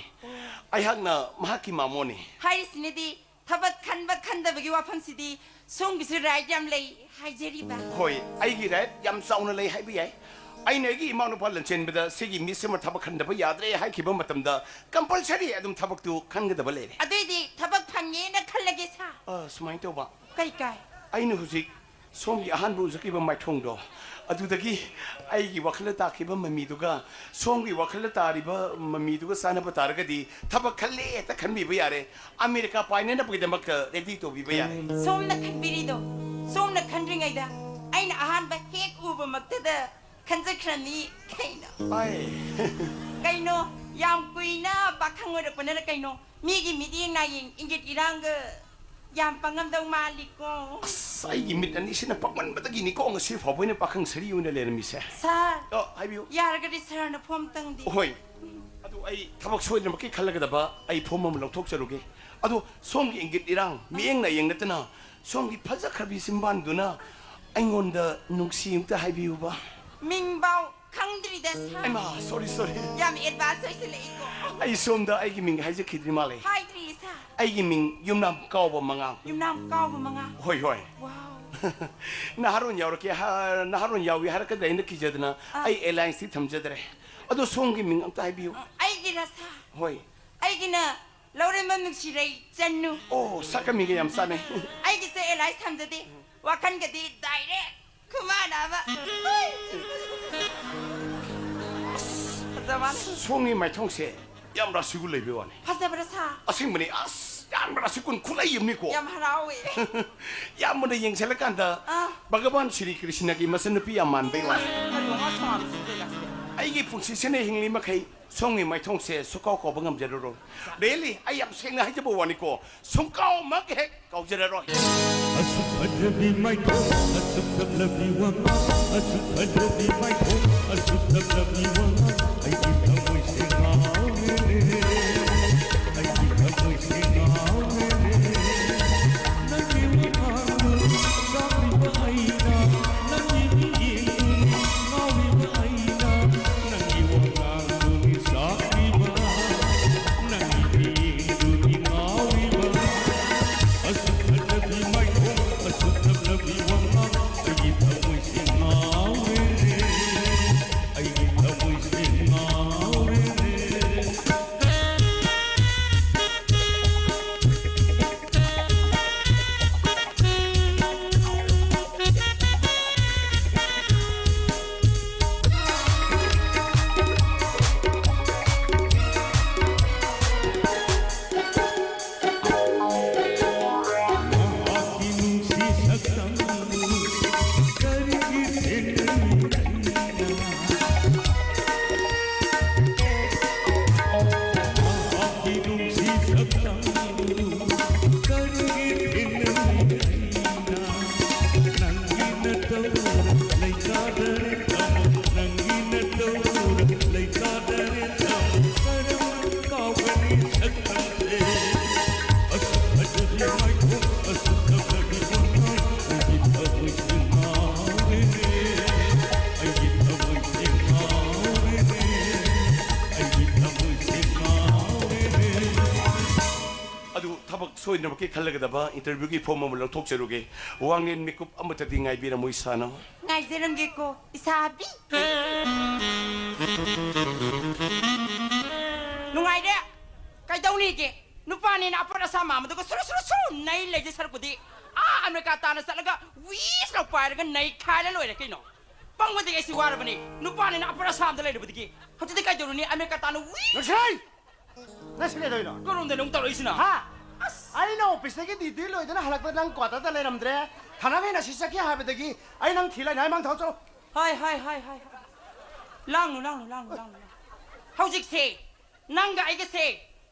ꯑꯩꯍꯥꯛꯅ ꯃꯍꯥꯛꯀꯤ ꯃꯥꯃꯣꯅꯤ꯫ ꯍꯥꯏꯔꯤꯁꯤꯅꯗꯤ ꯊꯕꯛ ꯈꯟꯕ ꯈꯟꯗꯕꯒꯤ ꯋꯥꯐꯝꯁꯤꯗꯤ ꯁꯣꯝꯒꯤꯁꯨ right ꯌꯥꯝ ꯂꯩ ꯍꯥꯏꯖꯔꯤꯕ꯫ ꯍꯣꯏ, ꯑꯩꯒꯤ right ꯌꯥꯝ ꯆꯥꯎꯅ ꯂꯩ ꯍꯥꯏꯕ ꯌꯥꯏ꯫ ꯑꯩꯅ ꯑꯩꯒꯤ ꯏꯃꯥꯅꯨꯄꯥ ꯂꯟꯆꯦꯟꯕꯗ ꯁꯤꯒꯤ Miss ꯑꯃ ꯊꯕꯛ ꯈꯟꯗꯕ ꯌꯥꯗ꯭ꯔꯦ ꯍꯥꯏꯈꯤꯕ ꯃꯇꯝꯗ compulsory ꯑꯗꯨꯝ ꯊꯕꯛꯇꯨ ꯈꯟꯒꯗꯕ ꯂꯩꯔꯦ꯫ ꯑꯗꯨꯏꯗꯤ ꯊꯕꯛ ꯐꯪꯉꯦꯅ ꯈꯜꯂꯒꯦ, ꯁꯥꯔ꯫ ꯑ, ꯁꯨꯃꯥꯏꯅ ꯇꯧꯕ꯫ ꯀꯩ ꯀꯥꯏ? ꯑꯩꯅ ꯍꯧꯖꯤꯛ ꯁꯣꯝꯒꯤ ꯑꯍꯥꯟꯕ ꯎꯖꯈꯤꯕ ꯃꯥꯏꯊꯣꯡꯗꯣ, ꯑꯗꯨꯗꯒꯤ ꯑꯩꯒꯤ ꯋꯥꯈꯜꯗ ꯇꯥꯈꯤꯕ ꯃꯃꯤꯗꯨꯒ ꯁꯣꯝꯒꯤ ꯋꯥꯈꯜꯗ ꯇꯥꯔꯤꯕ ꯃꯃꯤꯗꯨꯒ ꯆꯥꯟꯅꯕ ꯇꯥꯔꯒꯗꯤ ꯊꯕꯛ ꯈꯜꯂꯦ ꯍꯦꯛꯇ ꯈꯟꯕꯤꯕ ꯌꯥꯔꯦ꯫ ꯑꯃꯦꯔꯤꯀꯥ ꯄꯥꯏꯅꯅꯕꯒꯤꯗꯃꯛꯇ ready ꯇꯧꯕꯤꯕ ꯌꯥꯔꯦ꯫ ꯁꯣꯝꯅ ꯈꯟꯕꯤꯔꯤꯗꯣ, ꯁꯣꯝꯅ ꯈꯟꯗ꯭ꯔꯤꯉꯩꯗ ꯑꯩꯅ ꯑꯍꯥꯟꯕ ꯍꯦꯛ ꯎꯕꯃꯛꯇꯗ ꯈꯟꯖꯈ꯭ꯔꯅꯤ ꯀꯩꯅꯣ꯫ ꯑꯥꯏ꯫ ꯀꯩꯅꯣ, ꯌꯥꯝ ꯀꯨꯏꯅ ꯄꯥꯈꯪ ꯑꯣꯏꯔꯛꯄꯅꯔ ꯀꯩꯅꯣ, ꯃꯤꯒꯤ ꯃꯤꯠꯌꯦꯡ ꯅꯥꯌꯦꯡ, ꯏꯪꯒꯤꯠ ꯏꯔꯥꯡꯒ ꯌꯥꯝ ꯄꯪꯉꯝꯗꯧ ꯃꯥꯜꯂꯤꯀꯣ꯫ ꯑꯁ, ꯑꯩꯒꯤ ꯃꯤꯠ ꯑꯅꯤꯁꯤꯅ ꯄꯪꯃꯟꯕꯗꯒꯤꯅꯤꯀꯣ ꯉꯁꯤ ꯐꯥꯎꯕ ꯑꯩꯅ ꯄꯥꯈꯪ ꯁꯔꯤ ꯑꯣꯏꯅ ꯂꯩꯔꯝꯃꯤꯁꯦ꯫ ꯁꯥꯔ, ꯑꯣ, ꯍꯥꯏꯕꯤꯌꯨ꯫ ꯌꯥꯔꯒꯗꯤ ꯁꯥꯔꯅ ꯐꯣꯝ ꯇꯪꯗꯤ꯫ ꯍꯣꯏ, ꯑꯗꯨ ꯑꯩ ꯊꯕꯛ ꯁꯣꯏꯗꯅꯃꯛꯀꯤ ꯈꯜꯂꯒꯗꯕ ꯑꯩ ꯐꯣꯝ ꯑꯃ ꯂꯧꯊꯣꯛꯆꯔꯨꯒꯦ꯫ ꯑꯗꯣ ꯁꯣꯝꯒꯤ ꯏꯪꯒꯤꯠ ꯏꯔꯥꯡ, ꯃꯤꯠꯌꯦꯡ ꯅꯥꯌꯦꯡ ꯅꯠꯇꯅ ꯁꯣꯝꯒꯤ ꯐꯖꯈ꯭ꯔꯕꯤ ꯆꯤꯝꯕꯥꯟꯗꯨꯅ ꯑꯩꯉꯣꯟꯗ ꯅꯨꯡꯁꯤ ꯑꯝꯇ ꯍꯥꯏꯕꯤꯌꯨꯕ꯫ ꯃꯤꯡꯕꯥꯎ ꯈꯪꯗ꯭ꯔꯤꯗ, ꯁꯥꯔ꯫ ꯑꯩꯃꯥ, sorry, sorry꯫ ꯌꯥꯝ advance ꯑꯣꯏꯁꯤꯜꯂꯛꯏꯀꯣ꯫ ꯑꯩ ꯁꯣꯝꯗ ꯑꯩꯒꯤ ꯃꯤꯡ ꯍꯥꯏꯖꯈꯤꯗ꯭ꯔꯤ ꯃꯥꯜꯂꯦ꯫ ꯍꯥꯏꯗ꯭ꯔꯤ, ꯁꯥꯔ꯫ ꯑꯩꯒꯤ ꯃꯤꯡ ꯌꯨꯝꯅꯥꯝ ꯀꯥꯎꯕ ꯃꯉꯥꯡ꯫ ꯌꯨꯝꯅꯥꯝ ꯀꯥꯎꯕ ꯃꯉꯥꯡ꯫ ꯍꯣꯏ, ꯍꯣꯏ꯫ Wow꯫ ꯅꯍꯥꯔꯣꯟ ꯌꯥꯎꯔꯛꯀꯦ ꯍꯥ-, ꯅꯍꯥꯔꯣꯟ ꯌꯥꯎꯏ ꯍꯥꯏꯔꯛꯀꯗ꯭ꯔꯥ ꯍꯥꯏꯅ ꯀꯤꯖꯗꯅ ꯑꯥ꯫ ꯑꯩ alliance ꯊꯝꯖꯗ꯭ꯔꯦ꯫ ꯑꯗꯣ ꯁꯣꯝꯒꯤ ꯃꯤꯡ ꯑꯝꯇ ꯍꯥꯏꯕꯤꯌꯨ꯫ ꯑꯩꯒꯤꯔ, ꯁꯥꯔ? ꯍꯣꯏ꯫ ꯑꯩꯒꯤꯅ ꯂꯧꯔꯦꯝꯕꯝ ꯅꯨꯡꯁꯤꯔꯩ ꯆꯟꯅꯨ꯫ ꯑꯣ, ꯁꯛꯀ ꯃꯤꯒ ꯌꯥꯝ ꯆꯥꯟꯅꯩ꯫ ꯑꯩꯒꯤꯁꯦ alliance ꯊꯝꯖꯗꯦ꯫ ꯋꯥꯈꯜꯒꯗꯤ direct ꯈꯨꯃꯥꯟꯅꯕ꯫ ꯐꯖꯕ ꯃꯥꯜꯂꯦ꯫ ꯁꯣꯝꯒꯤ ꯃꯥꯏꯊꯣꯡꯁꯦ ꯌꯥꯝ ꯔꯥꯁꯤꯒꯨꯜ ꯂꯩꯕꯩ ꯋꯥꯅꯤ꯫ ꯐꯖꯕ꯭ꯔꯥ, ꯁꯥꯔ? ꯑꯁꯦꯡꯕꯅꯤ, ꯑꯁ, ꯌꯥꯝ ꯔꯥꯁꯤꯒꯨꯜ ꯈꯨꯠꯂꯩ ꯑꯃꯅꯤꯀꯣ꯫ ꯌꯥꯝ ꯍꯔꯥꯎꯋꯦ꯫ ꯌꯥꯝꯕꯅ ꯌꯦꯡꯁꯤꯜꯂꯀꯥꯟꯗ ꯑꯥ꯫ ꯚꯒꯕꯥꯟ ꯁ꯭ꯔꯤ ꯀ꯭ꯔꯤꯁꯅꯒꯤ ꯃꯆꯟꯅꯨꯄꯤ ꯌꯥꯝ ꯃꯥꯟꯕꯩ ꯋꯥꯅꯤ꯫ ꯀꯔꯤꯅꯣ ꯃꯥ ꯁꯥꯎꯔꯤꯁꯤꯗꯤ ꯂꯥꯛꯁꯦ? ꯑꯩꯒꯤ ꯄꯨꯟꯁꯤꯁꯤꯅ ꯍꯤꯡꯂꯤ ꯃꯈꯩ ꯁꯣꯝꯒꯤ ꯃꯥꯏꯊꯣꯡꯁꯦ ꯁꯨꯡꯀꯥꯎ ꯀꯥꯎꯕ ꯉꯝꯖꯔꯔꯣꯏ꯫ ꯔꯤꯌꯦꯂꯤ, ꯑꯩ ꯌꯥꯝ ꯁꯦꯡꯅ ꯍꯥꯏꯖꯕ ꯋꯥꯅꯤꯀꯣ, ꯁꯨꯡꯀꯥꯎꯃꯛ ꯍꯦꯛ ꯀꯥꯎꯖꯔꯔꯣꯏ꯫ ꯑꯁꯨꯛ ꯐꯖꯕꯤ ꯃꯥꯏꯊꯣꯡ, ꯑꯁꯨꯛ ꯇꯞꯂꯕꯤ ꯋꯥꯉꯥꯡ, ꯑꯁꯨꯛ ꯐꯖꯕꯤ ꯃꯥꯏꯊꯣꯡ, ꯑꯁꯨꯛ ꯇꯞꯂꯕꯤ ꯋꯥꯉꯥꯡ, ꯑꯩꯒꯤ ꯊꯃꯣꯏꯁꯦ ꯉꯥꯎꯔꯦꯅꯦ, ꯑꯩꯒꯤ ꯊꯃꯣꯏꯁꯦ ꯉꯥꯎꯔꯦꯅꯦ꯫ ꯅꯪꯒꯤ ꯋꯥꯉꯥꯡꯗꯨ ꯆꯥꯛꯂꯤꯕ ꯑꯩꯅ, ꯅꯪꯒꯤ ꯃꯤꯠꯌꯦꯡꯗꯨ ꯉꯥꯎꯔꯤꯕ ꯑꯩꯅ, ꯅꯪꯒꯤ ꯋꯥꯉꯥꯡꯗꯨꯅꯤ ꯆꯥꯛꯂꯤꯕ, ꯅꯪꯒꯤ ꯃꯤꯠꯌꯦꯡꯗꯨꯅꯤ ꯉꯥꯎꯔꯤꯕ꯫ ꯑꯁꯨꯛ ꯐꯖꯕꯤ ꯃꯥꯏꯊꯣꯡ, ꯑꯁꯨꯛ ꯇꯞꯂꯕꯤ ꯋꯥꯉꯥꯡ, ꯑꯩꯒꯤ ꯊꯃꯣꯏꯁꯦ ꯉꯥꯎꯔꯦꯅꯦ, ꯑꯩꯒꯤ ꯊꯃꯣꯏꯁꯦ ꯉꯥꯎꯔꯦꯅꯦ꯫ ꯃꯍꯥꯛꯀꯤ ꯅꯨꯡꯁꯤ ꯁꯛꯇꯝꯗꯨ ꯀꯔꯤꯒꯤ ꯊꯦꯡꯅꯔꯨꯏ ꯑꯩꯅ? ꯃꯍꯥꯛꯀꯤ ꯅꯨꯡꯁꯤ ꯁꯛꯇꯝꯗꯨ ꯀꯔꯤꯒꯤ ꯊꯦꯡꯅꯔꯨꯏ ꯑꯩꯅ? ꯅꯪꯒꯤ ꯅꯇꯧꯗ ꯂꯩꯇꯥꯗꯔꯦ ꯊꯃꯣꯏ, ꯅꯪꯒꯤ ꯅꯇꯧꯗ ꯂꯩꯇꯥꯗꯔꯦ ꯊꯃꯣꯏ, ꯀꯔꯝꯅ ꯀꯥꯎꯒꯅꯤ ꯁꯛꯇꯝꯁꯦ? ꯑꯁꯨꯛ ꯐꯖꯕꯤ ꯃꯥꯏꯊꯣꯡ, ꯑꯁꯨꯛ ꯇꯞꯂꯕꯤ ꯋꯥꯉꯥꯡ, ꯑꯩꯒꯤ ꯊꯃꯣꯏꯁꯦ ꯉꯥꯎꯔꯦꯅꯦ, ꯑꯩꯒꯤ ꯊꯃꯣꯏꯁꯦ ꯉꯥꯎꯔꯦꯅꯦ, ꯑꯩꯒꯤ ꯊꯃꯣꯏꯁꯦ ꯉꯥꯎꯔꯦꯅꯦ꯫ ꯑꯗꯨ ꯊꯕꯛ ꯁꯣꯏꯗꯅꯃꯛꯀꯤ ꯈꯜꯂꯒꯗꯕ ꯏꯟꯇꯔꯚ꯭ꯌꯨꯒꯤ ꯐꯣꯔꯝ ꯑꯃ ꯂꯧꯊꯣꯛꯆꯔꯨꯒꯦ꯫ ꯋꯥꯡꯂꯦꯟ ꯃꯤꯀꯨꯞ ꯑꯃꯠꯇꯗꯤ ꯉꯥꯏꯕꯤꯔꯝꯃꯨ ꯏꯁꯥꯅ꯫ ꯉꯥꯏꯖꯔꯝꯒꯦꯀꯣ ꯏꯁꯥꯕꯤ꯫ ꯅꯨꯡꯉꯥꯏꯔꯦ꯫ ꯀꯩꯗꯧꯅꯤꯒꯦ? ꯅꯨꯄꯥꯅꯤꯅ ꯑꯄꯠ ꯑꯁꯥ ꯃꯥꯟꯕꯗꯨꯒ ꯁꯨꯔꯨ ꯁꯨꯔꯨ ꯁꯨꯔꯨ ꯅꯩ ꯂꯩꯖ ꯁꯔꯨꯛꯄꯨꯗꯤ, ꯑꯥ ꯑꯃꯦꯔꯤꯀꯥ ꯇꯥꯅ ꯆꯠꯂꯒ ꯋꯤꯁ ꯂꯥꯎ ꯄꯥꯏꯔꯒ ꯅꯩꯈꯥꯏꯔ ꯂꯣꯏꯔꯦ ꯀꯩꯅꯣ꯫ ꯄꯪꯕꯗꯒꯤ ꯑꯩꯁꯤ ꯋꯥꯔꯕꯅꯤ꯫ ꯅꯨꯄꯥꯅꯤꯅ ꯑꯄꯠ ꯑꯁꯥ ꯑꯃꯗ ꯂꯩꯔꯨꯕꯗꯒꯤ꯫ ꯍꯧꯖꯤꯛꯇꯤ ꯀꯩꯗꯧꯔꯨꯅꯤ? ꯑꯃꯦꯔꯤꯀꯥ ꯇꯥꯅ ꯋꯤꯁ꯫ ꯂꯛꯁꯃꯤ! ꯅꯪ ꯁꯤ ꯀꯩꯗꯧꯔꯤꯅꯣ? ꯀꯔꯣꯝꯗꯅꯣ ꯑꯃꯨꯛ ꯇꯧꯔꯛꯏꯁꯤꯅ? ꯍꯥ? ꯑꯁ! ꯑꯩꯅ ꯑꯣꯐꯤꯁꯇꯒꯤ ꯗ꯭ꯌꯨꯇꯤ ꯂꯣꯏꯗꯅ ꯍꯜꯂꯛꯄꯗ ꯅꯪ ꯀ꯭ꯋꯥꯇꯔꯗ ꯂꯩꯔꯝꯗ꯭ꯔꯦ꯫ ꯊꯥꯅꯕ ꯍꯦꯟꯅ ꯁꯤ ꯆꯠꯈꯤ ꯍꯥꯏꯕꯗꯒꯤ ꯑꯩ ꯅꯪ ꯊꯤ ꯂꯩꯅꯤ ꯍꯥꯏ ꯃꯥꯡ ꯊꯧ ꯆꯠꯂꯣ꯫ ꯍꯥꯏ ꯍꯥꯏ ꯍꯥꯏ ꯍꯥꯏ ꯍꯥꯏ꯫ ꯂꯥꯡꯅꯨ ꯂꯥꯡꯅꯨ ꯂꯥꯡꯅꯨ ꯂꯥꯡꯅꯨ ꯂꯥꯡꯅꯨ꯫ ꯍꯧꯖꯤꯛꯁꯦ ꯅꯪꯒ ꯑꯩꯒꯁꯦ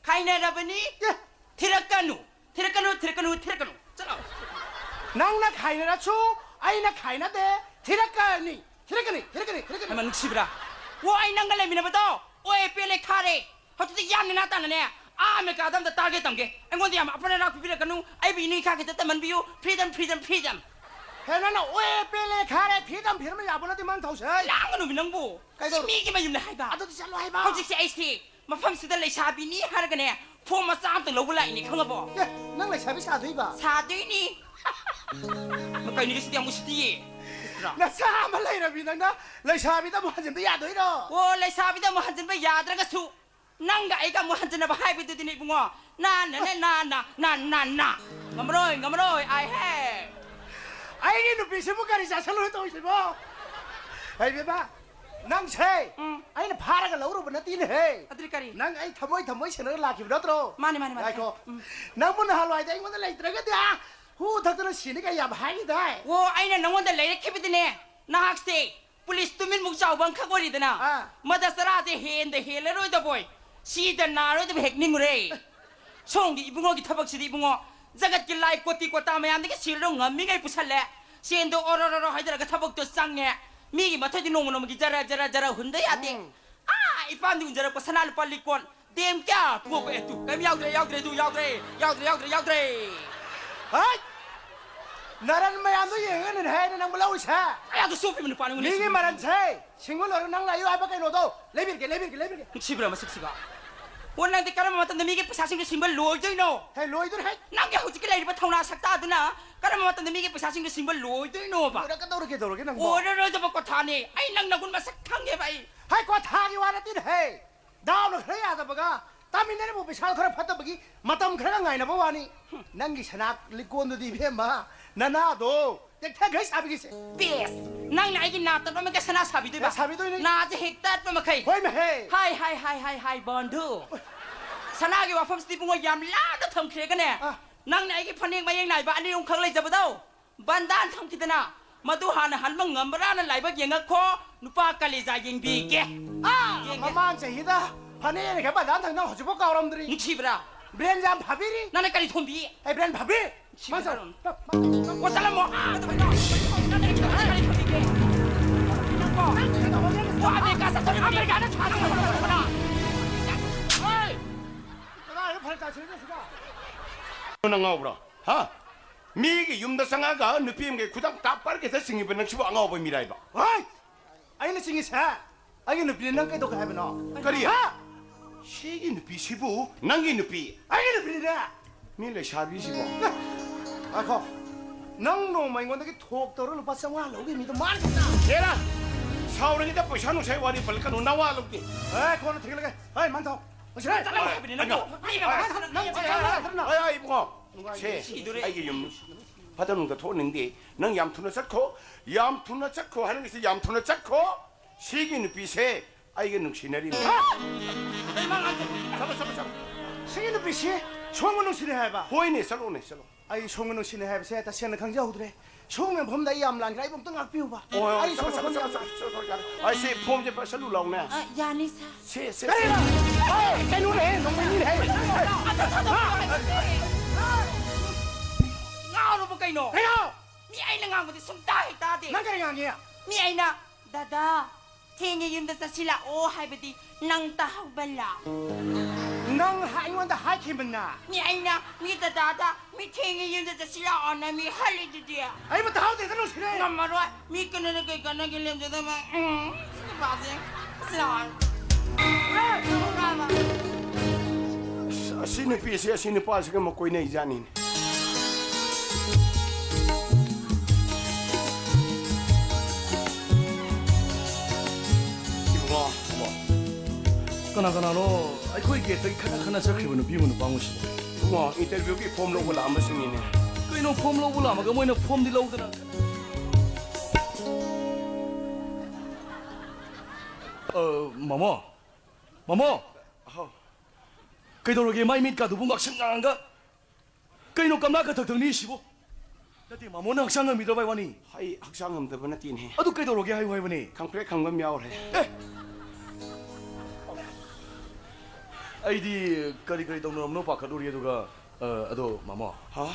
ꯈꯥꯏꯅꯔꯕꯅꯤ꯫ ꯑꯦ꯫ ꯊꯤꯔꯛꯀꯅꯨ, ꯊꯤꯔꯛꯀꯅꯨ, ꯊꯤꯔꯛꯀꯅꯨ, ꯊꯤꯔꯛꯀꯅꯨ꯫ ꯆꯠꯂꯣ꯫ ꯅꯪꯅ ꯈꯥꯏꯅꯔꯁꯨ ꯑꯩꯅ ꯈꯥꯏꯅꯗꯦ꯫ ꯊꯤꯔꯛꯀꯅꯤ, ꯊꯤꯔꯛꯀꯅꯤ, ꯊꯤꯔꯛꯀꯅꯤ, ꯊꯤꯔꯛꯀꯅꯤ꯫ ꯍꯩꯃꯥ, ꯅꯨꯡꯁꯤꯕ꯭ꯔꯥ? ꯑꯣ, ꯑꯩ ꯅꯪꯒ ꯂꯩꯃꯤꯟꯅꯕꯗꯣ ꯑꯣꯏ ꯄꯦꯜꯂꯦ ꯈꯥꯔꯦ꯫ ꯍꯧꯖꯤꯛꯇꯤ ꯌꯥꯝ ꯅꯦꯅꯥ ꯇꯥꯅꯅꯦ, ꯑꯥ ꯑꯃꯦꯔꯤꯀꯥꯗ ꯑꯝꯇ ꯇꯥꯒꯦ ꯇꯝꯒꯦ꯫ ꯑꯩꯉꯣꯟꯗ ꯌꯥꯝ ꯑꯄꯟ ꯑꯔꯥꯛ ꯄꯤꯕꯤꯔꯛꯀꯅꯨ꯫ ꯑꯩꯕꯨ ꯏꯅꯤꯡ ꯏꯈꯥ ꯈꯤꯇ ꯇꯝꯍꯟꯕꯤꯌꯨ꯫ Freedom, freedom, freedom꯫ ꯍꯦ, ꯅꯪꯅ ꯑꯣꯏ ꯄꯦꯜꯂꯦ ꯈꯥꯔꯦ, freedom, freedom ꯌꯥꯕ ꯅꯠꯇꯦ ꯃꯥꯅ ꯇꯧꯁꯦ꯫ ꯂꯥꯡꯒꯅꯨꯃꯤ ꯅꯪꯕꯨ꯫ ꯀꯩꯗꯧ-, ꯁꯤ ꯃꯤꯒꯤ ꯃꯌꯨꯝꯅꯦ ꯍꯥꯏꯕ꯫ ꯑꯗꯨꯗꯤ ꯆꯠꯂꯣ ꯍꯥꯏꯕ꯫ ꯍꯧꯖꯤꯛꯁꯦ ꯑꯩꯁꯦ ꯃꯐꯝꯁꯤꯗ ꯂꯩꯁꯥꯕꯤꯅꯤ ꯍꯥꯏꯔꯒꯅꯦ, form ꯃꯆꯥ ꯑꯝꯇ ꯂꯧꯕ ꯂꯥꯛꯏꯅꯦ, ꯈꯪꯉꯕꯣ? ꯑꯦ, ꯅꯪ ꯂꯩꯁꯥꯕꯤ ꯁꯥꯗꯣꯏꯕ? ꯁꯥꯗꯣꯏꯅꯤ꯫ ꯀꯩꯅꯣ, ꯁꯤꯗꯤ ꯌꯥꯝ ꯎꯁꯤꯠꯇꯤꯌꯦ꯫ ꯎꯁꯤꯠꯇ꯭ꯔꯥ? ꯅꯆꯥ ꯑꯃ ꯂꯩꯔꯕꯤ ꯅꯪꯅ ꯂꯩꯁꯥꯕꯤꯗ ꯑꯃꯨꯛ ꯍꯟꯖꯤꯟꯕ ꯌꯥꯗꯣꯏꯔꯣ? ꯑꯣ, ꯂꯩꯁꯥꯕꯤꯗ ꯑꯃꯨꯛ ꯍꯟꯖꯤꯟꯕ ꯌꯥꯗ꯭ꯔꯒꯁꯨ ꯅꯪꯒ ꯑꯩꯒ ꯑꯃꯨꯛ ꯍꯟꯖꯤꯟꯅꯕ ꯍꯥꯏꯕꯗꯨꯗꯤꯅꯦ ꯏꯕꯨꯡꯉꯣ꯫ ꯅꯥꯟꯅꯅꯦ, ꯅꯥꯟꯅ, ꯅꯥꯟ, ꯅꯥꯟ, ꯅꯥ꯫ ꯉꯝꯃꯔꯣꯏ, ꯉꯝꯃꯔꯣꯏ, ꯑꯥꯏ ꯍꯦ꯫ ꯑꯩꯒꯤ ꯅꯨꯄꯤꯁꯤꯕꯨ ꯀꯔꯤ ꯆꯥꯁꯜꯂꯨꯔꯦ ꯇꯧꯔꯤꯁꯤꯕꯣ? ꯍꯩ ꯕꯦꯝꯃ, ꯅꯪꯁꯦ ꯎꯝ꯫ ꯑꯩꯅ ꯐꯥꯔꯒ ꯂꯧꯔꯨꯕ ꯅꯠꯇꯦꯅꯦꯍꯦ꯫ ꯑꯗꯨꯗꯤ ꯀꯔꯤ? ꯅꯪ ꯑꯩ ꯊꯃꯣꯏ ꯊꯃꯣꯏ ꯁꯦꯟꯅꯔꯒ ꯂꯥꯛꯈꯤꯕ ꯅꯠꯇ꯭ꯔꯣ? ꯃꯥꯅꯦ, ꯃꯥꯅꯦ, ꯃꯥꯅꯦ꯫ ꯉꯥꯏꯈꯣ꯫ ꯎꯝ꯫ ꯅꯪꯕꯨ ꯅꯍꯥꯟꯋꯥꯏꯗ ꯑꯩꯉꯣꯟꯗ ꯂꯩꯇ꯭ꯔꯒꯗꯤ, ꯑꯥ, ꯍꯨ ꯊꯛꯇꯅ ꯁꯤꯅꯤ ꯀꯥꯏ ꯌꯥꯝ ꯍꯥꯏꯈꯤꯗꯥꯏ? ꯑꯣ, ꯑꯩꯅ ꯅꯪꯉꯣꯟꯗ ꯂꯩꯔꯛꯈꯤꯕꯗꯤꯅꯦ, ꯅꯍꯥꯛꯁꯦ ꯄꯨꯂꯤꯁ ꯇꯨꯃꯤꯟꯃꯨꯛ ꯆꯥꯎꯕ ꯑꯃꯈꯛ ꯑꯣꯏꯔꯤꯗꯅ, ꯑꯥ꯫ ꯃꯗ ꯆꯔꯥꯁꯦ ꯍꯦꯟꯗ ꯍꯦꯜꯂꯔꯣꯏꯗꯕꯣꯏ, ꯁꯤꯗ ꯅꯥꯔꯣꯏꯗꯕ ꯍꯦꯛ ꯅꯤꯡꯉꯨꯔꯦ꯫ ꯁꯣꯝꯒꯤ ꯏꯕꯨꯡꯉꯣꯒꯤ ꯊꯕꯛꯁꯤꯗꯤ ꯏꯕꯨꯡꯉꯣ, ꯖꯒꯠꯀꯤ ꯂꯥꯏ ꯀꯣꯇꯤ ꯀꯣꯇꯥ ꯃꯌꯥꯝꯗꯒꯤ ꯁꯦꯜꯗꯣ ꯉꯝꯃꯤꯉꯩ ꯄꯨꯁꯜꯂꯦ꯫ ꯁꯦꯟꯗꯣ ꯑꯣꯔꯣꯔꯣꯔꯣ ꯍꯥꯏꯗꯔꯒ ꯊꯕꯛꯇꯣ ꯆꯪꯉꯦ꯫ ꯃꯤꯒꯤ ꯃꯊꯣꯏꯗꯤ ꯅꯣꯡꯃ ꯅꯣꯡꯃꯒꯤ ꯖꯔ ꯖꯔ ꯖꯔ ꯍꯨꯟꯗ ꯌꯥꯗꯦ꯫ ꯎꯝ꯫ ꯑꯥ, ꯏꯄꯥꯝꯗꯤ ꯎꯟꯖꯔꯛꯄ ꯁꯅꯥ ꯂꯨꯄꯥ ꯂꯤꯛꯀꯣꯟ꯫ ꯗꯦꯝ ꯀꯌꯥ ꯄꯨꯔꯛꯄ? ꯑꯦ, ꯇꯨ, ꯀꯩꯝ ꯌꯥꯎꯗ꯭ꯔꯦ, ꯌꯥꯎꯗ꯭ꯔꯦ, ꯇꯨ, ꯌꯥꯎꯗ꯭ꯔꯦ, ꯌꯥꯎꯗ꯭ꯔꯦ, ꯌꯥꯎꯗ꯭ꯔꯦ, ꯌꯥꯎꯗ꯭ꯔꯦ꯫ ꯍꯩꯠ! ꯅꯔꯟ ꯃꯌꯥꯝꯗꯣ ꯌꯦꯡꯉꯒꯅꯦ ꯑꯩꯅ ꯅꯪꯕꯨ ꯂꯧꯔꯤꯁꯦ꯫ ꯑꯩ ꯑꯗꯨ ꯁꯣꯛꯄꯤꯕ ꯅꯨꯄꯥꯅꯤ, ꯎꯅꯤꯡꯉꯤ꯫ ꯃꯤꯒꯤ ꯃꯔꯟꯁꯦ ꯁꯤꯡꯕ ꯂꯣꯏꯔꯒ ꯅꯪ ꯂꯥꯛꯏꯌꯨ ꯍꯥꯏꯕ ꯀꯩꯅꯣꯗꯣ ꯂꯩꯕꯤꯔꯒꯦ, ꯂꯩꯕꯤꯔꯒꯦ, ꯂꯩꯕꯤꯔꯒꯦ꯫ ꯅꯨꯡꯁꯤꯕ꯭ꯔꯥ ꯃꯁꯛꯁꯤꯒ? ꯑꯣ, ꯅꯪꯗꯤ ꯀꯔꯝꯕ ꯃꯇꯝꯗ ꯃꯤꯒꯤ ꯄꯩꯁꯥꯁꯤꯡꯗꯣ ꯁꯤꯡꯕ ꯂꯣꯏꯗꯣꯏꯅꯣ? ꯍꯦ, ꯂꯣꯏꯗꯣꯏꯅꯦ, ꯍꯦ꯫ ꯅꯪꯒꯤ ꯍꯧꯖꯤꯛꯀꯤ ꯂꯩꯔꯤꯕ ꯊꯧꯅꯥ ꯁꯛꯇꯥꯗꯨꯅ ꯀꯔꯝꯕ ꯃꯇꯝꯗ ꯃꯤꯒꯤ ꯄꯩꯁꯥꯁꯤꯡꯗꯣ ꯁꯤꯡꯕ ꯂꯣꯏꯗꯣꯏꯅꯣꯕ? ꯂꯣꯏꯔꯛꯀꯗꯧꯔꯒꯦ, ꯇꯧꯔꯒꯦ ꯅꯪꯕꯣ꯫ ꯑꯣꯏꯔꯔꯣꯏꯗꯕ ꯀꯣꯊꯥꯅꯦ꯫ ꯑꯩ ꯅꯪ ꯅꯒꯨꯟ ꯃꯁꯛ ꯈꯪꯉꯦꯕ ꯑꯩ꯫ ꯍꯦ, ꯀꯣꯊꯥꯒꯤ ꯋꯥ ꯅꯠꯇꯦꯅꯦꯍꯦ꯫ ꯗꯥꯎꯅ ꯈꯔ ꯌꯥꯗꯕꯒ, ꯇꯥꯃꯤꯟꯅꯔꯤꯕ ꯄꯩꯁꯥ ꯈꯔ ꯐꯠꯇꯕꯒꯤ ꯃꯇꯝ ꯈꯔꯒ ꯉꯥꯏꯅꯕ ꯋꯥꯅꯤ꯫ ꯅꯪꯒꯤ ꯁꯅꯥ ꯂꯤꯛꯀꯣꯟꯗꯨꯗꯤ, ꯏꯕꯦꯝꯃ, ꯅꯅꯥꯗꯣ ꯇꯦꯛꯊꯈꯩ ꯁꯥꯕꯤꯒꯦꯁꯦ꯫ ꯄꯦꯁ! ꯅꯪꯅ ꯑꯩꯒꯤ ꯅꯥ ꯇꯠꯄ ꯃꯈꯩ ꯁꯅꯥ ꯁꯥꯕꯤꯗꯣꯏꯕ? ꯑꯦ, ꯁꯥꯕꯤꯗꯣꯏꯅꯤ꯫ ꯅꯥꯁꯦ ꯍꯦꯛ ꯇꯠꯄ ꯃꯈꯩ꯫ ꯍꯣꯏ, ꯃꯍꯦ꯫ ꯍꯥꯏ, ꯍꯥꯏ, ꯍꯥꯏ, ꯍꯥꯏ, ꯍꯥꯏ, ꯕꯟꯙꯨ꯫ ꯁꯅꯥꯒꯤ ꯋꯥꯐꯝꯁꯤꯗꯤ ꯏꯕꯨꯡꯉꯣ ꯌꯥꯝ ꯂꯥꯞꯅ ꯊꯝꯈ꯭ꯔꯦꯒꯅꯦ꯫ ꯑꯥ꯫ ꯅꯪꯅ ꯑꯩꯒꯤ ꯐꯅꯦꯛ ꯃꯌꯦꯛ ꯅꯥꯏꯕ ꯑꯅꯤ ꯑꯍꯨꯝꯈꯛ ꯂꯩꯖꯕꯗꯣ, ꯕꯟꯗꯥꯟ ꯊꯝꯈꯤꯗꯅ, ꯃꯗꯨ ꯍꯥꯟꯅ ꯍꯟꯕ ꯉꯝꯕ꯭ꯔꯥꯅ ꯂꯥꯏꯕꯛ ꯌꯦꯡꯉꯛꯈꯣ, ꯅꯨꯄꯥ ꯀꯂꯦꯖꯥ ꯌꯦꯡꯕꯤꯒꯦ꯫ ꯑꯥ! ꯃꯃꯥꯡ ꯆꯍꯤꯗ ꯐꯅꯦꯛ ꯈꯔ ꯕꯖꯥꯔ ꯊꯝꯅ ꯍꯧꯖꯤꯛꯐꯥꯎ ꯀꯥꯎꯔꯝꯗ꯭ꯔꯤ꯫ ꯅꯨꯡꯁꯤꯕ꯭ꯔꯥ? ꯕ꯭ꯔꯦꯟ ꯌꯥꯝ ꯐꯕꯤꯔꯤ꯫ ꯅꯪꯅ ꯀꯔꯤ ꯊꯣꯟꯕꯤ? ꯑꯩ ꯕ꯭ꯔꯦꯟ ꯐꯕꯤ꯫ ꯅꯨꯡꯁꯤꯕ ꯃꯥꯁꯨ ꯍꯥꯏꯔꯣ꯫ ꯄ-, ꯄ-, ꯄ-, ꯄ-, ꯋꯥ ꯆꯠꯂꯝꯃꯣ꯫ ꯑꯥ, ꯀꯩꯅꯣ? ꯅꯪꯅ ꯀꯔꯤ ꯊꯣꯟꯕꯤꯒꯦ? ꯅꯪꯀꯣ? ꯅꯪ ꯀꯩꯗꯧꯕꯒꯦ? ꯋꯥ ꯑꯃꯦꯔꯤꯀꯥ ꯆꯠꯊꯣꯛꯏꯕꯅꯤ꯫ ꯑꯃꯦꯔꯤꯀꯥꯗ ꯊꯥꯗꯣꯛꯑꯣ꯫ ꯍꯣꯏ! ꯀꯗꯥꯏꯗ ꯐꯔꯛ ꯇꯥꯁꯤꯜꯂꯤꯅꯣ ꯁꯤꯗ? ꯅꯪ ꯉꯥꯎꯕ꯭ꯔꯣ? ꯍꯥ? ꯃꯤꯒꯤ ꯌꯨꯝꯗ ꯆꯪꯉꯒ ꯅꯨꯄꯤ ꯑꯃꯒꯤ ꯈꯨꯗꯥꯡ ꯇꯥꯞ ꯄꯔ ꯈꯤꯇ ꯆꯤꯡꯉꯤꯕ ꯅꯪꯁꯤꯕꯨ ꯑꯉꯥꯎꯕ ꯃꯤꯔꯥꯏꯕ? ꯍꯣꯏ! ꯑꯩꯅ ꯆꯤꯡꯉꯤꯁꯦ, ꯑꯩꯒꯤ ꯅꯨꯄꯤꯅ ꯅꯪ ꯀꯩꯗꯧꯒꯦ ꯍꯥꯏꯕꯅꯣ? ꯀꯔꯤ? ꯍꯥ? ꯁꯤꯒꯤ ꯅꯨꯄꯤꯁꯤꯕꯨ ꯅꯪꯒꯤ ꯅꯨꯄꯤ? ꯑꯩꯒꯤ ꯅꯨꯄꯤꯅꯦ! ꯃꯤ ꯂꯩꯁꯥꯕꯤꯁꯤꯕꯣ? ꯉꯥꯏꯈꯣ, ꯅꯪ ꯅꯣꯡꯃ ꯑꯩꯉꯣꯟꯗꯒꯤ ꯊꯣꯛ ꯇꯧꯔ ꯂꯨꯄꯥ ꯆꯥꯝꯃꯉꯥ ꯂꯧꯈꯤ ꯃꯤꯗꯣ ꯃꯥꯅ ꯈꯛꯇ! ꯍꯦꯔꯥ! ꯁꯥꯎꯔꯤꯉꯩꯗ ꯄꯩꯁꯥ ꯅꯨꯡꯁꯥꯒꯤ ꯋꯥꯔꯤ ꯄꯜꯂꯛꯀꯅꯨ, ꯅꯋꯥ ꯂꯧꯗꯦ꯫ ꯑꯦ, ꯀꯣꯟꯅ ꯊꯦꯡꯂꯒꯦ꯫ ꯍꯣꯏ, ꯃꯥꯟꯊꯧ꯫ ꯆꯠꯂꯣ ꯍꯥꯏꯕꯅꯤ ꯅꯪꯕꯨ꯫ ꯅꯪ ꯆꯠꯂꯣ ꯍꯥꯏꯕꯅꯤ ꯅꯪꯕꯨ꯫ ꯑꯩ, ꯑꯩ, ꯏꯕꯨꯡꯉꯣ, ꯁꯦ, ꯁꯤꯗꯣꯔꯦ꯫ ꯑꯩꯒꯤ ꯌꯨꯝ ꯐꯠꯇ ꯅꯨꯡꯗ ꯊꯣꯛꯍꯟꯅꯤꯡꯗꯦ꯫ ꯅꯪ ꯌꯥꯝ ꯊꯨꯅ ꯆꯠꯈꯣ, ꯌꯥꯝ ꯊꯨꯅ ꯆꯠꯈꯣ ꯍꯥꯏꯔꯤꯁꯦ, ꯌꯥꯝ ꯊꯨꯅ ꯆꯠꯈꯣ꯫ ꯁꯤꯒꯤ ꯅꯨꯄꯤꯁꯦ ꯑꯩꯒ ꯅꯨꯡꯁꯤꯅꯔꯤꯕꯅꯤ꯫ ꯍꯥ? ꯀꯩ ꯃꯥ ꯉꯥꯡꯗꯣꯏꯅꯣ? ꯆꯠꯂꯣ, ꯆꯠꯂꯣ, ꯆꯠꯂꯣ꯫ ꯁꯤꯒꯤ ꯅꯨꯄꯤꯁꯤ ꯁꯣꯝꯒ ꯅꯨꯡꯁꯤꯅꯩ ꯍꯥꯏꯕ? ꯍꯣꯏꯅꯦ, ꯆꯠꯂꯣꯅꯦ, ꯆꯠꯂꯣ꯫ ꯑꯩ ꯁꯣꯝꯒ ꯅꯨꯡꯁꯤꯅꯩ ꯍꯥꯏꯕꯁꯦ ꯇꯁꯦꯡꯅ ꯈꯪꯖꯍꯧꯗ꯭ꯔꯦ꯫ ꯁꯣꯝꯒꯤ ꯃꯐꯝꯗ ꯑꯩ ꯌꯥꯝ ꯂꯥꯟꯈ꯭ꯔꯦ, ꯑꯩꯕꯨ ꯑꯝꯇ ꯉꯥꯛꯄꯤꯌꯨꯕ꯫ ꯍꯣꯏ, ꯍꯣꯏ, ꯑꯩ ꯆꯠꯂꯣ, ꯁꯣꯝꯒ ꯆꯠꯂꯣ, ꯆꯠꯂꯣ, ꯆꯠꯂꯣ, ꯆꯠꯂꯣ, ꯆꯠꯂꯣ꯫ ꯑꯩ ꯁꯤ ꯐꯣꯝꯁꯦ ꯄꯥꯏꯁꯜꯂꯨ ꯂꯥꯎꯅꯦ꯫ ꯑ, ꯌꯥꯅꯤ, ꯁꯥꯔ꯫ ꯁꯦ, ꯁꯦ, ꯀꯔꯤꯅꯣ? ꯁꯦ꯫ ꯍꯦ, ꯀꯩꯅꯣꯅꯦꯍꯦ, ꯅꯣꯡꯃꯩꯅꯤꯅꯦꯍꯦ꯫ ꯑꯗꯨ ꯊꯥꯗꯣꯛꯄꯤꯌꯣ ꯍꯥꯏꯕꯅꯦ꯫ ꯉꯥꯎꯔꯕꯣ ꯀꯩꯅꯣ? ꯀꯩꯅꯣ? ꯃꯤ ꯑꯩꯅ ꯉꯥꯡꯕꯗꯤ ꯁꯨꯡꯇꯥ ꯍꯦꯛ ꯇꯥꯗꯦ꯫ ꯅꯪ ꯀꯔꯤ ꯉꯥꯡꯉꯤ? ꯃꯤ ꯑꯩꯅ, "ꯗꯗꯥ, ꯊꯦꯡꯉꯦ, ꯌꯨꯝꯗ ꯆꯠꯁꯤꯜꯂꯛꯑꯣ" ꯍꯥꯏꯕꯗꯤ ꯅꯪ ꯇꯥꯍꯧꯕꯂꯥ? ꯅꯪ ꯍꯥ-, ꯑꯩꯉꯣꯟꯗ ꯍꯥꯏꯈꯤꯕꯅ? ꯃꯤ ꯑꯩꯅ, ꯃꯤ ꯗꯗꯥꯗ, "ꯃꯤ ꯊꯦꯡꯉꯦ, ꯌꯨꯝꯗ ꯆꯠꯁꯤꯜꯂꯛꯑꯣꯅ" ꯃꯤ ꯍꯜꯂꯤꯗꯨꯗꯤ꯫ ꯑꯩꯕꯨ ꯇꯥꯍꯧꯗꯦꯗ, ꯅꯨꯡꯁꯤꯔꯦ꯫ ꯉꯝꯃꯔꯣꯏ꯫ ꯃꯤ ꯀꯩꯅꯣꯅ ꯀꯩ ꯀꯥꯟꯅꯒꯦ ꯂꯦꯝꯖꯗꯕ? ꯎꯝ, ꯁꯤ ꯅꯨꯄꯥꯁꯦ꯫ ꯁꯤ ꯅꯨꯄꯥꯁꯦ꯫ ꯑꯁ, ꯑꯁꯤ ꯅꯨꯄꯤꯁꯦ ꯑꯁꯤ ꯅꯨꯄꯥꯁꯤꯒ ꯑꯃ ꯀꯣꯏꯅꯩꯖꯥꯠꯅꯤꯅꯦ꯫ ꯏꯕꯨꯡꯉꯣ, ꯀꯅꯥ ꯀꯅꯥꯅꯣ ꯑꯩꯈꯣꯏ ꯒꯦꯠꯇꯒꯤ ꯈꯠꯅ ꯈꯠꯅ ꯆꯠꯈ꯭ꯔꯤꯕ ꯅꯨꯄꯤ ꯑꯃ ꯅꯨꯄꯥ ꯑꯃꯁꯤꯕꯣ? ꯏꯕꯨꯡꯉꯣ, interview ꯒꯤ form ꯂꯧꯕ ꯂꯥꯛꯑꯝꯕꯁꯤꯡꯅꯤꯅꯦ꯫ ꯀꯩꯅꯣ, form ꯂꯧꯕ ꯂꯥꯛꯑꯝꯃꯒ ꯃꯣꯏꯅ form ꯗꯤ ꯂꯧꯗꯅ? ꯑ, ꯃꯃꯣ? ꯃꯃꯣ? ꯑꯍꯣ꯫ ꯀꯩꯗꯧꯔꯒꯦ? ꯃꯥꯏ ꯃꯤꯠꯀꯥꯗꯨꯕꯨ ꯉꯥꯛꯁꯪ ꯉꯥꯡꯉꯒ ꯀꯩꯅꯣ ꯀꯝꯂꯥ ꯀꯊꯛꯇ ꯅꯤꯛꯏꯁꯤꯕꯣ? ꯅꯠꯇꯦ, ꯃꯃꯣ, ꯅꯪ ꯍꯛꯆꯥꯡ ꯉꯝꯃꯤꯗ꯭ꯔꯣ ꯚꯥꯏ ꯋꯥꯅꯤ? ꯑꯩ ꯍꯛꯆꯥꯡ ꯉꯝꯗꯕ ꯅꯠꯇꯦꯅꯦꯍꯦ꯫ ꯑꯗꯨ ꯀꯩꯗꯧꯔꯒꯦ ꯍꯥꯏꯌꯨ ꯍꯥꯏꯕꯅꯦ꯫ ꯈꯪꯄ꯭ꯔꯦꯛ ꯈꯪꯕ ꯑꯃ ꯌꯥꯎꯔꯦ꯫ ꯑꯦ! ꯑꯩꯗꯤ ꯀꯔꯤ ꯀꯔꯤ ꯇꯧꯅꯔꯝꯅꯣ ꯄꯥꯈꯠꯂꯨꯔꯤ꯫ ꯑꯗꯨꯒ, ꯑ, ꯑꯗꯣ ꯃꯥꯃꯣ, ꯍꯥ?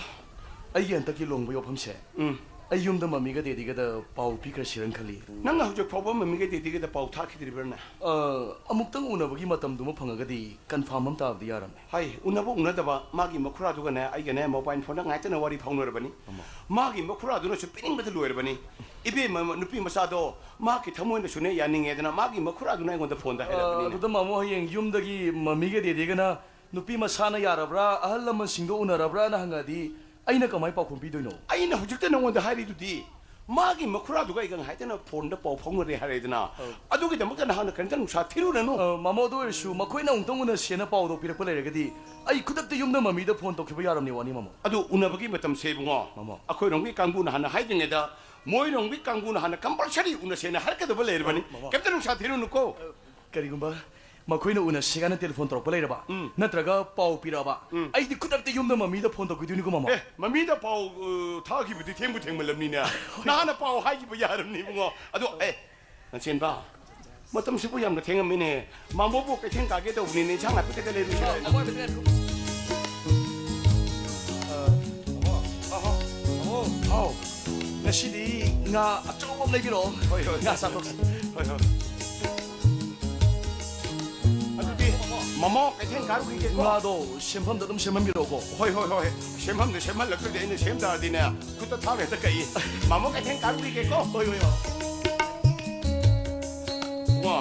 ꯑꯩꯒꯤ ꯍꯟꯗꯛꯀꯤ ꯂꯨꯍꯣꯡꯕ ꯌꯥꯎꯐꯝꯁꯦ, ꯎꯝ꯫ ꯑꯩ ꯌꯨꯝꯗ ꯃꯝꯃꯤꯒ ꯗꯦꯗꯤꯒꯗ ꯄꯥꯎ ꯄꯤꯈ꯭ꯔꯁꯤꯔꯅ ꯈꯜꯂꯤ꯫ ꯅꯪꯅ ꯍꯧꯖꯤꯛ ꯐꯥꯎꯕ ꯃꯝꯃꯤꯒ ꯗꯦꯗꯤꯒꯗ ꯄꯥꯎ ꯊꯥꯈꯤꯗ꯭ꯔꯤꯕ꯭ꯔꯥꯅꯦ? ꯑ, ꯑꯃꯨꯛꯇꯪ ꯎꯅꯕꯒꯤ ꯃꯇꯝꯗꯨꯃ ꯐꯪꯉꯒꯗꯤ confirm ꯑꯃ ꯇꯥꯕꯗꯤ ꯌꯥꯔꯝꯅꯤ꯫ ꯍꯥꯏ, ꯎꯅꯕ ꯎꯅꯗꯕ, ꯃꯥꯒꯤ ꯃꯈꯨꯔꯥꯗꯨꯒꯅꯦ ꯑꯩꯒꯅꯦ mobile phoneꯗ ꯉꯥꯏꯇꯅ ꯋꯥꯔꯤ ꯐꯥꯎꯅꯔꯕꯅꯤ꯫ ꯑꯃ꯫ ꯃꯥꯒꯤ ꯃꯈꯨꯔꯥꯗꯨꯅꯁꯨ ꯄꯤꯅꯤꯡꯕꯗ ꯂꯣꯏꯔꯕꯅꯤ꯫ ꯏꯕꯦꯝꯃ, ꯅꯨꯄꯤ ꯃꯆꯥꯗꯣ ꯃꯥꯒꯤ ꯊꯃꯣꯏꯅꯁꯨꯅꯦ ꯌꯥꯅꯤꯡꯉꯦꯗꯅ ꯃꯥꯒꯤ ꯃꯈꯨꯔꯥꯗꯨꯅ ꯑꯩꯉꯣꯟꯗ phoneꯗ ꯑ, ꯍꯥꯏꯔꯛꯄꯅꯤꯅꯦ꯫ ꯑꯗꯨꯗ ꯃꯥꯃꯣ, ꯍꯌꯦꯡ ꯌꯨꯝꯗꯒꯤ ꯃꯝꯃꯤꯒ ꯗꯦꯗꯤꯒꯅ ꯅꯨꯄꯤ ꯃꯁꯥꯅ ꯌꯥꯔꯕ꯭ꯔꯥ, ꯑꯍꯜ ꯂꯃꯟꯁꯤꯡꯗꯣ ꯎꯅꯔꯕ꯭ꯔꯥꯅ ꯍꯪꯉꯛꯑꯗꯤ ꯑꯩꯅ ꯀꯃꯥꯏ ꯄꯥꯎꯈꯨꯝ ꯄꯤꯗꯣꯏꯅꯣ? ꯑꯩꯅ ꯍꯧꯖꯤꯛꯇ ꯅꯉꯣꯟꯗ ꯍꯥꯏꯔꯤꯗꯨꯗꯤ, ꯃꯥꯒꯤ ꯃꯈꯨꯔꯥꯗꯨꯒ ꯑꯩꯒ ꯉꯥꯏꯇꯅ phoneꯗ ꯄꯥꯎ ꯐꯥꯎꯅꯔꯦ ꯍꯥꯏꯔꯦꯗꯅ꯫ ꯑꯧ꯫ ꯑꯗꯨꯒꯤꯗꯃꯛꯇ ꯅꯍꯥꯛꯅ ꯀꯔꯤꯝꯇ ꯅꯨꯡꯁꯥ ꯊꯤꯔꯨꯔꯅꯨ꯫ ꯑ, ꯃꯥꯃꯣ, ꯑꯗꯨ ꯑꯣꯏꯔꯁꯨ ꯃꯈꯣꯏꯅ ꯑꯃꯨꯛꯇꯪ ꯎꯅꯁꯦꯅ ꯄꯥꯎꯗꯣ ꯄꯤꯔꯛꯄ ꯂꯩꯔꯒꯗꯤ ꯑꯩ ꯈꯨꯗꯛꯇ ꯌꯨꯝꯗ ꯃꯝꯃꯤꯗ phone ꯇꯧꯈꯤꯕ ꯌꯥꯔꯝꯅꯤ ꯋꯥꯅꯤ, ꯃꯥꯃꯣ꯫ ꯑꯗꯨ ꯎꯅꯕꯒꯤ ꯃꯇꯝꯁꯦ ꯏꯕꯨꯡꯉꯣ, ꯃꯥꯃꯣ꯫ ꯑꯩꯈꯣꯏꯔꯣꯝꯒꯤ ꯀꯥꯡꯕꯨꯅ ꯍꯥꯟꯅ ꯍꯥꯏꯗ꯭ꯔꯤꯉꯩꯗ ꯃꯣꯏꯔꯣꯝꯒꯤ ꯀꯥꯡꯕꯨꯅ ꯍꯥꯟꯅ compulsory ꯎꯅꯁꯦꯅ ꯍꯥꯏꯔꯛꯀꯗꯕ ꯂꯩꯔꯕꯅꯤ꯫ ꯑꯧ, ꯃꯥꯃꯣ꯫ ꯀꯩꯝꯇ ꯅꯨꯡꯁꯥ ꯊꯤꯔꯨꯅꯨꯀꯣ꯫ ꯀꯔꯤꯒꯨꯝꯕ ꯃꯈꯣꯏꯅ ꯎꯅꯁꯤ ꯍꯥꯏꯅ telephone ꯇꯧꯔꯛꯄ ꯂꯩꯔꯕ, ꯎꯝ꯫ ꯅꯠꯇ꯭ꯔꯒ ꯄꯥꯎ ꯄꯤꯔꯛꯑꯕ, ꯎꯝ꯫ ꯑꯩꯗꯤ ꯈꯨꯗꯛꯇ ꯌꯨꯝꯗ ꯃꯃꯤꯗ phone ꯇꯧꯈꯤꯗꯣꯏꯅꯤꯀꯣ, ꯃꯃꯥ꯫ ꯑꯦ, ꯃꯃꯤꯗ ꯄꯥꯎ, ꯑ, ꯊꯥꯈꯤꯕꯗꯤ ꯊꯦꯡꯕꯨ ꯊꯦꯡꯃꯜꯂꯝꯅꯤꯅꯦ꯫ ꯅꯍꯥꯟꯅ ꯄꯥꯎ ꯍꯥꯏꯈꯤꯕ ꯌꯥꯔꯝꯅꯤ, ꯏꯕꯨꯡꯉꯣ꯫ ꯑꯗꯣ, ꯑꯦ, ꯅꯆꯦꯟꯕ, ꯃꯇꯝꯁꯤꯕꯨ ꯌꯥꯝꯅ ꯊꯦꯡꯉꯝꯃꯤꯅꯦ꯫ ꯃꯥꯃꯣꯕꯨ ꯀꯩꯊꯦꯜ ꯀꯥꯒꯦ ꯇꯧꯕꯅꯤꯅꯦ, ꯏꯟꯁꯥꯡ ꯅꯥꯄꯤ ꯈꯛꯇ ꯂꯩꯔꯨꯁꯤꯔ ꯍꯥꯏꯅ꯫ ꯑꯃꯣꯏ ꯈꯛꯇ ꯉꯥꯏꯈꯣ꯫ ꯑ, ꯑꯃꯣ, ꯑꯍꯣ, ꯑꯃꯣ꯫ ꯍꯥꯎ꯫ ꯉꯁꯤꯗꯤ ꯉꯥ ꯑꯆꯧꯕ ꯑꯃ ꯂꯩꯕꯤꯔꯛꯑꯣ꯫ ꯍꯣꯏ, ꯍꯣꯏ꯫ ꯉꯥ ꯆꯥꯊꯣꯛꯁꯤ꯫ ꯍꯣꯏ, ꯍꯣꯏ꯫ ꯑꯗꯨꯗꯤ ꯃꯃꯣ ꯀꯩꯊꯦꯜ ꯀꯥꯔꯨꯈꯤꯒꯦꯀꯣ꯫ ꯉꯥꯗꯣ ꯁꯦꯝꯐꯝꯗ ꯑꯗꯨꯝ ꯁꯦꯝꯍꯟꯕꯤꯔꯛꯑꯣꯀꯣ꯫ ꯍꯣꯏ, ꯍꯣꯏ, ꯍꯣꯏ꯫ ꯁꯦꯝꯐꯝꯗ ꯁꯦꯝꯍꯜꯂꯛꯇ꯭ꯔꯗꯤ ꯑꯩꯅ ꯁꯦꯝ ꯇꯥꯔꯗꯤꯅꯦ, ꯈꯨꯠꯇ ꯊꯥꯡ ꯍꯦꯛꯇ ꯀꯛꯏ꯫ ꯃꯃꯣ ꯀꯩꯊꯦꯜ ꯀꯥꯔꯨꯈꯤꯒꯦꯀꯣ꯫ ꯍꯣꯏ, ꯍꯣꯏ, ꯍꯣꯏ꯫ ꯋꯥ,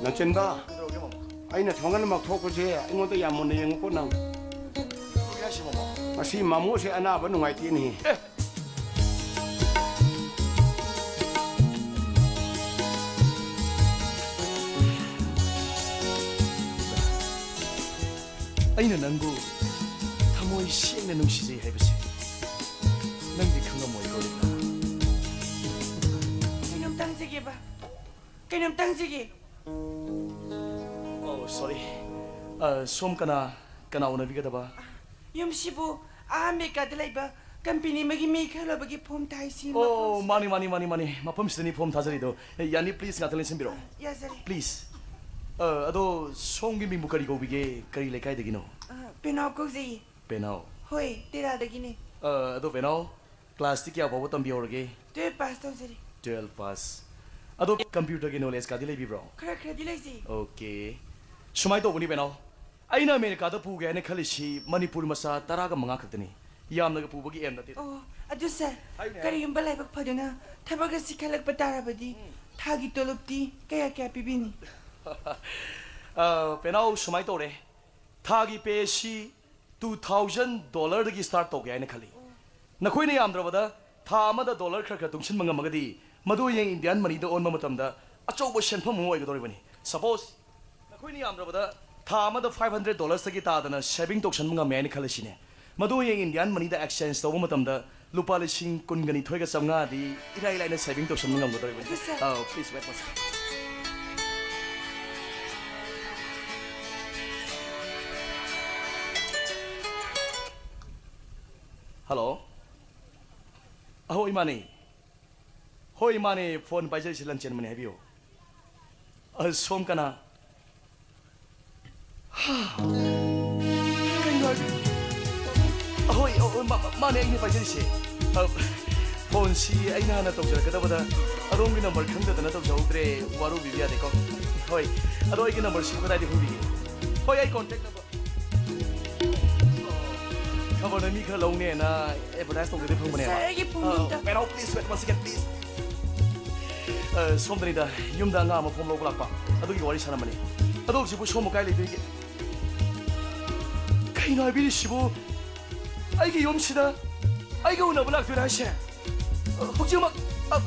ꯅꯆꯦꯟꯕ꯫ ꯀꯩꯗꯧꯔꯒꯦ, ꯃꯃꯣ? ꯑꯩꯅ ꯊꯣꯡꯒꯥꯟꯃꯛ ꯊꯣꯛꯄꯁꯦ ꯑꯩꯉꯣꯟꯗ ꯌꯥꯝ ꯃꯨꯟꯅ ꯌꯦꯡꯉꯨꯀꯣ ꯅꯪ꯫ ꯀꯩꯗꯧꯔꯒꯦ ꯍꯥꯏꯁꯤꯕꯣ, ꯃꯃꯣ? ꯉꯁꯤ ꯃꯃꯣꯁꯦ ꯑꯅꯥꯕ ꯅꯨꯡꯉꯥꯏꯇꯦꯅꯦ꯫ ꯑꯦ! ꯑꯩꯅ ꯅꯪꯕꯨ ꯊꯃꯣꯏ ꯁꯦꯡꯅ ꯅꯨꯡꯁꯤꯖꯩ ꯍꯥꯏꯕꯁꯦ ꯅꯪꯗꯤ ꯈꯪꯉꯝꯃꯣꯏꯀꯣ, ꯔꯤꯇꯥ꯫ ꯀꯩꯅꯣꯝꯇ ꯍꯪꯖꯒꯦꯕ꯫ ꯀꯩꯅꯣꯝꯇ ꯍꯪꯖꯒꯦ꯫ Oh, sorry. ꯑ, ꯁꯣꯝ ꯀꯅꯥ, ꯀꯅꯥ ꯎꯅꯕꯤꯒꯗꯕ? ꯌꯨꯝꯁꯤꯕꯨ ꯑꯥ ꯑꯃꯦꯔꯤꯀꯥꯗ ꯂꯩꯕ company ꯑꯃꯒꯤ ꯃꯤ ꯈꯜꯂꯕꯒꯤ form ꯊꯥꯏꯁꯤ ꯑꯣ, ꯃꯐꯝꯁꯤꯗ꯫ ꯃꯥꯅꯤ, ꯃꯥꯅꯤ, ꯃꯥꯅꯤ, ꯃꯥꯅꯤ꯫ ꯃꯐꯝꯁꯤꯗꯅꯤ form ꯊꯥꯖꯔꯤꯗꯣ꯫ ꯑꯦ, ꯌꯥꯅꯤ, please ꯉꯥꯛꯇ ꯂꯦꯡꯁꯤꯟꯕꯤꯔꯛꯑꯣ꯫ ꯌꯥꯖꯔꯦ꯫ Please. ꯑ, ꯑꯗꯣ ꯁꯣꯝꯒꯤ ꯃꯤꯡꯕꯨ ꯀꯔꯤ ꯀꯧꯕꯤꯒꯦ? ꯀꯔꯤ ꯂꯩꯀꯥꯏꯗꯒꯤꯅꯣ? ꯑ, ꯄꯦꯅꯥꯎ ꯀꯧꯖꯩꯌꯦ꯫ ꯄꯦꯅꯥꯎ꯫ ꯍꯣꯏ, ꯇꯦꯔꯥꯗꯒꯤꯅꯦ꯫ ꯑ, ꯑꯗꯣ ꯄꯦꯅꯥꯎ, ꯀ꯭ꯂꯥꯁꯇꯤ ꯀꯌꯥ ꯐꯥꯎꯕ ꯇꯝꯕꯤꯍꯧꯔꯒꯦ? ꯇꯨꯌꯦꯜꯐ ꯄꯥꯁ ꯇꯧꯖꯔꯤ꯫ ꯇꯨꯌꯦꯜꯐ ꯄꯥꯁ꯫ ꯑꯗꯣ ꯀꯝꯄ꯭ꯌꯨꯇꯔꯒꯤ ꯅꯣꯂꯦꯖꯀꯥꯗꯤ ꯂꯩꯕꯤꯕ꯭ꯔꯣ? ꯈꯔ ꯈꯔꯗꯤ ꯂꯩꯖꯩ꯫ ꯑꯣꯀꯦ꯫ ꯁꯨꯃꯥꯏꯅ ꯇꯧꯕꯅꯤ ꯄꯦꯅꯥꯎ, ꯑꯩꯅ ꯑꯃꯦꯔꯤꯀꯥꯗ ꯄꯨꯒꯦ ꯍꯥꯏꯅ ꯈꯜꯂꯤꯁꯤ ꯃꯅꯤꯄꯨꯔ ꯃꯆꯥ ꯇꯔꯥꯒ ꯃꯉꯥ ꯈꯛꯇꯅꯤ꯫ ꯌꯥꯝꯅꯒ ꯄꯨꯕꯒꯤ ꯑꯦꯝ ꯅꯠꯇꯦ꯫ ꯑꯣ, ꯑꯗꯨ ꯁꯥꯔ, ꯍꯥꯏꯌꯨꯅꯦ, ꯍꯥꯏꯌꯨꯅꯦ꯫ ꯀꯔꯤꯒꯨꯝꯕ ꯂꯥꯏꯕꯛ ꯐꯗꯨꯅ ꯊꯕꯛ ꯑꯁꯤ ꯈꯜꯂꯛꯄ ꯇꯥꯔꯕꯗꯤ ꯎꯝ꯫ ꯊꯥꯒꯤ ꯇꯣꯂꯣꯞꯇꯤ ꯀꯌꯥ ꯀꯌꯥ ꯄꯤꯕꯤꯅꯤ? ꯑ, ꯄꯦꯅꯥꯎ, ꯁꯨꯃꯥꯏꯅ ꯇꯧꯔꯦ, ꯊꯥꯒꯤ ꯄꯦ ꯑꯁꯤ ꯇꯨ ꯊꯥꯎꯖꯟ ꯗꯣꯂꯔꯗꯒꯤ ꯁ꯭ꯇꯥꯔꯠ ꯇꯧꯒꯦ ꯍꯥꯏꯅ ꯈꯜꯂꯤ꯫ ꯅꯈꯣꯏꯅ ꯌꯥꯝꯗ꯭ꯔꯕꯗ ꯊꯥ ꯑꯃꯗ ꯗꯣꯂꯔ ꯈꯔ ꯈꯔ ꯇꯨꯡꯁꯤꯟꯕ ꯉꯝꯃꯒꯗꯤ, ꯃꯗꯨ ꯍꯌꯦꯡ ꯏꯟꯗꯤꯌꯥꯟ ꯃꯅꯤꯗ ꯑꯣꯟꯕ ꯃꯇꯝꯗ ꯑꯆꯧꯕ ꯁꯦꯟꯐꯝ ꯑꯃ ꯑꯣꯏꯒꯗꯧꯔꯤꯕꯅꯤ꯫ ꯁꯄꯣꯁ, ꯅꯈꯣꯏꯅ ꯌꯥꯝꯗ꯭ꯔꯕꯗ ꯊꯥ ꯑꯃꯗ ꯐꯥꯏꯚ ꯍꯟꯗ꯭ꯔꯦꯠ ꯗꯣꯂꯔꯁꯇꯒꯤ ꯇꯥꯗꯅ ꯁꯦꯚꯤꯡ ꯇꯧꯁꯟꯕ ꯉꯝꯃꯦ ꯍꯥꯏꯅ ꯈꯜꯂꯁꯤꯅꯦ꯫ ꯃꯗꯨ ꯍꯌꯦꯡ ꯏꯟꯗꯤꯌꯥꯟ ꯃꯅꯤꯗ ꯑꯦꯛꯁꯆꯦꯟꯖ ꯇꯧꯕ ꯃꯇꯝꯗ ꯂꯨꯄꯥ ꯂꯤꯁꯤꯡ ꯀꯨꯟꯒ ꯅꯤꯊꯣꯏꯒ ꯆꯥꯝꯃꯉꯥꯗꯤ ꯏꯔꯥꯏ ꯂꯥꯏꯅ ꯁꯦꯚꯤꯡ ꯇꯧꯁꯟꯕ ꯉꯝꯒꯗꯧꯔꯤꯕꯅꯤ꯫ ꯑꯗꯨ, ꯁꯥꯔ꯫ ꯑ, please wait one second. Hello. ꯑꯍꯣꯏ, ꯃꯥꯅꯦ꯫ ꯍꯣꯏ, ꯃꯥꯅꯦ, ꯐꯣꯟ ꯄꯥꯏꯖꯔꯤꯁꯤ ꯂꯟꯆꯦꯟꯕꯅꯦ, ꯍꯥꯏꯕꯤꯌꯨ꯫ ꯑ, ꯁꯣꯝ ꯀꯅꯥ? ꯍꯥ? ꯀꯩꯅꯣ ꯍꯥꯏꯕꯤ-, ꯑꯍꯣꯏ, ꯑ, ꯑ, ꯃꯥ-, ꯃꯥꯅꯦ, ꯑꯩꯅꯦ ꯄꯥꯏꯖꯔꯤꯁꯦ꯫ ꯑ, ꯐꯣꯟꯁꯤ ꯑꯩꯅ ꯍꯥꯟꯅ ꯇꯧꯖꯔꯛꯀꯗꯕꯗ ꯑꯗꯣꯝꯒꯤ ꯅꯝꯕꯔ ꯈꯪꯗꯗꯅ ꯇꯧꯖꯍꯧꯗ꯭ꯔꯦ, ꯋꯥꯔꯧꯕꯤꯕ ꯌꯥꯗꯦꯀꯣ꯫ ꯍꯣꯏ, ꯑꯗꯣ ꯑꯩꯒꯤ ꯅꯝꯕꯔꯁꯤꯕꯨ ꯀꯗꯥꯏꯗ ꯐꯪꯕꯤꯒꯦ? ꯍꯣꯏ, ꯑꯩ ꯀꯣꯟꯇꯦꯛ ꯅꯝꯕꯔ꯫ ꯈꯕꯔꯗ ꯃꯤ ꯈꯔ ꯂꯧꯅꯦꯅ ꯑꯦꯗꯚꯔꯇꯥꯏꯁ ꯇꯧꯒꯦꯗꯤ ꯐꯪꯕꯅꯦꯕ꯫ ꯁꯥꯔ, ꯑꯩꯒꯤ ꯐꯣꯟꯗꯣ ꯑ, ꯑꯝꯇ꯫ ꯄꯦꯅꯥꯎ, please wait one second, please. ꯑ, ꯁꯣꯝꯗꯅꯤꯗ, ꯌꯨꯝꯗ ꯑꯉꯥꯡ ꯑꯃ ꯐꯣꯝ ꯂꯧꯕ ꯂꯥꯛꯄ, ꯑꯗꯨꯒꯤ ꯋꯥꯔꯤ ꯁꯥꯔꯝꯕꯅꯤ꯫ ꯑꯗꯣ ꯍꯧꯖꯤꯛꯄꯨ ꯁꯣꯝꯕꯨ ꯀꯥꯏ ꯂꯩꯕꯤꯒꯦ? ꯀꯩꯅꯣ ꯍꯥꯏꯕꯤꯔꯤꯁꯤꯕꯨ? ꯑꯩꯒꯤ ꯌꯨꯝꯁꯤꯗ ꯑꯩꯒ ꯎꯅꯕ ꯂꯥꯛꯇꯣꯏꯔꯥ ꯍꯥꯏꯁꯦ? ꯑ, ꯍꯧꯖꯤꯛꯃꯛ? ꯑ,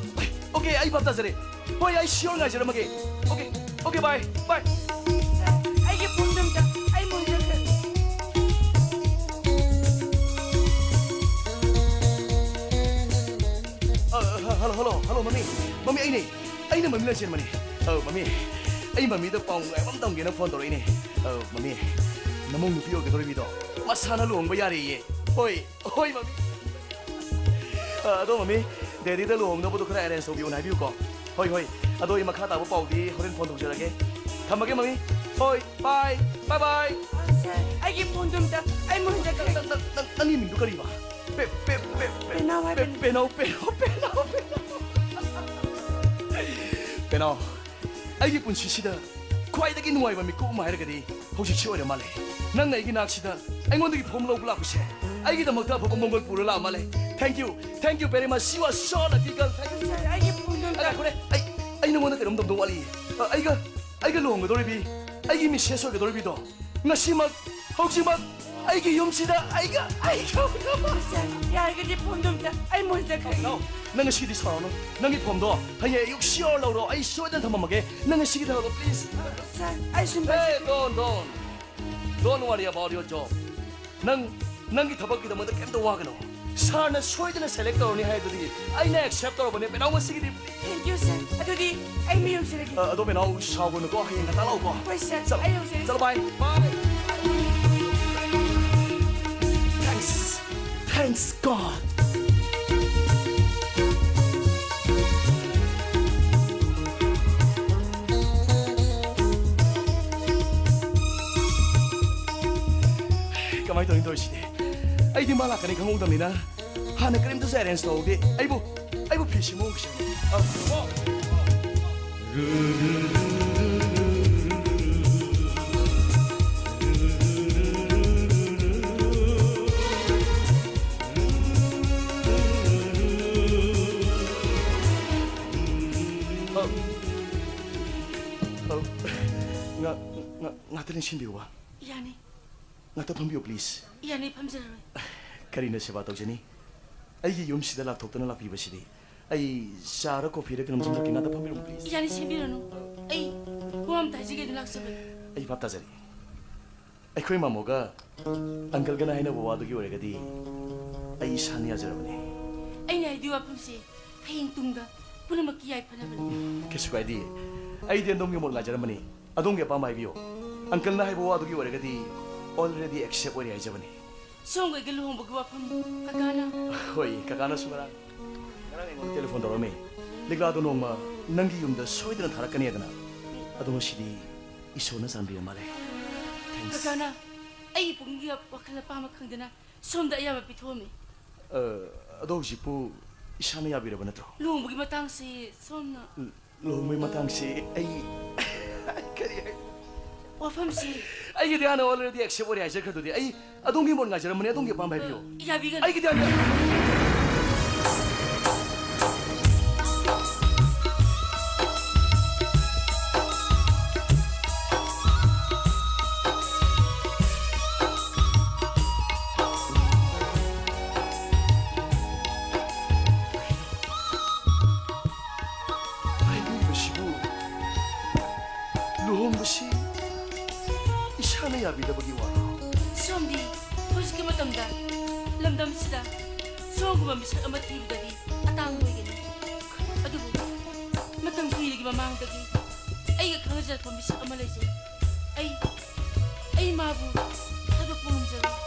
ꯑꯣꯀꯦ, ꯑꯩ ꯚꯥꯞ ꯇꯥꯖꯔꯦ꯫ ꯍꯣꯏ, ꯑꯩ ꯁꯤꯌꯣꯔ ꯉꯥꯏꯖꯔꯝꯃꯒꯦ꯫ ꯑꯣꯀꯦ, ꯑꯣꯀꯦ, ꯕꯥꯏ, ꯕꯥꯏ꯫ ꯑꯩꯒꯤ ꯐꯣꯟꯗꯣ ꯑꯝꯇ, ꯑꯩ ꯃꯨꯟꯖꯈ꯭ꯔꯦ꯫ ꯑ, ꯍ-, ꯍꯜꯂꯣ, ꯍꯜꯂꯣ, ꯍꯜꯂꯣ, ꯃꯃꯤ꯫ ꯃꯃꯤ, ꯑꯩꯅꯦ꯫ ꯑꯩꯅ ꯃꯃꯤ ꯂꯟꯆꯦꯟꯕꯅꯦ꯫ ꯑ, ꯃꯃꯤ, ꯑꯩ ꯃꯃꯤꯗ ꯄꯥꯎ ꯅꯨꯡꯉꯥꯏꯕ ꯑꯃ ꯇꯝꯒꯦꯅ ꯐꯣꯟ ꯇꯧꯔꯛꯏꯅꯦ꯫ ꯑ, ꯃꯃꯤ, ꯅꯃꯧ ꯅꯨꯄꯤ ꯑꯣꯏꯒꯗꯧꯔꯤꯕꯤꯗꯣ ꯃꯁꯥꯅ ꯂꯨꯍꯣꯡꯕ ꯌꯥꯔꯦꯌꯦ꯫ ꯍꯣꯏ, ꯍꯣꯏ, ꯃꯃꯤ꯫ ꯑ, ꯑꯗꯣ ꯃꯃꯤ, ꯗꯦꯜꯂꯤꯗ ꯂꯨꯍꯣꯡꯅꯕꯗꯣ ꯈꯔ ꯑꯦꯔꯦꯟꯖ ꯇꯧꯕꯤꯌꯣꯅ ꯍꯥꯏꯕꯤꯌꯨꯀꯣ꯫ ꯍꯣꯏ, ꯍꯣꯏ꯫ ꯑꯗꯣ ꯑꯩ ꯃꯈꯥ ꯇꯥꯕ ꯄꯥꯎꯗꯤ ꯍꯣꯔꯦꯟ ꯐꯣꯟ ꯇꯧꯖꯔꯛꯀꯦ꯫ ꯊꯝꯃꯒꯦ, ꯃꯃꯤ꯫ ꯍꯣꯏ, bye, bye bye꯫ ꯁꯥꯔ, ꯑꯩꯒꯤ ꯐꯣꯟꯗꯨ ꯑꯝꯇ, ꯑꯩ ꯃꯣꯏꯗ ꯅꯪ, ꯅꯪ, ꯅꯪ, ꯅꯪꯒꯤ ꯃꯤꯡꯗꯨ ꯀꯔꯤꯕ? ꯄꯦ-, ꯄꯦ-, ꯄꯦ-, ꯄꯦ-, ꯄꯦꯅꯥꯎ ꯍꯥꯏꯕꯅꯤ꯫ ꯄꯦ-, ꯄꯦꯅꯥꯎ, ꯄꯦꯅꯥꯎ, ꯄꯦꯅꯥꯎ, ꯄꯦꯅꯥꯎ꯫ ꯄꯦꯅꯥꯎ, ꯑꯩꯒꯤ ꯄꯨꯟꯁꯤꯁꯤꯗ ꯈ꯭ꯋꯥꯏꯗꯒꯤ ꯅꯨꯡꯉꯥꯏꯕ ꯃꯤꯀꯨꯞ ꯑꯃ ꯍꯥꯏꯔꯒꯗꯤ ꯍꯧꯖꯤꯛꯁꯤ ꯑꯣꯏꯔ ꯃꯥꯜꯂꯦ꯫ ꯅꯪꯅ ꯑꯩꯒꯤ ꯅꯥꯛꯁꯤꯗ ꯑꯩꯉꯣꯟꯗꯒꯤ ꯐꯣꯝ ꯂꯧꯕ ꯂꯥꯛꯄꯁꯦ ꯑꯩꯒꯤꯗꯃꯛꯇ ꯑꯐꯕ ꯃꯪꯒꯣꯜ ꯄꯨꯔ ꯂꯥꯛꯑ ꯃꯥꯜꯂꯦ꯫ Thank you, thank you very much, you are so lucky girl, thank you꯫ ꯁꯥꯔ, ꯑꯩꯒꯤ ꯐꯣꯟꯗꯣ ꯑꯝꯇ ꯑ, ꯉꯥꯏꯈꯣꯅꯦ, ꯑꯩ, ꯑꯩ ꯅꯉꯣꯟꯗ ꯀꯩꯅꯣꯝ ꯇꯝꯗꯧ ꯋꯥꯠꯂꯤ꯫ ꯑ, ꯑꯩꯒ, ꯑꯩꯒ ꯂꯨꯍꯣꯡꯒꯗꯧꯔꯤꯕꯤ, ꯑꯩꯒꯤ ꯃꯤꯁꯦꯁ ꯑꯣꯏꯒꯗꯧꯔꯤꯕꯤꯗꯣ ꯉꯁꯤꯃꯛ, ꯍꯧꯖꯤꯛꯃꯛ ꯑꯩꯒꯤ ꯌꯨꯝꯁꯤꯗ ꯑꯩꯒ, ꯑꯩꯒ ꯁꯥꯔ, ꯌꯥꯔꯒꯗꯤ ꯐꯣꯟꯗꯣ ꯑꯝꯇ ꯑꯩ ꯃꯣꯏꯗ ꯈꯪꯉꯤ꯫ ꯅꯣ, ꯅꯪ ꯉꯁꯤꯗꯤ ꯁꯥꯎꯔꯅꯨ꯫ ꯅꯪꯒꯤ ꯐꯣꯝꯗꯣ ꯍꯌꯦꯡ ꯑꯌꯨꯛ sure ꯂꯧꯔꯣ꯫ ꯑꯩ ꯁꯣꯏꯗꯅ ꯊꯝꯃꯝꯃꯒꯦ꯫ ꯅꯪ ꯉꯁꯤꯒꯤ ꯊꯕꯛꯇꯣ, please꯫ ꯁꯥꯔ, ꯑꯩ ꯁꯨꯝ Hey, don't, don't. Don't worry about your job. ꯅꯪ, ꯅꯪꯒꯤ ꯊꯕꯛꯀꯤꯗꯃꯛꯇ ꯀꯩꯝꯇ ꯋꯥꯒꯅꯨ꯫ ꯁꯥꯔꯅ ꯁꯣꯏꯗꯅ select ꯇꯧꯔꯅꯤ ꯍꯥꯏꯗꯨꯗꯤ ꯑꯩꯅ accept ꯇꯧꯔꯕꯅꯦ꯫ ꯄꯦꯅꯥꯎ, ꯉꯁꯤꯒꯤꯗꯤ Thank you, sir. ꯑꯗꯨꯗꯤ ꯑꯩ ꯃꯤ ꯌꯧꯖꯔꯒꯦ꯫ ꯑ, ꯑꯗꯣ ꯄꯦꯅꯥꯎ, ꯁꯥꯎꯒꯅꯨꯀꯣ, ꯍꯌꯦꯡ ꯉꯟꯇꯥ ꯂꯥꯛꯎꯀꯣ꯫ ꯍꯣꯏ, sir. ꯆꯠꯂꯣ꯫ ꯑꯩ ꯌꯧꯖꯔꯒꯦ꯫ ꯆꯠꯂꯣ, bye. Bye. Thanks. Thanks God. ꯀꯃꯥꯏꯅ ꯇꯧꯔꯤꯅꯣ ꯇꯧꯔꯤꯁꯤꯗꯤ? ꯑꯩꯗꯤ ꯃꯥ ꯂꯥꯛꯀꯅꯤ ꯈꯪꯍꯧꯗꯕꯅꯤꯅ ꯍꯥꯟꯅ ꯀꯔꯤꯝꯇꯁꯨ arrange ꯇꯧꯍꯧꯗꯦ꯫ ꯑꯩꯕꯨ, ꯑꯩꯕꯨ ꯐꯤ ꯁꯤꯃꯨꯛ ꯁꯤꯃꯨꯛ꯫ ꯑ, ꯑꯣ꯫ ꯑ, ꯑ, ꯉꯥ-, ꯉꯥ-, ꯉꯥꯛꯇ ꯂꯦꯡꯁꯤꯟꯕꯤꯌꯨꯕ꯫ ꯌꯥꯅꯤ꯫ ꯉꯥꯛꯇ ꯐꯝꯕꯤꯌꯨ, please꯫ ꯌꯥꯅꯤ, ꯐꯝꯖꯔꯔꯣꯏ꯫ ꯀꯔꯤꯅ ꯁꯦꯕꯥ ꯇꯧꯖꯅꯤ? ꯑꯩꯒꯤ ꯌꯨꯝꯁꯤꯗ ꯂꯥꯛꯊꯣꯛꯇꯨꯅ ꯂꯥꯛꯄꯤꯕꯁꯤꯗꯤ꯫ ꯑꯩ ꯆꯥꯔ ꯀꯣꯐꯤꯔ ꯀꯩꯅꯣꯝ ꯁꯨꯝ ꯊꯛꯀꯦ, ꯉꯥꯛꯇ ꯐꯝꯕꯤꯔꯝꯃꯨ, please꯫ ꯌꯥꯅꯤ, ꯁꯦꯝꯕꯤꯔꯅꯨ꯫ ꯑꯩ ꯋꯥ ꯑꯝꯇ ꯍꯥꯏꯖꯒꯦꯅ ꯂꯥꯛꯆꯕꯅꯤ꯫ ꯑꯩ ꯚꯥꯞ ꯇꯥꯖꯔꯦ꯫ ꯑꯩꯈꯣꯏ ꯃꯥꯃꯣꯒ ꯑꯪꯀꯜꯒꯅ ꯍꯥꯏꯅꯕ ꯋꯥꯗꯨꯒꯤ ꯑꯣꯏꯔꯒꯗꯤ ꯑꯩ ꯏꯁꯥꯅ ꯌꯥꯖꯔꯕꯅꯤ꯫ ꯑꯩꯅ ꯍꯥꯏꯗꯤ ꯋꯥꯐꯝꯁꯦ ꯍꯌꯦꯡ ꯇꯨꯡꯗ ꯄꯨꯝꯅꯃꯛꯀꯤ ꯌꯥꯏꯐꯅꯕꯅꯤ꯫ ꯀꯩꯁꯨ ꯀꯥꯏꯗꯦ꯫ ꯑꯩꯗꯤ ꯑꯗꯣꯝꯒꯤ ꯃꯣꯠ ꯉꯥꯏꯖꯔꯝꯕꯅꯤ꯫ ꯑꯗꯣꯝꯒꯤ ꯑꯄꯥꯝꯕ ꯍꯥꯏꯕꯤꯌꯨ꯫ ꯑꯪꯀꯜꯅ ꯍꯥꯏꯕ ꯋꯥꯗꯨꯒꯤ ꯑꯣꯏꯔꯒꯗꯤ already accept ꯑꯣꯏꯔꯦ ꯍꯥꯏꯖꯕꯅꯤ꯫ ꯁꯣꯝꯒ ꯑꯩꯒ ꯂꯨꯍꯣꯡꯕꯒꯤ ꯋꯥꯐꯝ ꯀꯀꯥꯅ? ꯍꯣꯏ, ꯀꯀꯥꯅꯁꯨ ꯉꯔꯥꯡ, ꯉꯔꯥꯡ ꯑꯩꯉꯣꯟꯗ ꯇꯦꯂꯤꯐꯣꯟ ꯇꯧꯔꯛꯑꯝꯃꯤ꯫ ꯂꯤꯛꯂꯥꯗꯣ ꯅꯣꯡꯃ ꯅꯪꯒꯤ ꯌꯨꯝꯗ ꯁꯣꯏꯗꯅ ꯊꯥꯔꯛꯀꯅꯤꯗꯅ꯫ ꯑꯗꯣ ꯉꯁꯤꯗꯤ ꯏꯁꯣꯔꯅ ꯆꯥꯟꯕꯤꯕ ꯃꯥꯜꯂꯦ꯫ Thanks. ꯀꯀꯥꯅ ꯑꯩꯒꯤ ꯄꯨꯛꯅꯤꯡꯒꯤ ꯋꯥꯈꯜ ꯑꯄꯥꯝꯕ ꯈꯪꯗꯅ ꯁꯣꯝꯗ ꯑꯌꯥꯕ ꯄꯤꯊꯣꯛꯑꯝꯃꯤ꯫ ꯑ, ꯑꯗꯣ ꯍꯧꯖꯤꯛꯄꯨ ꯏꯁꯥꯅ ꯌꯥꯕꯤꯔꯕ ꯅꯠꯇ꯭ꯔꯣ? ꯂꯨꯍꯣꯡꯕꯒꯤ ꯃꯇꯥꯡꯁꯤ ꯁꯣꯝꯅ ꯂꯨꯍꯣꯡꯕꯒꯤ ꯃꯇꯥꯡꯁꯤ ꯑꯩ ꯀꯔꯤ ꯍꯥꯏ-, ꯋꯥꯐꯝꯁꯤ ꯑꯩꯒꯤꯗꯤ ꯍꯥꯟꯅ already accept ꯑꯣꯏꯔꯦ ꯍꯥꯏꯖꯈ꯭ꯔꯗꯨꯗꯤ꯫ ꯑꯩ ꯑꯗꯣꯝꯒꯤ ꯃꯣꯠ ꯉꯥꯏꯖꯔꯝꯕꯅꯤ, ꯑꯗꯣꯝꯒꯤ ꯑꯄꯥꯝꯕ ꯍꯥꯏꯕꯤꯌꯨ꯫ ꯌꯥꯕꯤꯒꯅꯤ꯫ ꯑꯩꯒꯤꯗꯤ ꯍꯥꯟꯅ ꯍꯥꯏꯕꯤꯔꯤꯕꯁꯤꯕꯨ ꯂꯨꯍꯣꯡꯕꯁꯤ ꯏꯁꯥꯅ ꯌꯥꯕꯤꯗꯕꯒꯤ ꯋꯥꯔꯣ? ꯁꯣꯝꯗꯤ ꯍꯧꯖꯤꯛꯀꯤ ꯃꯇꯝꯗ ꯂꯝꯗꯝꯁꯤꯗ ꯁꯣꯝꯒꯨꯝꯕ ꯃꯤꯁꯛ ꯑꯃ ꯊꯤꯕꯗꯗꯤ ꯑꯇꯥꯡꯕ ꯑꯣꯏꯒꯅꯤ꯫ ꯑꯗꯨꯕꯨ ꯃꯇꯝ ꯀꯨꯏꯔꯒꯤ ꯃꯃꯥꯡꯗꯒꯤ ꯑꯩꯒ ꯈꯪꯅꯖꯔꯛꯄ ꯃꯤꯁꯛ ꯑꯃ ꯂꯩꯖꯩ꯫ ꯑꯩ ꯑꯩ ꯃꯥꯕꯨ ꯊꯥꯗꯣꯛꯄ ꯉꯝꯖꯔꯣꯏ꯫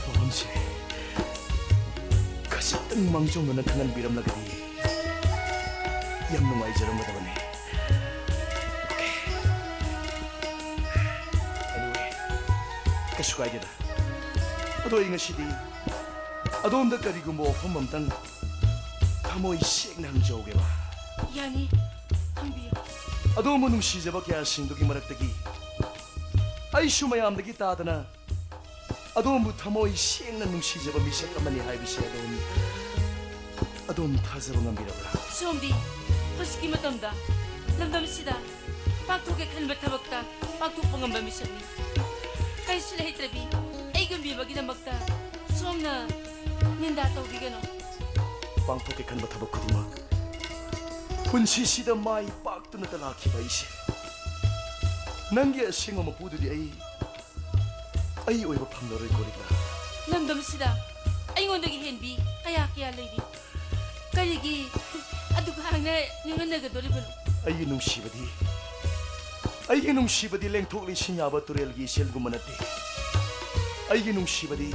ꯋꯥꯐꯝꯁꯦ ꯈꯖꯤꯛꯇꯪ ꯃꯥꯡꯖꯧꯅꯅ ꯈꯪꯍꯟꯕꯤꯔꯝꯂꯒꯗꯤ ꯌꯥꯝ ꯅꯨꯡꯉꯥꯏꯖꯔꯝꯒꯗꯕꯅꯤ꯫ Okay. Anyway, ꯀꯩꯁꯨ ꯀꯥꯏꯗꯦꯗ꯫ ꯑꯗꯣ ꯑꯩ ꯉꯁꯤꯗꯤ ꯑꯗꯣꯝꯗ ꯀꯔꯤꯒꯨꯝꯕ ꯋꯥꯐꯝ ꯑꯝꯇꯪ ꯊꯃꯣꯏ ꯁꯦꯡꯅ ꯍꯪꯖꯍꯧꯒꯦꯕ꯫ ꯌꯥꯅꯤ, ꯍꯪꯕꯤꯌꯨ꯫ ꯑꯗꯣꯝꯕꯨ ꯅꯨꯡꯁꯤꯖꯕ ꯀꯌꯥꯁꯤꯡꯗꯨꯒꯤ ꯃꯔꯛꯇꯒꯤ ꯑꯩꯁꯨ ꯃꯌꯥꯝꯗꯒꯤ ꯇꯥꯗꯅ ꯑꯗꯣꯝꯕꯨ ꯊꯃꯣꯏ ꯁꯦꯡꯅ ꯅꯨꯡꯁꯤꯖꯕ ꯃꯤꯁꯛ ꯑꯃꯅꯤ ꯍꯥꯏꯕꯁꯤ ꯑꯗꯣꯝ, ꯑꯗꯣꯝ ꯊꯥꯖꯕ ꯉꯝꯕꯤꯔꯕ꯭ꯔꯥ? ꯁꯣꯝꯗꯤ ꯍꯧꯖꯤꯛꯀꯤ ꯃꯇꯝꯗ ꯂꯝꯗꯝꯁꯤꯗ ꯄꯥꯡꯊꯣꯛꯀꯦ ꯈꯟꯕ ꯊꯕꯛꯇ ꯄꯥꯡꯊꯣꯛꯄ ꯉꯝꯕ ꯃꯤꯁꯛꯅꯤ꯫ ꯀꯔꯤꯁꯨ ꯂꯩꯇ꯭ꯔꯕꯤ ꯑꯩꯒꯨꯝꯕꯤ ꯑꯃꯒꯤꯗꯃꯛꯇ ꯁꯣꯝꯅ ꯅꯤꯟꯗꯥ ꯇꯧꯕꯤꯒꯅꯨ꯫ ꯄꯥꯡꯊꯣꯛꯀꯦ ꯈꯟꯕ ꯊꯕꯛ ꯈꯨꯗꯤꯡꯃꯛ ꯄꯨꯟꯁꯤꯁꯤꯗ ꯃꯥꯏ ꯄꯥꯛꯇꯨꯅꯇ ꯂꯥꯛꯈꯤꯕ ꯑꯩꯁꯦ ꯅꯪꯒꯤ ꯑꯁꯦꯡꯕ ꯃꯄꯨꯗꯨꯗꯤ ꯑꯩ, ꯑꯩ ꯑꯣꯏꯕ ꯐꯪꯂꯔꯣꯏ, ꯒꯣꯔꯤꯂꯥ꯫ ꯂꯝꯗꯝꯁꯤꯗ ꯑꯩꯉꯣꯟꯗꯒꯤ ꯍꯦꯟꯕꯤ ꯀꯌꯥ ꯀꯌꯥ ꯂꯩꯔꯤ꯫ ꯀꯔꯤꯒꯤ ꯑꯗꯨꯒ ꯍꯥꯡꯅ ꯅꯤꯡꯍꯟꯅꯒꯗꯣꯔꯤꯕꯅꯣ? ꯑꯩꯒꯤ ꯅꯨꯡꯁꯤꯕꯗꯤ, ꯑꯩꯒꯤ ꯅꯨꯡꯁꯤꯕꯗꯤ ꯂꯦꯡꯊꯣꯛ ꯂꯦꯡꯁꯤꯟ ꯌꯥꯕ ꯇꯨꯔꯦꯜꯒꯤ ꯏꯆꯦꯜꯒꯨꯝꯕ ꯅꯠꯇꯦ꯫ ꯑꯩꯒꯤ ꯅꯨꯡꯁꯤꯕꯗꯤ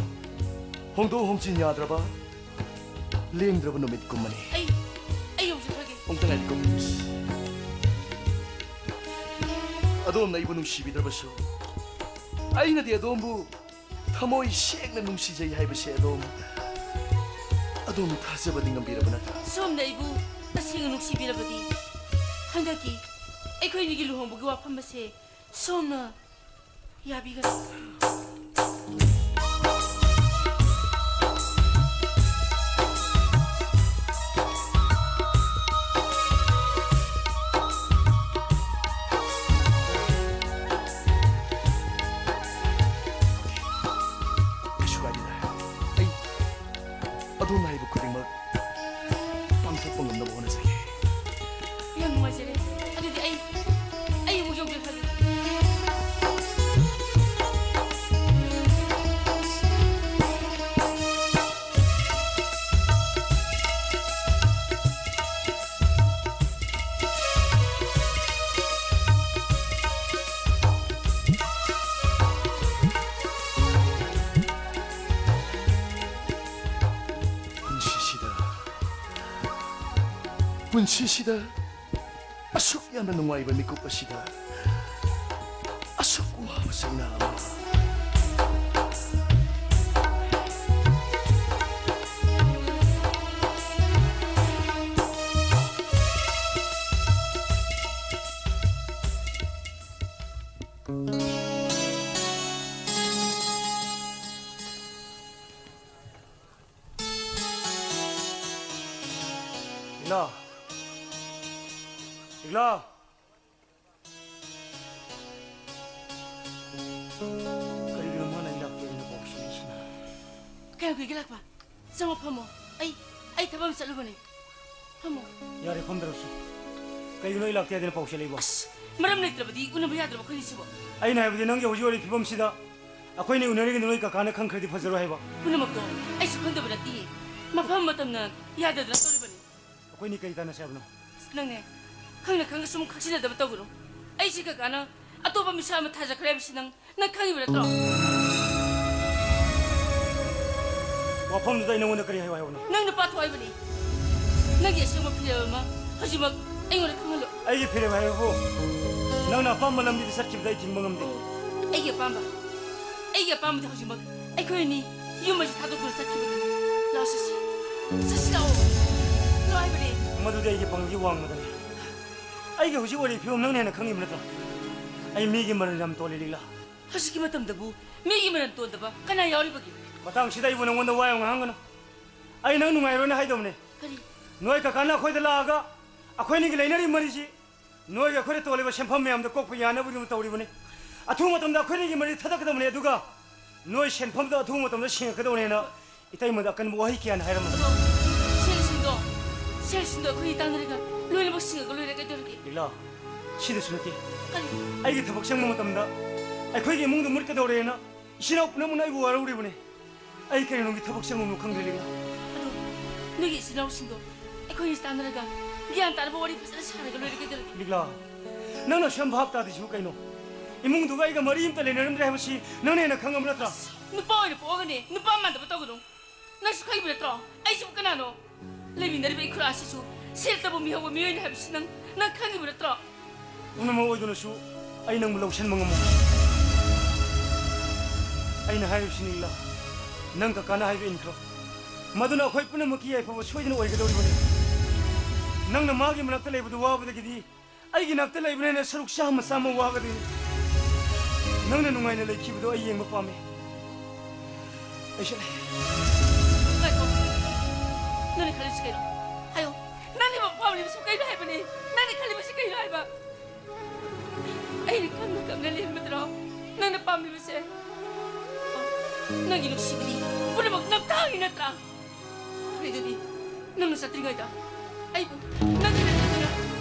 ꯍꯣꯡꯗꯣꯛ ꯍꯣꯡꯖꯤꯟ ꯌꯥꯗ꯭ꯔꯕ ꯂꯦꯡꯗ꯭ꯔꯕ ꯅꯨꯃꯤꯠꯀꯨꯝꯕꯅꯤ꯫ ꯑꯩ ꯑꯩ ꯌꯧꯖꯈ꯭ꯔꯒꯦ꯫ ꯑꯃꯨꯛꯇ ꯉꯥꯏꯈꯣ꯫ ꯑꯗꯣꯝꯅ ꯑꯩꯕꯨ ꯅꯨꯡꯁꯤꯕꯤꯗ꯭ꯔꯕꯁꯨ, ꯑꯩꯅꯗꯤ ꯑꯗꯣꯝꯕꯨ ꯊꯃꯣꯏ ꯁꯦꯡꯅ ꯅꯨꯡꯁꯤꯖꯩ ꯍꯥꯏꯕꯁꯦ ꯑꯗꯣꯝ ꯑꯗꯣꯝ ꯊꯥꯖꯕꯗꯤ ꯉꯝꯕꯤꯔꯕ ꯅꯠꯇ꯭ꯔꯥ? ꯁꯣꯝꯅ ꯑꯩꯕꯨ ꯇꯁꯦꯡꯅ ꯅꯨꯡꯁꯤꯕꯤꯔꯕꯗꯤ, ꯍꯟꯗꯛꯀꯤ ꯑꯩꯈꯣꯏ ꯑꯅꯤꯒꯤ ꯂꯨꯍꯣꯡꯕꯒꯤ ꯋꯥꯐꯝ ꯑꯁꯦ ꯁꯣꯝꯅ ꯌꯥꯕꯤꯒꯅꯤ꯫ ꯀꯩꯁꯨ ꯀꯥꯏꯗꯦꯗ꯫ ꯑꯩ ꯑꯗꯣꯝꯅ ꯍꯥꯏꯕ ꯈꯨꯗꯤꯡꯃꯛ ꯄꯥꯡꯊꯣꯛꯄ ꯉꯝꯅꯕ ꯍꯣꯠꯅꯖꯒꯦ꯫ ꯌꯥꯝ ꯅꯨꯡꯉꯥꯏꯖꯔꯦ꯫ ꯑꯗꯨꯗꯤ ꯑꯩ ꯑꯩ ꯑꯃꯨꯛ ꯌꯧꯖꯔꯛꯑꯒꯦ꯫ ꯄꯨꯟꯁꯤꯁꯤꯗ ꯄꯨꯟꯁꯤꯁꯤꯗ ꯑꯁꯨꯛ ꯌꯥꯝꯅ ꯅꯨꯡꯉꯥꯏꯕ ꯃꯤꯀꯨꯞ ꯑꯁꯤꯗ ꯑꯁꯨꯛ ꯋꯥꯕ ꯆꯩꯅꯥ ꯑꯃ꯫ ꯏꯒꯂꯥ! ꯏꯒꯂꯥ! ꯀꯔꯤꯒꯤꯅꯣ ꯃꯥꯅ ꯑꯩ ꯂꯥꯛꯇꯦ ꯍꯥꯏꯅ ꯄꯥꯎ ꯁꯤꯟꯂꯛꯏꯁꯤꯅ? ꯀꯌꯥꯝ ꯀꯨꯏꯒꯦ ꯂꯥꯛꯄ? ꯆꯪꯉꯣ ꯐꯝꯃꯣ꯫ ꯑꯩ ꯑꯩ ꯊꯕꯛ ꯑꯃ ꯆꯠꯂꯨꯕꯅꯦ꯫ ꯐꯝꯃꯣ꯫ ꯌꯥꯔꯦ, ꯐꯝꯗ꯭ꯔꯁꯨ꯫ ꯀꯩꯒꯤꯅꯣ ꯑꯩ ꯂꯥꯛꯇꯦ ꯍꯥꯏꯗꯅ ꯄꯥꯎ ꯁꯤꯟꯂꯛꯏꯕꯣ? ꯑꯁ, ꯃꯔꯝ ꯂꯩꯇ꯭ꯔꯕꯗꯤ ꯎꯅꯕ ꯌꯥꯗ꯭ꯔꯕ ꯑꯩꯈꯣꯏꯅꯤꯁꯤꯕꯣ? ꯑꯩꯅ ꯍꯥꯏꯕꯗꯤ ꯅꯪꯒꯤ ꯍꯧꯖꯤꯛ ꯑꯣꯏꯔꯤꯕ ꯐꯤꯕꯝꯁꯤꯗ ꯑꯩꯈꯣꯏꯅꯤ ꯎꯅꯔꯤꯉꯩꯗ ꯅꯣꯏ ꯀꯀꯥꯅ ꯈꯪꯈ꯭ꯔꯗꯤ ꯐꯖꯔꯣꯏ ꯍꯥꯏꯕ꯫ ꯄꯨꯝꯅꯃꯛꯇꯣ ꯑꯩꯁꯨ ꯈꯪꯗꯕ ꯅꯠꯇꯤꯌꯦ꯫ ꯃꯐꯝ ꯃꯇꯝꯅ ꯌꯥꯗꯗꯅ ꯇꯧꯔꯤꯕꯅꯤ꯫ ꯑꯩꯈꯣꯏꯅꯤ ꯀꯔꯤ ꯇꯥꯟꯅꯁꯦ ꯍꯥꯏꯕꯅꯣ? ꯑꯁ, ꯅꯪꯅꯦ, ꯈꯪꯅ ꯈꯪꯅ ꯁꯨꯝ ꯈꯛꯁꯤꯟꯅꯗꯕ ꯇꯧꯒꯅꯨ꯫ ꯑꯩꯁꯤ ꯀꯀꯥꯅ ꯑꯇꯣꯞꯄ ꯃꯤꯁꯛ ꯑꯃ ꯊꯥꯖꯈ꯭ꯔꯦ ꯍꯥꯏꯕꯁꯤ ꯅꯪ, ꯅꯪ ꯈꯪꯉꯤꯕ ꯅꯠꯇ꯭ꯔꯣ? ꯋꯥꯐꯝꯗꯨꯗ ꯑꯩ ꯅꯉꯣꯟꯗ ꯀꯔꯤ ꯍꯥꯏꯌꯨ ꯍꯥꯏꯕꯅꯣ? ꯅꯪ ꯅꯨꯄꯥ ꯊꯣꯛ ꯍꯥꯏꯕꯅꯤ꯫ ꯅꯪꯒꯤ ꯑꯁꯦꯡꯕ ꯐꯤꯔꯦꯞ ꯑꯃ ꯍꯧꯖꯤꯛꯃꯛ ꯑꯩꯉꯣꯟꯗ ꯈꯪꯍꯜꯂꯨ꯫ ꯑꯩꯒꯤ ꯐꯤꯔꯦꯞ ꯍꯥꯏꯕꯕꯨ ꯅꯪꯅ ꯑꯄꯥꯝꯕ ꯂꯝꯕꯤꯗ ꯆꯠꯈꯤꯕꯗ ꯑꯩ ꯊꯤꯡꯕ ꯉꯝꯗꯦ꯫ ꯑꯩꯒꯤ ꯑꯄꯥꯝꯕ, ꯑꯩꯒꯤ ꯑꯄꯥꯝꯕꯗꯤ ꯍꯧꯖꯤꯛꯃꯛ ꯑꯩꯈꯣꯏ ꯑꯅꯤ ꯌꯨꯝ ꯑꯁꯤ ꯊꯥꯗꯣꯛꯇꯨꯅ ꯆꯠꯈꯤꯕꯗꯨꯅꯤ꯫ ꯂꯥꯛꯑꯣ ꯆꯠꯁꯤ, ꯆꯠꯁꯤ ꯂꯥꯛꯑꯣ, ꯂꯥꯛꯑꯣ ꯍꯥꯏꯕꯅꯦ꯫ ꯃꯗꯨꯗꯤ ꯑꯩꯒꯤ ꯄꯥꯡꯒꯜꯒꯤ ꯋꯥꯡꯃꯗꯅꯤ꯫ ꯑꯩꯒꯤ ꯍꯧꯖꯤꯛ ꯑꯣꯏꯔꯤꯕ ꯐꯤꯕꯝ ꯅꯪꯅ ꯍꯦꯟꯅ ꯈꯪꯉꯤꯕ ꯅꯠꯇ꯭ꯔꯥ? ꯑꯩ ꯃꯤꯒꯤ ꯃꯔꯟ ꯌꯥꯝ ꯇꯣꯜꯂꯤ, ꯂꯤꯛꯂꯥ꯫ ꯍꯧꯖꯤꯛꯀꯤ ꯃꯇꯝꯗꯕꯨ ꯃꯤꯒꯤ ꯃꯔꯟ ꯇꯣꯟꯗꯕ ꯀꯅꯥ ꯌꯥꯎꯔꯤꯕꯒꯦ? ꯃꯇꯥꯡꯁꯤꯗ ꯑꯩꯕꯨ ꯅꯉꯣꯟꯗ ꯋꯥ ꯌꯥꯝ ꯉꯥꯡꯍꯟꯒꯅꯨ꯫ ꯑꯩ ꯅꯪ ꯅꯨꯡꯉꯥꯏꯔꯣꯏꯅ ꯍꯥꯏꯗꯕꯅꯦ꯫ ꯀꯔꯤ? ꯅꯣꯏ ꯀꯀꯥꯅ ꯑꯩꯈꯣꯏꯗ ꯂꯥꯛꯑꯒ ꯑꯩꯈꯣꯏꯅꯤꯒꯤ ꯂꯩꯅꯔꯤꯕ ꯃꯔꯤꯁꯤ ꯅꯣꯏꯒ ꯑꯩꯈꯣꯏꯗ ꯇꯣꯜꯂꯤꯕ ꯁꯦꯟꯐꯝ ꯃꯌꯥꯝꯗꯣ ꯀꯣꯛꯄ ꯌꯥꯅꯕꯒꯤꯗꯃꯛ ꯇꯧꯔꯤꯕꯅꯤ꯫ ꯑꯊꯨꯕ ꯃꯇꯝꯗ ꯑꯩꯈꯣꯏꯅꯤꯒꯤ ꯃꯔꯤ ꯊꯗꯛꯀꯗꯕꯅꯤ, ꯑꯗꯨꯒ ꯅꯣꯏ ꯁꯦꯟꯐꯝꯗꯣ ꯑꯊꯨꯕ ꯃꯇꯝꯗ ꯁꯤꯡꯉꯛꯀꯗꯕꯅꯤꯅ ꯏꯇꯩꯃꯗ ꯑꯀꯟꯕ ꯋꯥꯍꯩ ꯀꯌꯥꯅ ꯍꯥꯏꯔꯝꯃꯤ꯫ ꯑꯗꯣ ꯁꯦꯜꯁꯤꯡꯗꯣ, ꯁꯦꯜꯁꯤꯡꯗꯣ ꯑꯩꯈꯣꯏꯅꯤ ꯇꯥꯟꯅꯔꯒ ꯂꯣꯏꯅꯃꯛ ꯁꯤꯡꯉꯒ ꯂꯣꯏꯔꯦ, ꯀꯩꯗꯧꯔꯒꯦ? ꯂꯤꯛꯂꯥ, ꯁꯤꯗꯁꯨ ꯅꯠꯇꯦ꯫ ꯀꯔꯤ? ꯑꯩꯒꯤ ꯊꯕꯛ ꯆꯪꯕ ꯃꯇꯝꯗ ꯑꯩꯈꯣꯏꯒꯤ ꯏꯃꯨꯡꯗꯣ ꯃꯨꯠꯀꯗꯧꯔꯦꯅ ꯏꯆꯤꯟ ꯏꯅꯥꯎ ꯄꯨꯝꯅꯃꯛꯅ ꯑꯩꯕꯨ ꯋꯥꯔꯧꯔꯤꯕꯅꯤ꯫ ꯑꯩ ꯀꯔꯤ ꯅꯨꯡꯒꯤ ꯊꯕꯛ ꯆꯪꯕꯅꯣ ꯈꯪꯗ꯭ꯔꯦ, ꯂꯤꯛꯂꯥ꯫ ꯑꯗꯣ ꯅꯣꯏꯒꯤ ꯏꯆꯤꯟ ꯏꯅꯥꯎꯁꯤꯡꯗꯣ ꯑꯩꯈꯣꯏꯅꯤ ꯇꯥꯟꯅꯔꯒ ꯒ꯭ꯌꯥꯟ ꯇꯥꯅꯕ ꯋꯥꯔꯤ ꯐꯖꯅ ꯁꯥꯔꯒ ꯂꯣꯏꯔꯦ, ꯀꯩꯗꯧꯔꯒꯦ? ꯂꯤꯛꯂꯥ, ꯅꯪꯅ ꯑꯁꯨꯛ ꯌꯥꯝ ꯚꯥꯞ ꯇꯥꯗ꯭ꯔꯤꯁꯤꯕꯨ ꯀꯩꯅꯣ? ꯏꯃꯨꯡꯗꯨꯒ ꯑꯩꯒ ꯃꯔꯤ ꯑꯝꯇ ꯂꯩꯅꯔꯝꯗ꯭ꯔꯦ ꯍꯥꯏꯕꯁꯤ ꯅꯪꯅ ꯍꯦꯟꯅ ꯈꯪꯉꯕ ꯅꯠꯇ꯭ꯔꯥ? ꯅꯨꯄꯥ ꯑꯣꯏꯅ ꯄꯣꯛꯑꯒꯅꯦ ꯅꯨꯄꯥ ꯃꯥꯟꯗꯕ ꯇꯧꯒꯅꯨ꯫ ꯅꯪꯁꯨ ꯈꯪꯉꯤꯕ ꯅꯠꯇ꯭ꯔꯣ ꯑꯩꯁꯤꯕꯨ ꯀꯅꯥꯅꯣ? ꯂꯩꯃꯤꯟꯅꯔꯤꯕ ꯏꯈꯨꯔꯥꯁꯤꯁꯨ ꯁꯦꯜ ꯇꯧꯕ ꯃꯤꯍꯧꯕ ꯃꯤꯑꯣꯏꯅꯤ ꯍꯥꯏꯕꯁꯤ ꯅꯪ, ꯅꯪ ꯈꯪꯉꯤꯕ ꯅꯠꯇ꯭ꯔꯣ? ꯄꯨꯝꯅꯃꯛ ꯑꯣꯏꯗꯨꯅꯁꯨ ꯑꯩ ꯅꯪꯕꯨ ꯂꯧꯁꯤꯟꯕ ꯉꯝꯃꯣꯏ꯫ ꯑꯩꯅ ꯍꯥꯏꯔꯤꯕꯁꯤꯅꯤ, ꯂꯤꯛꯂꯥ꯫ ꯅꯪ ꯀꯀꯥꯅ ꯍꯥꯏꯕ ꯏꯟꯈ꯭ꯔꯣ꯫ ꯃꯗꯨꯅ ꯑꯩꯈꯣꯏ ꯄꯨꯝꯅꯃꯛꯀꯤ ꯌꯥꯏꯐꯕ ꯁꯣꯏꯗꯅ ꯑꯣꯏꯒꯗꯧꯔꯤꯕꯅꯤ꯫ ꯅꯪꯅ ꯃꯥꯒꯤ ꯃꯅꯥꯛꯇ ꯂꯩꯕꯗꯨ ꯋꯥꯕꯗꯒꯤꯗꯤ ꯑꯩꯒꯤ ꯅꯥꯛꯇ ꯂꯩꯕꯅ ꯍꯦꯟꯅ ꯁꯔꯨꯛ ꯆꯥꯝꯃ ꯆꯥꯝꯃ ꯋꯥꯒꯗꯣꯏꯅꯤ꯫ ꯅꯪꯅ ꯅꯨꯡꯉꯥꯏꯅ ꯂꯩꯈꯤꯕꯗꯣ ꯑꯩ ꯌꯦꯡꯕ ꯄꯥꯝꯃꯤ꯫ ꯑꯩꯁꯨ ꯉꯥꯏꯈꯣ꯫ ꯅꯪꯅ ꯈꯜꯂꯤꯁꯤ ꯀꯩꯅꯣ? ꯍꯥꯏꯌꯣ꯫ ꯅꯪꯅ ꯄꯥꯝꯂꯤꯕꯁꯤ ꯀꯩꯅꯣ ꯍꯥꯏꯕꯅꯤ? ꯅꯪꯅ ꯈꯜꯂꯤꯕꯁꯤ ꯀꯩꯅꯣ ꯍꯥꯏꯕ? ꯑꯩꯅ ꯈꯪꯅ ꯈꯪꯅ ꯂꯦꯟꯕꯗ꯭ꯔꯣ ꯅꯪꯅ ꯄꯥꯝꯂꯤꯕꯁꯦ? ꯅꯪꯒꯤ ꯅꯨꯡꯁꯤꯕꯗꯤ ꯄꯨꯝꯅꯃꯛ ꯅꯝꯊꯥꯡꯅꯤ ꯅꯠꯇ꯭ꯔꯥ? ꯐꯔꯦ ꯑꯗꯨꯗꯤ, ꯅꯪꯅ ꯆꯠꯇ꯭ꯔꯤꯉꯩꯗ ꯑꯩꯕꯨ, ꯅꯪꯒꯤ ꯅꯠꯇ꯭ꯔꯒꯅ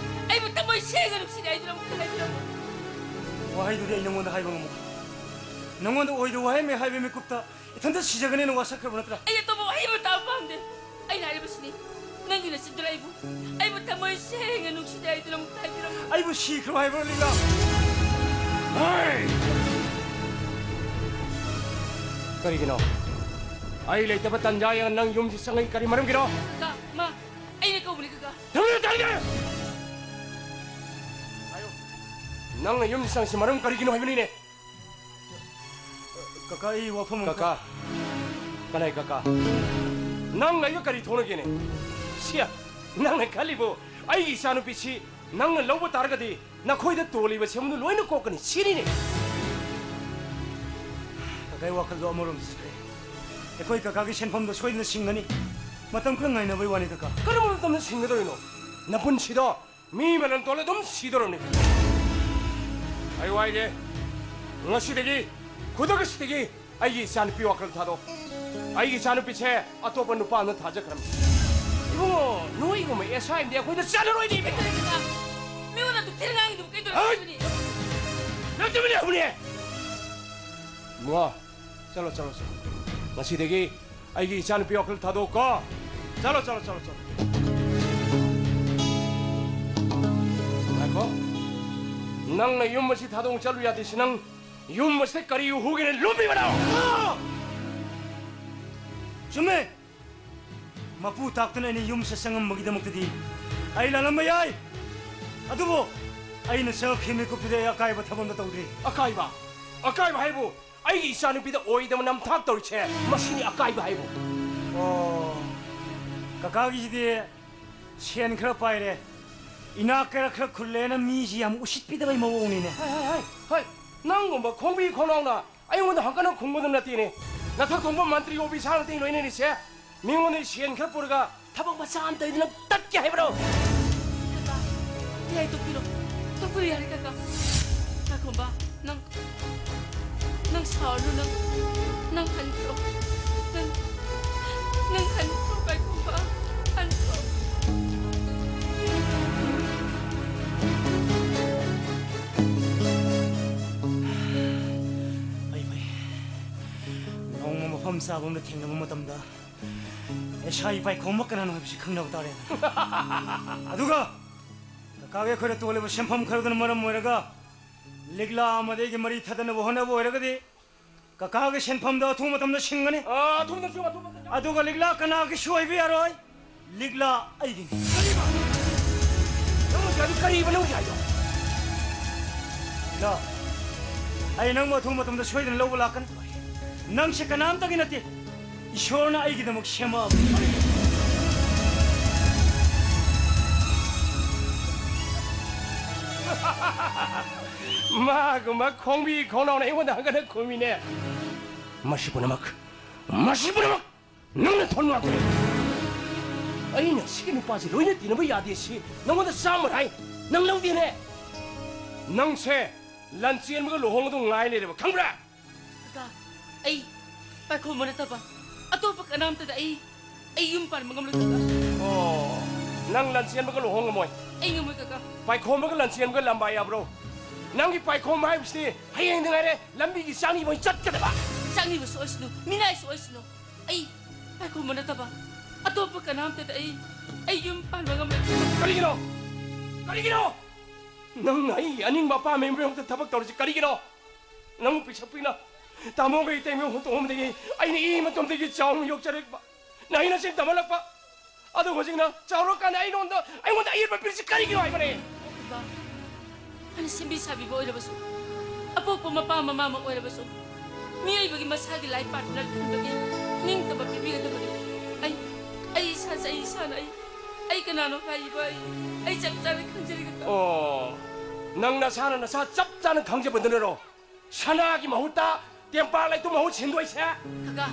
ꯑꯩꯕꯨ ꯊꯃꯣꯏ ꯁꯦꯡꯅ ꯅꯨꯡꯁꯤꯔꯦ ꯍꯥꯏꯗꯨꯅ ꯑꯃꯨꯛꯇ ꯍꯥꯏꯕꯤꯔꯝꯃꯨ꯫ ꯋꯥꯍꯩꯗꯨꯗꯤ ꯑꯩ ꯅꯉꯣꯟꯗ ꯍꯥꯏꯕ ꯉꯝꯃꯣꯏ꯫ ꯅꯉꯣꯟꯗ ꯑꯣꯏꯗ ꯋꯥꯍꯩ ꯑꯃ ꯍꯥꯏꯕ ꯃꯤꯀꯨꯞꯇ ꯏꯊꯟꯇ ꯁꯤꯖꯒꯅꯦꯅ ꯋꯥꯁꯛꯈ꯭ꯔꯕ ꯅꯠꯇ꯭ꯔꯥ? ꯑꯩ ꯑꯇꯣꯞꯄ ꯋꯥꯍꯩ ꯑꯃ ꯇꯥꯕ ꯄꯥꯝꯗꯦ꯫ ꯑꯩꯅ ꯍꯥꯏꯔꯤꯕꯁꯤꯅꯤ, ꯅꯪꯒꯤ ꯅꯆꯤꯟꯗꯨꯅ ꯑꯩꯕꯨ, ꯑꯩꯕꯨ ꯊꯃꯣꯏ ꯁꯦꯡꯅ ꯅꯨꯡꯁꯤꯗꯦ ꯍꯥꯏꯗꯨꯅ ꯑꯃꯨꯛꯇ ꯍꯥꯏꯕꯤꯔꯝꯃꯨ꯫ ꯑꯩꯕꯨ ꯁꯤꯈ꯭ꯔꯣ ꯍꯥꯏꯕ꯭ꯔꯣ, ꯂꯤꯂꯥ? ꯀꯔꯤꯒꯤꯅꯣ? ꯑꯩ ꯂꯩꯇꯕ ꯇꯟꯖꯥ ꯌꯦꯡꯉ ꯅꯪ ꯌꯨꯝꯁꯤ ꯆꯪꯉꯛꯏ ꯀꯔꯤ ꯃꯔꯝꯒꯤꯅꯣ? ꯀꯀꯥ, ꯃꯥ, ꯑꯩꯅ ꯀꯧꯕꯅꯤ, ꯀꯀꯥ꯫ ꯊꯨꯝꯂꯦ ꯇꯥꯔꯤꯒꯦ! ꯍꯥꯏꯌꯨ꯫ ꯅꯪꯅ ꯌꯨꯝꯁꯤ ꯆꯪꯉꯤꯁꯤ ꯃꯔꯝ ꯀꯔꯤꯒꯤꯅꯣ ꯍꯥꯏꯕꯅꯤꯅꯦ? ꯀꯀꯥ, ꯑꯩ ꯋꯥꯐꯝ ꯑꯃ ꯀꯀꯥ꯫ ꯀꯅꯥꯏ ꯀꯀꯥ? ꯅꯪ ꯑꯩꯒ ꯀꯔꯤ ꯊꯣꯛꯅꯒꯦꯅꯦ? ꯁꯤꯌꯥ, ꯅꯪꯅ ꯈꯜꯂꯤꯕꯨ ꯑꯩꯒꯤ ꯏꯆꯥꯅꯨꯄꯤꯁꯤ ꯅꯪꯅ ꯂꯧꯕ ꯇꯥꯔꯒꯗꯤ ꯅꯈꯣꯏꯗ ꯇꯣꯜꯂꯤꯕ ꯁꯦꯟꯐꯝꯗꯨ ꯂꯣꯏꯅ ꯀꯣꯛꯀꯅꯤ ꯁꯤꯅꯤꯅꯦ꯫ ꯀꯀꯥꯒꯤ ꯋꯥꯈꯜꯗꯣ ꯑꯃꯔꯣꯝꯗ ꯆꯠꯈ꯭ꯔꯦ꯫ ꯑꯩꯈꯣꯏ ꯀꯀꯥꯒꯤ ꯁꯦꯟꯐꯝꯗꯣ ꯁꯣꯏꯗꯅ ꯁꯤꯡꯒꯅꯤ꯫ ꯃꯇꯝ ꯈꯔ ꯉꯥꯏꯅꯕꯩ ꯋꯥꯅꯤ, ꯀꯀꯥ꯫ ꯀꯔꯝꯕ ꯃꯇꯝꯗ ꯁꯤꯡꯒꯗꯧꯔꯤꯅꯣ? ꯅꯄꯨꯟꯁꯤꯗꯣ ꯃꯤ ꯃꯔꯟ ꯇꯣꯜꯂ ꯑꯗꯨꯝ ꯁꯤꯗꯧꯔꯕꯅꯤ꯫ ꯑꯩ ꯋꯥꯏꯔꯦ꯫ ꯉꯁꯤꯗꯒꯤ, ꯈꯨꯗꯛ ꯑꯁꯤꯗꯒꯤ ꯑꯩꯒꯤ ꯏꯆꯥꯅꯨꯄꯤ ꯋꯥꯈꯜ ꯊꯥꯗꯣꯛ꯫ ꯑꯩꯒꯤ ꯏꯆꯥꯅꯨꯄꯤꯁꯦ ꯑꯇꯣꯞꯄ ꯅꯨꯄꯥ ꯑꯃꯅ ꯊꯥꯖꯈ꯭ꯔꯕꯅꯤ꯫ ꯏꯕꯨꯡꯉꯣ, ꯅꯣꯏꯒꯨꯝꯕ ꯑꯦꯁ ꯑꯥꯏ ꯑꯦꯝꯗꯤ ꯑꯩꯈꯣꯏꯗ ꯆꯠꯂꯔꯣꯏꯅꯦ, ꯏꯕꯨꯡꯉꯣ꯫ ꯀꯩꯗꯧꯔꯒꯦ ꯀꯀꯥ? ꯃꯤꯉꯣꯟꯗ ꯑꯗꯨꯝ ꯊꯤꯅ ꯉꯥꯡꯉꯤꯗꯨꯕꯨ ꯀꯩꯗꯧꯔꯒꯦ ꯍꯩ! ꯍꯥꯏꯕꯅꯤ? ꯅꯪ ꯇꯨꯃꯤꯟ ꯂꯩꯍꯧꯅꯦ! ꯏꯕꯨꯡꯉꯣ, ꯆꯠꯂꯣ, ꯆꯠꯂꯣ, ꯆꯠꯂꯣ꯫ ꯉꯁꯤꯗꯒꯤ ꯑꯩꯒꯤ ꯏꯆꯥꯅꯨꯄꯤ ꯋꯥꯈꯜ ꯊꯥꯗꯣꯛꯀꯣ꯫ ꯆꯠꯂꯣ, ꯆꯠꯂꯣ, ꯆꯠꯂꯣ, ꯆꯠꯂꯣ꯫ ꯉꯥꯏꯈꯣ꯫ ꯅꯪꯅ ꯌꯨꯝ ꯑꯁꯤ ꯊꯥꯗꯣꯛ ꯆꯠꯂꯨ ꯌꯥꯗ꯭ꯔꯤꯁꯤ ꯅꯪ ꯌꯨꯝ ꯑꯁꯤꯗ ꯀꯔꯤ ꯎꯍꯨꯒꯦꯅ ꯂꯨꯝꯃꯤꯕꯅꯣ? ꯆꯨꯝꯃꯦ꯫ ꯃꯄꯨ ꯇꯥꯛꯇꯨꯅ ꯑꯩꯅ ꯌꯨꯝꯁꯤꯗ ꯆꯪꯉꯝꯕꯒꯤꯗꯃꯛꯇꯗꯤ ꯑꯩ ꯂꯥꯜꯂꯝꯕ ꯌꯥꯏ꯫ ꯑꯗꯨꯕꯨ ꯑꯩꯅ ꯆꯪꯉꯛꯈꯤꯕ ꯃꯤꯀꯨꯞꯇꯨꯗꯤ ꯑꯩ ꯑꯀꯥꯏꯕ ꯊꯕꯛ ꯑꯃꯠꯇ ꯇꯧꯗ꯭ꯔꯤ꯫ ꯑꯀꯥꯏꯕ? ꯑꯀꯥꯏꯕ ꯍꯥꯏꯕꯨ ꯑꯩꯒꯤ ꯏꯆꯥꯅꯨꯄꯤꯗ ꯑꯣꯏꯗꯕ ꯅꯝꯊꯥꯛ ꯇꯧꯔꯤꯁꯦ ꯃꯁꯤꯅꯤ ꯑꯀꯥꯏꯕ ꯍꯥꯏꯕꯨ꯫ ꯑꯣ, ꯀꯀꯥꯒꯤꯁꯤꯗꯤ ꯁꯦꯟ ꯈꯔ ꯄꯥꯏꯔꯦ, ꯏꯅꯥꯛ ꯀꯩꯔꯥꯛ ꯈꯔ ꯈꯨꯜꯂꯦꯅ ꯃꯤꯁꯤ ꯌꯥꯝ ꯎꯁꯤꯠꯄꯤꯗꯕꯩ ꯃꯑꯣꯡꯅꯤꯅꯦ꯫ ꯍꯥꯏ, ꯍꯥꯏ, ꯍꯥꯏ, ꯍꯥꯏ꯫ ꯅꯪꯒꯨꯝꯕ ꯈꯣꯡꯕꯤ ꯈꯣꯡꯅꯥꯎꯅ ꯑꯩꯉꯣꯟꯗ ꯍꯪꯀꯠꯅ ꯈꯨꯝꯒꯗꯕ ꯅꯠꯇꯦꯅꯦ꯫ ꯅꯊꯛ ꯊꯣꯡꯕ ꯃꯟꯇ꯭ꯔꯤ ꯑꯣꯐꯤꯁꯥꯔ ꯅꯠꯇꯦ ꯂꯣꯏꯅꯔꯤꯁꯦ꯫ ꯃꯤꯉꯣꯟꯗꯒꯤ ꯁꯦꯟ ꯈꯔ ꯄꯨꯔꯒ ꯊꯕꯛ ꯃꯆꯥ ꯑꯃ ꯇꯧꯗꯅ ꯇꯠꯀꯦ ꯍꯥꯏꯕ꯭ꯔꯣ? ꯀꯀꯥ, ꯌꯥꯏ, ꯇꯣꯛꯄꯤꯔꯣ꯫ ꯇꯣꯛꯄꯤꯔꯣ, ꯌꯥꯔꯦ, ꯀꯀꯥ꯫ ꯄꯥꯏꯈꯣꯝꯕ, ꯅꯪ, ꯅꯪ ꯁꯥꯎꯔꯅꯨ, ꯅꯪ, ꯅꯪ ꯍꯟꯈ꯭ꯔꯣ꯫ ꯅꯪ, ꯅꯪ ꯍꯟꯈ꯭ꯔꯣ, ꯄꯥꯏꯈꯣꯝꯕ, ꯍꯟꯈ꯭ꯔꯣ꯫ ꯐꯩ, ꯐꯩ꯫ ꯅꯣꯡꯃ ꯃꯐꯝ ꯆꯥꯕ ꯑꯃꯗ ꯊꯦꯡꯅꯕ ꯃꯇꯝꯗ ꯑꯦꯁ ꯑꯥꯏ ꯄꯥꯏꯈꯣꯝꯕ ꯀꯅꯥꯅꯣ ꯍꯥꯏꯕꯁꯤ ꯈꯪꯅꯕ ꯇꯥꯔꯦ꯫ ꯑꯗꯨꯒ ꯀꯀꯥꯒꯤ ꯑꯩꯈꯣꯏꯗ ꯇꯣꯜꯂꯤꯕ ꯁꯦꯟꯐꯝ ꯈꯔꯗꯨꯅ ꯃꯔꯝ ꯑꯣꯏꯔꯒ ꯂꯤꯛꯂꯥ ꯑꯃꯗꯤ ꯑꯩꯒꯤ ꯃꯔꯤ ꯊꯗꯅꯕ ꯍꯣꯠꯅꯕ ꯑꯣꯏꯔꯒꯗꯤ ꯀꯀꯥꯒꯤ ꯁꯤꯟꯐꯝꯗꯣ ꯑꯊꯨꯕ ꯃꯇꯝꯗ ꯁꯤꯟꯒꯅꯤ꯫ ꯑꯥ, ꯑꯊꯨꯕ ꯃꯇꯝꯗ ꯁꯤꯟꯒꯅꯤ, ꯑꯊꯨꯕ ꯃꯇꯝꯗ ꯁꯤꯟꯒꯅꯤ꯫ ꯑꯗꯨꯒ ꯂꯤꯛꯂꯥ ꯀꯅꯥꯒꯤꯁꯨ ꯑꯣꯏꯕ ꯌꯥꯔꯣꯏ꯫ ꯂꯤꯛꯂꯥ ꯑꯩꯒꯤꯅꯤ꯫ ꯀꯔꯤꯕ? ꯅꯪ ꯍꯧꯖꯤꯛ ꯍꯥꯏꯗꯣ ꯀꯔꯤꯕ ꯅꯪ ꯍꯧꯖꯤꯛ ꯍꯥꯏꯗꯣ? ꯂꯤꯛꯂꯥ, ꯑꯩ ꯅꯪꯕꯨ ꯑꯊꯨꯕ ꯃꯇꯝꯗ ꯁꯣꯏꯗꯅ ꯂꯧꯕ ꯂꯥꯛꯀꯅꯤ꯫ ꯅꯪꯁꯦ ꯀꯅꯥꯝꯇꯒꯤ ꯅꯠꯇꯦ꯫ ꯏꯁꯣꯔꯅ ꯑꯩꯒꯤꯗꯃꯛ ꯁꯦꯝꯃꯛꯑꯕꯅꯤ꯫ ꯃꯥꯒꯨꯝꯕ ꯈꯣꯡꯕꯤ ꯈꯣꯡꯅꯥꯎꯅ ꯑꯩꯉꯣꯟꯗ ꯍꯪꯒꯠꯅ ꯈꯨꯝꯃꯤꯅꯦ꯫ ꯃꯁꯤ ꯄꯨꯝꯅꯃꯛ, ꯃꯁꯤ ꯄꯨꯝꯅꯃꯛ ꯅꯪꯅ ꯊꯣꯟ ꯉꯥꯛꯇꯅꯤ꯫ ꯑꯩꯅ ꯁꯤꯒꯤ ꯅꯨꯄꯥꯁꯤ ꯂꯣꯏꯅ ꯇꯤꯟꯅꯕ ꯌꯥꯗꯦ ꯁꯤ ꯅꯪꯉꯣꯟꯗ ꯆꯥꯝꯃ ꯍꯥꯏ, ꯅꯪ ꯂꯧꯗꯦꯅꯦ꯫ ꯅꯪꯁꯦ ꯂꯟꯆꯦꯟꯕꯒ ꯂꯨꯍꯣꯡꯕꯗꯨ ꯉꯥꯏ ꯂꯩꯔꯕ, ꯈꯪꯕ꯭ꯔꯥ? ꯀꯀꯥ, ꯑꯩ ꯄꯥꯏꯈꯣꯝꯕ ꯅꯠꯇꯕ ꯑꯇꯣꯞꯄ ꯀꯅꯥꯝꯇꯗ ꯑꯩ, ꯑꯩ ꯌꯨꯝ ꯄꯥꯟꯕ ꯉꯝꯂꯣꯏ, ꯀꯀꯥ꯫ ꯑꯣ, ꯅꯪ ꯂꯟꯆꯦꯟꯕꯒ ꯂꯨꯍꯣꯡ ꯉꯝꯃꯣꯏ? ꯑꯩ ꯉꯝꯃꯣꯏ, ꯀꯀꯥ꯫ ꯄꯥꯏꯈꯣꯝꯕꯒ ꯂꯟꯆꯦꯟꯕꯒ ꯂꯝꯕꯥ ꯌꯥꯕ꯭ꯔꯣ? ꯅꯪꯒꯤ ꯄꯥꯏꯈꯣꯝꯕ ꯍꯥꯏꯕꯁꯤꯗꯤ ꯍꯌꯦꯡꯗ ꯉꯥꯏꯔꯦ ꯂꯝꯕꯤꯒꯤ ꯆꯥꯛꯅꯤꯕ ꯑꯣꯏꯅ ꯆꯠꯀꯗꯕ꯫ ꯆꯥꯛꯅꯤꯕꯁꯨ ꯑꯣꯏꯁꯅꯨ, ꯃꯤꯅꯥꯏꯁꯨ ꯑꯣꯏꯁꯅꯨ, ꯑꯩ ꯄꯥꯏꯈꯣꯝꯕ ꯅꯠꯇꯕ ꯑꯇꯣꯞꯄ ꯀꯅꯥꯝꯇꯗ ꯑꯩ, ꯑꯩ ꯌꯨꯝ ꯄꯥꯟꯕ ꯉꯝꯂꯣꯏ꯫ ꯀꯔꯤꯒꯤꯅꯣ? ꯀꯔꯤꯒꯤꯅꯣ? ꯅꯪꯅ ꯑꯩꯒꯤ ꯑꯅꯤꯡꯕ ꯑꯄꯥꯝꯕ ꯃꯤꯑꯣꯏ ꯑꯃꯗ ꯊꯕꯛ ꯇꯧꯔꯤꯁꯤ ꯀꯔꯤꯒꯤꯅꯣ? ꯅꯪꯕꯨ ꯄꯤꯁꯛ ꯄꯤꯛꯅ ꯇꯥꯃꯣꯒ ꯏꯇꯩꯃ ꯍꯨꯟꯇꯣꯛꯑꯝꯕꯗꯒꯤ ꯑꯩꯅ ꯏ ꯃꯇꯣꯝꯗꯒꯤ ꯆꯥꯎꯅ ꯌꯣꯛꯆꯔꯛꯄ, ꯅꯍꯩ ꯅꯁꯤꯡ ꯇꯝꯍꯜꯂꯛꯄ, ꯑꯗꯨ ꯍꯧꯖꯤꯛꯅ ꯆꯥꯎꯔꯀꯥꯟꯗ ꯑꯩꯉꯣꯟꯗ, ꯑꯩꯉꯣꯟꯗ ꯑꯏꯔꯕ ꯄꯤꯔꯤꯁꯤ ꯀꯔꯤꯒꯤꯅꯣ ꯍꯥꯏꯕꯅꯦ? ꯏꯕꯥ, ꯐꯅ ꯁꯦꯝꯕꯤ ꯁꯥꯕꯤꯕ ꯑꯣꯏꯔꯕꯁꯨ, ꯑꯄꯣꯛꯄ ꯃꯄꯥ ꯃꯃꯥꯃꯛ ꯑꯣꯏꯔꯕꯁꯨ, ꯃꯤꯑꯣꯏꯕꯒꯤ ꯃꯁꯥꯒꯤ ꯂꯥꯏ ꯄꯥꯟꯗꯨꯅ ꯈꯟꯕꯒꯤ ꯅꯤꯡꯇꯝꯕ ꯄꯤꯕꯤꯒꯗꯕꯅꯤ꯫ ꯑꯩ, ꯑꯩ ꯏꯁꯥꯁꯦ, ꯑꯩ ꯏꯁꯥꯅ ꯑꯩ, ꯑꯩ ꯀꯅꯥꯅꯣ ꯍꯥꯏꯔꯤꯕ ꯑꯩ, ꯑꯩ ꯆꯞ ꯆꯥꯅ ꯈꯪꯖꯔꯤ, ꯀꯀꯥ꯫ ꯑꯣ, ꯅꯪ ꯅꯁꯥꯅ ꯅꯁꯥ ꯆꯞ ꯆꯥꯅ ꯈꯪꯖꯕꯗꯨꯅꯔꯣ ꯁꯅꯥꯒꯤ ꯃꯍꯨꯠꯇ ꯇꯦꯝꯄꯥꯛ ꯂꯩꯇꯨꯝ ꯃꯍꯨꯠ ꯁꯤꯟꯗꯣꯏꯁꯦ? ꯀꯀꯥ,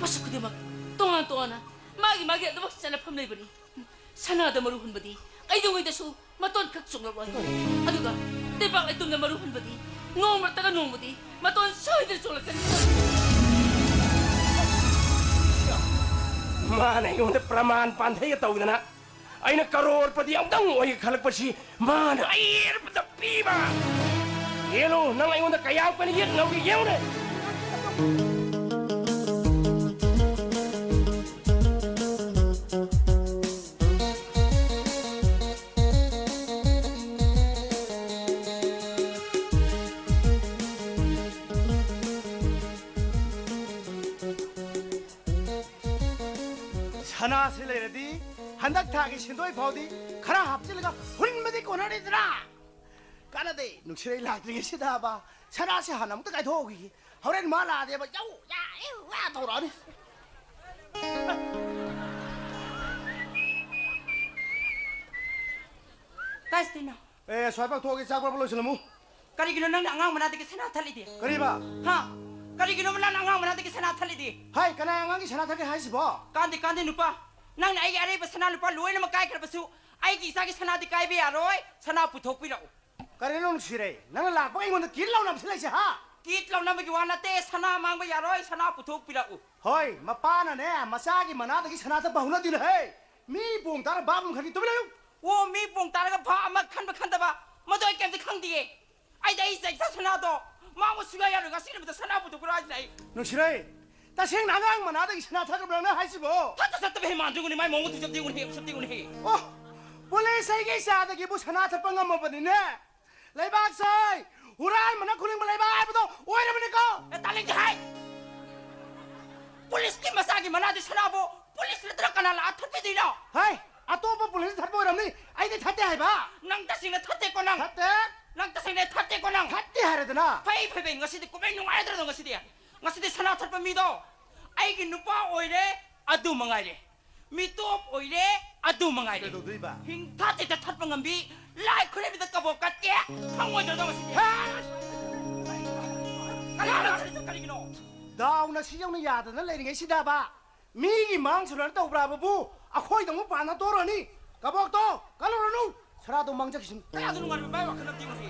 ꯄꯣꯠꯁꯛ ꯈꯨꯗꯤꯡꯃꯛ ꯇꯣꯉꯥꯟ ꯇꯣꯉꯥꯟꯅ ꯃꯥꯒꯤ ꯃꯥꯒꯤ ꯑꯗꯨꯃꯛ ꯆꯠꯅꯐꯝ ꯂꯩꯕꯅꯤ꯫ ꯁꯅꯥꯗ ꯃꯔꯨ ꯍꯨꯟꯕꯗꯤ ꯀꯩꯗꯧꯉꯩꯗꯁꯨ ꯃꯇꯣꯟ ꯈꯛ ꯆꯣꯡꯂꯛꯂꯣꯏ꯫ ꯑꯗꯨꯒ ꯇꯦꯝꯄꯥꯛ ꯂꯩꯇꯨꯝꯗ ꯃꯔꯨ ꯍꯨꯟꯕꯗꯤ ꯅꯣꯡꯃ ꯅꯠꯇ꯭ꯔꯒ ꯅꯣꯡꯃꯗꯤ ꯃꯇꯣꯟ ꯁꯣꯏꯗꯅ ꯆꯣꯡꯂꯛꯀꯅꯤ꯫ ꯃꯥꯅ ꯑꯩꯉꯣꯟꯗ ꯄ꯭ꯔꯃꯥꯟ ꯄꯥꯟꯊꯩꯒ ꯇꯧꯗꯅ ꯑꯩꯅ ꯀꯔꯣꯔꯄꯇꯤ ꯑꯃꯨꯛꯇꯪ ꯑꯣꯏꯒꯦ ꯈꯜꯂꯛꯄꯁꯤ ꯃꯥꯅ ꯑꯌꯦꯔꯕꯗ ꯄꯤꯕ꯫ ꯌꯦꯡꯉꯨ, ꯅꯪ ꯑꯩꯉꯣꯟꯗ ꯀꯌꯥꯝ ꯀꯟꯅ ꯌꯦꯠ ꯉꯝꯒꯦ ꯌꯦꯡꯉꯨꯅꯦ꯫ ꯁꯅꯥꯁꯤ ꯂꯩꯔꯗꯤ ꯍꯟꯗꯛ ꯊꯥꯒꯤ ꯁꯦꯟꯗꯣꯏ ꯐꯥꯎꯗꯤ ꯈꯔ ꯍꯥꯞꯆꯤꯜꯂꯒ ꯍꯨꯟꯕꯗꯤ ꯀꯣꯟꯅꯔꯤꯗ꯭ꯔꯥ? ꯀꯥꯟꯅꯗꯦ, ꯅꯨꯡꯁꯤꯔꯩ ꯂꯥꯛꯇ꯭ꯔꯤꯉꯩꯁꯤꯗꯕ ꯁꯅꯥꯁꯤ ꯍꯥꯟꯅ ꯑꯃꯨꯛꯇ ꯀꯥꯏꯊꯣꯛꯍꯧꯈꯤꯒꯦ꯫ ꯍꯣꯔꯦꯟ ꯃꯥ ꯂꯥꯛꯑꯗꯤꯕ ꯌꯧ ꯌꯥ ꯏꯎ ꯌꯥ ꯇꯧꯔꯛꯑꯅꯤ꯫ ꯀꯥꯏꯁꯤꯅꯣ? ꯑꯦ, ꯁ꯭ꯋꯥꯏ ꯄꯥꯛꯊꯣꯛꯑꯒꯦ, ꯆꯥꯛ ꯄꯣꯔꯛꯄ ꯂꯣꯏꯁꯤꯜꯂꯝꯃꯨ꯫ ꯀꯔꯤꯒꯤꯅꯣ ꯅꯪꯅ ꯑꯉꯥꯡ ꯃꯅꯥꯗꯒꯤ ꯁꯅꯥ ꯊꯠꯂꯤꯗꯤ? ꯀꯔꯤꯕ? ꯍꯥ? ꯀꯔꯤꯒꯤꯅꯣꯕ ꯅꯪꯅ ꯑꯉꯥꯡ ꯃꯅꯥꯗꯒꯤ ꯁꯅꯥ ꯊꯠꯂꯤꯗꯤ? ꯍꯥꯏ, ꯀꯅꯥ ꯑꯉꯥꯡꯒꯤ ꯁꯅꯥ ꯊꯠꯀꯦ ꯍꯥꯏꯁꯤꯕꯣ? ꯀꯥꯟꯗꯦ, ꯀꯥꯟꯗꯦ, ꯅꯨꯄꯥ꯫ ꯅꯪꯅ ꯑꯩꯒꯤ ꯑꯔꯩꯕ ꯁꯅꯥ ꯂꯨꯄꯥ ꯂꯣꯏꯅꯃꯛ ꯀꯥꯏꯈ꯭ꯔꯕꯁꯨ, ꯑꯩꯒꯤ ꯏꯆꯥꯒꯤ ꯁꯅꯥꯗꯤ ꯀꯥꯏꯕ ꯌꯥꯔꯣꯏ꯫ ꯁꯅꯥ ꯄꯨꯊꯣꯛꯄꯤꯔꯛꯎ꯫ ꯀꯔꯤꯅꯣ ꯅꯨꯡꯁꯤꯔꯩ? ꯅꯪꯅ ꯂꯥꯛꯄꯒ ꯑꯩꯉꯣꯟꯗ ꯀꯤꯠ ꯂꯥꯎꯅꯕꯁꯤ ꯂꯩꯁꯦ, ꯍꯥ? ꯀꯤꯠ ꯂꯥꯎꯅꯕꯒꯤ ꯋꯥ ꯅꯠꯇꯦ, ꯁꯅꯥ ꯃꯥꯡꯕ ꯌꯥꯔꯣꯏ, ꯁꯅꯥ ꯄꯨꯊꯣꯛꯄꯤꯔꯛꯎ꯫ ꯍꯣꯏ, ꯃꯄꯥꯅꯅꯦ, ꯃꯆꯥꯒꯤ ꯃꯅꯥꯗꯒꯤ ꯁꯅꯥ ꯊꯠꯄ ꯍꯧꯅꯗꯦꯅꯦ, ꯍꯦ꯫ ꯃꯤ ꯄꯣꯡ ꯇꯥꯔ ꯚꯥꯞ ꯑꯃ ꯈꯪꯗꯦ, ꯇꯨꯃꯤꯟ ꯂꯩꯌꯨ꯫ ꯑꯣ, ꯃꯤ ꯄꯣꯡ ꯇꯥꯔꯒ ꯚꯥꯞ ꯑꯃ ꯈꯟꯕ ꯈꯟꯗꯕ, ꯃꯗꯨ ꯑꯩ ꯀꯩꯝꯇ ꯈꯪꯗꯤꯌꯦ꯫ ꯑꯩꯗꯤ ꯑꯩ ꯏꯆꯥ ꯏꯆꯥ ꯁꯅꯥꯗꯣ ꯃꯥꯡꯕ ꯁꯨꯡꯌꯥ ꯌꯥꯔꯣꯏ, ꯉꯁꯤ ꯅꯨꯃꯤꯠꯇ ꯁꯅꯥ ꯄꯨꯊꯣꯛꯈ꯭ꯔꯣ ꯍꯥꯏꯁꯤꯅꯦ ꯑꯩ꯫ ꯅꯨꯡꯁꯤꯔꯩ, ꯇꯁꯦꯡꯅ ꯑꯉꯥꯡ ꯃꯅꯥꯗꯒꯤ ꯁꯅꯥ ꯊꯠꯈ꯭ꯔꯕ ꯅꯪꯅ ꯍꯥꯏꯁꯤꯕꯣ? ꯊꯠꯇ ꯊꯠꯇꯕ ꯍꯦ ꯃꯥꯟꯗ꯭ꯔꯤꯉꯨꯅꯦ, ꯃꯥꯏ ꯃꯑꯣꯡ ꯃꯇꯧ ꯆꯠꯇ꯭ꯔꯤꯉꯨꯅꯦ ꯍꯦ, ꯎꯁꯤꯠꯇ꯭ꯔꯤꯉꯨꯅꯦ ꯍꯦ꯫ ꯑꯣ, ꯄꯨꯂꯤꯁ ꯑꯩꯒꯤ ꯏꯆꯥꯗꯒꯤꯕꯨ ꯁꯅꯥ ꯊꯠꯄ ꯉꯝꯃꯕꯅꯤꯅꯦ꯫ ꯂꯩꯕꯥꯛꯁꯦ ꯍꯨꯔꯥꯟꯕꯅ ꯈꯨꯂꯤꯡꯕ ꯂꯩꯕꯥꯛ ꯍꯥꯏꯕꯗꯣ ꯑꯣꯏꯔꯕꯅꯤꯀꯣ꯫ ꯑꯦ, ꯇꯥꯅꯤꯡꯗꯦ ꯍꯥꯏ꯫ ꯄꯨꯂꯤꯁꯀꯤ ꯃꯆꯥꯒꯤ ꯃꯅꯥꯗꯤ ꯁꯅꯥꯕꯨ ꯄꯨꯂꯤꯁ ꯅꯠꯇ꯭ꯔ ꯀꯅꯥ ꯂꯥꯛꯑ ꯊꯠꯄꯤꯗꯣꯏꯅꯣ? ꯍꯥꯏ, ꯑꯇꯣꯞꯄ ꯄꯨꯂꯤꯁ ꯊꯠꯄ ꯑꯣꯏꯔꯝꯅꯤ, ꯑꯩꯗꯤ ꯊꯠꯇꯦ ꯍꯥꯏꯕ꯫ ꯅꯪ ꯇꯁꯦꯡꯅ ꯊꯠꯇꯦꯀꯣ ꯅꯪ? ꯊꯠꯇꯦ꯫ ꯅꯪ ꯇꯁꯦꯡꯅ ꯊꯠꯇꯦꯀꯣ ꯅꯪ? ꯊꯠꯇꯦ ꯍꯥꯏꯔꯦꯗꯅ꯫ ꯐꯩ, ꯐꯩ, ꯐꯩ, ꯉꯁꯤꯗꯤ ꯀꯨꯝꯍꯩ ꯅꯨꯡꯉꯥꯏꯗ꯭ꯔꯗꯣ ꯉꯁꯤꯗꯤ? ꯉꯁꯤꯗꯤ ꯁꯅꯥ ꯊꯠꯄ ꯃꯤꯗꯣ ꯑꯩꯒꯤ ꯅꯨꯄꯥ ꯑꯣꯏꯔꯦ, ꯑꯗꯨ ꯃꯉꯥꯏꯔꯦ꯫ ꯃꯤꯇꯣꯞ ꯑꯣꯏꯔꯦ, ꯑꯗꯨ ꯃꯉꯥꯏꯔꯦ꯫ ꯀꯩꯗꯧꯗꯣꯏꯕ? ꯍꯤꯡ ꯊꯥ ꯇꯦꯛꯇ ꯊꯠꯄ ꯉꯝꯕꯤ, ꯂꯥꯏ ꯈꯨꯔꯨꯝꯕꯤꯗ ꯀꯕꯣꯛ ꯀꯠꯀꯦ ꯐꯪꯉꯣꯏꯗ꯭ꯔꯗꯣ ꯉꯁꯤꯗꯤ? ꯍꯦ! ꯀꯅꯥꯅꯣ ꯊꯠꯂꯤꯗꯣ ꯀꯔꯤꯒꯤꯅꯣ? ꯗꯥꯎꯅ ꯁꯤ ꯌꯧꯅ ꯌꯥꯗꯅ ꯂꯩꯔꯤꯉꯩꯁꯤꯗꯕ, ꯃꯤꯒꯤ ꯃꯥꯡ ꯁꯨꯅ ꯇꯧꯕ꯭ꯔꯥꯕꯕꯨ, ꯑꯩꯈꯣꯏꯗ ꯑꯃꯨꯛ ꯄꯥꯟꯅ ꯇꯣꯔꯅꯤ꯫ ꯀꯕꯣꯛꯇꯣ ꯀꯜꯂꯨꯔꯅꯨ, ꯁꯅꯥꯗꯣ ꯃꯥꯡꯖꯈꯤꯁꯅꯨ꯫ ꯀꯌꯥꯗ ꯅꯨꯡꯉꯥꯏꯕ ꯃꯥꯏ ꯋꯥꯈꯜ ꯑꯃ ꯇꯤꯡꯉꯨꯁꯤ꯫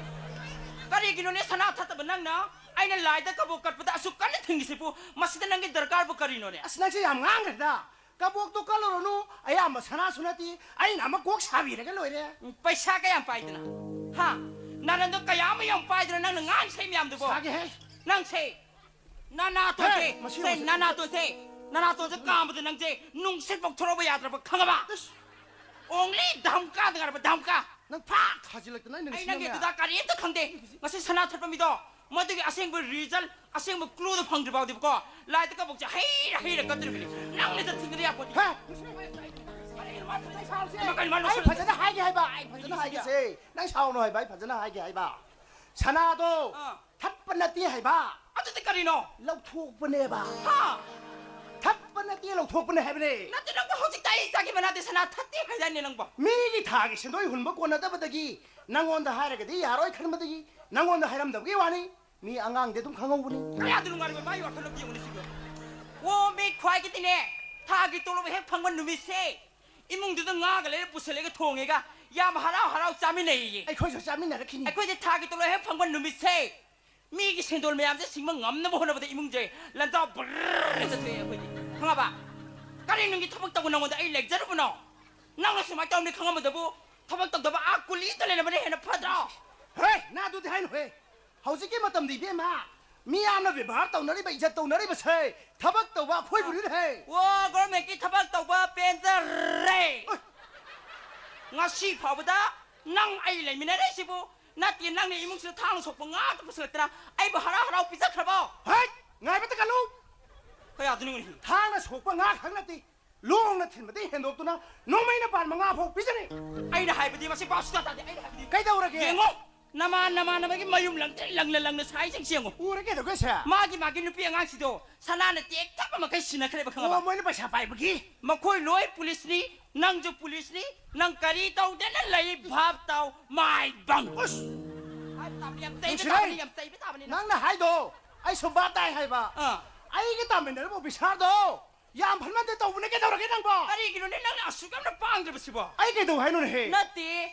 ꯀꯔꯤꯒꯤꯅꯣꯅꯦ ꯁꯅꯥ ꯊꯠꯇꯕ ꯅꯪꯅ ꯑꯩꯅ ꯂꯥꯏꯗ ꯀꯕꯣꯛ ꯀꯠꯄꯗ ꯑꯁꯨꯛ ꯀꯟꯅ ꯊꯤꯡꯉꯤꯁꯤꯕꯨ? ꯃꯁꯤꯗ ꯅꯪꯒꯤ ꯗꯔꯀꯥꯔꯕꯨ ꯀꯔꯤꯅꯣꯅꯦ? ꯑꯁ, ꯅꯪꯁꯦ ꯌꯥꯝ ꯉꯥꯡꯈ꯭ꯔꯦꯗ꯫ ꯀꯕꯣꯛꯇꯣ ꯀꯜꯂꯨꯔꯅꯨ, ꯑꯌꯥꯝꯕ ꯁꯅꯥꯁꯨ ꯅꯠꯇꯦ, ꯑꯩꯅ ꯑꯃ ꯀꯣꯛ ꯁꯥꯕꯤꯔꯒ ꯂꯣꯏꯔꯦ꯫ ꯎꯝ, ꯄꯩꯁꯥ ꯀꯌꯥꯝ ꯄꯥꯏꯗꯅ? ꯍꯥ? ꯅꯥꯔꯟꯗꯣ ꯀꯌꯥ ꯑꯃ ꯌꯥꯝ ꯄꯥꯏꯗꯅ ꯅꯪꯅ ꯉꯥꯡ ꯁꯩ ꯃꯌꯥꯝꯗꯨꯕꯣ? ꯁꯥꯒꯦꯍꯦ꯫ ꯅꯪꯁꯦ ꯅꯅꯥꯇꯣꯟꯁꯦ, ꯍꯦ, ꯃꯁꯤ ꯁꯦ, ꯃꯁꯤ ꯅꯅꯥꯇꯣꯟꯁꯦ, ꯅꯅꯥꯇꯣꯟꯁꯦ ꯀꯥꯝꯕꯗ ꯅꯪꯁꯦ ꯅꯨꯡꯁꯤꯠ ꯐꯥꯎ ꯊꯣꯔꯛꯄ ꯌꯥꯗ꯭ꯔꯕ, ꯈꯪꯉꯕ? ꯑꯁ꯫ Only ꯙꯝꯀꯥꯗ ꯉꯥꯏꯔꯕ, ꯙꯝꯀꯥ꯫ ꯅꯪ ꯐꯥ ꯊꯥꯖꯤꯜꯂꯛꯇꯅ ꯑꯩꯅ ꯑꯩ ꯅꯪꯒꯤ ꯅꯤꯡꯁꯤꯡꯉꯝꯃꯦ꯫ ꯑꯗꯨꯗ ꯀꯔꯤꯝꯇ ꯈꯪꯗꯦ꯫ ꯉꯁꯤ ꯁꯅꯥ ꯊꯠꯄ ꯃꯤꯗꯣ ꯃꯗꯨꯒꯤ ꯑꯁꯦꯡꯕ ꯔꯤꯖꯜ, ꯑꯁꯦꯡꯕ ꯀ꯭ꯂꯨꯗꯣ ꯐꯪꯗ꯭ꯔꯤ ꯐꯥꯎꯗꯤꯕꯀꯣ, ꯂꯥꯏꯗ ꯀꯕꯣꯛꯁꯦ ꯍꯩꯔ ꯍꯩꯔ ꯀꯠꯇꯣꯔꯤꯕꯅꯤ꯫ ꯅꯪꯅ ꯆꯠꯊꯤꯡꯒꯗꯤ ꯌꯥꯄꯣꯠꯇꯦ꯫ ꯍꯦ! ꯀꯔꯤꯅꯣ ꯃꯥ ꯊꯣꯛꯂꯛꯏ ꯁꯥꯎꯁꯦ? ꯏꯃꯥ, ꯀꯔꯤꯅꯣ ꯃꯥ ꯑꯩ ꯅꯣꯛꯁꯜꯂꯛꯏꯁꯦ? ꯐꯖꯅ ꯍꯥꯏꯒꯦ ꯍꯥꯏꯕ, ꯑꯩ ꯐꯖꯅ ꯍꯥꯏꯒꯦꯁꯦ꯫ ꯅꯪ ꯁꯥꯎꯅꯣ ꯍꯥꯏꯕ, ꯑꯩ ꯐꯖꯅ ꯍꯥꯏꯒꯦ ꯍꯥꯏꯕ꯫ ꯁꯅꯥꯗꯣ ꯑꯥ꯫ ꯊꯠꯄ ꯅꯠꯇꯦ ꯍꯥꯏꯕ꯫ ꯑꯗꯨꯗꯤ ꯀꯔꯤꯅꯣ? ꯂꯧꯊꯣꯛꯄꯅꯦꯕ꯫ ꯍꯥ? ꯊꯠꯄ ꯅꯠꯇꯦ, ꯂꯧꯊꯣꯛꯄꯅꯦ ꯍꯥꯏꯕꯅꯦ꯫ ꯅꯠꯇꯦ, ꯅꯪꯕꯨ ꯍꯧꯖꯤꯛꯇ ꯑꯩ ꯏꯆꯥꯒꯤ ꯃꯅꯥꯗꯤ ꯁꯅꯥ ꯊꯠꯇꯦ ꯍꯥꯏꯗꯥꯏꯅꯦ ꯅꯪꯕꯣ? ꯃꯤꯒꯤ ꯊꯥꯒꯤ ꯁꯦꯟꯗꯣꯏ ꯍꯨꯟꯕ ꯀꯣꯟꯅꯗꯕꯗꯒꯤ ꯅꯪꯉꯣꯟꯗ ꯍꯥꯏꯔꯒꯗꯤ ꯌꯥꯔꯣꯏ ꯈꯟꯕꯗꯒꯤ ꯅꯪꯉꯣꯟꯗ ꯍꯥꯏꯔꯝꯗꯕꯒꯤ ꯋꯥꯅꯤ꯫ ꯃꯤ ꯑꯉꯥꯡꯗꯤ ꯑꯗꯨꯝ ꯈꯪꯍꯧꯕꯅꯤ꯫ ꯀꯌꯥꯗ ꯅꯨꯡꯉꯥꯏꯔꯤꯕ ꯃꯥꯒꯤ ꯋꯥꯈꯜꯂꯣꯟꯗꯤ ꯌꯦꯡꯉꯨꯅꯦ ꯁꯤꯕꯣ꯫ ꯑꯣ, ꯃꯤ ꯈ꯭ꯋꯥꯏꯒꯤꯗꯤꯅꯦ, ꯊꯥꯒꯤ ꯇꯣꯂꯣꯞ ꯍꯦꯛ ꯐꯪꯕ ꯅꯨꯃꯤꯠꯁꯦ ꯏꯃꯨꯡꯗꯨꯗ ꯉꯥꯒ ꯂꯩꯔ ꯄꯨꯁꯜꯂꯒ ꯊꯣꯡꯉꯦꯒ ꯌꯥꯝ ꯍꯔꯥꯎ ꯍꯔꯥꯎ ꯆꯥꯃꯤꯟꯅꯩꯌꯦ꯫ ꯑꯩꯈꯣꯏꯁꯨ ꯆꯥꯃꯤꯟꯅꯔꯛꯈꯤꯅꯤ꯫ ꯑꯩꯈꯣꯏꯗꯤ ꯊꯥꯒꯤ ꯇꯣꯂꯣꯞ ꯍꯦꯛ ꯐꯪꯕ ꯅꯨꯃꯤꯠꯁꯦ ꯃꯤꯒꯤ ꯁꯦꯟꯗꯣꯜ ꯃꯌꯥꯝꯁꯦ ꯁꯤꯡꯕ ꯉꯝꯅꯕ ꯍꯣꯠꯅꯕꯗ ꯏꯃꯨꯡꯁꯦ ꯂꯟꯖꯥꯎ ꯕ꯭ꯔꯔ ꯆꯠꯊꯣꯛꯑꯦ ꯑꯩꯈꯣꯏꯗꯤ꯫ ꯈꯪꯉꯕ? ꯀꯔꯤ ꯅꯨꯡꯒꯤ ꯊꯕꯛ ꯇꯧꯕ ꯅꯪꯉꯣꯟꯗ ꯑꯩ ꯂꯦꯛꯆꯔꯨꯕꯅꯣ? ꯅꯪꯅ ꯁꯨꯃꯥꯏꯅ ꯇꯧꯅꯤ ꯈꯪꯉꯝꯕꯗꯕꯨ ꯊꯕꯛ ꯇꯧꯗꯕ ꯑꯥ ꯀꯨꯂꯤꯗ ꯂꯩꯔꯝꯕꯅ ꯍꯦꯟꯅ ꯐꯗ꯭ꯔꯣ? ꯍꯦ, ꯅꯪ ꯑꯗꯨꯗꯤ ꯍꯥꯏꯅꯨꯍꯦ꯫ ꯍꯧꯖꯤꯛꯀꯤ ꯃꯇꯝꯗ ꯏꯕꯦꯝꯃ, ꯃꯤꯌꯥꯝꯅ ꯕꯦꯕꯥꯔ ꯇꯧꯅꯔꯤꯕ, ꯏꯖꯠ ꯇꯧꯅꯔꯤꯕꯁꯦ ꯊꯕꯛ ꯇꯧꯕ ꯑꯩꯈꯣꯏꯕꯨꯅꯤꯅꯦꯍꯦ꯫ ꯑꯣ, ꯒꯣꯔꯃꯦꯟꯒꯤ ꯊꯕꯛ ꯇꯧꯕ ꯄꯦꯟꯖꯔꯦ꯫ ꯑꯣꯏ꯫ ꯉꯁꯤ ꯐꯥꯎꯕꯗ ꯅꯪ ꯑꯩ ꯂꯩꯃꯤꯟꯅꯔꯛꯏꯁꯤꯕꯨ ꯅꯠꯇꯦ, ꯅꯪꯅ ꯏꯃꯨꯡꯁꯤꯗ ꯊꯥꯡꯅ ꯁꯣꯛꯄ ꯉꯥꯛꯇ ꯄꯨꯁꯤꯜꯂꯛꯇꯅ ꯑꯩꯕꯨ ꯍꯔꯥꯎ ꯍꯔꯥꯎ ꯄꯤꯖꯈ꯭ꯔꯕꯣ? ꯍꯩꯠ! ꯉꯥꯏꯕꯇ ꯀꯜꯂꯨ! ꯀꯌꯥꯗꯅꯣ ꯌꯦꯡꯉꯨꯅꯦ꯫ ꯊꯥꯡꯅ ꯁꯣꯛꯄ ꯉꯥ ꯈꯛ ꯅꯠꯇꯦ, ꯂꯣꯡꯅ ꯊꯤꯟꯕꯗꯒꯤ ꯍꯦꯟꯗꯣꯛꯇꯨꯅ ꯅꯣꯡꯃꯩꯅ ꯄꯥꯟꯕ ꯉꯥ ꯐꯥꯎ ꯄꯤꯖꯔꯤ꯫ ꯑꯩꯅ ꯍꯥꯏꯕꯗꯤ ꯃꯁꯤ ꯄꯥꯎ ꯁꯨꯛꯇꯥ ꯇꯥꯗꯦ, ꯑꯩꯅ ꯍꯥꯏꯕꯗꯤ꯫ ꯀꯩꯗꯧꯔꯒꯦ? ꯌꯦꯡꯉꯣ, ꯅꯃꯥꯟ ꯅꯃꯥꯟꯅꯕꯒꯤ ꯃꯌꯨꯝ ꯂꯪꯇ꯭ꯔꯤꯛ ꯂꯪꯅ ꯂꯪꯅ ꯁꯥꯏꯁꯤꯡꯁꯦ ꯌꯦꯡꯉꯣ꯫ ꯎꯔꯦ ꯀꯩꯗꯧꯒꯦ ꯁꯦ? ꯃꯥꯒꯤ ꯃꯥꯒꯤ ꯅꯨꯄꯤ ꯑꯉꯥꯡꯁꯤꯗꯣ ꯁꯅꯥꯅ ꯇꯦꯛ ꯊꯛꯄ ꯃꯈꯩ ꯁꯤꯟꯅꯈ꯭ꯔꯦꯕ, ꯈꯪꯉꯕ? ꯑꯣ, ꯃꯣꯏꯅ ꯄꯩꯁꯥ ꯄꯥꯏꯕꯒꯤ? ꯃꯈꯣꯏ ꯂꯣꯏ ꯄꯨꯂꯤꯁꯅꯤ, ꯅꯪꯁꯨ ꯄꯨꯂꯤꯁꯅꯤ, ꯅꯪ ꯀꯔꯤ ꯇꯧꯗꯅ ꯂꯩ ꯚꯥꯞ ꯇꯥꯎ, ꯃꯥꯏꯕꯪ꯫ ꯑꯁ! ꯍꯥꯏꯕ ꯇꯥꯕꯅꯤ, ꯌꯥꯝ ꯆꯩꯕ ꯅꯨꯡꯁꯤꯔꯩ! ꯇꯥꯕꯅꯤ, ꯌꯥꯝ ꯆꯩꯕ ꯇꯥꯕꯅꯤ ꯅꯪ꯫ ꯅꯪꯅ ꯍꯥꯏꯗꯣ ꯑꯩꯁꯨ ꯚꯥꯞ ꯇꯥꯏ ꯍꯥꯏꯕ꯫ ꯑꯥ꯫ ꯑꯩꯒ ꯇꯥꯃꯤꯟꯅꯔꯤꯕ ꯑꯣꯐꯤꯁꯥꯔꯗꯣ ꯌꯥꯝ ꯐꯠꯃꯟꯗꯦ ꯇꯧꯕꯅꯦ, ꯀꯩꯗꯧꯔꯒꯦ ꯅꯪꯕꯣ? ꯀꯔꯤꯒꯤꯅꯣꯅꯦ ꯅꯪꯅ ꯑꯁꯨꯛ ꯌꯥꯝꯅ ꯄꯥꯡꯗ꯭ꯔꯤꯕꯁꯤꯕꯣ? ꯑꯩ ꯀꯩꯗꯧ ꯍꯥꯏꯅꯣꯅꯦꯍꯦ? ꯅꯠꯇꯦ,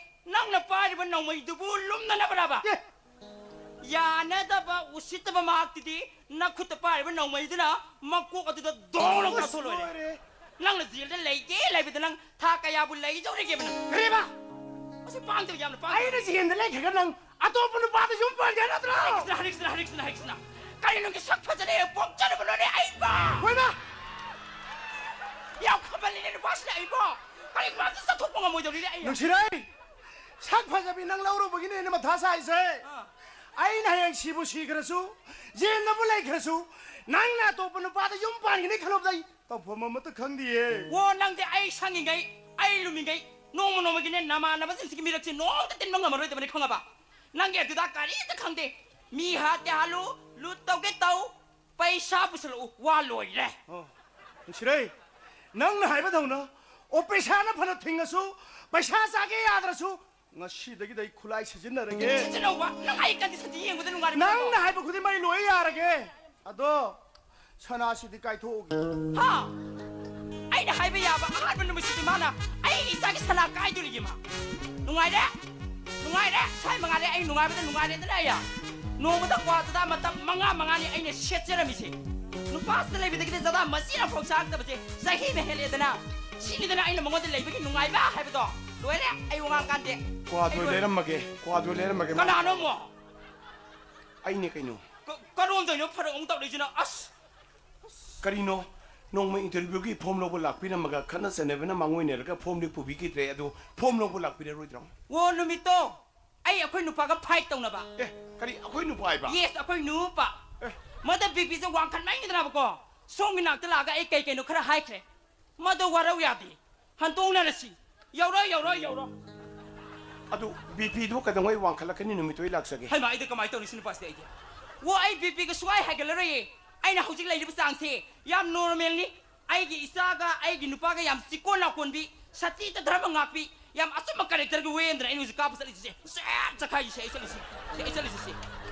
ꯅꯪꯅ ꯄꯥꯏꯔꯤꯕ ꯅꯣꯡꯃꯩꯗꯨꯕꯨ ꯂꯨꯝꯅꯅꯕꯔꯕ? ꯑꯦ! ꯌꯥꯅꯗꯕ, ꯎꯁꯤꯠꯇꯕ ꯃꯍꯥꯛꯇꯨꯗꯤ ꯅꯈꯨꯠꯇ ꯄꯥꯏꯔꯤꯕ ꯅꯣꯡꯃꯩꯗꯨꯅ ꯃꯀꯣꯛ ꯑꯗꯨꯗ ꯗꯣꯡ ꯂꯥꯎ ꯑꯁ, ꯀꯥꯞꯊꯣꯛ ꯂꯣꯏꯔꯦ꯫ ꯂꯣꯏꯔꯦ꯫ ꯅꯪꯅ ꯖꯦꯜꯗ ꯂꯩꯒꯦ ꯂꯩꯕꯗ ꯅꯪ ꯊꯥ ꯀꯌꯥꯕꯨ ꯂꯩꯗꯧꯔꯤꯒꯦꯕ ꯅꯪ? ꯀꯔꯤꯕ? ꯃꯁꯤ ꯄꯥꯡꯗꯕ ꯌꯥꯝꯅ ꯄꯥꯡꯗꯕ꯫ ꯑꯩꯅ ꯖꯦꯜꯗ ꯂꯩꯈ꯭ꯔꯒ ꯅꯪ ꯑꯇꯣꯞꯄ ꯅꯨꯄꯥꯗ ꯌꯨꯝ ꯄꯥꯟꯒꯦ ꯅꯠꯇ꯭ꯔꯣ? ꯍꯔꯦ ꯀ꯭ꯔꯤꯁꯅ, ꯍꯔꯦ ꯀ꯭ꯔꯤꯁꯅ, ꯍꯔꯦ ꯀ꯭ꯔꯤꯁꯅ, ꯍꯔꯦ ꯀ꯭ꯔꯤꯁꯅ꯫ ꯀꯔꯤ ꯅꯪꯒꯤ ꯁꯛ ꯐꯖꯅ ꯍꯦꯛ ꯄꯣꯛꯆꯔꯕꯅꯣꯅꯦ ꯑꯩꯕꯣ? ꯍꯣꯏꯃ! ꯌꯥꯝ ꯈꯝꯕꯜꯂꯤꯅꯦ ꯅꯨꯄꯥꯁꯤꯅ ꯑꯩꯕꯣ꯫ ꯀꯔꯤꯒꯨꯝꯕ ꯑꯝꯇ ꯆꯠꯊꯣꯛꯄ ꯉꯝꯃꯣꯏꯗꯧꯔꯤꯅꯦ ꯑꯩ꯫ ꯅꯨꯡꯁꯤꯔꯩ! ꯁꯛ ꯐꯖꯕꯤ ꯅꯪ ꯂꯧꯔꯨꯕꯒꯤꯅꯦ ꯑꯩꯅ ꯃꯊꯥ ꯁꯥꯏꯁꯦ꯫ ꯑꯥ꯫ ꯑꯩꯅ ꯍꯌꯦꯡ ꯁꯤꯕꯨ ꯁꯤꯈ꯭ꯔꯁꯨ, ꯖꯦꯜꯗꯕꯨ ꯂꯩꯈ꯭ꯔꯁꯨ, ꯅꯪꯅ ꯑꯇꯣꯞꯄ ꯅꯨꯄꯥꯗ ꯌꯨꯝ ꯄꯥꯟꯒꯅꯤ ꯈꯜꯂꯨꯕꯗ ꯑꯩ ꯇꯧꯐꯝ ꯑꯃꯠꯇ ꯈꯪꯗꯤꯌꯦ꯫ ꯑꯣ, ꯅꯪꯗꯤ ꯑꯩ ꯁꯪꯉꯤꯉꯩ, ꯑꯩ ꯂꯨꯝꯃꯤꯉꯩ, ꯅꯣꯡꯃ ꯅꯣꯡꯃꯒꯤꯅꯦ ꯅꯃꯥꯟꯅꯕꯁꯤꯡꯁꯤꯒꯤ ꯃꯤꯔꯛꯁꯦ ꯅꯣꯡꯃꯇ ꯇꯤꯟꯕ ꯉꯝꯃꯔꯣꯏꯗꯕꯅꯤ, ꯈꯪꯉꯕ? ꯅꯪꯒꯤ ꯑꯗꯨꯗ ꯀꯔꯤꯝꯇ ꯈꯪꯗꯦ꯫ ꯃꯤ ꯍꯥꯠꯀꯦ ꯍꯥꯠꯂꯨ, ꯂꯨꯠ ꯇꯧꯒꯦ ꯇꯧ, ꯄꯩꯁꯥ ꯄꯨꯁꯜꯂꯛꯎ, ꯋꯥ ꯂꯣꯏꯔꯦ꯫ ꯑꯣ, ꯅꯨꯡꯁꯤꯔꯩ, ꯅꯪꯅ ꯍꯥꯏꯕꯗꯧꯅ ꯑꯣꯄꯔꯦꯁꯟꯅ ꯐꯅ ꯊꯤꯡꯉꯁꯨ, ꯄꯩꯁꯥ ꯆꯥꯒꯦ ꯌꯥꯗ꯭ꯔꯁꯨ, ꯉꯁꯤꯗꯒꯤꯗꯤ ꯑꯩ ꯈꯨꯠꯂꯥꯏ ꯁꯤꯖꯤꯟꯅꯔꯒꯦ꯫ ꯁꯤꯖꯤꯟꯅꯧꯕ, ꯅꯪ ꯑꯩ ꯀꯟꯗꯤꯁꯟꯁꯤ ꯌꯦꯡꯕꯗ ꯅꯨꯡꯉꯥꯏꯔꯦ꯫ ꯅꯪꯅ ꯍꯥꯏꯕ ꯈꯨꯗꯤꯡꯃꯛ ꯑꯩ ꯂꯣꯏ ꯌꯥꯔꯒꯦ꯫ ꯑꯗꯣ ꯁꯅꯥꯁꯤꯗꯤ ꯀꯥꯏꯊꯣꯛꯎꯒꯦ꯫ ꯍꯥ? ꯑꯩꯅ ꯍꯥꯏꯕ ꯌꯥꯕ ꯑꯍꯥꯟꯕ ꯅꯨꯃꯤꯠꯁꯤꯗꯤ ꯃꯥꯅ ꯑꯩ ꯏꯆꯥꯒꯤ ꯁꯅꯥ ꯀꯥꯏꯗꯣꯔꯤꯒꯦ ꯃꯥ? ꯅꯨꯡꯉꯥꯏꯔꯦ? ꯅꯨꯡꯉꯥꯏꯔꯦ? ꯁ꯭ꯋꯥꯏ ꯃꯉꯥꯜꯂꯦ ꯑꯩ ꯅꯨꯡꯉꯥꯏꯕꯗ ꯅꯨꯡꯉꯥꯏꯔꯦꯗꯅ ꯑꯩ꯫ ꯅꯣꯡꯃꯗ ꯀ꯭ꯋꯥ ꯆꯗꯥ ꯃꯇꯝ ꯃꯉꯥ ꯃꯉꯥꯅꯤ ꯑꯩꯅ ꯁꯦꯠꯆꯔꯝꯃꯤꯁꯦ꯫ ꯅꯨꯄꯥꯁꯤꯗ ꯂꯩꯕꯗꯒꯤꯗꯤ ꯆꯗꯥ ꯃꯆꯦꯠ ꯑꯃꯐꯥꯎ ꯆꯥꯔꯛꯇꯕꯁꯦ ꯆꯍꯤꯅ ꯍꯦꯜꯂꯦꯗꯅ꯫ ꯁꯤꯅꯤꯗꯅ ꯑꯩꯅ ꯃꯉꯣꯟꯗ ꯂꯩꯕꯒꯤ ꯅꯨꯡꯉꯥꯏꯕ ꯍꯥꯏꯕꯗꯣ꯫ ꯂꯣꯏꯔꯦ, ꯑꯩ ꯋꯥ ꯉꯥꯡ ꯀꯥꯟꯗꯦ꯫ ꯀ꯭ꯋꯥꯗꯣ ꯑꯩ ꯂꯣꯏꯔꯦ꯫ ꯂꯩꯔꯝꯃꯒꯦ, ꯀ꯭ꯋꯥꯗꯣ ꯂꯩꯔꯝꯃꯒꯦ꯫ ꯀꯅꯥꯅꯣ ꯑꯃꯨꯛ? ꯑꯩꯅꯦ ꯀꯩꯅꯣ꯫ ꯀ-, ꯀꯔꯣꯝꯗꯩꯅꯣ ꯐꯔꯛ ꯑꯃꯨꯛ ꯇꯧꯔꯛꯏꯁꯤꯅ? ꯑꯁ! ꯀꯔꯤꯅꯣ? ꯅꯣꯡꯃ ꯏꯟꯇꯔꯚ꯭ꯌꯨꯒꯤ ꯐꯣꯝ ꯂꯧꯕ ꯂꯥꯛꯄꯤꯔꯝꯃꯒ ꯈꯠꯅ ꯆꯩꯅꯕꯅ ꯃꯥꯡꯑꯣꯏꯅꯔꯒ ꯐꯣꯝꯗꯤ ꯄꯨꯕꯤꯈꯤꯗ꯭ꯔꯦ, ꯑꯗꯨ ꯐꯣꯝ ꯂꯧꯕ ꯂꯥꯛꯄꯤꯔꯔꯣꯏꯗ꯭ꯔꯣ? ꯑꯣ, ꯅꯨꯃꯤꯠꯇꯣ ꯑꯩ ꯑꯩꯈꯣꯏ ꯅꯨꯄꯥꯒ ꯐꯥꯏꯠ ꯇꯧꯅꯕ꯫ ꯑꯦ, ꯀꯔꯤ ꯑꯩꯈꯣꯏ ꯅꯨꯄꯥ ꯍꯥꯏꯕ? ꯌꯦꯁ, ꯑꯩꯈꯣꯏ ꯅꯨꯄꯥ꯫ ꯑꯦ꯫ ꯃꯗ ꯕꯤ ꯄꯤꯁꯦ ꯋꯥꯡꯈꯠꯃꯟꯈꯤꯗꯅꯕꯀꯣ, ꯁꯣꯝꯒꯤ ꯅꯥꯛꯇ ꯂꯥꯛꯑꯒ ꯑꯩ ꯀꯩ ꯀꯩꯅꯣ ꯈꯔ ꯍꯥꯏꯈ꯭ꯔꯦ꯫ ꯃꯗꯣ ꯋꯥꯔꯧ ꯌꯥꯗꯦ꯫ ꯍꯟꯗꯣꯛꯅꯔꯁꯤ꯫ ꯌꯧꯔꯣ, ꯌꯧꯔꯣ, ꯌꯧꯔꯣ꯫ ꯑꯗꯨ ꯕꯤ ꯄꯤꯗꯨ ꯀꯩꯗꯧꯉꯩ ꯋꯥꯡꯈꯠꯂꯛꯀꯅꯤ? ꯅꯨꯃꯤꯠꯇꯨ ꯑꯩ ꯂꯥꯛꯆꯒꯦ꯫ ꯍꯩꯃꯥ, ꯑꯩꯗꯤ ꯀꯃꯥꯏꯅ ꯇꯧꯅꯤ ꯁꯤ ꯅꯨꯄꯥꯁꯤꯗꯤ ꯑꯩꯗꯤ? ꯑꯣ, ꯑꯩ ꯕꯤ ꯄꯤꯒ ꯁꯨꯡꯍꯥꯏ ꯍꯥꯏꯒꯠꯂꯔꯣꯏꯌꯦ꯫ ꯑꯩꯅ ꯍꯧꯖꯤꯛ ꯂꯩꯔꯤꯕ ꯆꯥꯡꯁꯦ ꯌꯥꯝ ꯅꯣꯔꯃꯦꯜꯅꯤ꯫ ꯑꯩꯒꯤ ꯏꯆꯥꯒ ꯑꯩꯒꯤ ꯅꯨꯄꯥꯒ ꯌꯥꯝ ꯆꯤꯛꯀꯣꯟ ꯅꯥꯀꯣꯟꯕꯤ, ꯁꯇꯤꯗ ꯙꯔꯃ ꯉꯥꯛꯄꯤ, ꯌꯥꯝ ꯑꯆꯨꯝꯕ ꯀꯦꯔꯦꯛꯇꯔꯒꯤ ꯋꯦ ꯑꯃꯗꯅ ꯑꯩꯅ ꯍꯧꯖꯤꯛ ꯀꯥꯞꯄ ꯆꯠꯂꯤꯁꯦ꯫ ꯁꯦ, ꯆꯈꯥꯏꯔꯤꯁꯦ ꯑꯩ ꯆꯠꯂꯤꯁꯦ꯫ ꯁꯦ, ꯑꯩ ꯆꯠꯂꯤꯁꯦ ꯁꯦ꯫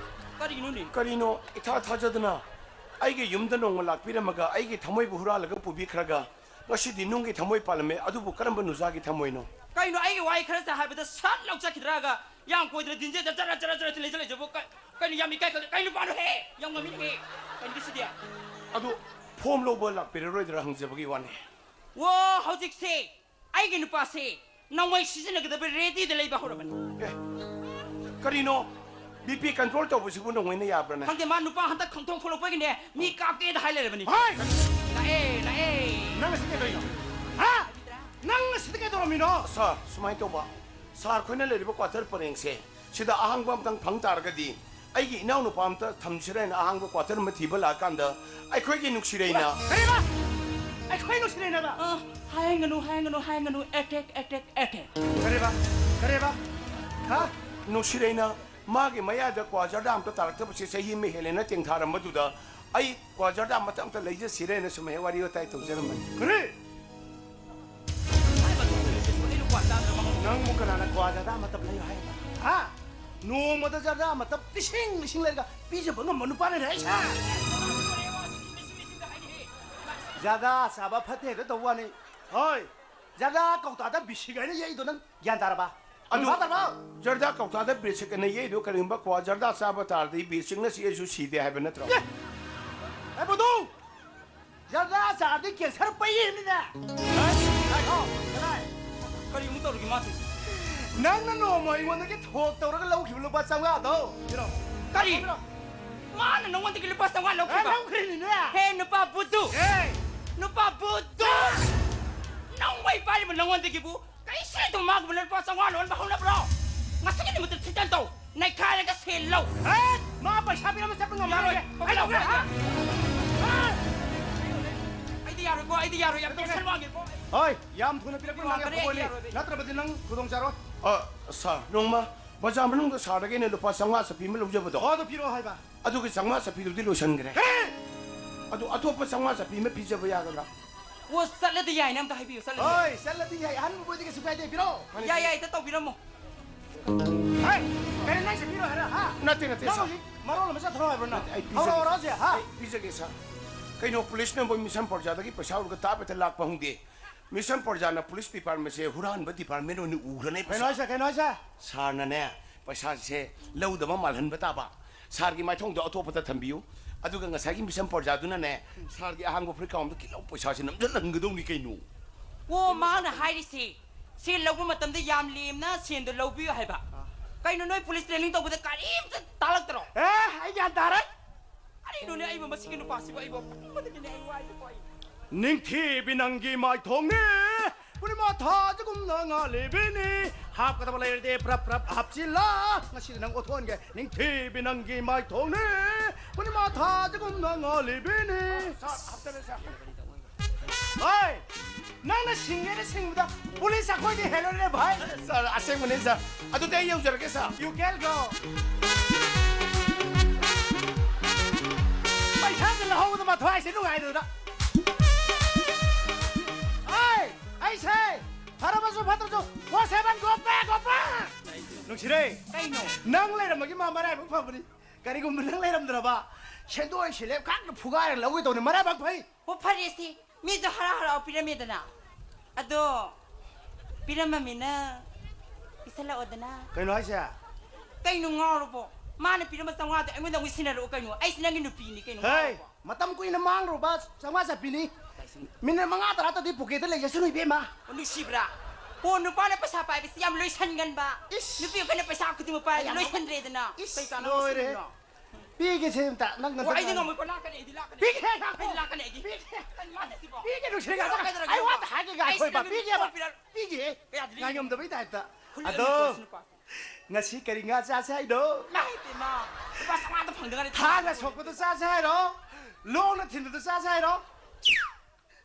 ꯀꯔꯤꯅꯣꯅꯦ? ꯀꯔꯤꯅꯣ ꯏꯊꯥ ꯊꯥꯖꯗꯅ ꯑꯩꯒꯤ ꯌꯨꯝꯗ ꯅꯣꯡꯃ ꯂꯥꯛꯄꯤꯔꯝꯃꯒ ꯑꯩꯒꯤ ꯊꯃꯣꯏꯕꯨ ꯍꯨꯔꯥꯜꯂꯒ ꯄꯨꯕꯤꯈ꯭ꯔꯒ ꯉꯁꯤꯗꯤ ꯅꯨꯡꯒꯤ ꯊꯃꯣꯏ ꯄꯥꯜꯂꯝꯃꯦ꯫ ꯑꯗꯨꯕꯨ ꯀꯔꯝꯕ ꯅꯨꯖꯥꯒꯤ ꯊꯃꯣꯏꯅꯣ? ꯀꯩꯅꯣ, ꯑꯩꯒꯤ ꯋꯥꯍꯩ ꯈꯔ ꯁꯥ ꯍꯥꯏꯕꯗ ꯁꯠ ꯂꯥꯎ ꯆꯠꯈꯤꯗ꯭ꯔꯒ ꯌꯥꯝ ꯀꯣꯏꯗꯅ ꯗꯤꯟꯖꯦꯗ ꯖꯔ ꯖꯔ ꯖꯔ ꯂꯩꯖ ꯂꯩꯖꯕꯨ ꯀ-, ꯀꯩꯅꯣ ꯌꯥꯝ ꯏꯀꯥꯏ ꯈꯪꯗꯦ꯫ ꯀꯩ ꯅꯨꯄꯥꯅꯣꯍꯦ? ꯌꯥꯝ ꯉꯝꯃꯤꯅꯦꯍꯦ꯫ ꯀꯩꯅꯣꯒꯤ ꯁꯤꯗꯤ? ꯑꯗꯨ ꯐꯣꯝ ꯂꯧꯕ ꯂꯥꯛꯄꯤꯔꯔꯣꯏꯗ꯭ꯔꯥ ꯍꯪꯖꯕꯒꯤ ꯋꯥꯅꯤ꯫ ꯑꯣ, ꯍꯧꯖꯤꯛꯁꯦ ꯑꯩꯒꯤ ꯅꯨꯄꯥꯁꯦ ꯅꯣꯡꯃꯩ ꯁꯤꯖꯤꯟꯅꯒꯗꯕ ꯔꯦꯗꯤꯗ ꯂꯩꯕ ꯍꯧꯔꯕꯅꯤ꯫ ꯑꯦ, ꯀꯔꯤꯅꯣ? ꯕꯤ ꯄꯤ ꯀꯟꯇ꯭ꯔꯣꯜ ꯇꯧꯕꯁꯤꯕꯨ ꯅꯣꯡꯃꯩꯅ ꯌꯥꯕ꯭ꯔꯥꯅꯦ? ꯈꯪꯗꯦ, ꯃꯥ ꯅꯨꯄꯥ ꯍꯟꯗꯛ ꯈꯪꯊꯣꯡ ꯊꯣꯛꯂꯛꯄꯒꯤꯅꯦ, ꯃꯤ ꯀꯥꯞꯀꯦꯗ ꯍꯥꯏ ꯂꯩꯔꯕꯅꯤ꯫ ꯍꯣꯏ! ꯂꯥꯛꯑꯦ, ꯂꯥꯛꯑꯦ꯫ ꯅꯪ ꯑꯁꯤ ꯀꯩꯗꯧꯔꯤꯅꯣ? ꯍꯥ? ꯅꯪ ꯑꯁꯤꯗ ꯀꯩꯗꯧꯔꯝꯃꯤꯅꯣ? ꯁꯥꯔ, ꯁꯨꯃꯥꯏꯅ ꯇꯧꯕ, ꯁꯥꯔ ꯈꯣꯏꯅ ꯂꯩꯔꯤꯕ ꯀ꯭ꯋꯥꯇꯔ ꯄꯔꯦꯡꯁꯦ ꯁꯤꯗ ꯑꯍꯥꯡꯕ ꯑꯝꯇꯪ ꯐꯪ ꯇꯥꯔꯒꯗꯤ ꯑꯩꯒꯤ ꯏꯅꯥꯎꯅꯨꯄꯥ ꯑꯝꯇ ꯊꯝꯁꯤꯔ ꯍꯥꯏꯅ ꯑꯍꯥꯡꯕ quarter ꯑꯃ ꯊꯤꯕ ꯂꯥꯛꯑꯀꯥꯟꯗ, ꯑꯩꯈꯣꯏꯒꯤ ꯅꯨꯡꯁꯤꯔꯩꯅ ꯀꯔꯤꯕ? ꯑꯩꯈꯣꯏ ꯅꯨꯡꯁꯤꯔꯩꯅꯕ? ꯑ, ꯍꯥꯏꯒꯅꯨ, ꯍꯥꯏꯒꯅꯨ, ꯍꯥꯏꯒꯅꯨ, attack, attack, attack. ꯀꯔꯤꯕ? ꯀꯔꯤꯕ? ꯍꯥ? ꯅꯨꯡꯁꯤꯔꯩꯅ ꯃꯥꯒꯤ ꯃꯌꯥꯗ ꯀ꯭ꯋꯥ ꯖꯔꯗꯥ ꯑꯝꯇ ꯇꯥꯔꯛꯇꯕꯁꯦ ꯆꯍꯤ ꯑꯃ ꯍꯦꯜꯂꯦꯅ ꯇꯦꯡꯊꯥꯔꯝꯕꯗꯨꯗ, ꯑꯩ ꯀ꯭ꯋꯥ ꯖꯔꯗꯥ ꯃꯇꯞ ꯑꯝꯇ ꯂꯩꯖꯁꯤꯔꯦꯅ ꯁꯨꯝ ꯍꯦꯛ ꯋꯥꯔꯤ ꯋꯥꯇꯥꯏ ꯇꯧꯖꯔꯝꯕꯅꯤ꯫ ꯀꯔꯤ? ꯅꯪꯕꯨ ꯀꯅꯥꯅ ꯀ꯭ꯋꯥ ꯖꯔꯗꯥ ꯃꯇꯞ ꯂꯩꯌꯨ ꯍꯥꯏꯕ? ꯍꯥ? ꯅꯣꯡꯃꯗ ꯖꯔꯗꯥ ꯃꯇꯞ ꯂꯤꯁꯤꯡ ꯂꯤꯁꯤꯡ ꯂꯩꯔꯒ ꯄꯤꯖꯕ ꯉꯝꯕ ꯅꯨꯄꯥꯅ ꯍꯥꯏꯁꯦ? ꯖꯔꯗꯥ ꯆꯥꯕ ꯐꯠꯇꯦ ꯍꯦꯛꯇ ꯇꯧꯕ ꯋꯥꯅꯤ꯫ ꯍꯣꯏ, ꯖꯔꯗꯥ ꯀꯧꯇꯥꯗ ꯕꯤꯁꯤꯛ ꯍꯥꯏꯅ ꯌꯩꯗꯣ ꯅꯪ ꯒ꯭ꯌꯥꯟ ꯇꯥꯔꯕ? ꯑꯗꯨ ꯅꯪ ꯚꯥꯞ ꯇꯥꯔꯕ? ꯖꯔꯗꯥ ꯀꯧꯇꯥꯗ ꯕꯤꯁꯤꯛ ꯑꯅ ꯌꯩꯗꯣ ꯀꯔꯤꯒꯨꯝꯕ ꯀ꯭ꯋꯥ ꯖꯔꯗꯥ ꯆꯥꯕ ꯇꯥꯔꯗꯤ ꯕꯤꯁꯤꯛꯅ ꯆꯤꯛꯑꯁꯨ ꯁꯤꯗꯦ ꯍꯥꯏꯕ ꯅꯠꯇ꯭ꯔꯣ? ꯑꯦ! ꯑꯦ, ꯕꯨꯙꯨ! ꯖꯔꯗꯥ ꯆꯥꯔꯗꯤ ꯀꯦꯟꯁꯔ ꯄꯩ ꯍꯥꯏꯕꯅꯤꯅꯦ꯫ ꯍꯥꯏ, ꯍꯥꯏ, ꯍꯥꯎ, ꯀꯗꯥꯏ? ꯀꯔꯤ ꯑꯃꯨꯛ ꯇꯧꯔꯒꯦ ꯃꯥ ꯇꯧꯏꯁꯦ? ꯅꯪꯅ ꯅꯣꯡꯃ ꯑꯩꯉꯣꯟꯗꯒꯤ ꯊꯣꯛ ꯇꯧꯔꯒ ꯂꯧꯈꯤꯕ ꯂꯨꯄꯥ ꯆꯥꯝꯃꯉꯥꯗꯣ꯫ ꯄꯤꯔꯣ꯫ ꯀꯔꯤ? ꯄꯤꯔꯣ꯫ ꯃꯥꯅ ꯅꯉꯣꯟꯗꯒꯤ ꯂꯨꯄꯥ ꯆꯥꯝꯃꯉꯥ ꯑꯦ, ꯂꯧꯈꯤꯕ? ꯂꯧꯈ꯭ꯔꯤꯅꯤꯅꯦ꯫ ꯍꯦ, ꯅꯨꯄꯥ ꯕꯨꯗꯨ! ꯑꯦ! ꯅꯨꯄꯥ ꯕꯨꯗꯨ! ꯅꯪ ꯋꯥꯏ ꯄꯥꯏꯔꯤꯕ ꯅꯉꯣꯟꯗꯒꯤꯕꯨ ꯀꯔꯤ ꯁꯤꯗ ꯃꯥꯒꯨꯝꯕꯅ ꯂꯨꯄꯥ ꯆꯥꯝꯃꯉꯥ ꯂꯣꯟꯕ ꯍꯧꯅꯕ꯭ꯔꯣ? ꯉꯁꯤꯒꯤ ꯅꯨꯃꯤꯠꯇ ꯊꯤꯇꯟ ꯇꯧ, ꯅꯩꯈꯥꯏꯔꯒ ꯁꯦꯜ ꯂꯧ꯫ ꯑꯦ! ꯃꯥ ꯄꯩꯁꯥ ꯄꯤꯔꯝꯕ ꯆꯠꯄ ꯉꯝꯃꯔꯣꯏ꯫ ꯌꯥꯔꯣꯏ, ꯑꯩ ꯂꯧꯒꯦ, ꯍꯥ? ꯑꯩꯗꯤ ꯌꯥꯔꯣꯏꯀꯣ, ꯑꯩꯗꯤ ꯌꯥꯔꯣꯏ, ꯌꯥꯝ ꯀꯩꯗꯧꯔꯦ? ꯇꯦꯟꯁꯟ ꯋꯥꯡꯉꯦꯀꯣ꯫ ꯍꯣꯏ, ꯌꯥꯝ ꯊꯨꯅ ꯄꯤꯔꯛꯄ ꯋꯥꯡꯈ꯭ꯔꯦ, ꯅꯪꯒꯤ ꯑꯩꯗꯤ ꯑꯐꯕꯅꯤ꯫ ꯌꯥꯔꯣꯏ꯫ ꯅꯠꯇ꯭ꯔꯕꯗꯤ ꯅꯪ ꯈꯨꯗꯣꯡ ꯆꯥꯔꯣꯏ꯫ ꯑ, ꯁꯥꯔ, ꯅꯣꯡꯃ ꯕꯖꯥꯔ ꯃꯅꯨꯡꯗ ꯁꯥꯔꯗꯒꯤ ꯑꯩꯅ ꯂꯨꯄꯥ ꯆꯥꯝꯃꯉꯥ ꯆꯠꯄꯤ ꯑꯃ ꯂꯧꯖꯕꯗꯣ꯫ ꯑꯣ, ꯑꯗꯨ ꯄꯤꯔꯛꯑꯣ ꯍꯥꯏꯕ꯫ ꯑꯗꯨꯒꯤ ꯆꯥꯝꯃꯉꯥ ꯆꯠꯄꯤꯗꯨꯗꯤ ꯂꯣꯏꯁꯟꯈ꯭ꯔꯦ꯫ ꯀꯔꯤ? ꯑꯗꯨ ꯑꯇꯣꯞꯄ ꯆꯥꯝꯃꯉꯥ ꯆꯠꯄꯤ ꯑꯃ ꯄꯤꯖꯕ ꯌꯥꯒꯗ꯭ꯔꯥ? ꯑꯣ, ꯆꯠꯂꯗꯤ ꯌꯥꯏꯅꯦ, ꯑꯝꯇ ꯍꯥꯏꯕꯤꯌꯨ, ꯆꯠꯂꯗꯤ꯫ ꯍꯣꯏ, ꯆꯠꯂꯗꯤ ꯌꯥꯏ꯫ ꯑꯍꯟꯕ ꯃꯣꯏꯗꯤ ꯀꯩꯁꯨ ꯀꯥꯏꯗꯦ, ꯄꯤꯔꯛꯑꯣ꯫ ꯌꯥꯏ, ꯌꯥꯏ, ꯍꯦꯛꯇ ꯇꯧꯕꯤꯔꯝꯃꯣ꯫ ꯍꯦ, ꯀꯩꯅꯣ ꯅꯪ ꯁꯤ ꯄꯤꯔꯣ ꯍꯥꯏꯔ, ꯍꯥ? ꯅꯠꯇꯦ, ꯅꯠꯇꯦ, ꯅꯪ ꯁꯥꯔ꯫ ꯍꯧꯖꯤꯛ ꯃꯔꯣꯜ ꯑꯃ ꯆꯠꯊꯔꯣ ꯍꯥꯏꯕ꯭ꯔꯣ ꯅꯪ? ꯅꯠꯇꯦ, ꯑꯩ ꯄꯤꯖꯒꯦ꯫ ꯍꯧꯔꯛꯑꯣꯔꯣ ꯍꯧꯖꯤꯛ, ꯍꯥ? ꯑꯩ ꯄꯤꯖꯒꯦ, ꯁꯥꯔ꯫ ꯀꯩꯅꯣ, ꯄꯨꯂꯤꯁꯅ ꯃꯣꯏ ꯃꯤꯁꯝ ꯄ꯭ꯔꯖꯥꯗꯒꯤ ꯄꯩꯁꯥ ꯎꯔꯒ ꯇꯥꯞ ꯍꯦꯛꯇ ꯂꯥꯛꯄ ꯍꯧꯅꯗꯦ꯫ ꯃꯤꯁꯝ ꯄ꯭ꯔꯖꯥꯅ ꯄꯨꯂꯤꯁ ꯗꯤꯄꯥꯔꯠꯃꯦꯟꯁꯦ ꯍꯨꯔꯥꯟꯕ ꯗꯤꯄꯥꯔꯠꯃꯦꯟ ꯑꯣꯏꯅ ꯎꯈ꯭ꯔꯅꯦ꯫ ꯀꯩꯅꯣ ꯍꯥꯏꯁꯦ? ꯀꯩꯅꯣ ꯍꯥꯏꯁꯦ? ꯁꯥꯔꯅꯅꯦ, ꯄꯩꯁꯥꯁꯦ ꯂꯧꯗꯕ ꯃꯥꯜꯍꯟꯕ ꯇꯥꯕ꯫ ꯁꯥꯔꯒꯤ ꯃꯥꯏꯊꯣꯡꯗꯣ ꯑꯇꯣꯞꯄꯗ ꯊꯝꯕꯤꯌꯨ꯫ ꯑꯗꯨꯒ ꯉꯁꯥꯏꯒꯤ ꯃꯤꯁꯝ ꯄ꯭ꯔꯖꯥꯗꯨꯅꯅꯦ, ꯁꯥꯔꯒꯤ ꯑꯍꯥꯡꯕ ꯐꯨꯔꯤꯠ ꯀꯥꯎꯝꯗ ꯀꯤꯂꯧ ꯄꯩꯁꯥꯁꯦ ꯅꯝꯁꯤꯜꯍꯟꯒꯗꯧꯅꯤ ꯀꯩꯅꯣ꯫ ꯑꯣ, ꯃꯥꯅ ꯍꯥꯏꯔꯤꯁꯦ, ꯁꯦꯜ ꯂꯧꯕ ꯃꯇꯝꯗ ꯌꯥꯝ ꯂꯦꯝꯅ ꯁꯦꯟꯗꯣ ꯂꯧꯕꯤꯌꯨ ꯍꯥꯏꯕ꯫ ꯑꯥ꯫ ꯀꯩꯅꯣ, ꯅꯣꯏ ꯄꯨꯂꯤꯁ ꯇ꯭ꯔꯦꯅꯤꯡ ꯇꯧꯕꯗ ꯀꯔꯤꯝꯇ ꯇꯥꯛꯂꯛꯇ꯭ꯔꯣ? ꯑꯦ, ꯑꯩ ꯒ꯭ꯌꯥꯟ ꯇꯥꯔꯦ꯫ ꯀꯔꯤꯅꯣꯅꯦ, ꯑꯩꯕꯨ ꯃꯁꯤꯒꯤ ꯅꯨꯄꯥꯁꯤꯕꯨ ꯑꯩꯕꯨ ꯄꯪꯕꯗꯒꯤꯅꯦ ꯑꯩ ꯋꯥꯏꯕꯀꯣ ꯑꯩ꯫ ꯅꯤꯡꯊꯤꯕꯤ ꯅꯪꯒꯤ ꯃꯥꯏꯊꯣꯡꯅꯤ, ꯄꯨꯔꯅꯤꯃꯥ ꯊꯥꯁꯤꯒꯨꯝꯅ ꯉꯥꯜꯂꯤꯕꯤꯅꯤ, ꯍꯥꯞꯀꯗꯕ ꯂꯩꯔꯗꯤ ꯄ꯭ꯔꯞ ꯄ꯭ꯔꯞ ꯍꯥꯞꯆꯤꯜꯂꯣ꯫ ꯉꯁꯤꯗꯤ ꯅꯪ ꯑꯣꯊꯣꯛꯍꯟꯒꯦ꯫ ꯅꯤꯡꯊꯤꯕꯤ ꯅꯪꯒꯤ ꯃꯥꯏꯊꯣꯡꯅꯤ꯫ ꯄꯨꯔꯅꯤꯃꯥ ꯊꯥꯁꯤꯒꯨꯝꯅ ꯉꯥꯜꯂꯤꯕꯤꯅꯤ꯫ ꯁꯥꯔ, ꯍꯥꯞꯆꯔꯦ, ꯁꯥꯔ꯫ ꯍꯣꯏ, ꯅꯪꯅ ꯁꯤꯡꯒꯦꯅ ꯁꯤꯡꯕꯗ ꯄꯨꯂꯤꯁ ꯑꯩꯈꯣꯏꯗꯤ ꯍꯦꯜꯂꯣꯏꯅꯦ ꯚꯥꯏ꯫ ꯁꯥꯔ, ꯑꯁꯦꯡꯕꯅꯤ ꯁꯥꯔ꯫ ꯑꯗꯨꯗꯤ ꯑꯩ ꯌꯧꯖꯔꯒꯦ ꯁꯥꯔ꯫ You can go. ꯄꯩꯁꯥꯁꯦ ꯂꯧꯍꯧꯕꯗ ꯃꯊ꯭ꯋꯥꯏꯁꯦ ꯅꯨꯡꯉꯥꯏꯗꯅ꯫ ꯑꯩ, ꯑꯩꯁꯦ ꯐꯔꯕꯁꯨ ꯐꯠꯇ꯭ꯔꯁꯨ ꯐꯣꯔ ꯁꯦꯚꯦꯟ ꯒꯣꯄꯦ ꯒꯣꯄꯦ꯫ ꯅꯨꯡꯁꯤꯔꯦ꯫ ꯀꯩꯅꯣ? ꯅꯪ ꯂꯩꯔꯝꯕꯒꯤ ꯃꯥ ꯃꯔꯥꯏꯕꯛ ꯐꯕꯅꯤ꯫ ꯀꯔꯤꯒꯨꯝꯕ ꯅꯪ ꯂꯩꯔꯝꯗ꯭ꯔꯕ ꯁꯦꯟꯗꯣꯏ ꯁꯦꯂꯦꯞ ꯈꯥꯛꯅ ꯐꯨꯒꯥꯏꯔ ꯂꯧꯒꯦ ꯇꯧꯅꯤ꯫ ꯃꯔꯥꯏꯕꯛ ꯐꯩ꯫ ꯑꯣ, ꯐꯔꯦ ꯁꯤ꯫ ꯃꯤꯁꯨ ꯍꯔꯥꯎ ꯍꯔꯥꯎ ꯄꯤꯔꯝꯃꯦꯗꯅ꯫ ꯑꯗꯣ ꯄꯤꯔꯝꯃꯃꯤꯅ ꯄꯤꯁꯜꯂꯛꯑꯣꯗꯅ꯫ ꯀꯩꯅꯣ ꯍꯥꯏꯁꯦ? ꯀꯩꯅꯣ ꯉꯥꯎꯔꯕꯣ? ꯃꯥꯅ ꯄꯤꯔꯝꯕ ꯆꯥꯝꯃꯉꯥꯗꯣ ꯑꯩꯉꯣꯟꯗ ꯑꯃꯨꯛ ꯁꯤꯟꯅꯔꯛꯑꯣ ꯀꯩꯅꯣ? ꯑꯩ ꯁꯤ ꯅꯪꯒꯤ ꯅꯨꯄꯤꯅꯤ ꯀꯩꯅꯣ ꯍꯦ, ꯉꯥꯎꯔꯕꯣ? ꯃꯇꯝ ꯀꯨꯏꯅ ꯃꯥꯡꯂꯨꯔꯕ ꯆꯥꯝꯃꯉꯥ ꯆꯠꯄꯤꯅꯤ꯫ ꯃꯤꯅꯤꯠ ꯃꯉꯥ ꯇꯔꯥ ꯇꯗꯤ ꯄꯣꯀꯦꯠꯇ ꯂꯩꯖꯁꯅꯨ ꯏꯕꯦꯝꯃ꯫ ꯑꯣ, ꯅꯨꯡꯁꯤꯕ꯭ꯔꯥ? ꯑꯣ, ꯅꯨꯄꯥꯅ ꯄꯩꯁꯥ ꯄꯥꯏꯕꯁꯤ ꯌꯥꯝ ꯂꯣꯏꯁꯟꯒꯟꯕ꯫ ꯏꯁ꯫ ꯅꯨꯄꯤ ꯑꯩꯈꯣꯏꯅ ꯄꯩꯁꯥ ꯈꯨꯗꯤꯡꯃꯛ ꯄꯥꯏꯔꯗꯤ ꯌꯥꯝ ꯂꯣꯏꯁꯟꯗ꯭ꯔꯦꯗꯅ꯫ ꯏꯁ, ꯀꯩ ꯀꯥꯟꯅꯕ ꯂꯣꯏꯔꯦ꯫ ꯁꯤꯒꯤꯅꯣ? ꯄꯤꯒꯦꯁꯦ ꯑꯝꯇ, ꯅꯪ ꯑꯣ, ꯅꯇ ꯑꯩꯗꯤ ꯉꯥꯏꯔꯣ꯫ ꯉꯝꯃꯣꯏꯀꯣ, ꯂꯥꯛꯀꯅꯤ, ꯑꯩꯗꯤ ꯂꯥꯛꯀꯅꯤ꯫ ꯄꯤꯒꯦ, ꯉꯥꯏꯈꯣ꯫ ꯑꯩꯗꯤ ꯂꯥꯛꯀꯅꯤ, ꯑꯩꯗꯤ꯫ ꯄꯤꯒꯦ꯫ ꯀꯩꯅꯣ ꯃꯥꯅ ꯁꯤꯕꯣ? ꯄꯤꯒꯦ, ꯅꯨꯡꯁꯤꯔꯦ, ꯄꯤꯔꯣ, ꯉꯥꯏꯈꯣ꯫ ꯀꯩꯗꯧꯔꯒꯦ? ꯑꯩ ꯋꯥ ꯑꯝꯇ ꯍꯥꯏꯒꯦ, ꯑꯩ ꯉꯥꯏꯈꯣ, ꯁꯤꯗ ꯏꯕ꯫ ꯃꯤ ꯄꯤꯒꯦꯕ, ꯄꯣꯠ ꯄꯤꯔꯛ-, ꯄꯤꯒꯦ꯫ ꯀꯌꯥꯗꯤ ꯂꯩꯒꯦ? ꯉꯥꯏꯉꯝꯗꯕꯩ ꯇꯥꯏꯞꯇ꯫ ꯈꯨꯜꯂꯤꯗ ꯑꯗꯣ, ꯅꯨꯄꯥꯁꯤ, ꯅꯨꯄꯥꯁꯤ꯫ ꯉꯁꯤ ꯀꯔꯤ ꯉꯥ ꯆꯥꯁꯦ ꯍꯥꯏꯅꯣ? ꯏꯃꯥꯏ ꯄꯦꯝꯃ, ꯂꯨꯄꯥ ꯆꯥꯝꯃꯉꯥꯗ ꯐꯪꯗꯉꯥꯏꯔꯦ꯫ ꯊꯥꯡꯅ ꯁꯣꯛꯄꯗꯣ ꯆꯥꯁꯦ ꯍꯥꯏꯔꯣ? ꯂꯣꯡꯅ ꯊꯤꯟꯕꯗꯣ ꯆꯥꯁꯦ ꯍꯥꯏꯔꯣ?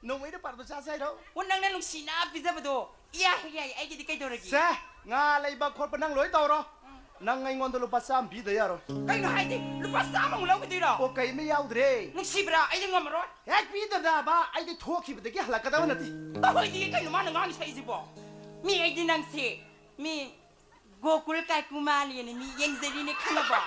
ꯅꯣꯡꯃꯩꯅ ꯄꯥꯟꯕꯗꯣ ꯆꯥꯁꯦ ꯍꯥꯏꯔꯣ? ꯑꯣ, ꯅꯪꯅ ꯅꯨꯡꯁꯤꯅ ꯄꯤꯖꯕꯗꯣ ꯏꯌꯥ ꯍꯦꯛ ꯌꯥꯏ, ꯑꯩꯒꯤꯗꯤ ꯀꯩꯗꯧꯔꯒꯦ? ꯁꯦ, ꯉꯥ ꯂꯩꯕ ꯈꯣꯠꯄ ꯅꯪ ꯂꯣꯏ ꯇꯧꯔꯣ꯫ ꯎꯝ꯫ ꯅꯪ ꯑꯩꯉꯣꯟꯗ ꯂꯨꯄꯥ ꯆꯥꯝꯃ ꯄꯤꯗ ꯌꯥꯔꯣꯏ꯫ ꯀꯩꯅꯣ ꯍꯥꯏꯁꯦ? ꯂꯨꯄꯥ ꯆꯥꯝꯃꯃꯨꯛ ꯂꯧꯈꯤꯗꯣꯏꯔꯣ? ꯑꯣ, ꯀꯩꯃ ꯌꯥꯎꯗ꯭ꯔꯦ꯫ ꯅꯨꯡꯁꯤꯕ꯭ꯔꯥ? ꯑꯩꯗꯤ ꯉꯝꯃꯔꯣꯏ꯫ ꯍꯦꯛ ꯄꯤꯗꯅꯕ ꯑꯩꯗꯤ ꯊꯣꯛꯈꯤꯕꯗꯒꯤ ꯍꯜꯂꯛꯀꯗꯕ ꯅꯠꯇꯦ꯫ ꯇꯧꯍꯣꯏꯗꯤ ꯀꯩꯅꯣ ꯃꯥꯅ ꯉꯥꯡꯉꯤ ꯁꯛꯏꯁꯤꯕꯣ? ꯃꯤ ꯑꯩꯗꯤ ꯅꯪꯁꯦ ꯃꯤ ꯒꯣꯀꯨꯜ ꯀꯥꯏꯀꯨꯃꯥꯔꯤꯅ ꯃꯤ ꯌꯦꯡꯖꯔꯤꯅꯦ ꯈꯪꯉꯕꯣ?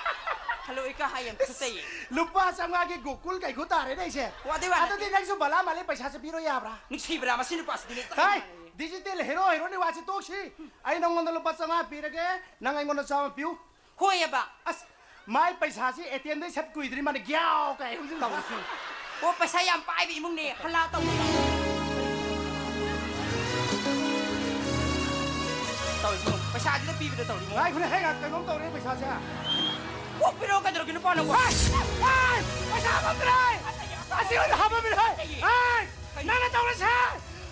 ꯍꯜꯂꯣ ꯏꯀꯥ ꯍꯥꯏ ꯌꯥꯝ ꯐꯖꯩꯌꯦ꯫ ꯂꯨꯄꯥ ꯆꯥꯝꯃꯉꯥꯒꯤ ꯒꯣꯀꯨꯜ ꯀꯥꯏꯀꯨ ꯇꯥꯔꯦꯅꯦ ꯑꯩꯁꯦ꯫ ꯑꯣ, ꯑꯗꯨꯏ ꯋꯥ ꯑꯗꯨꯗꯤ ꯅꯠꯇꯦ꯫ ꯅꯪꯁꯨ ꯕꯂꯥ ꯃꯥꯜꯂꯦ, ꯄꯩꯁꯥꯁꯦ ꯄꯤꯔꯣ ꯌꯥꯕ꯭ꯔꯥ? ꯅꯨꯡꯁꯤꯕ꯭ꯔꯥ? ꯃꯁꯤ ꯅꯨꯄꯥꯁꯤꯗꯤ ꯅꯪ ꯆꯞ ꯍꯥꯏ, ꯃꯥꯟꯅꯩꯌꯦ꯫ ꯗꯤꯖꯤꯇꯦꯜ ꯍꯦꯔꯣ ꯍꯦꯔꯣꯅꯤ ꯋꯥꯁꯤ ꯇꯣꯛꯁꯤ꯫ ꯑꯩ ꯅꯪꯉꯣꯟꯗ ꯂꯨꯄꯥ ꯆꯥꯝꯃꯉꯥ ꯄꯤꯔꯒꯦ, ꯅꯪ ꯑꯩꯉꯣꯟꯗ ꯆꯥꯝꯃ ꯄꯤꯌꯨ꯫ ꯍꯣꯏꯑꯕ꯫ ꯑꯁ, ꯃꯥꯏ ꯄꯩꯁꯥꯁꯤ ꯑꯦ ꯇꯤ ꯑꯦꯝꯗꯩ ꯁꯠ ꯀꯨꯏꯗ꯭ꯔꯤ ꯃꯥꯅ ꯒ꯭ꯌꯥꯎ ꯀꯥꯏ ꯍꯧꯖꯤꯛ ꯇꯧꯔꯤꯁꯤ꯫ ꯑꯣ, ꯄꯩꯁꯥ ꯌꯥꯝ ꯄꯥꯏꯕ ꯏꯃꯨꯡꯅꯦ, ꯍꯜꯂꯥ ꯇꯧꯕ꯫ ꯇꯧꯔꯤꯁꯤ ꯌꯦꯡꯉꯨ, ꯄꯩꯁꯥꯁꯤꯗ ꯄꯤꯕꯗ ꯇꯧꯔꯤ ꯃꯑꯣꯡ꯫ ꯉꯥꯏꯈꯣꯅꯦ, ꯍꯦ, ꯉꯥꯏ-, ꯀꯩꯅꯣꯝ ꯇꯧꯔꯦ ꯄꯩꯁꯥꯁꯦ꯫ ꯀꯣꯛ ꯄꯤꯔꯛꯑꯣ ꯀꯩꯗꯧꯔꯒꯦ ꯅꯨꯄꯥ ꯅꯪꯕꯣ? ꯍꯦ! ꯍꯦ! ꯄꯩꯁꯥ ꯍꯥꯞꯄꯝꯗ꯭ꯔꯦ! ꯑꯁꯤ ꯑꯣꯏꯅ ꯍꯥꯞꯄꯝꯃꯤꯔꯣ? ꯍꯦ! ꯅꯪꯅ ꯇꯧꯔꯤꯁꯦ!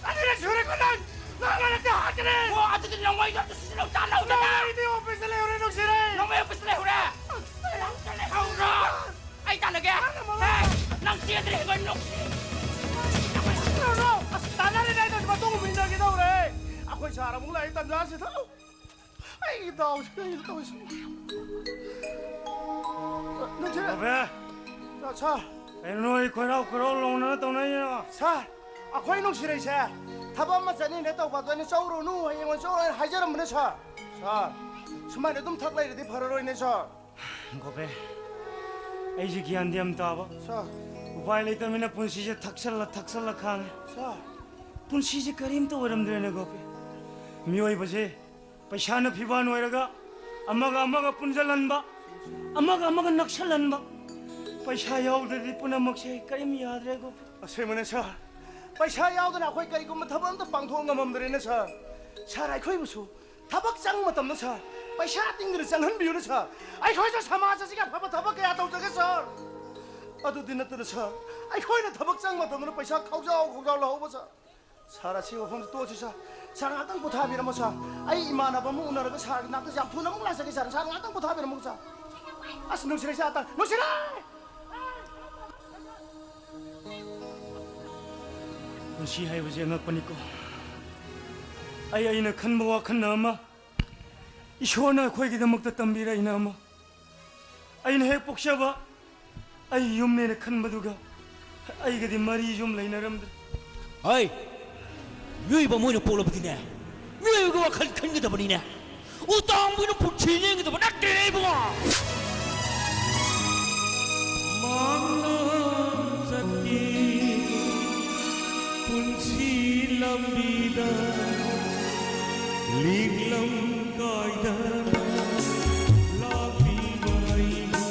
ꯑꯅꯤꯔꯛ ꯁꯨꯔꯦꯀꯣ ꯅꯪ! ꯅꯪ ꯂꯥꯏꯔꯤꯛꯇ ꯍꯥꯠꯀꯅꯤ! ꯑꯣ, ꯑꯗꯨꯗꯤ ꯅꯣꯡꯃꯩꯗꯣ ꯑꯗꯨ ꯁꯤꯖꯤꯟꯅꯧ, ꯇꯥꯟꯅꯧꯗꯅ! ꯅꯣꯡꯃꯩꯗꯤ ꯑꯣꯐꯤꯁꯇ ꯂꯩꯍꯧꯔꯦ, ꯅꯨꯡꯁꯤꯔꯦ! ꯅꯣꯡꯃꯩ ꯑꯣꯐꯤꯁꯇ ꯂꯩꯍꯧꯔꯦ! ꯅꯪ ꯂꯩꯍꯧꯔꯣ! ꯑꯩ ꯇꯥꯟꯅꯒꯦ! ꯅꯪꯅ ꯃꯔꯣꯜ ꯍꯦ! ꯅꯪ ꯆꯦꯟꯗ꯭ꯔꯤ ꯍꯦꯟꯒꯣꯏ ꯅꯨꯡꯁꯤ! ꯅꯣ, ꯅꯣ! ꯑꯁ, ꯇꯥꯟꯅꯔꯤꯉꯩꯗ ꯃꯇꯨꯡ ꯏꯟꯅꯒꯦ ꯇꯧꯔꯦ! ꯑꯩꯈꯣꯏ ꯁꯥꯔ ꯑꯃꯨꯛ ꯂꯥꯛꯏ ꯇꯟꯖꯥꯁꯤꯗ! ꯑꯩꯒꯤ ꯗꯥꯎꯁꯦ ꯀꯩꯅꯣ ꯇꯧꯔꯤꯁꯦ! ꯅꯨꯡꯁꯤꯔꯦ! ꯕꯥꯕꯦ! ꯁꯥꯔ! ꯀꯩꯅꯣ ꯅꯣꯏ ꯈꯣꯏꯔꯥꯎ ꯈꯣꯏꯔꯥꯎ ꯂꯥꯎꯅ ꯇꯧꯅꯩꯅꯣ? ꯁꯥꯔ, ꯑꯩꯈꯣꯏ ꯅꯨꯡꯁꯤꯔꯩꯁꯦ ꯊꯕꯛ ꯑꯃ ꯆꯠꯅꯤꯅ ꯇꯧꯕ, ꯑꯗꯨ ꯑꯩꯅ "ꯆꯧꯔꯨꯅꯨ, ꯍꯌꯦꯡ ꯑꯣꯏꯅ ꯆꯧꯔꯨ" ꯍꯥꯏꯅ ꯍꯥꯏꯖꯔꯝꯕꯅꯦ ꯁꯥꯔ꯫ ꯁꯥꯔ, ꯁꯨꯃꯥꯏꯅ ꯑꯗꯨꯝ ꯊꯛ ꯂꯩꯔꯗꯤ ꯐꯔꯔꯣꯏꯅꯦ ꯁꯥꯔ꯫ ꯒꯣꯄꯦ, ꯑꯩꯁꯦ ꯒ꯭ꯌꯥꯟꯗꯤ ꯌꯥꯝ ꯇꯥꯕ꯫ ꯁꯥꯔ꯫ ꯎꯄꯥꯏ ꯂꯩꯇꯕꯅꯤꯅ ꯄꯨꯟꯁꯤꯁꯦ ꯊꯛꯆꯜꯂ ꯊꯛꯆꯜꯂ ꯈꯥꯡꯉꯦ꯫ ꯁꯥꯔ꯫ ꯄꯨꯟꯁꯤꯁꯦ ꯀꯔꯤꯝꯇ ꯑꯣꯏꯔꯝꯗ꯭ꯔꯦꯅꯦ ꯒꯣꯄꯦ꯫ ꯃꯤꯑꯣꯏꯕꯁꯦ ꯄꯩꯁꯥꯅ ꯐꯤꯕꯥꯟ ꯑꯣꯏꯔꯒ ꯑꯃꯒ ꯑꯃꯒ ꯄꯨꯟꯖꯜꯍꯟꯕ, ꯑꯃꯒ ꯑꯃꯒ ꯅꯛꯁꯜꯍꯟꯕ꯫ ꯄꯩꯁꯥ ꯌꯥꯎꯗ꯭ꯔꯗꯤ ꯄꯨꯝꯅꯃꯛꯁꯦ ꯀꯔꯤꯝ ꯌꯥꯗ꯭ꯔꯦ ꯒꯣꯄꯦ꯫ ꯑꯁꯦꯡꯕꯅꯦ ꯁꯥꯔ, ꯄꯩꯁꯥ ꯌꯥꯎꯗꯅ ꯑꯩꯈꯣꯏ ꯀꯔꯤꯒꯨꯝꯕ ꯊꯕꯛ ꯑꯝꯇ ꯄꯥꯡꯊꯣꯛ ꯉꯝꯃꯝꯗ꯭ꯔꯦꯅꯦ ꯁꯥꯔ꯫ ꯁꯥꯔ, ꯑꯩꯈꯣꯏꯕꯨꯁꯨ ꯊꯕꯛ ꯆꯪꯕ ꯃꯇꯝꯗ ꯁꯥꯔ, ꯄꯩꯁꯥ ꯇꯤꯡꯗꯅ ꯆꯪꯍꯟꯕꯤꯌꯨꯅꯦ ꯁꯥꯔ꯫ ꯑꯩꯈꯣꯏꯁꯨ ꯁꯃꯥꯖ ꯑꯁꯤꯒꯤ ꯑꯐꯕ ꯊꯕꯛ ꯀꯌꯥ ꯇꯧꯖꯒꯦ ꯁꯥꯔ꯫ ꯑꯗꯨꯗꯤ ꯅꯠꯇꯅ ꯁꯥꯔ, ꯑꯩꯈꯣꯏꯅ ꯊꯕꯛ ꯆꯪꯕ ꯃꯇꯝꯗꯅ ꯄꯩꯁꯥ ꯈꯥꯎꯖꯥꯎ ꯈꯥꯎꯖꯥꯎ ꯂꯧꯍꯧꯕ ꯁꯥꯔ꯫ ꯁꯥꯔ, ꯑꯁꯤ ꯋꯥꯐꯝꯁꯤ ꯇꯣꯛꯑꯁꯤ ꯁꯥꯔ꯫ ꯁꯥꯔ, ꯉꯥꯛꯇꯪ ꯄꯣꯊꯥꯕꯤꯔꯝꯃꯣ ꯁꯥꯔ꯫ ꯑꯩ ꯏꯃꯥꯟꯅꯕ ꯑꯃ ꯎꯅꯔꯒ ꯁꯥꯔꯒꯤ ꯅꯥꯛꯇ ꯌꯥꯝ ꯊꯨꯅ ꯑꯃꯨꯛ ꯂꯥꯛꯆꯒꯦ ꯁꯥꯔ꯫ ꯁꯥꯔ, ꯉꯥꯛꯇꯪ ꯄꯣꯊꯥꯕꯤꯔꯝꯃꯣ ꯁꯥꯔ꯫ ꯑꯁ, ꯅꯨꯡꯁꯤꯔꯩ ꯁꯥꯔ, ꯅꯨꯡꯁꯤꯔꯩ! ꯄꯨꯟꯁꯤ ꯍꯥꯏꯕꯁꯦ ꯑꯉꯛꯄꯅꯤꯀꯣ꯫ ꯑꯩ, ꯑꯩꯅ ꯈꯟꯕ ꯋꯥꯈꯜꯅ ꯑꯃ, ꯏꯁꯣꯔꯅ ꯑꯩꯈꯣꯏꯒꯤꯗꯃꯛꯇ ꯇꯝꯕꯤꯔꯛꯏꯅ ꯑꯃ꯫ ꯑꯩꯅ ꯍꯦꯛ ꯄꯣꯛꯆꯕ ꯑꯩ ꯌꯨꯝꯅꯦꯅ ꯈꯟꯕꯗꯨꯒ ꯑꯩꯒꯗꯤ ꯃꯔꯤ ꯌꯨꯝ ꯂꯩꯅꯔꯝꯗ꯭ꯔꯦ꯫ ꯍꯩ! ꯃꯤꯑꯣꯏꯕ ꯑꯃ ꯑꯣꯏꯅ ꯄꯣꯛꯂꯕꯗꯤꯅꯦ, ꯃꯤꯑꯣꯏꯕꯒꯤ ꯋꯥꯈꯜ ꯈꯟꯒꯗꯕꯅꯤꯅꯦ꯫ ꯎꯇꯥꯡꯕꯤꯅ ꯄꯨꯟꯁꯤ ꯂꯦꯟꯒꯗꯕ ꯅꯠꯇꯦꯅꯦ, ꯏꯕꯨꯡꯉꯣ꯫ ꯃꯥꯡꯂꯣꯝ ꯆꯠꯈꯤ ꯄꯨꯟꯁꯤ ꯂꯝꯕꯤꯗ, ꯂꯤꯛꯂꯝ ꯀꯥꯏꯗꯅ ꯂꯥꯛꯂꯤꯕ ꯑꯩꯕꯨ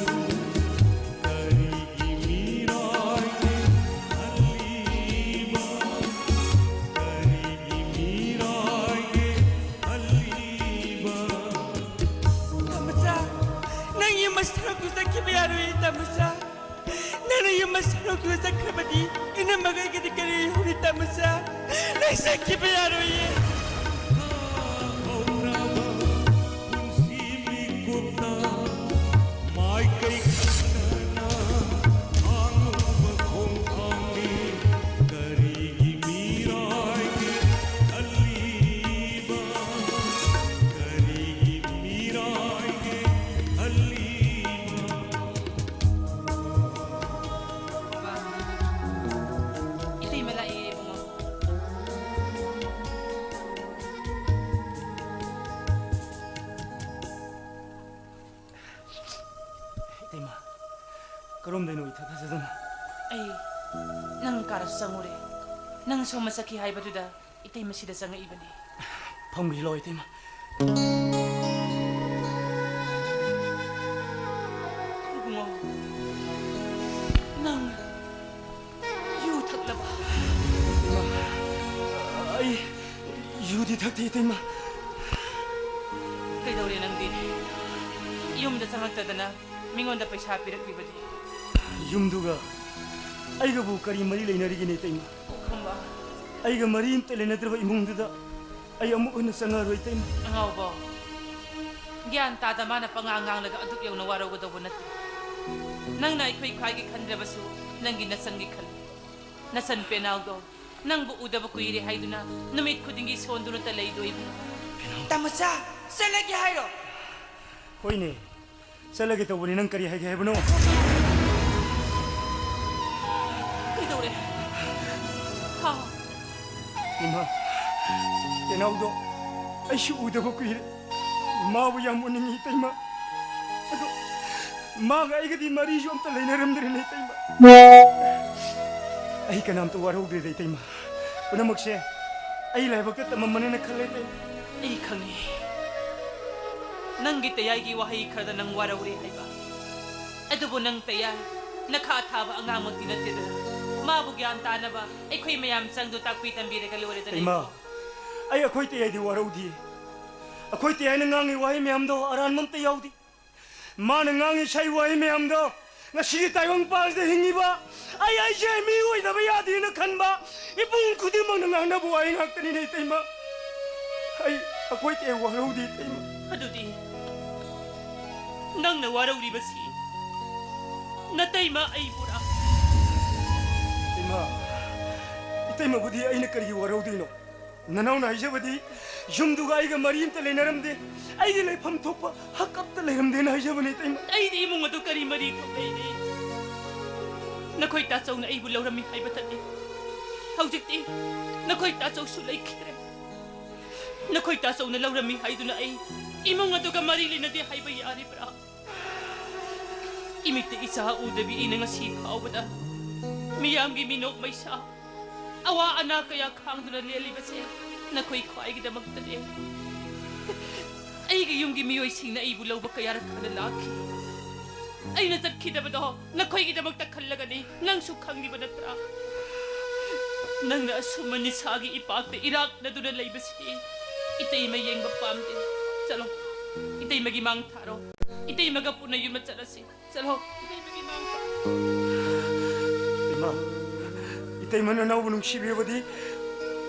ꯀꯔꯤꯒꯤ ꯃꯤꯔꯥꯏꯅꯦ ꯈꯜꯂꯤꯕ? ꯀꯔꯤꯒꯤ ꯃꯤꯔꯥꯏꯅꯦ ꯈꯜꯂꯤꯕ? ꯇꯥꯃꯣꯆꯥ, ꯅꯪ ꯌꯨꯝ ꯑꯁꯤ ꯊꯥꯗꯣꯛꯇꯨ ꯆꯠꯈꯤꯕ ꯌꯥꯔꯣꯏꯌꯦ, ꯇꯥꯃꯣꯆꯥ꯫ ꯅꯪꯅ ꯌꯨꯝ ꯃꯁꯤꯔꯣꯛꯇꯨꯗ ꯆꯠꯈ꯭ꯔꯕꯗꯤ ꯏꯅꯝꯃꯒ ꯑꯩꯒꯗꯤ ꯀꯔꯤ ꯍꯧꯔꯤ ꯇꯥꯃꯆꯥ? ꯂꯩꯁꯟꯈꯤꯕ ꯌꯥꯔꯣꯏꯌꯦ꯫ ꯍꯧꯔꯕ ꯄꯨꯟꯁꯤ ꯃꯤꯀꯨꯞꯇ ꯃꯥꯏꯀꯩ ꯈꯪꯗꯅ ꯍꯥꯡꯂꯨꯕ ꯈꯣꯡꯊꯥꯡꯅꯤ꯫ ꯀꯔꯤꯒꯤ ꯃꯤꯔꯥꯏꯒꯦ ꯈꯜꯂꯤꯕ? ꯀꯔꯤꯒꯤ ꯃꯤꯔꯥꯏꯒꯦ ꯈꯜꯂꯤꯕ? ꯏꯇꯩꯃ ꯂꯥꯛꯑꯦ, ꯏꯕꯨꯡꯉꯣ꯫ ꯏꯇꯩꯃ, ꯀꯔꯣꯝꯗꯩꯅꯣ ꯏꯊꯥ ꯊꯥꯖꯗꯅ? ꯑꯩ ꯅꯪ ꯀꯥꯗ ꯆꯪꯉꯨꯔꯦ꯫ ꯅꯪ ꯁꯣꯝꯗ ꯆꯠꯈꯤ ꯍꯥꯏꯕꯗꯨꯗ ꯏꯇꯩꯃ ꯁꯤꯗ ꯆꯪꯉꯛꯏꯕꯅꯤ꯫ ꯐꯝꯈꯤꯁꯤ ꯂꯥꯎ, ꯏꯇꯩꯃ꯫ ꯏꯕꯨꯡꯉꯣ, ꯅꯪ ꯌꯨ ꯊꯛꯂꯕ? ꯏꯃꯥ, ꯑꯩ ꯌꯨꯗꯤ ꯊꯛꯇꯦ, ꯏꯇꯩꯃ꯫ ꯀꯩꯗꯧꯔꯦ ꯅꯪꯗꯤ? ꯌꯨꯝꯗ ꯆꯪꯉꯛꯇꯗꯅ ꯃꯤꯉꯣꯟꯗ ꯄꯩꯁꯥ ꯄꯤꯔꯛꯂꯤꯕꯗꯤ? ꯌꯨꯝꯗꯨꯒ ꯑꯩꯒꯕꯨ ꯀꯔꯤ ꯃꯔꯤ ꯂꯩꯅꯔꯤꯒꯦꯅꯦ, ꯏꯇꯩꯃ? ꯄꯨꯈꯝꯕ꯫ ꯑꯩꯒ ꯃꯔꯤ ꯑꯝꯇ ꯂꯩꯅꯗ꯭ꯔꯕ ꯏꯃꯨꯡꯗꯨꯗ ꯑꯩ ꯑꯃꯨꯛ ꯍꯟꯅ ꯆꯪꯉꯔꯣꯏ, ꯏꯇꯩꯃ꯫ ꯑꯉꯥꯎꯕ, ꯒ꯭ꯌꯥꯟ ꯇꯥꯗ ꯃꯥꯅ ꯄꯉꯥꯡ ꯉꯥꯡꯂꯒ ꯑꯗꯨꯛ ꯌꯧꯅ ꯋꯥꯔꯧꯒꯗꯧꯕ ꯅꯠꯇꯦ꯫ ꯅꯪꯅ ꯑꯩꯈꯣꯏ ꯈ꯭ꯋꯥꯏꯒꯤ ꯈꯟꯗ꯭ꯔꯕꯁꯨ ꯅꯪꯒꯤ ꯅꯆꯟꯒꯤ ꯈꯜꯂꯤ꯫ ꯅꯆꯟ ꯄꯦꯅꯥꯎꯗꯣ ꯅꯪꯕꯨ ꯎꯗꯕ ꯀꯨꯏꯔꯦ ꯍꯥꯏꯗꯨꯅ ꯅꯨꯃꯤꯠ ꯈꯨꯗꯤꯡꯒꯤ ꯁꯣꯟꯗꯨꯅꯇ ꯂꯩꯗꯣꯏꯕꯨ? ꯇꯥꯃꯣꯆꯥ, ꯆꯠꯂꯒꯦ ꯍꯥꯏꯔꯣ? ꯍꯣꯏꯅꯦ, ꯆꯠꯂꯒꯦ ꯇꯧꯕꯅꯤ꯫ ꯅꯪ ꯀꯔꯤ ꯍꯥꯏꯒꯦ ꯍꯥꯏꯕꯅꯣ? ꯀꯩꯗꯧꯔꯦ? ꯍꯥ? ꯏꯃꯥ, ꯄꯦꯅꯥꯎꯗꯣ ꯑꯩꯁꯨ ꯎꯗꯕ ꯀꯨꯏꯔꯦ꯫ ꯃꯥꯕꯨ ꯌꯥꯝ ꯎꯅꯤꯡꯉꯤ, ꯏꯇꯩꯃ꯫ ꯑꯗꯣ ꯃꯥꯒ ꯑꯩꯒꯗꯤ ꯃꯔꯤꯁꯨ ꯑꯝꯇ ꯂꯩꯅꯔꯝꯗ꯭ꯔꯦꯅꯦ, ꯏꯇꯩꯃ꯫ ꯑꯩ ꯀꯅꯥꯝꯇ ꯋꯥꯔꯧꯗ꯭ꯔꯦꯗ, ꯏꯇꯩꯃ꯫ ꯄꯨꯝꯅꯃꯛꯁꯦ ꯑꯩ ꯂꯥꯏꯕꯛꯇ ꯇꯝꯃꯝꯕꯅꯦꯅ ꯈꯜꯂꯦ, ꯏꯇꯩꯃ꯫ ꯑꯩ ꯈꯪꯉꯤ, ꯅꯪꯒꯤ ꯇꯌꯥꯏꯒꯤ ꯋꯥꯍꯩ ꯈꯔꯗ ꯅꯪ ꯋꯥꯔꯧꯔꯦ ꯍꯥꯏꯕ꯫ ꯑꯗꯨꯕꯨ ꯅꯪ ꯇꯌꯥꯏ ꯅꯈꯥ ꯊꯥꯕ ꯑꯉꯥꯡꯃꯛꯇꯤ ꯅꯠꯇꯦꯗꯅ꯫ ꯃꯥꯕꯨ ꯒ꯭ꯌꯥꯟ ꯇꯥꯅꯕ ꯑꯩꯈꯣꯏ ꯃꯌꯥꯝ ꯆꯪꯗꯨ ꯇꯥꯛꯄꯤ ꯇꯝꯕꯤꯔꯒ ꯂꯣꯏꯔꯦꯗꯅ, ꯏꯃꯥ꯫ ꯏꯕꯨꯡꯉꯣ꯫ ꯑꯩ ꯑꯩꯈꯣꯏ ꯇꯌꯥꯏꯗꯤ ꯋꯥꯔꯧꯗꯦ꯫ ꯑꯩꯈꯣꯏ ꯇꯌꯥꯏꯅ ꯉꯥꯡꯉꯤ ꯋꯥꯍꯩ ꯃꯌꯥꯝꯗꯣ ꯑꯔꯥꯟꯕ ꯑꯝꯇ ꯌꯥꯎꯗꯦ꯫ ꯃꯥꯅ ꯉꯥꯡꯉꯤ ꯁꯥꯏ ꯋꯥꯍꯩ ꯃꯌꯥꯝꯗꯣ ꯉꯁꯤꯒꯤ ꯇꯥꯏꯕꯪ ꯄꯥꯟꯁꯤꯗ ꯍꯤꯡꯉꯤꯕ ꯑꯩ, ꯑꯩꯁꯦ ꯃꯤ ꯑꯣꯏꯗꯕ ꯌꯥꯗꯦꯅ ꯈꯟꯕ ꯏꯃꯨꯡ ꯈꯨꯗꯤꯡꯃꯛꯅ ꯉꯥꯡꯅꯕ ꯋꯥꯍꯩ ꯉꯥꯛꯇꯅꯤꯅꯦ ꯏꯇꯩꯃ꯫ ꯑꯩ ꯑꯩꯈꯣꯏ ꯀꯩ ꯋꯥꯔꯧꯗꯦ ꯏꯇꯩꯃ꯫ ꯑꯗꯨꯗꯤ ꯅꯪꯅ ꯋꯥꯔꯧꯔꯤꯕꯁꯤ ꯅꯇꯩꯃ ꯑꯩꯕꯨꯔꯥ? ꯏꯃꯥ, ꯏꯇꯩꯃꯕꯨꯗꯤ ꯑꯩꯅ ꯀꯔꯤꯒꯤ ꯋꯥꯔꯧꯗꯣꯏꯅꯣ? ꯅꯅꯥꯎꯅ ꯍꯥꯏꯖꯕꯗꯤ ꯌꯨꯝꯗꯨꯒ ꯑꯩꯒ ꯃꯔꯤ ꯑꯝꯇ ꯂꯩꯅꯔꯝꯗꯦ꯫ ꯑꯩꯒꯤ ꯂꯩꯐꯝ ꯊꯣꯛꯄ ꯍꯛ ꯑꯝꯇ ꯂꯩꯔꯝꯗꯦꯅ ꯍꯥꯏꯖꯕꯅꯤ ꯏꯇꯩꯃ꯫ ꯑꯩꯗꯤ ꯏꯃꯨꯡ ꯑꯗꯨ ꯀꯔꯤ ꯃꯔꯤ ꯊꯣꯛ ꯂꯩꯔꯤ? ꯅꯈꯣꯏ ꯇꯥꯆꯧꯅ ꯑꯩꯕꯨ ꯂꯧꯔꯝꯃꯤ ꯍꯥꯏꯕꯇꯅꯤ꯫ ꯍꯧꯖꯤꯛꯇꯤ ꯅꯈꯣꯏ ꯇꯥꯆꯧꯁꯨ ꯂꯩꯈꯤꯗ꯭ꯔꯦ꯫ ꯅꯈꯣꯏ ꯇꯥꯆꯧꯅ ꯂꯧꯔꯝꯃꯤ ꯍꯥꯏꯗꯨꯅ ꯑꯩ ꯏꯃꯨꯡ ꯑꯗꯨꯒ ꯃꯔꯤ ꯂꯩꯅꯗꯦ ꯍꯥꯏꯕ ꯌꯥꯔꯤꯕ꯭ꯔꯥ? ꯏꯃꯤꯠꯇ ꯏꯆꯥ ꯎꯗꯕꯤ ꯑꯩꯅ ꯉꯁꯤ ꯐꯥꯎꯕꯗ ꯃꯤꯌꯥꯝꯒꯤ ꯃꯤꯅꯣꯛ ꯃꯩꯁꯥ, ꯑꯋꯥ ꯑꯅꯥ ꯀꯌꯥ ꯈꯥꯡꯗꯨꯅ ꯂꯦꯜꯂꯤꯕꯁꯦ ꯅꯈꯣꯏ ꯈ꯭ꯋꯥꯏꯒꯤꯗꯃꯛꯇꯅꯦ꯫ ꯑꯩꯒꯤ ꯌꯨꯝꯒꯤ ꯃꯤꯑꯣꯏꯁꯤꯡꯅ ꯑꯩꯕꯨ ꯂꯧꯕ ꯀꯌꯥꯔꯛ ꯍꯟꯅ ꯂꯥꯛꯈꯤ꯫ ꯑꯩꯅ ꯆꯠꯈꯤꯗꯕꯗꯣ ꯅꯈꯣꯏꯒꯤꯗꯃꯛꯇ ꯈꯜꯂꯒꯅꯤ, ꯅꯪꯁꯨ ꯈꯪꯂꯤꯕ ꯅꯠꯇ꯭ꯔꯥ? ꯅꯪꯅ ꯑꯁꯨꯝꯕ ꯅꯤꯁꯥꯒꯤ ꯏꯄꯥꯛꯇ ꯏꯔꯥꯛꯅꯗꯨꯅ ꯂꯩꯕꯁꯤ ꯏꯇꯩꯃ ꯌꯦꯡꯕ ꯄꯥꯝꯗꯦ꯫ ꯆꯠꯂꯣ, ꯏꯇꯩꯃꯒꯤ ꯃꯥꯡ ꯊꯥꯔꯣ꯫ ꯏꯇꯩꯃꯒ ꯄꯨꯟꯅ ꯌꯨꯝꯗ ꯆꯠꯂꯁꯤ꯫ ꯆꯠꯂꯣ, ꯏꯇꯩꯃꯒꯤ ꯃꯥꯡ ꯊꯥꯔꯣ꯫ ꯏꯃꯥ, ꯏꯇꯩꯃꯅ ꯅꯅꯥꯎꯕꯨ ꯅꯨꯡꯁꯤꯕꯤꯔꯕꯗꯤ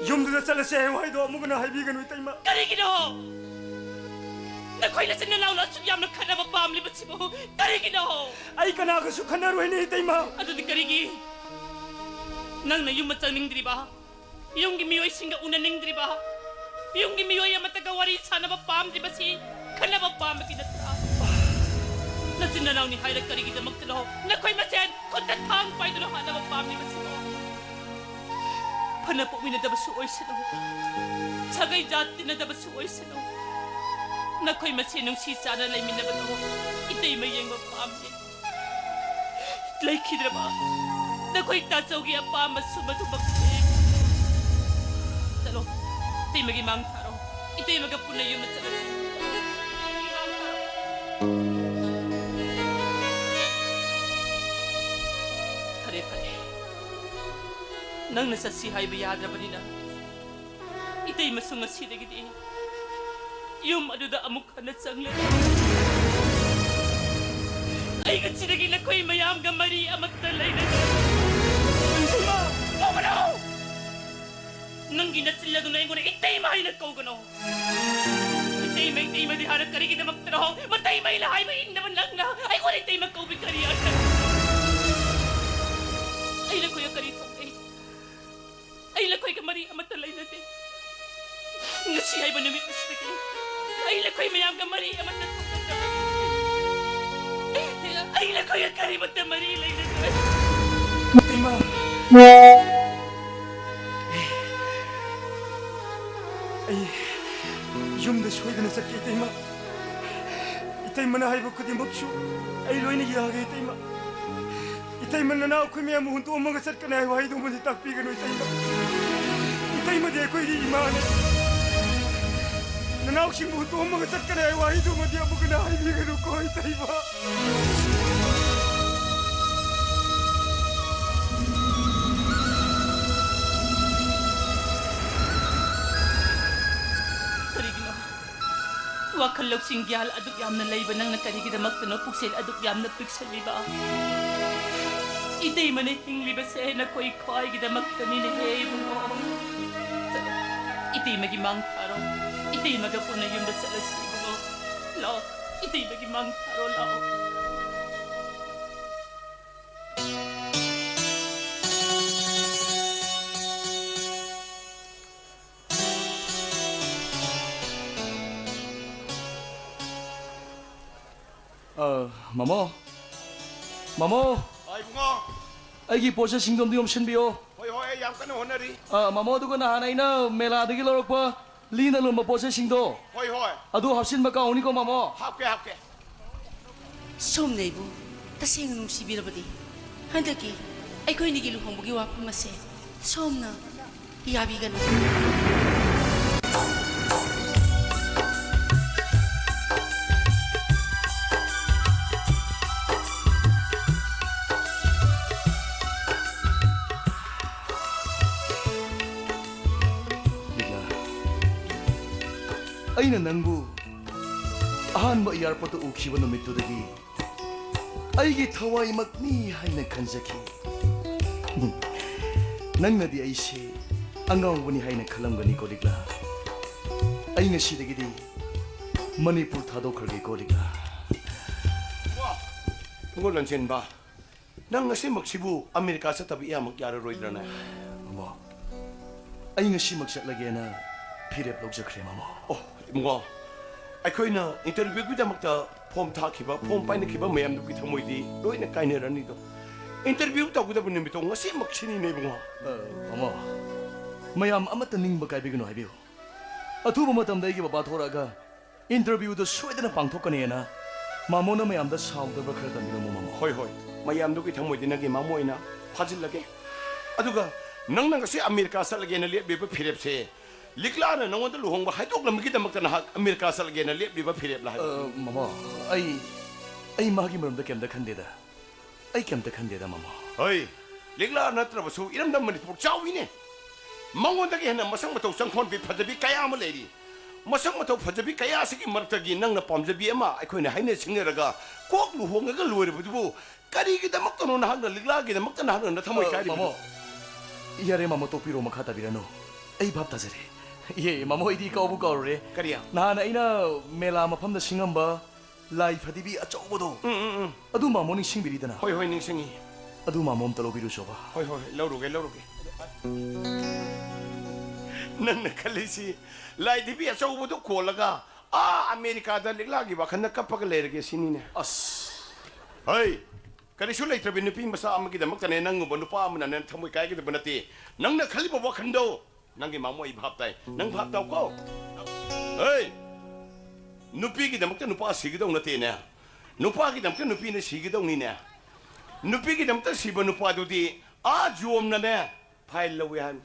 ꯌꯨꯝꯗꯨꯗ ꯆꯠꯂꯁꯦ ꯍꯥꯏꯌꯨ ꯍꯥꯏꯗꯣ ꯑꯃꯨꯛ ꯍꯟꯅ ꯍꯥꯏꯕꯤꯒꯅꯨ ꯏꯇꯩꯃ꯫ ꯀꯔꯤꯒꯤꯅꯣ? ꯅꯈꯣꯏ ꯅꯆꯤꯟ ꯅꯅꯥꯎꯅ ꯑꯁꯨꯛ ꯌꯥꯝꯅ ꯈꯠꯅꯕ ꯄꯥꯝꯂꯤꯕꯁꯤꯕꯨ ꯀꯔꯤꯒꯤꯅꯣ? ꯑꯩ ꯀꯅꯥꯒꯁꯨ ꯈꯠꯅꯔꯣꯏꯅꯦ ꯏꯇꯩꯃ꯫ ꯑꯗꯨꯗꯤ ꯀꯔꯤꯒꯤ ꯅꯪꯅ ꯌꯨꯝꯗ ꯆꯪꯅꯤꯡꯗ꯭ꯔꯤꯕ? ꯌꯨꯝꯒꯤ ꯃꯤꯑꯣꯏꯁꯤꯡꯒ ꯎꯅꯅꯤꯡꯗ꯭ꯔꯤꯕ? ꯌꯨꯝꯒꯤ ꯃꯤꯑꯣꯏ ꯑꯃꯠꯇꯒ ꯋꯥꯔꯤ ꯁꯥꯟꯅꯕ ꯄꯥꯝꯗ꯭ꯔꯤꯕꯁꯤ ꯈꯠꯅꯕ ꯄꯥꯝꯕꯒꯤ ꯅꯠꯇ꯭ꯔꯥ? ꯅꯆꯤꯟ ꯅꯅꯥꯎꯅꯤ ꯍꯥꯏꯔ ꯀꯔꯤꯒꯤꯗꯃꯛꯇꯅꯣ ꯅꯈꯣꯏ ꯃꯁꯦꯟ ꯈꯨꯠꯇ ꯊꯥꯡ ꯄꯥꯏꯗꯨꯅ ꯍꯥꯠꯅꯕ ꯄꯥꯝꯂꯤꯕꯁꯤꯕꯣ? ꯐꯅ ꯄꯣꯛꯃꯤꯟꯅꯗꯕꯁꯨ ꯑꯣꯏꯁꯅꯨ, ꯁꯥꯒꯩ ꯖꯥꯠ ꯇꯤꯟꯅꯗꯕꯁꯨ ꯑꯣꯏꯁꯅꯨ, ꯅꯈꯣꯏ ꯃꯁꯦꯟ ꯅꯨꯡꯁꯤ ꯆꯥꯟꯅ ꯂꯩꯃꯤꯟꯅꯕꯗꯣ ꯏꯇꯩꯃ ꯌꯦꯡꯕ ꯄꯥꯝꯃꯤ꯫ ꯂꯩꯈꯤꯗ꯭ꯔꯕ ꯅꯈꯣꯏ ꯇꯥꯆꯧꯒꯤ ꯑꯄꯥꯝꯕꯁꯨ ꯃꯗꯨꯃꯛꯅꯤ꯫ ꯆꯠꯂꯣ, ꯏꯇꯩꯃꯒꯤ ꯃꯥꯡ ꯊꯥꯔꯣ꯫ ꯏꯇꯩꯃꯒ ꯄꯨꯟꯅ ꯌꯨꯝꯗ ꯆꯠꯂꯁꯤ꯫ ꯐꯔꯦ, ꯐꯔꯦ꯫ ꯅꯪꯅ ꯆꯠꯁꯤ ꯍꯥꯏꯕ ꯌꯥꯗ꯭ꯔꯕꯅꯤꯅ, ꯏꯇꯩꯃꯁꯨ ꯉꯁꯤꯗꯒꯤꯗꯤ ꯌꯨꯝ ꯑꯗꯨꯗ ꯑꯃꯨꯛ ꯍꯟꯅ ꯆꯪꯂꯔꯣꯏ꯫ ꯑꯩ ꯉꯁꯤꯗꯒꯤ ꯅꯈꯣꯏ ꯃꯌꯥꯝꯒ ꯃꯔꯤ ꯑꯃꯠꯇ ꯂꯩꯅꯗꯦ꯫ ꯏꯃꯥ! ꯀꯧꯒꯅꯨ! ꯅꯪꯒꯤ ꯅꯆꯤꯜ ꯑꯗꯨꯅ ꯑꯩꯉꯣꯟꯗ ꯏꯇꯩꯃ ꯍꯥꯏꯅ ꯀꯧꯒꯅꯨ꯫ ꯏꯇꯩꯃ, ꯏꯇꯩꯃꯗꯤ ꯍꯥꯟꯅ ꯀꯔꯤꯒꯤꯗꯃꯛꯇꯅꯣ? ꯃꯇꯩꯃꯩꯅ ꯍꯥꯏꯕ ꯏꯟꯗꯕ ꯅꯪꯅ ꯑꯩꯉꯣꯟꯗ ꯏꯇꯩꯃ ꯀꯧꯕꯤ ꯀꯔꯤ ꯑꯔꯊ? ꯑꯩ ꯅꯈꯣꯏꯒ ꯀꯔꯤ ꯊꯣꯛꯅꯩ? ꯑꯩ ꯅꯈꯣꯏꯒ ꯃꯔꯤ ꯑꯃꯠꯇ ꯂꯩꯅꯗꯦ꯫ ꯉꯁꯤ ꯍꯥꯏꯕ ꯅꯨꯃꯤꯠ ꯑꯁꯤꯗꯒꯤ ꯑꯩ ꯅꯈꯣꯏ ꯃꯌꯥꯝꯒ ꯃꯔꯤ ꯑꯃꯠꯇ ꯊꯣꯛꯅꯗꯕꯅꯤ꯫ ꯑꯩ ꯅꯈꯣꯏꯒ ꯀꯔꯤꯃꯠꯇ ꯃꯔꯤ ꯂꯩꯅꯗꯦ꯫ ꯏꯃꯥ! ꯑꯩ ꯌꯨꯝꯗ ꯁꯣꯏꯗꯅ ꯆꯠꯀꯦ, ꯏꯇꯩꯃ꯫ ꯏꯇꯩꯃꯅ ꯍꯥꯏꯕ ꯈꯨꯗꯤꯡꯃꯛꯁꯨ ꯑꯩ ꯂꯣꯏꯅ ꯌꯥꯒꯦ, ꯏꯇꯩꯃ꯫ ꯏꯇꯩꯃ, ꯅꯅꯥꯎ ꯑꯩꯈꯣꯏ ꯃꯌꯥꯝ ꯍꯨꯟꯗꯣꯛꯑꯝꯃꯒ ꯆꯠꯀꯅꯤ ꯍꯥꯏꯕ ꯋꯥꯍꯩꯗꯨꯃꯗꯤ ꯇꯥꯛꯄꯤꯒꯅꯨ, ꯏꯇꯩꯃ꯫ ꯏꯇꯩꯃꯗꯤ ꯑꯩꯈꯣꯏꯒꯤ ꯏꯃꯥꯅꯤ꯫ ꯅꯅꯥꯎꯁꯤꯡꯕꯨ ꯍꯨꯟꯗꯣꯛꯑꯝꯃꯒ ꯆꯠꯀꯅꯤ ꯍꯥꯏꯕ ꯋꯥꯍꯩꯗꯨꯃꯗꯤ ꯑꯃꯨꯛ ꯍꯟꯅ ꯍꯥꯏꯕꯤꯒꯅꯨꯀꯣ, ꯏꯇꯩꯃ꯫ ꯀꯔꯤꯒꯤꯅꯣ? ꯋꯥꯈꯜ ꯂꯧꯁꯤꯡ ꯒ꯭ꯌꯥꯟ ꯑꯗꯨꯛ ꯌꯥꯝꯅ ꯂꯩꯕ ꯅꯪꯅ ꯀꯔꯤꯒꯤꯗꯃꯛꯇꯅꯣ ꯄꯨꯛꯆꯦꯜ ꯑꯗꯨꯛ ꯌꯥꯝꯅ ꯄꯤꯛꯁꯜꯂꯤꯕ? ꯏꯇꯩꯃꯅ ꯍꯤꯡꯂꯤꯕꯁꯦ ꯅꯈꯣꯏ ꯈ꯭ꯋꯥꯏꯒꯤꯗꯃꯛꯇꯅꯤꯅꯦꯍꯦ, ꯏꯕꯨꯡꯉꯣ꯫ ꯆꯠꯂꯣ, ꯏꯇꯩꯃꯒꯤ ꯃꯥꯡ ꯊꯥꯔꯣ꯫ ꯏꯇꯩꯃꯒ ꯄꯨꯟꯅ ꯌꯨꯝꯗ ꯆꯠꯂꯁꯤ, ꯏꯕꯨꯡꯉꯣ꯫ ꯂꯥꯛꯑꯣ, ꯏꯇꯩꯃꯒꯤ ꯃꯥꯡ ꯊꯥꯔꯣ, ꯂꯥꯛꯑꯣ꯫ ꯑ, ꯃꯃꯣ꯫ ꯃꯃꯣ꯫ ꯑ, ꯏꯕꯨꯡꯉꯣ꯫ ꯑꯩꯒꯤ ꯄꯣꯠ ꯆꯩꯁꯤꯡꯗꯣ ꯑꯝꯇ ꯌꯣꯝꯁꯤꯟꯕꯤꯌꯣ꯫ ꯍꯣꯏ, ꯍꯣꯏ, ꯑꯩ ꯌꯥꯝ ꯀꯟꯅ ꯍꯣꯠꯅꯔꯤ꯫ ꯑ, ꯃꯃꯣ, ꯑꯗꯨꯒ ꯅꯍꯥꯟ ꯑꯩꯅ ꯃꯦꯂꯥꯗꯒꯤ ꯂꯧꯔꯛꯄ ꯂꯤꯅ ꯂꯣꯟꯕ ꯄꯣꯠ ꯆꯩꯁꯤꯡꯗꯣ ꯍꯣꯏ, ꯍꯣꯏ꯫ ꯑꯗꯨ ꯍꯥꯞꯆꯤꯟꯕ ꯀꯥꯎꯅꯤꯀꯣ, ꯃꯃꯣ꯫ ꯍꯥꯞꯀꯦ, ꯍꯥꯞꯀꯦ꯫ ꯁꯣꯝꯅ ꯑꯩꯕꯨ ꯇꯁꯦꯡꯅ ꯅꯨꯡꯁꯤꯕꯤꯔꯕꯗꯤ ꯍꯟꯗꯛꯀꯤ ꯑꯩꯈꯣꯏ ꯑꯅꯤꯒꯤ ꯂꯨꯍꯣꯡꯕꯒꯤ ꯋꯥꯐꯝ ꯑꯁꯦ ꯁꯣꯝꯅ ꯌꯥꯕꯤꯒꯅꯨ꯫ ꯂꯤꯂꯥ, ꯑꯩꯅ ꯅꯪꯕꯨ ꯑꯍꯥꯟꯕ ꯑꯦꯌꯥꯔꯄꯣꯔꯠꯇ ꯎꯈꯤꯕ ꯅꯨꯃꯤꯠꯇꯨꯗꯒꯤ ꯑꯩꯒꯤ ꯊꯋꯥꯏꯃꯛꯅꯤ ꯍꯥꯏꯅ ꯈꯟꯖꯈꯤ꯫ ꯅꯪꯅꯗꯤ ꯑꯩꯁꯦ ꯑꯉꯥꯎꯕꯅꯤ ꯍꯥꯏꯅ ꯈꯜꯂꯝꯒꯅꯤꯀꯣ, ꯂꯤꯛꯂꯥ꯫ ꯑꯩ ꯉꯁꯤꯗꯒꯤꯗꯤ ꯃꯅꯤꯄꯨꯔ ꯊꯥꯗꯣꯛꯈ꯭ꯔꯒꯦꯀꯣ, ꯂꯤꯛꯂꯥ꯫ ꯏꯕꯨꯡꯉꯣ ꯂꯟꯆꯦꯟꯕ, ꯅꯪ ꯉꯁꯤꯃꯛꯁꯤꯕꯨ ꯑꯃꯦꯔꯤꯀꯥ ꯆꯠꯇꯕ ꯏꯌꯥꯃꯛ ꯌꯥꯔꯔꯣꯏꯗ꯭ꯔꯅꯦ? ꯃꯃꯣ, ꯑꯩ ꯉꯁꯤꯃꯛ ꯆꯠꯂꯒꯦꯅ ꯐꯤꯔꯦꯞ ꯂꯧꯖꯈ꯭ꯔꯦ, ꯃꯃꯣ꯫ ꯑꯣ, ꯏꯕꯨꯡꯉꯣ, ꯑꯩꯈꯣꯏꯅ ꯏꯟꯇꯔꯚ꯭ꯌꯨꯒꯤꯗꯃꯛꯇ ꯐꯣꯝ ꯊꯥꯈꯤꯕ, ꯐꯣꯝ ꯄꯥꯏꯅꯈꯤꯕ ꯃꯌꯥꯝꯗꯨꯒꯤ ꯊꯃꯣꯏꯗꯤ ꯂꯣꯏꯅ ꯀꯥꯏꯅꯔꯅꯤꯗꯣ꯫ ꯏꯟꯇꯔꯚ꯭ꯌꯨ ꯇꯧꯒꯗꯕ ꯅꯨꯃꯤꯠꯇꯣ ꯉꯁꯤꯃꯛꯁꯤꯅꯤꯅꯦ, ꯏꯕꯨꯡꯉꯣ꯫ ꯑ, ꯃꯃꯣ, ꯃꯌꯥꯝ ꯑꯃꯠꯇ ꯅꯤꯡꯕ ꯀꯥꯏꯕꯤꯒꯅꯨ ꯍꯥꯏꯕꯤꯌꯨ꯫ ꯑꯊꯨꯕ ꯃꯇꯝꯗ ꯑꯩꯒꯤ ꯕꯕꯥ ꯊꯣꯔꯛꯑꯒ ꯏꯟꯇꯔꯚ꯭ꯌꯨꯗꯣ ꯁꯣꯏꯗꯅ ꯄꯥꯡꯊꯣꯛꯀꯅꯤꯅ ꯃꯥꯃꯣꯅ ꯃꯌꯥꯝꯗ ꯁꯥꯎꯗꯕ ꯈꯔ ꯇꯝꯕꯤꯔꯝꯃꯨ, ꯃꯥꯃꯣ꯫ ꯍꯣꯏ, ꯍꯣꯏ, ꯃꯌꯥꯝꯗꯨꯒꯤ ꯊꯃꯣꯏꯗꯤ ꯅꯪꯒꯤ ꯃꯥꯃꯣ ꯑꯣꯏꯅ ꯐꯥꯖꯤꯜꯂꯒꯦ꯫ ꯑꯗꯨꯒ ꯅꯪꯅ ꯉꯁꯤ ꯑꯃꯦꯔꯤꯀꯥ ꯆꯠꯂꯒꯦꯅ ꯂꯦꯞꯂꯤꯕ ꯐꯤꯔꯦꯞꯁꯦ, ꯂꯤꯛꯂꯥꯅ ꯅꯉꯣꯟꯗ ꯂꯨꯍꯣꯡꯕ ꯍꯥꯏꯗꯣꯛꯂꯝꯕꯒꯤꯗꯃꯛꯇ ꯅꯍꯥꯛ ꯑꯃꯦꯔꯤꯀꯥ ꯆꯠꯂꯒꯦꯅ ꯂꯦꯞꯂꯤꯕ ꯐꯤꯔꯦꯞꯂ ꯍꯥꯏꯕ? ꯑ, ꯃꯥꯃꯣ, ꯑꯩ, ꯑꯩ ꯃꯥꯒꯤ ꯃꯔꯝꯗ ꯀꯩꯝꯇ ꯈꯟꯗꯦꯗ꯫ ꯑꯩ ꯀꯩꯝꯇ ꯈꯟꯗꯦꯗ, ꯃꯥꯃꯣ꯫ ꯍꯣꯏ, ꯂꯤꯛꯂꯥ ꯅꯠꯇ꯭ꯔꯕꯁꯨ ꯏꯔꯝꯗꯝ ꯃꯅꯤꯄꯨꯔ ꯆꯥꯎꯏꯅꯦ꯫ ꯃꯉꯣꯟꯗꯒꯤ ꯍꯦꯟꯅ ꯃꯁꯛ ꯃꯇꯧ ꯆꯪꯈꯣꯟꯕꯤ ꯐꯖꯕꯤ ꯀꯌꯥ ꯑꯃ ꯂꯩꯔꯤ꯫ ꯃꯁꯛ ꯃꯇꯧ ꯐꯖꯕꯤ ꯀꯌꯥ ꯑꯁꯤꯒꯤ ꯃꯔꯛꯇꯒꯤ ꯅꯪꯅ ꯄꯥꯝꯖꯕꯤ ꯑꯃ ꯑꯩꯈꯣꯏꯅ ꯍꯥꯏꯅ ꯁꯤꯡꯅꯔꯒ ꯀꯣꯛ ꯂꯨꯍꯣꯡꯉꯒ ꯂꯣꯏꯔꯕꯗꯨꯕꯨ ꯀꯔꯤꯒꯤꯗꯃꯛꯇꯅꯣ ꯅꯍꯥꯛꯅ ꯂꯤꯛꯂꯥꯒꯤꯗꯃꯛꯇ ꯅꯍꯥꯛꯅ ꯅꯊꯃꯣꯏ ꯑ, ꯀꯥꯏꯔꯤꯕꯗꯨ? ꯃꯥꯃꯣ, ꯌꯥꯔꯦ, ꯃꯥꯃꯣ, ꯇꯣꯛꯄꯤꯔꯣ, ꯃꯈꯥ ꯇꯥꯕꯤꯔꯅꯨ꯫ ꯑꯩ ꯚꯥꯞ ꯇꯥꯖꯔꯦ꯫ ꯏꯍꯦ, ꯃꯥꯃꯣ, ꯑꯩꯗꯤ ꯀꯥꯎꯕꯨ ꯀꯥꯎꯔꯨꯔꯦ꯫ ꯀꯔꯤ? ꯅꯍꯥꯟ ꯑꯩꯅ ꯃꯦꯂꯥ ꯃꯐꯝꯗ ꯁꯤꯡꯉꯝꯕ ꯂꯥꯏ ꯐꯗꯤꯕꯤ ꯑꯆꯧꯕꯗꯣ, ꯎꯝ, ꯎꯝ, ꯎꯝ꯫ ꯑꯗꯨ ꯃꯥꯃꯣ ꯅꯤꯡꯁꯤꯡꯕꯤꯔꯤꯗꯅ? ꯍꯣꯏ, ꯍꯣꯏ, ꯅꯤꯡꯁꯤꯡꯉꯤ꯫ ꯑꯗꯨ ꯃꯥꯃꯣ ꯑꯝꯇ ꯂꯧꯕꯤꯔꯨꯆꯣꯕ꯫ ꯍꯣꯏ, ꯍꯣꯏ, ꯍꯣꯏ, ꯂꯧꯔꯨꯒꯦ, ꯂꯧꯔꯨꯒꯦ꯫ ꯅꯪꯅ ꯈꯜꯂꯤꯁꯤ ꯂꯥꯏ ꯐꯗꯤꯕꯤ ꯑꯆꯧꯕꯗꯨ ꯀꯣꯜꯂꯒ ꯑꯥ ꯑꯃꯦꯔꯤꯀꯥꯗ ꯂꯤꯛꯂꯥꯒꯤ ꯋꯥꯈꯜꯗ ꯀꯞꯄꯒ ꯂꯩꯔꯒꯦ ꯁꯤꯅꯤꯅꯦ꯫ ꯑꯁ꯫ ꯍꯩ, ꯀꯔꯤꯁꯨ ꯂꯩꯇ꯭ꯔꯕꯤ ꯅꯨꯄꯤ ꯃꯆꯥ ꯑꯃꯒꯤꯗꯃꯛꯇꯅꯦ ꯅꯪꯒꯨꯝꯕ ꯅꯨꯄꯥ ꯑꯃꯅꯅꯦ ꯊꯃꯣꯏ ꯀꯥꯏꯒꯗꯕ ꯅꯠꯇꯦ꯫ ꯅꯪꯅ ꯈꯜꯂꯤꯕ ꯋꯥꯈꯜꯗꯣ ꯅꯪꯒꯤ ꯃꯥꯃꯣ ꯑꯩ ꯚꯥꯞ ꯇꯥꯏ꯫ ꯅꯪ ꯚꯥꯞ ꯇꯥꯎꯀꯣ꯫ ꯍꯩ! ꯅꯨꯄꯤꯒꯤꯗꯃꯛꯇ ꯅꯨꯄꯥ ꯁꯤꯒꯗꯧ ꯅꯠꯇꯦꯅꯦ꯫ ꯅꯨꯄꯥꯒꯤꯗꯃꯛꯇ ꯅꯨꯄꯤꯅ ꯁꯤꯒꯗꯧꯅꯤꯅꯦ꯫ ꯅꯨꯄꯤꯒꯤꯗꯃꯛꯇ ꯁꯤꯕ ꯅꯨꯄꯥꯗꯨꯗꯤ ꯑꯥ ꯖꯣꯝꯅꯅꯦ ꯐꯥꯏꯜ ꯂꯧꯋꯦ ꯍꯥꯏꯕꯅꯤ꯫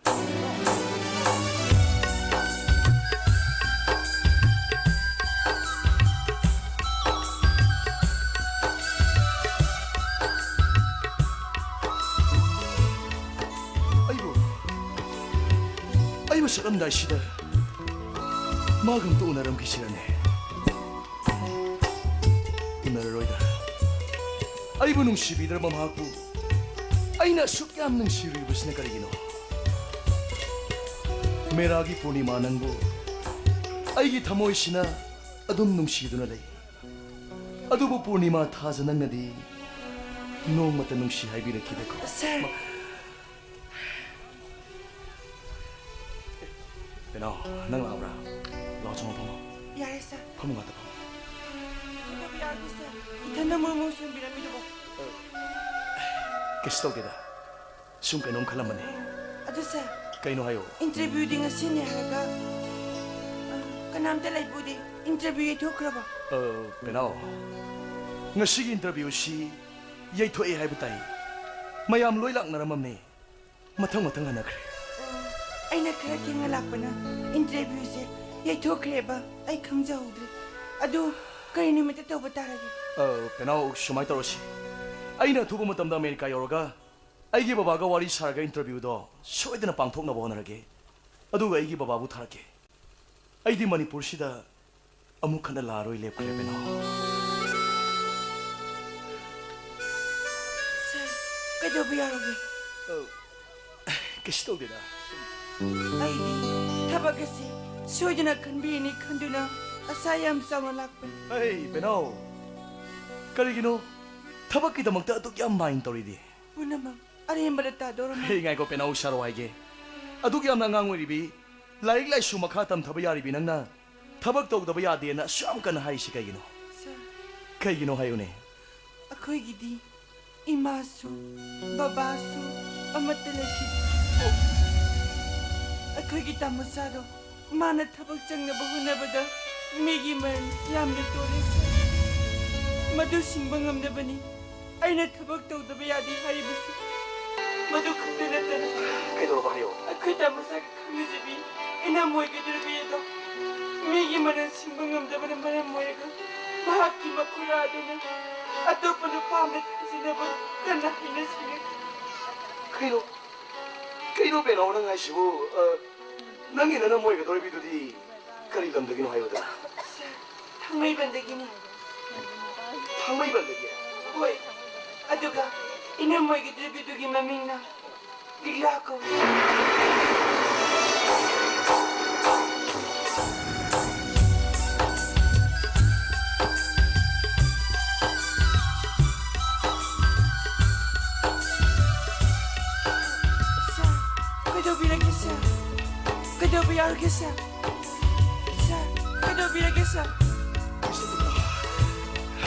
ꯑꯩꯕꯨ, ꯑꯩꯕꯨ ꯆꯠꯂꯝꯗꯥꯏꯁꯤꯗ ꯃꯥꯒ ꯑꯝꯇ ꯎꯅꯔꯝꯈꯤꯁꯤꯔꯅꯦ? ꯎꯅꯔꯔꯣꯏꯗ꯫ ꯑꯩꯕꯨ ꯅꯨꯡꯁꯤꯕꯤꯗ꯭ꯔꯕ ꯃꯍꯥꯛꯄꯨ ꯑꯩꯅ ꯑꯁꯨꯛ ꯌꯥꯝ ꯅꯨꯡꯁꯤꯔꯤꯕꯁꯤꯅ ꯀꯔꯤꯒꯤꯅꯣ? ꯃꯦꯔꯥꯒꯤ ꯄꯨꯔꯅꯤꯃꯥ ꯅꯪꯕꯨ ꯑꯩꯒꯤ ꯊꯃꯣꯏꯁꯤꯅ ꯑꯗꯨꯝ ꯅꯨꯡꯁꯤꯗꯨꯅ ꯂꯩ꯫ ꯑꯗꯨꯕꯨ ꯄꯨꯔꯅꯤꯃꯥ ꯊꯥꯖ ꯅꯪꯅꯗꯤ ꯅꯣꯡꯃꯇ ꯅꯨꯡꯁꯤ ꯍꯥꯏꯕꯤꯔꯛꯈꯤꯗꯦꯀꯣ? ꯁꯥꯔ꯫ ꯄꯦꯅꯥꯎ, ꯅꯪ ꯂꯥꯛꯑꯕ꯭ꯔꯥ? ꯂꯥꯛꯑꯣ, ꯆꯪꯉꯣ, ꯐꯝꯃꯣ꯫ ꯌꯥꯔꯦ, ꯁꯥꯔ꯫ ꯐꯝꯃꯨ, ꯉꯥꯛꯇ ꯐꯝꯃꯨ꯫ ꯀꯩꯗꯧꯕ ꯌꯥꯔꯒꯦ, ꯁꯥꯔ? ꯏꯊꯟꯗ ꯃꯣꯔꯣꯛ ꯃꯣꯔꯣꯛ ꯁꯣꯟꯕꯤꯔꯝꯃꯤꯗꯨꯕꯣ? ꯀꯩꯁꯨ ꯇꯧꯗꯦꯗ꯫ ꯁꯨꯝ ꯀꯩꯅꯣꯝ ꯈꯜꯂꯝꯕꯅꯤ꯫ ꯑꯗꯨ, ꯁꯥꯔ, ꯀꯩꯅꯣ ꯍꯥꯏꯌꯣ꯫ ꯏꯟꯇꯔꯚ꯭ꯌꯨꯗꯤ ꯉꯁꯤꯅꯦ ꯍꯥꯏꯔꯒ, ꯑ, ꯀꯅꯥꯝꯇ ꯂꯩꯕꯨꯗꯤ꯫ ꯏꯟꯇꯔꯚ꯭ꯌꯨ ꯌꯩꯊꯣꯛꯈ꯭ꯔꯕ? ꯑ, ꯄꯦꯅꯥꯎ, ꯉꯁꯤꯒꯤ ꯏꯟꯇꯔꯚ꯭ꯌꯨꯁꯤ ꯌꯩꯊꯣꯛꯑꯦ ꯍꯥꯏꯕ ꯇꯥꯏ꯫ ꯃꯌꯥꯝ ꯂꯣꯏ ꯂꯥꯛꯅꯔꯝꯃꯕꯅꯦ꯫ ꯃꯊꯪ ꯃꯊꯪ ꯍꯟꯅꯈ꯭ꯔꯦ꯫ ꯑꯣ, ꯑꯩꯅ ꯈꯔ ꯊꯦꯡꯅ ꯂꯥꯛꯄꯅ ꯏꯟꯇꯔꯚ꯭ꯌꯨꯁꯦ ꯌꯩꯊꯣꯛꯈ꯭ꯔꯦꯕ꯫ ꯑꯩ ꯈꯪꯖꯍꯧꯗ꯭ꯔꯦ꯫ ꯑꯗꯨ ꯀꯔꯤ ꯅꯨꯃꯤꯠꯇ ꯇꯧꯕ ꯇꯥꯔꯒꯦ? ꯑ, ꯄꯦꯅꯥꯎ, ꯁꯨꯃꯥꯏꯅ ꯇꯧꯔꯁꯤ꯫ ꯑꯩꯅ ꯑꯊꯨꯕ ꯃꯇꯝꯗ ꯑꯃꯦꯔꯤꯀꯥ ꯌꯧꯔꯒ ꯑꯩꯒꯤ ꯕꯕꯥꯒ ꯋꯥꯔꯤ ꯁꯥꯔꯒ ꯏꯟꯇꯔꯚ꯭ꯌꯨꯗꯣ ꯁꯣꯏꯗꯅ ꯄꯥꯡꯊꯣꯛꯅꯕ ꯍꯣꯠꯅꯔꯒꯦ꯫ ꯑꯗꯨꯒ ꯑꯩꯒꯤ ꯕꯕꯥꯕꯨ ꯊꯥꯔꯛꯀꯦ꯫ ꯑꯩꯗꯤ ꯃꯅꯤꯄꯨꯔꯁꯤꯗ ꯑꯃꯨꯛ ꯍꯟꯅ ꯂꯥꯛꯑꯔꯣꯏ ꯂꯦꯞꯈ꯭ꯔꯦ, ꯄꯦꯅꯥꯎ꯫ ꯁꯥꯔ, ꯀꯩꯗꯧꯕ ꯌꯥꯎꯔꯒꯦ? ꯑ, ꯀꯩꯁꯨ ꯇꯧꯗꯦꯗ꯫ ꯑꯩꯗꯤ ꯊꯕꯛ ꯑꯁꯤ ꯁꯣꯏꯗꯅ ꯈꯟꯕꯤꯔꯅꯤ ꯈꯟꯗꯨꯅ ꯑꯁꯥ ꯌꯥꯝ ꯆꯥꯎꯅ ꯂꯥꯛꯄꯅꯤ꯫ ꯑꯩ, ꯄꯦꯅꯥꯎ, ꯀꯔꯤꯒꯤꯅꯣ ꯊꯕꯛꯀꯤꯗꯃꯛꯇ ꯑꯗꯨꯛ ꯌꯥꯝ ꯃꯥꯏꯟ ꯇꯧꯔꯤꯗꯤ? ꯄꯨꯝꯅꯃꯛ ꯑꯔꯦꯝꯕꯗ ꯇꯥꯗꯧꯔꯝꯃꯦ꯫ ꯍꯦ, ꯉꯥꯏꯈꯣ, ꯄꯦꯅꯥꯎ, ꯁꯥꯔꯣ ꯍꯥꯏꯒꯦ꯫ ꯑꯗꯨꯛ ꯌꯥꯝꯅ ꯑꯉꯥꯡ ꯑꯣꯏꯔꯤꯕꯤ, ꯂꯥꯏꯔꯤꯛ ꯂꯥꯏꯁꯨ ꯃꯈꯥ ꯇꯝꯊꯕ ꯌꯥꯔꯤꯕꯤ ꯅꯪꯅ ꯊꯕꯛ ꯇꯧꯗꯕ ꯌꯥꯗꯦꯅ ꯑꯁꯨꯛ ꯌꯥꯝ ꯀꯟꯅ ꯍꯥꯏꯔꯤꯁꯤ ꯀꯩꯒꯤꯅꯣ? ꯁꯥꯔ, ꯀꯩꯒꯤꯅꯣ ꯍꯥꯏꯌꯨꯅꯦ? ꯑꯩꯈꯣꯏꯒꯤꯗꯤ ꯏꯃꯥꯁꯨ ꯕꯕꯥꯁꯨ ꯑꯃꯠꯇ ꯂꯩꯈꯤꯗꯦ꯫ ꯑꯩꯈꯣꯏꯒꯤ ꯇꯥꯃꯣꯆꯥꯗꯣ ꯃꯥꯅ ꯊꯕꯛ ꯆꯪꯅꯕ ꯍꯣꯠꯅꯕꯗ ꯃꯤꯒꯤ ꯃꯔꯟ ꯌꯥꯝꯅ ꯇꯣꯜꯂꯦ, ꯁꯥꯔ꯫ ꯃꯗꯨ ꯁꯤꯡꯕ ꯉꯝꯅꯕꯅꯤ ꯑꯩꯅ ꯊꯕꯛ ꯇꯧꯗꯕ ꯌꯥꯗꯦ ꯍꯥꯏꯔꯤꯕꯁꯤ꯫ ꯃꯗꯨ ꯈꯛꯇ ꯅꯠꯇꯅ ꯀꯩꯗꯧꯔꯕ ꯍꯥꯏꯌꯣ? ꯑꯩꯈꯣꯏ ꯇꯥꯃꯣꯆꯥꯒꯤ ꯈꯪꯅꯖꯕꯤ ꯏꯅꯝ ꯑꯣꯏꯒꯗꯧꯔꯤꯕꯤ ꯑꯗꯣ ꯃꯤꯒꯤ ꯃꯔꯟ ꯁꯤꯡꯕ ꯉꯝꯗꯕꯅ ꯃꯔꯝ ꯑꯣꯏꯔꯒ ꯃꯍꯥꯛꯀꯤ ꯃꯈꯨꯔꯥ ꯑꯗꯨꯅ ꯑꯇꯣꯞꯄ ꯅꯨꯄꯥ ꯑꯃꯗ ꯊꯥꯖꯤꯟꯅꯕ ꯀꯟꯅ ꯍꯥꯏꯅ ꯁꯤꯡꯅꯈꯤ꯫ ꯀꯩꯅꯣ? ꯀꯩꯅꯣ ꯄꯦꯅꯥꯎ ꯅꯪ ꯍꯥꯏꯁꯤꯕꯨ? ꯑ, ꯅꯪꯒꯤ ꯅꯅꯝ ꯑꯣꯏꯒꯗꯧꯔꯤꯕꯗꯨꯗꯤ ꯀꯔꯤ ꯂꯝꯗꯒꯤꯅꯣ ꯍꯥꯏꯌꯨꯗꯅ? ꯊꯥꯡꯃꯩꯕꯟꯗꯒꯤꯅꯤ꯫ ꯊꯥꯡꯃꯩꯕꯟꯗꯒꯤ? ꯍꯣꯏ꯫ ꯑꯗꯨꯒ ꯏꯅꯝꯃꯒꯤ ꯗ꯭ꯔꯤꯕꯤꯗꯨꯒꯤ ꯃꯃꯤꯡꯅ ꯂꯤꯛꯂꯥ ꯀꯧꯏ꯫ ꯁꯥꯔ, ꯀꯩꯗꯧꯕꯤꯔꯒꯦ ꯁꯥꯔ? ꯀꯩꯗꯧꯕ ꯌꯥꯎꯔꯒꯦ ꯁꯥꯔ? ꯁꯥꯔ, ꯀꯩꯗꯧꯕꯤꯔꯒꯦ ꯁꯥꯔ?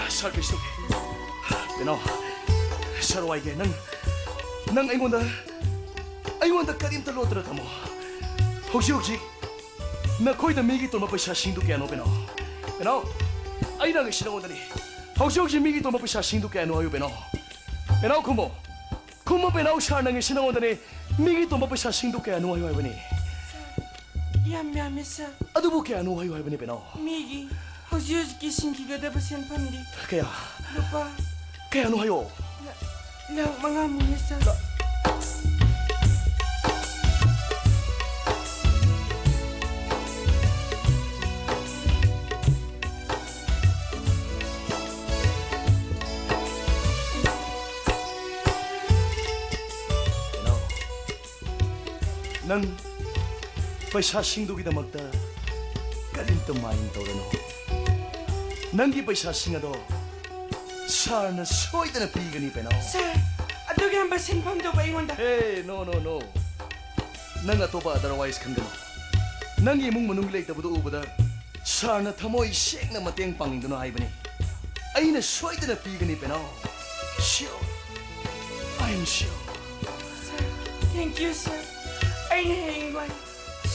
ꯁꯥꯔ ꯕꯤꯁꯅꯨ, ꯀꯩꯅꯣ, ꯁꯥꯔ ꯋꯥꯏꯒꯦ, ꯅꯪ, ꯅꯪ ꯑꯩꯉꯣꯟꯗ, ꯑꯩꯉꯣꯟꯗ ꯀꯔꯤꯝꯇ ꯂꯣꯠꯇꯅ ꯊꯝꯃꯣ꯫ ꯍꯧꯖꯤꯛ ꯍꯧꯖꯤꯛ ꯅꯈꯣꯏꯗ ꯃꯤꯒꯤ ꯇꯣꯟꯕ ꯄꯩꯁꯥꯁꯤꯡꯗꯨ ꯀꯌꯥꯅꯣ, ꯀꯩꯅꯣ? ꯀꯩꯅꯣ, ꯑꯩꯅ ꯍꯪꯉꯤꯁꯤ ꯅꯉꯣꯟꯗꯅꯤ꯫ ꯍꯧꯖꯤꯛ ꯍꯧꯖꯤꯛ ꯃꯤꯒꯤ ꯇꯣꯟꯕ ꯄꯩꯁꯥꯁꯤꯡꯗꯨ ꯀꯌꯥꯅꯣ ꯍꯥꯏꯌꯨ, ꯀꯩꯅꯣ? ꯀꯩꯅꯣ, ꯈꯨꯝꯃꯣ꯫ ꯈꯨꯝꯃꯣ, ꯄꯦꯅꯥꯎ, ꯁꯥꯔꯅ ꯍꯪꯉꯤꯁꯤ ꯅꯉꯣꯟꯗꯅꯤ꯫ ꯃꯤꯒꯤ ꯇꯣꯟꯕ ꯄꯩꯁꯥꯁꯤꯡꯗꯨ ꯀꯌꯥꯅꯣ ꯍꯥꯏꯌꯨ ꯍꯥꯏꯕꯅꯤ꯫ ꯌꯥꯝ ꯌꯥꯝꯃꯤ, ꯁꯥꯔ꯫ ꯑꯗꯨꯕꯨ ꯀꯌꯥꯅꯣ ꯍꯥꯏꯌꯨ ꯍꯥꯏꯕꯅꯤ, ꯄꯦꯅꯥꯎ꯫ ꯃꯤꯒꯤ ꯍꯧꯖꯤꯛ ꯍꯧꯖꯤꯛꯀꯤ ꯁꯤꯡꯈꯤꯒꯗꯕ ꯁꯦꯟꯐꯝꯗꯤ ꯀꯌꯥ? ꯂꯨꯄꯥ ꯀꯌꯥꯅꯣ ꯍꯥꯏꯌꯣ? ꯂꯥ-, ꯂꯥꯈ ꯃꯉꯥꯃꯨꯛꯅꯤ, ꯁꯥꯔ꯫ ꯄꯦꯅꯥꯎ, ꯅꯪ ꯄꯩꯁꯥꯁꯤꯡꯗꯨꯒꯤꯗꯃꯛꯇ ꯀꯔꯤꯝꯇ mind ꯇꯧꯔꯅꯨ꯫ ꯅꯪꯒꯤ ꯄꯩꯁꯥꯁꯤꯡ ꯑꯗꯣ ꯁꯥꯔꯅ ꯁꯣꯏꯗꯅ ꯄꯤꯒꯅꯤ, ꯄꯦꯅꯥꯎ꯫ ꯁꯥꯔ, ꯑꯗꯨꯒꯨꯝꯕ ꯁꯦꯟꯐꯝꯗꯨꯕꯨ ꯑꯩꯉꯣꯟꯗ Hey, no, no, no. ꯅꯪ ꯑꯇꯣꯞꯄ otherwise ꯈꯟꯒꯅꯨ꯫ ꯅꯪꯒꯤ ꯏꯃꯨꯡ ꯃꯅꯨꯡ ꯂꯩꯇꯕꯗꯨ ꯎꯕꯗ ꯁꯥꯔꯅ ꯊꯃꯣꯏ ꯁꯦꯡꯅ ꯃꯇꯦꯡ ꯄꯥꯡꯅꯤꯡꯗꯨꯅ ꯍꯥꯏꯕꯅꯤ꯫ ꯑꯩꯅ ꯁꯣꯏꯗꯅ ꯄꯤꯒꯅꯤ, ꯄꯦꯅꯥꯎ꯫ Sure. I am sure. Sir, thank you, ꯁꯥꯔ꯫ ꯑꯩꯅ ꯍꯌꯦꯡꯋꯥꯏ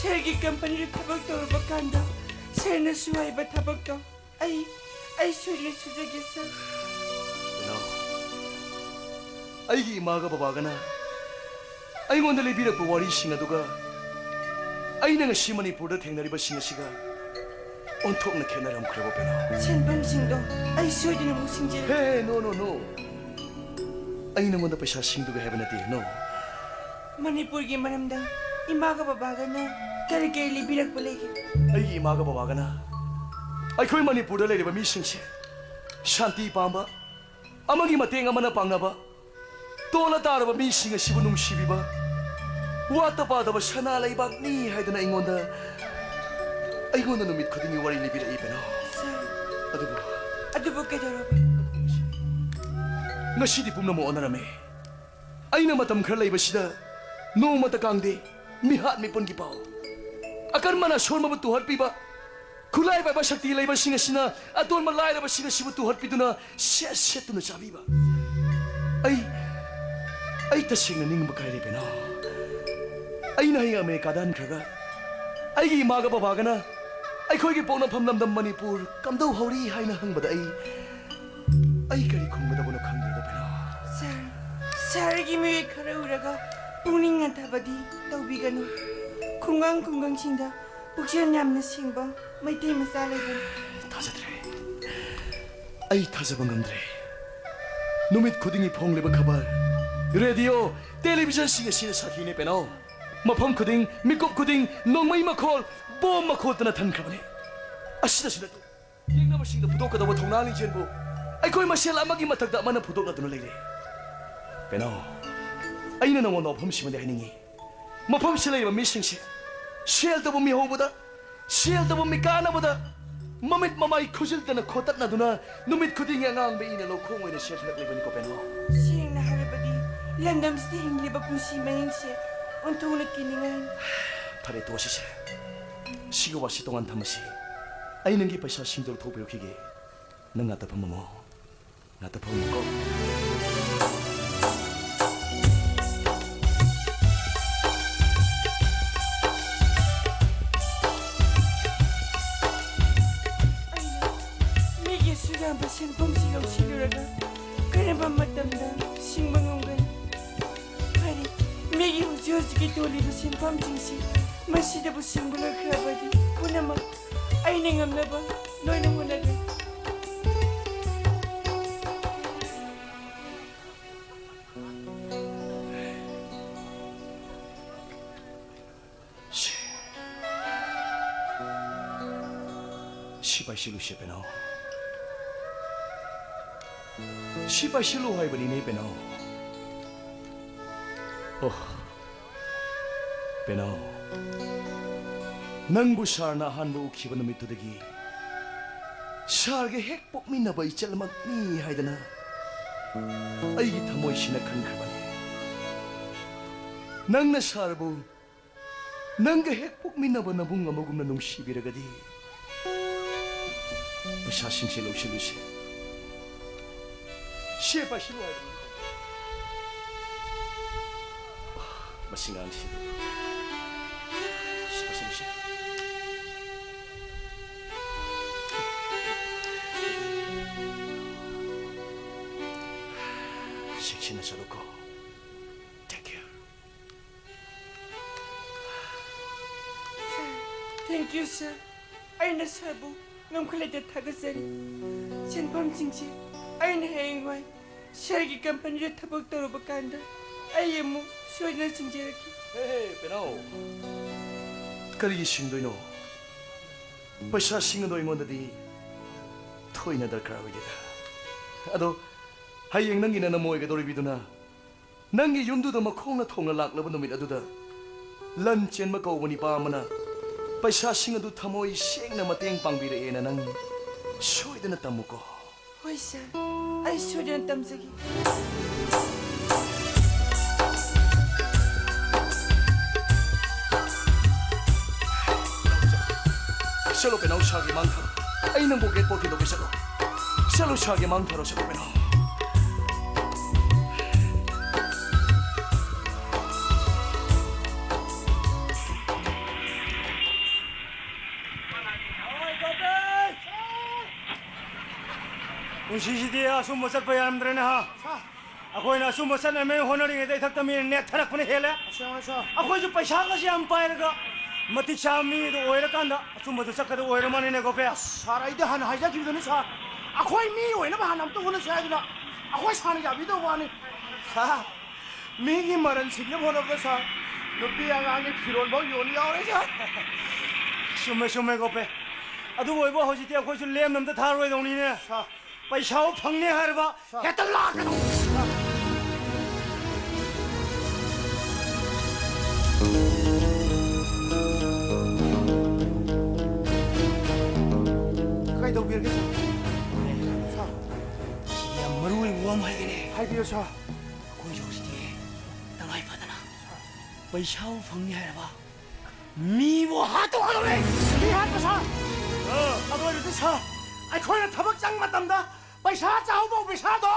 ꯁꯥꯔꯒꯤ ꯀꯝꯄꯅꯤꯗ ꯊꯕꯛ ꯇꯧꯔꯨꯕ ꯀꯥꯟꯗ ꯁꯥꯔꯅ ꯁꯨꯍꯥꯏꯕ ꯊꯕꯛꯇꯣ ꯑꯩ, ꯑꯩ ꯁꯣꯏꯗꯅ ꯁꯨꯖꯒꯦ, ꯁꯥꯔ꯫ ꯄꯦꯅꯥꯎ, ꯑꯩꯒꯤ ꯏꯃꯥꯒ ꯕꯕꯥꯒꯅ ꯑꯩꯉꯣꯟꯗ ꯂꯤꯕꯤꯔꯛꯄ ꯋꯥꯔꯤꯁꯤꯡ ꯑꯗꯨꯒ ꯑꯩꯅ ꯉꯁꯤ ꯃꯅꯤꯄꯨꯔꯗ ꯊꯦꯡꯅꯔꯤꯕꯁꯤꯡ ꯑꯁꯤꯒ ꯑꯣꯟꯊꯣꯛꯅ ꯈꯦꯠꯅꯔꯝꯈ꯭ꯔꯦꯕ, ꯄꯦꯅꯥꯎ꯫ ꯁꯦꯟꯐꯝꯁꯤꯡꯗꯣ ꯑꯩ ꯁꯣꯏꯗꯅ ꯑꯃꯨꯛ ꯁꯤꯡꯖꯔꯒꯦ꯫ Hey, no, no, no. ꯑꯩ ꯅꯉꯣꯟꯗ ꯄꯩꯁꯥ ꯁꯤꯡꯗꯨꯒꯦ ꯍꯥꯏꯕ ꯅꯠꯇꯦ, no. ꯃꯅꯤꯄꯨꯔꯒꯤ ꯃꯔꯝꯗ ꯏꯃꯥꯒ ꯕꯕꯥꯒꯅ ꯀꯔꯤ ꯀꯔꯤ ꯂꯤꯕꯤꯔꯛꯄ ꯂꯩꯒꯦ? ꯑꯩꯒꯤ ꯏꯃꯥꯒ ꯕꯕꯥꯒꯅ ꯑꯩꯈꯣꯏ ꯃꯅꯤꯄꯨꯔꯗ ꯂꯩꯔꯤꯕ ꯃꯤꯁꯤꯡꯁꯦ ꯁꯥꯟꯇꯤ ꯄꯥꯝꯕ, ꯑꯃꯒꯤ ꯃꯇꯦꯡ ꯑꯃꯅ ꯄꯥꯡꯅꯕ, ꯇꯣꯜꯂ ꯇꯥꯔꯕ ꯃꯤꯁꯤꯡ ꯑꯁꯤꯕꯨ ꯅꯨꯡꯁꯤꯕꯤꯕ, ꯋꯥꯠꯇ ꯄꯥꯗꯕ ꯁꯅꯥ ꯂꯩꯕꯥꯛꯅꯤ ꯍꯥꯏꯗꯅ ꯑꯩꯉꯣꯟꯗ, ꯑꯩꯉꯣꯟꯗ ꯅꯨꯃꯤꯠ ꯈꯨꯗꯤꯡꯒꯤ ꯋꯥꯔꯤ ꯂꯤꯕꯤꯔꯛꯏ ꯕꯦꯅꯥꯎ꯫ ꯁꯥꯔ, ꯑꯗꯨꯕꯨ ꯑꯗꯨꯕꯨ ꯀꯩꯗꯧꯔꯕ? ꯉꯁꯤꯗꯤ ꯄꯨꯝꯅꯃꯛ ꯑꯣꯟꯅꯔꯝꯃꯦ꯫ ꯑꯩꯅ ꯃꯇꯝ ꯈꯔ ꯂꯩꯕꯁꯤꯗ ꯅꯣꯡꯃꯇ ꯀꯥꯡꯗꯦ, ꯃꯤꯍꯥꯠ ꯃꯤꯄꯨꯟꯒꯤ ꯄꯥꯎ꯫ ꯑꯀꯟꯕꯅ ꯑꯁꯣꯟꯕꯕꯨ ꯇꯨꯍꯠꯄꯤꯕ, ꯈꯨꯠꯂꯥꯏ ꯄꯥꯏꯕ ꯁꯛꯇꯤ ꯂꯩꯕꯁꯤꯡ ꯑꯁꯤꯅ ꯑꯇꯣꯟꯕ ꯂꯥꯏꯔꯕꯁꯤꯡ ꯑꯁꯤꯕꯨ ꯇꯨꯍꯠꯄꯤꯗꯨꯅ ꯁꯦꯠ ꯁꯦꯠꯇꯨꯅ ꯆꯥꯕꯤꯕ꯫ ꯑꯩ, ꯑꯩ ꯇꯁꯦꯡꯅ ꯅꯤꯡꯕ ꯀꯥꯏꯔꯦ ꯕꯦꯅꯥꯎ꯫ ꯑꯩꯅ ꯍꯌꯦꯡ ꯑꯃꯦꯔꯤꯀꯥꯗ ꯍꯟꯈ꯭ꯔꯒ ꯑꯩꯒꯤ ꯏꯃꯥꯒ ꯕꯕꯥꯒꯅ ꯑꯩꯈꯣꯏꯒꯤ ꯄꯣꯛꯅꯐꯝ ꯂꯝꯗꯝ ꯃꯅꯤꯄꯨꯔ ꯀꯝꯗꯧꯍꯧꯔꯤ ꯍꯥꯏꯅ ꯍꯪꯕꯗ ꯑꯩ, ꯑꯩ ꯀꯔꯤ ꯈꯨꯝꯒꯗꯕꯅꯣ ꯈꯪꯗ꯭ꯔꯦꯗ ꯕꯦꯅꯥꯎ꯫ ꯁꯥꯔ, ꯁꯥꯔꯒꯤ ꯃꯤꯑꯣꯏ ꯈꯔ ꯎꯔꯒ ꯄꯨꯛꯅꯤꯡ ꯍꯟꯊꯕꯗꯤ ꯇꯧꯕꯤꯒꯅꯨ꯫ ꯈꯨꯡꯒꯪ ꯈꯨꯡꯒꯪꯁꯤꯡꯗ ꯄꯨꯛꯆꯦꯜ ꯌꯥꯝꯅ ꯁꯦꯡꯕ ꯃꯩꯇꯩ ꯃꯆꯥ ꯂꯩꯕꯅꯤ꯫ ꯊꯥꯖꯗ꯭ꯔꯦ꯫ ꯑꯩ ꯊꯥꯖꯕ ꯉꯝꯗ꯭ꯔꯦ꯫ ꯅꯨꯃꯤꯠ ꯈꯨꯗꯤꯡꯒꯤ ꯐꯣꯡꯂꯤꯕ ꯈꯕꯔ, ꯔꯦꯗꯤꯑꯣ, ꯇꯦꯂꯤꯚꯤꯖꯟꯁꯤꯡ ꯑꯁꯤꯅ ꯁꯥꯈꯤꯅꯦ ꯕꯦꯅꯥꯎ꯫ ꯃꯐꯝ ꯈꯨꯗꯤꯡ, ꯃꯤꯀꯨꯞ ꯈꯨꯗꯤꯡ ꯅꯣꯡꯃꯩ ꯃꯈꯣꯜ, ꯕꯣꯝ ꯃꯈꯣꯜꯇꯅ ꯊꯟꯈ꯭ꯔꯕꯅꯤ꯫ ꯑꯁꯤꯗꯁꯨ ꯅꯠꯇꯦ, ꯌꯦꯡꯅꯕꯁꯤꯡꯗ ꯐꯨꯗꯣꯛꯀꯗꯧꯕ ꯊꯧꯅꯥ ꯂꯤꯡꯖꯦꯜꯕꯨ ꯑꯩꯈꯣꯏ ꯃꯁꯦꯜ ꯑꯃꯒꯤ ꯃꯊꯛꯇ ꯑꯃꯅ ꯐꯨꯗꯣꯛꯅꯗꯨꯅ ꯂꯩꯔꯦ꯫ ꯕꯦꯅꯥꯎ, ꯑꯩꯅ ꯅꯉꯣꯟꯗ ꯋꯥꯐꯝꯁꯤꯃꯗꯤ ꯍꯥꯏꯅꯤꯡꯏ꯫ ꯃꯐꯝꯁꯤꯗ ꯂꯩꯔꯤꯕ ꯃꯤꯁꯤꯡꯁꯦ ꯁꯦꯜ ꯇꯧꯕ ꯃꯤꯍꯧꯕꯗ, ꯁꯦꯜ ꯇꯧꯕ ꯃꯤꯀꯥꯅꯕꯗ ꯃꯃꯤꯠ ꯃꯃꯥꯏ ꯈꯨꯖꯤꯜꯗꯅ ꯈꯣꯠꯇꯠꯅꯗꯨꯅ ꯅꯨꯃꯤꯠ ꯈꯨꯗꯤꯡꯒꯤ ꯑꯉꯥꯡꯕ ꯏꯅ ꯂꯧꯈꯣꯡ ꯑꯣꯏꯅ ꯆꯦꯟꯊꯔꯛꯂꯤꯕꯅꯤꯀꯣ ꯕꯦꯅꯥꯎ꯫ ꯁꯦꯡꯅ ꯍꯥꯏꯔꯕꯗꯤ ꯂꯝꯗꯝꯁꯤꯗ ꯍꯤꯡꯂꯤꯕ ꯄꯨꯟꯁꯤ ꯃꯍꯤꯡꯁꯦ ꯑꯣꯟꯊꯣꯛꯅ ꯀꯤꯅꯤꯡꯉꯥꯏꯅꯤ꯫ ꯐꯔꯦ, ꯇꯣꯛꯑꯁꯤꯁꯦ꯫ ꯁꯤꯒꯤ ꯋꯥꯁꯤ ꯇꯣꯉꯥꯟ ꯊꯝꯃꯁꯤ꯫ ꯑꯩ ꯅꯪꯒꯤ ꯄꯩꯁꯥꯁꯤꯡꯗꯨ ꯂꯧꯊꯣꯛꯄꯤꯔꯛꯈꯤꯒꯦ꯫ ꯅꯪ ꯉꯥꯛꯇ ꯐꯝꯃꯝꯃꯣ꯫ ꯉꯥꯛꯇ ꯐꯝꯃꯨꯀꯣ꯫ ꯑꯩꯅ ꯃꯤꯒꯤ ꯑꯁꯨꯛ ꯌꯥꯝꯕ ꯁꯦꯟꯐꯝꯁꯤ ꯂꯧꯁꯤꯜꯂꯨꯔꯒ ꯀꯔꯝꯕ ꯃꯇꯝꯗ ꯁꯤꯡꯕ ꯉꯝꯒꯅꯤ? ꯐꯔꯦ, ꯃꯤꯒꯤ ꯍꯧꯖꯤꯛ ꯍꯧꯖꯤꯛꯀꯤ ꯇꯣꯜꯂꯤꯕ ꯁꯦꯟꯐꯝꯁꯤꯡꯁꯤ ꯃꯁꯤꯗꯕꯨ ꯁꯤꯡꯕ ꯂꯣꯏꯈ꯭ꯔꯕꯗꯤ ꯄꯨꯝꯅꯃꯛ ꯑꯩꯅ ꯉꯝꯅꯕ ꯂꯣꯏꯅ ꯍꯣꯠꯅꯒꯦ꯫ ꯁꯤ, ꯁꯤꯐꯥꯏꯁꯤ ꯂꯨꯁꯦ ꯕꯦꯅꯥꯎ꯫ ꯁꯤ ꯄꯥꯏꯁꯤꯜꯂꯨ ꯍꯥꯏꯕꯅꯤꯅꯦ, ꯄꯦꯅꯥꯎ꯫ ꯑꯣ, ꯄꯦꯅꯥꯎ, ꯅꯪꯕꯨ ꯁꯥꯔꯅ ꯑꯍꯥꯟꯕ ꯎꯈꯤꯕ ꯅꯨꯃꯤꯠꯇꯨꯗꯒꯤ ꯁꯥꯔꯒ ꯍꯦꯛ ꯄꯣꯛꯃꯤꯟꯅꯕ ꯏꯆꯜꯃꯛꯅꯤ ꯍꯥꯏꯗꯅ ꯑꯩꯒꯤ ꯊꯃꯣꯏꯁꯤꯅ ꯈꯟꯈ꯭ꯔꯕꯅꯤ꯫ ꯅꯪꯅ ꯁꯥꯔꯕꯨ ꯅꯪꯒ ꯍꯦꯛ ꯄꯣꯛꯃꯤꯟꯅꯕ ꯅꯕꯨꯡ ꯑꯃꯒꯨꯝꯅ ꯅꯨꯡꯁꯤꯕꯤꯔꯒꯗꯤ, ꯄꯩꯁꯥꯁꯤꯡꯁꯦ ꯂꯧꯁꯤꯜꯂꯨꯁꯦ꯫ ꯁꯦ, ꯄꯥꯏꯁꯤꯜꯂꯨ ꯍꯥꯏꯕꯅꯤ꯫ ꯃꯁꯤ ꯉꯥꯡꯁꯤ꯫ ꯁꯤ ꯄꯥꯏꯁꯤꯜꯂꯨꯁꯦ꯫ ꯆꯦꯛꯁꯤꯟꯅ ꯆꯠꯂꯨꯀꯣ꯫ Take care. Sir, thank you, sir. ꯑꯩꯅ ꯁꯥꯔꯕꯨ ꯉꯝꯈꯩ ꯂꯩꯇ ꯊꯥꯒꯠꯆꯔꯤ꯫ ꯁꯦꯟꯐꯝꯁꯤꯡꯁꯤ ꯑꯩꯅ ꯍꯌꯦꯡꯋꯥꯏ ꯁꯥꯔꯒꯤ ꯀꯝꯄꯅꯤꯗ ꯊꯕꯛ ꯇꯧꯔꯨꯕ ꯀꯥꯟꯗ ꯑꯩ ꯑꯃꯨꯛ ꯁꯣꯏꯗꯅ ꯁꯤꯡꯖꯔꯛꯀꯦ꯫ ꯍꯦ, ꯍꯦ, ꯄꯦꯅꯥꯎ꯫ ꯀꯔꯤꯒꯤ ꯁꯤꯡꯗꯣꯏꯅꯣ? ꯄꯩꯁꯥꯁꯤꯡ ꯑꯗꯣ ꯑꯩꯉꯣꯟꯗꯗꯤ ꯊꯣꯏꯅ ꯗꯔꯀꯥꯔ ꯑꯣꯏꯗꯦꯗ꯫ ꯑꯗꯣ ꯍꯌꯦꯡ ꯅꯪꯒꯤ ꯅꯅꯝꯃ ꯑꯣꯏꯒꯗꯧꯔꯤꯕꯤꯗꯨꯅ ꯅꯪꯒꯤ ꯌꯨꯝꯗꯨꯗ ꯃꯈꯣꯡꯅ ꯊꯣꯡꯅ ꯂꯥꯛꯂꯕ ꯅꯨꯃꯤꯠ ꯑꯗꯨꯗ ꯂꯟ ꯆꯦꯟꯕ ꯀꯧꯕ ꯅꯤꯄꯥ ꯑꯃꯅ ꯄꯩꯁꯥꯁꯤꯡ ꯑꯗꯨ ꯊꯃꯣꯏ ꯁꯦꯡꯅ ꯃꯇꯦꯡ ꯄꯥꯡꯕꯤꯔꯛꯑꯦꯅ ꯅꯪ ꯁꯣꯏꯗꯅ ꯇꯝꯃꯨꯀꯣ꯫ ꯍꯣꯏ, ꯁꯥꯔ꯫ ꯑꯩ ꯁꯣꯏꯗꯅ ꯇꯝꯖꯒꯦ꯫ ꯆꯠꯂꯣ ꯄꯦꯅꯥꯎ, ꯁꯥꯔꯒꯤ ꯃꯥꯡ ꯊꯥꯔꯣ꯫ ꯑꯩ ꯅꯪꯕꯨ ꯒꯦꯠ ꯄꯣꯠ ꯊꯤꯟꯗꯣꯛꯀꯦ, ꯆꯠꯂꯣ꯫ ꯆꯠꯂꯣ, ꯁꯥꯔꯒꯤ ꯃꯥꯡ ꯊꯥꯔꯣ, ꯆꯠꯂꯣ ꯄꯦꯅꯥꯎ꯫ ꯄꯨꯟꯁꯤꯁꯤꯗꯤ ꯑꯆꯨꯝꯕ ꯆꯠꯄ ꯌꯥꯔꯝꯗ꯭ꯔꯦꯅꯦ ꯍꯥ꯫ ꯁꯥꯔ꯫ ꯑꯩꯈꯣꯏꯅ ꯑꯆꯨꯝꯕ ꯆꯠꯅꯕ ꯍꯣꯠꯅꯔꯤꯉꯩꯗ ꯏꯊꯛꯇ ꯃꯤꯅ ꯅꯦꯠꯊꯔꯛꯄꯅ ꯍꯦꯜꯂꯦ꯫ ꯑꯁꯦꯡꯕꯅꯤ ꯁꯥꯔ꯫ ꯑꯩꯈꯣꯏꯁꯨ ꯄꯩꯁꯥꯒꯁꯦ ꯌꯥꯝ ꯄꯥꯏꯔꯒ ꯃꯇꯤꯛ ꯆꯥꯕ ꯃꯤꯗꯣ ꯑꯣꯏꯔꯀꯥꯟꯗ ꯑꯆꯨꯝꯕꯗꯣ ꯆꯠꯀꯗꯕ ꯑꯣꯏꯔ ꯃꯥꯜꯂꯦꯅꯦ ꯒꯣꯄꯦ꯫ ꯁꯥꯔ, ꯑꯩꯗꯤ ꯍꯥꯟꯅ ꯍꯥꯏꯖꯈꯤꯕꯗꯨꯅꯤ ꯁꯥꯔ꯫ ꯑꯩꯈꯣꯏ ꯃꯤ ꯑꯣꯏꯅꯕ ꯍꯥꯟꯅ ꯑꯝꯇ ꯍꯣꯠꯅꯁꯦ ꯍꯥꯏꯗꯅ ꯑꯩꯈꯣꯏ ꯁꯥꯔꯅ ꯌꯥꯕꯤꯗꯕ ꯋꯥꯅꯤ꯫ ꯁꯥꯔ, ꯃꯤꯒꯤ ꯃꯔꯟ ꯁꯤꯡꯅꯕ ꯍꯣꯠꯅꯕꯗ ꯁꯥꯔ, ꯅꯨꯄꯤ ꯑꯉꯥꯡꯒꯤ ꯐꯤꯔꯣꯜ ꯐꯥꯎ ꯌꯣꯟ ꯌꯥꯎꯔꯦ ꯁꯥꯔ꯫ ꯆꯨꯝꯃꯦ, ꯆꯨꯝꯃꯦ ꯒꯣꯄꯦ꯫ ꯑꯗꯨ ꯑꯣꯏꯕ ꯍꯧꯖꯤꯛꯇꯤ ꯑꯩꯈꯣꯏꯁꯨ ꯂꯦꯝꯅ ꯑꯝꯇ ꯊꯥꯔꯣꯏꯗꯧꯅꯤꯅꯦ꯫ ꯁꯥꯔ, ꯄꯩꯁꯥꯕꯨ ꯐꯪꯅꯤ ꯍꯥꯏꯔꯕ, ꯁꯥꯔ꯫ ꯍꯦꯛꯇ ꯂꯥꯛꯀꯗꯧ꯫ ꯀꯩꯗꯧꯕꯤꯔꯒꯦ, ꯁꯥꯔ? ꯁꯥꯔ꯫ ꯁꯤꯗꯤ ꯌꯥꯝ ꯃꯔꯨ ꯑꯣꯏꯕ ꯋꯥ ꯑꯃ ꯍꯥꯏꯒꯦꯅꯦ꯫ ꯍꯥꯏꯕꯤꯌꯨ, ꯁꯥꯔ꯫ ꯑꯩꯈꯣꯏꯁꯨ ꯍꯧꯖꯤꯛꯇꯤ ꯇꯉꯥꯏ ꯐꯗꯅ ꯄꯩꯁꯥꯕꯨ ꯐꯪꯅꯤ ꯍꯥꯏꯔꯕ, ꯃꯤꯕꯨ ꯍꯥꯠꯇꯣꯛꯀꯗꯧꯔꯦ! ꯃꯤ ꯍꯥꯠꯄ, ꯁꯥꯔ? ꯑꯥ꯫ ꯑꯗꯨ ꯑꯣꯏꯔꯗꯤ, ꯁꯥꯔ, ꯑꯩꯈꯣꯏꯅ ꯊꯕꯛ ꯆꯪ ꯃꯇꯝꯗ ꯄꯩꯁꯥ ꯆꯥꯍꯧꯕ ꯄꯩꯁꯥꯗꯣ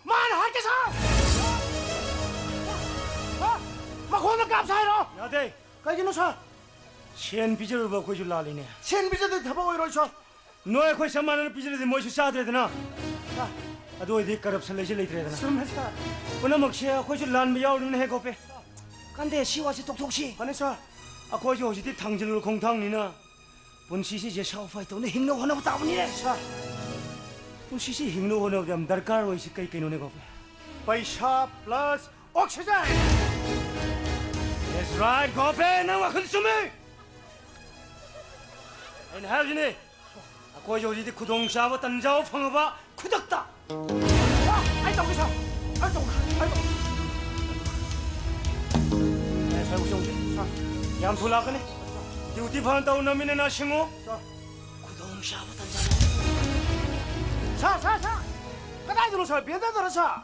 ꯃꯥꯅ ꯍꯥꯠꯀꯦ, ꯁꯥꯔ! ꯍꯥ? ꯃꯈꯣꯡꯗ ꯀꯥꯞꯁꯦ ꯍꯥꯏꯔꯣ? ꯌꯥꯗꯦ꯫ ꯀꯩꯒꯤꯅꯣ, ꯁꯥꯔ? ꯁꯦꯟ ꯄꯤꯖꯔꯨꯕ ꯑꯩꯈꯣꯏꯁꯨ ꯂꯥꯜꯂꯤꯅꯦ꯫ ꯁꯦꯟ ꯄꯤꯖꯗꯗꯤ ꯊꯕꯛ ꯑꯣꯏꯔꯣꯏ, ꯁꯥꯔ꯫ ꯅꯣꯏ ꯑꯩꯈꯣꯏ ꯁꯃꯥꯟꯅꯅ ꯄꯤꯖꯔꯗꯤ ꯃꯣꯏꯁꯨ ꯆꯥꯗ꯭ꯔꯦꯗꯅ꯫ ꯁꯥꯔ꯫ ꯑꯗꯨ ꯑꯣꯏꯔꯗꯤ corruption ꯂꯩꯁꯦ ꯂꯩꯇ꯭ꯔꯦꯗꯅ꯫ ꯆꯨꯝꯃꯦ, ꯁꯥꯔ꯫ ꯄꯨꯝꯅꯃꯛꯁꯦ ꯑꯩꯈꯣꯏꯁꯨ ꯂꯥꯟꯕ ꯌꯥꯎꯔꯤꯕꯅꯤꯅ ꯍꯦ ꯒꯣꯄꯦ꯫ ꯀꯥꯟꯗꯦ, ꯁꯤ ꯋꯥꯁꯤ ꯇꯣꯛꯊꯣꯛꯁꯤ꯫ ꯐꯅꯤ, ꯁꯥꯔ꯫ ꯑꯩꯈꯣꯏꯁꯨ ꯍꯧꯖꯤꯛꯇꯤ ꯊꯥꯡꯖꯤꯜꯂꯨꯔ ꯈꯣꯡꯊꯥꯡꯅꯤꯅ ꯄꯨꯟꯁꯤꯁꯤ ꯖꯦꯁꯥꯎ ꯐꯥꯏ ꯇꯧꯅ ꯍꯤꯡꯅꯕ ꯍꯣꯠꯅꯕ ꯇꯥꯕꯅꯤꯅꯦ꯫ ꯁꯥꯔ꯫ ꯄꯨꯟꯁꯤꯁꯤ ꯍꯤꯡꯅꯕ ꯍꯣꯠꯅꯕꯗ ꯌꯥꯝ ꯗꯔꯀꯥꯔ ꯑꯣꯏꯁꯤ ꯀꯩ ꯀꯩꯅꯣꯅꯦ ꯒꯣꯄꯦ? ꯄꯩꯁꯥ plus oxygen! That's right, ꯒꯣꯄꯦ, ꯅꯪ ꯋꯥꯈꯜ ꯆꯨꯝꯃꯤ꯫ ꯑꯩꯅ ꯍꯥꯏꯕꯁꯤꯅꯤ, ꯑꯩꯈꯣꯏꯁꯨ ꯍꯧꯖꯤꯛꯇꯤ ꯈꯨꯗꯣꯡꯆꯥꯕ ꯇꯟꯖꯥ ꯐꯪꯉꯕ ꯈꯨꯗꯛꯇ꯫ ꯑ, ꯑꯩ ꯇꯧꯒꯦ, ꯁꯥꯔ꯫ ꯑꯩ ꯇꯧꯒꯦ, ꯑꯩ ꯇꯧꯒꯦ꯫ ꯑꯦ, ꯁꯥꯔ, ꯎꯁꯦ, ꯎꯁꯦ꯫ ꯁꯥꯔ꯫ ꯌꯥꯝ ꯊꯨ ꯂꯥꯛꯀꯅꯤ꯫ Duty ꯐꯅ ꯇꯧ, ꯅꯃꯤꯟꯅ ꯅꯁꯤꯡꯉꯨ꯫ ꯁꯥꯔ꯫ ꯈꯨꯗꯣꯡꯆꯥꯕ ꯇꯟꯖꯥ꯫ ꯁꯥꯔ, ꯁꯥꯔ, ꯁꯥꯔ! ꯀꯗꯥꯏꯗꯅꯣ, ꯁꯥꯔ? ꯚꯦꯟꯗꯔꯗꯔꯣ, ꯁꯥꯔ?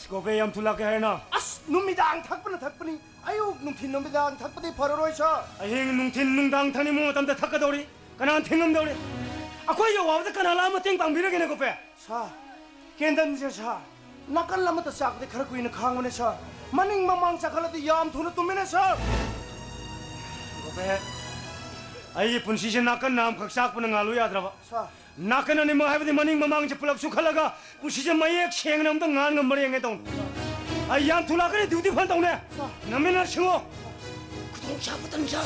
ꯁ꯭ꯀꯣꯄꯦ ꯌꯥꯝ ꯊꯨ ꯂꯥꯛꯀꯦ ꯍꯥꯏꯔꯅ? ꯑꯁ, ꯅꯨꯃꯤꯗꯥꯡ ꯊꯛꯄꯅ ꯊꯛꯄꯅꯤ꯫ ꯑꯌꯨꯛ, ꯅꯨꯡꯊꯤꯟ, ꯅꯨꯃꯤꯗꯥꯡ ꯊꯛꯄꯗꯤ ꯐꯔꯔꯣꯏ, ꯁꯥꯔ꯫ ꯑꯍꯤꯡ, ꯅꯨꯡꯊꯤꯟ, ꯅꯨꯡꯗꯥꯡ ꯊꯛꯅꯤꯡꯕ ꯃꯇꯝꯗ ꯊꯛꯀꯗꯧꯔꯤ꯫ ꯀꯅꯥꯅ ꯊꯤꯡꯉꯝꯗꯧꯔꯤ? ꯑꯩꯈꯣꯏꯒꯤ ꯑꯋꯥꯕꯗ ꯀꯅꯥ ꯂꯥꯛꯑ ꯃꯇꯦꯡ ꯄꯥꯡꯕꯤꯔꯒꯦꯅꯦ, ꯒꯣꯄꯦ? ꯁꯥꯔ, ꯀꯦꯟꯗꯜꯁꯦ, ꯁꯥꯔ, ꯅꯥꯀꯜ ꯑꯃꯠꯇ ꯆꯥꯛꯄꯗꯤ ꯈꯔ ꯀꯨꯏꯅ ꯈꯥꯡꯕꯅꯦ, ꯁꯥꯔ꯫ ꯃꯅꯤꯡ ꯃꯃꯥꯡ ꯆꯥꯛꯈꯠꯂꯗꯤ ꯌꯥꯝ ꯊꯨꯅ ꯇꯨꯝꯃꯤꯅꯦ, ꯁꯥꯔ꯫ ꯒꯣꯄꯦ, ꯑꯩꯒꯤ ꯄꯨꯟꯁꯤꯁꯦ ꯅꯥꯀꯜ ꯅꯥꯝꯈꯛ ꯆꯥꯛꯄꯅ ꯉꯥꯜꯂꯨ ꯌꯥꯗ꯭ꯔꯕ꯫ ꯁꯥꯔ꯫ ꯅꯥꯀꯟ ꯑꯅꯤꯃꯛ ꯍꯥꯏꯕꯗꯤ ꯃꯅꯤꯡ ꯃꯃꯥꯡꯁꯦ ꯄꯨꯂꯞ ꯆꯨꯈꯠꯂꯒ ꯄꯨꯟꯁꯤꯁꯦ ꯃꯌꯦꯛ ꯁꯦꯡꯅ ꯑꯝꯇ ꯉꯥꯟ ꯉꯝꯕ꯭ꯔꯥ ꯌꯦꯡꯒꯦ ꯇꯧꯅꯤ꯫ ꯑꯩ ꯌꯥꯝ ꯊꯨ ꯂꯥꯛꯀꯅꯤ, duty ꯐꯅ ꯇꯧꯅꯦ꯫ ꯁꯥꯔ꯫ ꯅꯃꯤꯟꯅ ꯁꯤꯡꯉꯣ꯫ ꯈꯨꯗꯣꯡ ꯆꯥꯕ ꯇꯟꯖꯥ꯫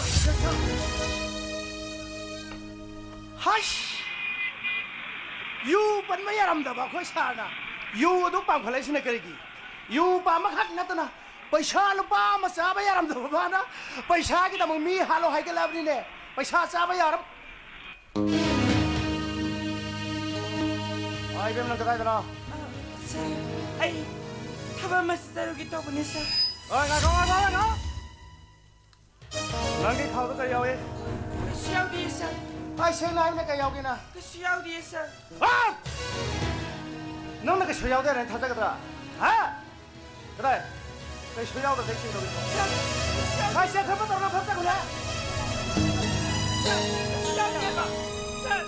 ꯍꯩꯁ! ꯌꯨ ꯄꯟꯕ ꯌꯥꯔꯝꯗꯕ ꯑꯩꯈꯣꯏ ꯁꯥꯔꯅ ꯌꯨ ꯑꯗꯨ ꯄꯥꯝꯈꯠꯂꯛꯏꯁꯤꯅ ꯀꯔꯤꯒꯤ? ꯌꯨ ꯄꯥꯝꯕꯈꯛ ꯅꯠꯇꯅ ꯄꯩꯁꯥ ꯂꯨꯄꯥ ꯑꯃ ꯆꯥꯕ ꯌꯥꯔꯝꯗꯕ ꯃꯥꯅ ꯄꯩꯁꯥꯒꯤꯗꯃꯛ ꯃꯤ ꯍꯥꯠꯂꯣ ꯍꯥꯏꯒꯠꯂꯛꯑꯕꯅꯤꯅꯦ꯫ ꯄꯩꯁꯥ ꯆꯥꯕ ꯌꯥꯔꯝ- ꯏꯕꯦꯝ, ꯅꯪ ꯀꯗꯥꯏꯗꯅꯣ? ꯑ, ꯁꯥꯔ, ꯑꯩ ꯊꯕꯛ ꯑꯃ ꯆꯠꯆꯔꯨꯒꯦ ꯇꯧꯕꯅꯦ, ꯁꯥꯔ꯫ ꯑꯣꯏ, ꯉꯥꯏꯈꯣ, ꯉꯥꯏꯈꯣ, ꯉꯥꯏꯈꯣ! ꯅꯪꯒꯤ ꯈꯥꯎꯗ ꯀꯔꯤ ꯌꯥꯎꯏ? ꯀꯩꯁꯨ ꯌꯥꯎꯗꯤꯌꯦ, ꯁꯥꯔ꯫ ꯑꯩ ꯁꯦꯡꯅ ꯍꯥꯏꯕꯅꯦ, ꯀꯔꯤ ꯌꯥꯎꯒꯦꯅ? ꯀꯩꯁꯨ ꯌꯥꯎꯗꯤꯌꯦ, ꯁꯥꯔ꯫ ꯑ! ꯅꯪꯅ ꯀꯩꯁꯨ ꯌꯥꯎꯗꯦ ꯍꯥꯏꯅ ꯊꯥꯖꯒꯗ꯭ꯔꯥ? ꯍꯥ? ꯀꯗꯥꯏ? ꯀꯩꯁꯨ ꯌꯥꯎꯗꯕꯗꯩ ꯆꯤꯡꯗꯧꯔꯤꯕꯣ? ꯁꯥꯔ, ꯁꯥꯔ, ꯁꯥꯔ, ꯁꯦ, ꯊꯕꯛ ꯇꯧꯔꯣ, ꯊꯕꯛ ꯇꯧꯔꯣ꯫ ꯁꯥꯔ, ꯁꯥꯔ,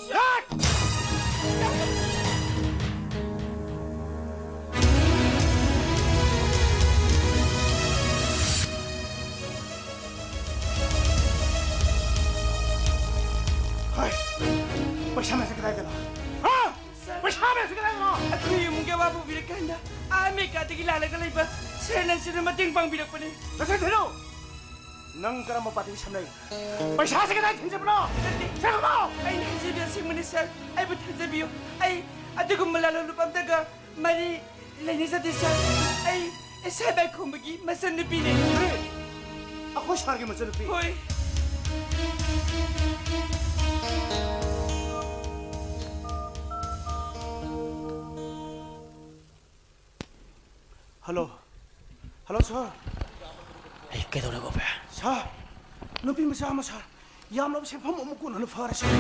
ꯁꯥꯔ, ꯍꯣꯏ, ꯄꯩꯁꯥ ꯃꯌꯥꯝꯁꯦ ꯀꯗꯥꯏꯗꯅꯣ? ꯍꯥ? ꯁꯥꯔ, ꯄꯩꯁꯥ ꯃꯌꯥꯝꯁꯦ ꯀꯗꯥꯏꯗꯅꯣ? ꯑꯩꯈꯣꯏ ꯌꯨꯝꯒꯤ ꯑꯋꯥꯕ ꯎꯕꯤꯔꯀꯥꯟꯗ ꯑꯥ ꯑꯃꯦꯔꯤꯀꯥꯗꯒꯤ ꯂꯥꯛꯂꯒ ꯂꯩꯕ ꯁꯥꯔ ꯅꯟꯁꯤꯅ ꯃꯇꯦꯡ ꯄꯥꯡꯕꯤꯔꯛꯄꯅꯤ꯫ ꯅꯆꯤꯟ ꯊꯤꯅꯨ! ꯅꯪ ꯀꯔꯝꯕ ꯄꯥꯔꯇꯤꯒ ꯁꯝꯅꯩ? ꯄꯩꯁꯥꯁꯦ ꯀꯗꯥꯏ ꯊꯤꯟꯖꯕꯅꯣ? ꯅꯠꯇꯦ꯫ ꯁꯦꯡꯉꯕꯣ? ꯑꯩꯅ ꯍꯥꯏꯖꯕ ꯑꯁꯦꯡꯕꯅꯤ, ꯁꯥꯔ꯫ ꯑꯩꯕꯨ ꯊꯥꯖꯕꯤꯌꯨ꯫ ꯑꯩ ꯑꯗꯨꯒꯨꯝꯕ ꯂꯥꯂꯣꯡꯂꯨꯞ ꯑꯝꯇꯒ ꯃꯔꯤ ꯂꯩꯅꯖꯗꯦ, ꯁꯥꯔ꯫ ꯑꯩ ꯏꯁꯩ ꯄꯥꯏꯈꯣꯝꯕꯒꯤ ꯃꯆꯟꯅꯨꯄꯤꯅꯦ꯫ ꯀꯔꯤ? ꯑꯩꯈꯣꯏ ꯁꯥꯔꯒꯤ ꯃꯆꯟꯅꯨꯄꯤ? ꯍꯣꯏ꯫ ꯍꯜꯂꯣ꯫ ꯍꯜꯂꯣ, ꯁꯥꯔ꯫ ꯑꯩ ꯀꯩꯗꯧꯔꯦ, ꯒꯣꯄꯦ? ꯁꯥꯔ, ꯅꯨꯄꯤ ꯃꯆꯥ ꯑꯃ, ꯁꯥꯔ, ꯌꯥꯝꯂꯕ ꯁꯦꯟꯐꯝ ꯑꯃ ꯀꯣꯟꯅꯅ ꯐꯔꯦ, ꯁꯥꯔ꯫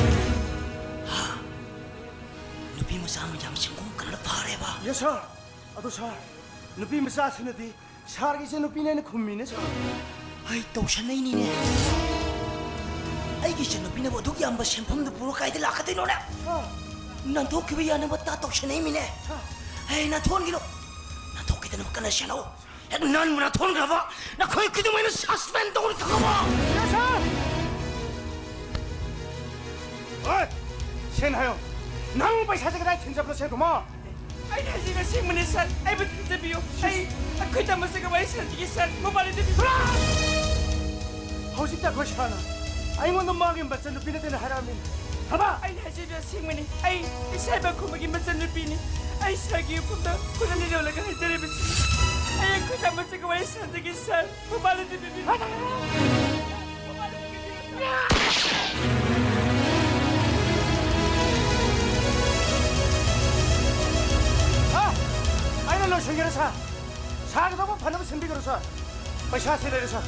ꯍꯥ? ꯅꯨꯄꯤ ꯃꯆꯥ ꯑꯃ ꯌꯥꯝ ꯁꯦꯟꯐꯝ ꯀꯣꯟꯅꯅ ꯐꯔꯦꯕ? ꯌꯦꯁ, ꯁꯥꯔ꯫ ꯑꯗꯣ, ꯁꯥꯔ, ꯅꯨꯄꯤ ꯃꯆꯥꯁꯤꯅꯗꯤ ꯁꯥꯔꯒꯤ ꯏꯆꯟꯅꯨꯄꯤꯅꯦꯅ ꯈꯨꯝꯃꯤꯅꯦ, ꯁꯥꯔ꯫ ꯑꯩ ꯇꯧꯁꯟꯅꯩꯅꯤꯅꯦ꯫ ꯑꯩꯒꯤ ꯏꯆꯟꯅꯨꯄꯤꯅꯕꯨ ꯑꯗꯨꯛ ꯌꯥꯝꯕ ꯁꯦꯟꯐꯝꯗꯨ ꯄꯨꯔ ꯀꯥꯏꯗ ꯂꯥꯛꯀꯗꯣꯏꯅꯣꯅꯦ? ꯁꯥꯔ꯫ ꯅꯥꯟꯊꯣꯛꯈꯤꯕ ꯌꯥꯅꯕ ꯇꯥ ꯇꯧꯁꯟꯅꯩꯃꯤꯅꯦ꯫ ꯁꯥꯔ꯫ ꯍꯦ, ꯅꯥꯟꯊꯣꯛꯍꯟꯈꯤꯅꯨ꯫ ꯅꯥꯟꯊꯣꯛꯈꯤꯗꯅꯕ ꯀꯟꯅ ꯁꯦꯟꯅꯧ꯫ ꯍꯦꯛ ꯅꯥꯟꯕ ꯅꯥꯟꯊꯣꯛꯍꯟꯈ꯭ꯔꯕ ꯅꯈꯣꯏ ꯈꯨꯗꯤꯡꯃꯛ ꯑꯩꯅ suspend ꯇꯧꯅꯤ, ꯈꯪꯉꯕꯣ? ꯌꯦꯁ, ꯁꯥꯔ! ꯍꯣꯏ, ꯁꯦꯡꯅ ꯍꯥꯏꯌꯣ꯫ ꯅꯪ ꯄꯩꯁꯥꯁꯦ ꯀꯗꯥꯏ ꯊꯤꯟꯖꯕꯅꯣ, ꯁꯦꯡꯗꯣꯛꯃꯣ? ꯑꯩꯅ ꯍꯥꯏꯖꯕ ꯑꯁꯦꯡꯕꯅꯤ, ꯁꯥꯔ꯫ ꯑꯩꯕꯨ ꯊꯥꯖꯕꯤꯌꯨ꯫ ꯑꯩ ꯑꯩꯈꯣꯏ ꯇꯥꯃꯣꯁꯤꯒ ꯋꯥꯔꯤ ꯁꯥꯟꯅꯈꯤꯒꯦ, ꯁꯥꯔ꯫ ꯃꯣꯕꯥꯏꯜ ꯑꯗꯨ ꯄꯤꯕꯤꯌꯨ꯫ ꯍꯧꯖꯤꯛꯇ ꯑꯩꯈꯣꯏ ꯁꯥꯔꯅ ꯑꯩꯉꯣꯟꯗ ꯃꯥꯒꯤ ꯃꯆꯟꯅꯨꯄꯤ ꯅꯠꯇꯦꯅ ꯍꯥꯏꯔꯛꯑꯝꯃꯤ꯫ ꯊꯕ! ꯑꯩꯅ ꯍꯥꯏꯖꯕ ꯑꯁꯦꯡꯕꯅꯤ꯫ ꯑꯩ ꯏꯁꯩ ꯄꯥꯏꯈꯣꯝꯕꯒꯤ ꯃꯆꯟꯅꯨꯄꯤꯅꯤ꯫ ꯑꯩ ꯁꯥꯔꯒꯤ ꯌꯨꯝꯐꯝꯗ ꯈꯨꯠ ꯑꯅꯤ ꯂꯣꯜꯂꯒ ꯍꯥꯏꯖꯔꯤꯕꯁꯤ꯫ ꯑꯩ ꯑꯩꯈꯣꯏ ꯇꯥꯃꯣꯁꯤꯒ ꯋꯥꯔꯤ ꯁꯥꯟꯅꯖꯒꯦ, ꯁꯥꯔ꯫ ꯃꯣꯕꯥꯏꯜ ꯑꯗꯨ ꯄꯤꯕꯤꯌꯨ꯫ ꯃꯣꯕꯥꯏꯜ ꯑꯗꯨ ꯄꯤꯕꯤꯌꯨ, ꯁꯥꯔ꯫ ꯂꯣꯏꯁꯤꯟꯒꯦꯔꯥ, ꯁꯥꯔ? ꯁꯥꯔꯒꯤꯗꯃꯛ ꯐꯅꯕ ꯁꯤꯟꯕꯤꯒꯦꯔꯣ, ꯁꯥꯔ? ꯄꯩꯁꯥꯁꯤ ꯂꯩꯔꯦ, ꯁꯥꯔ꯫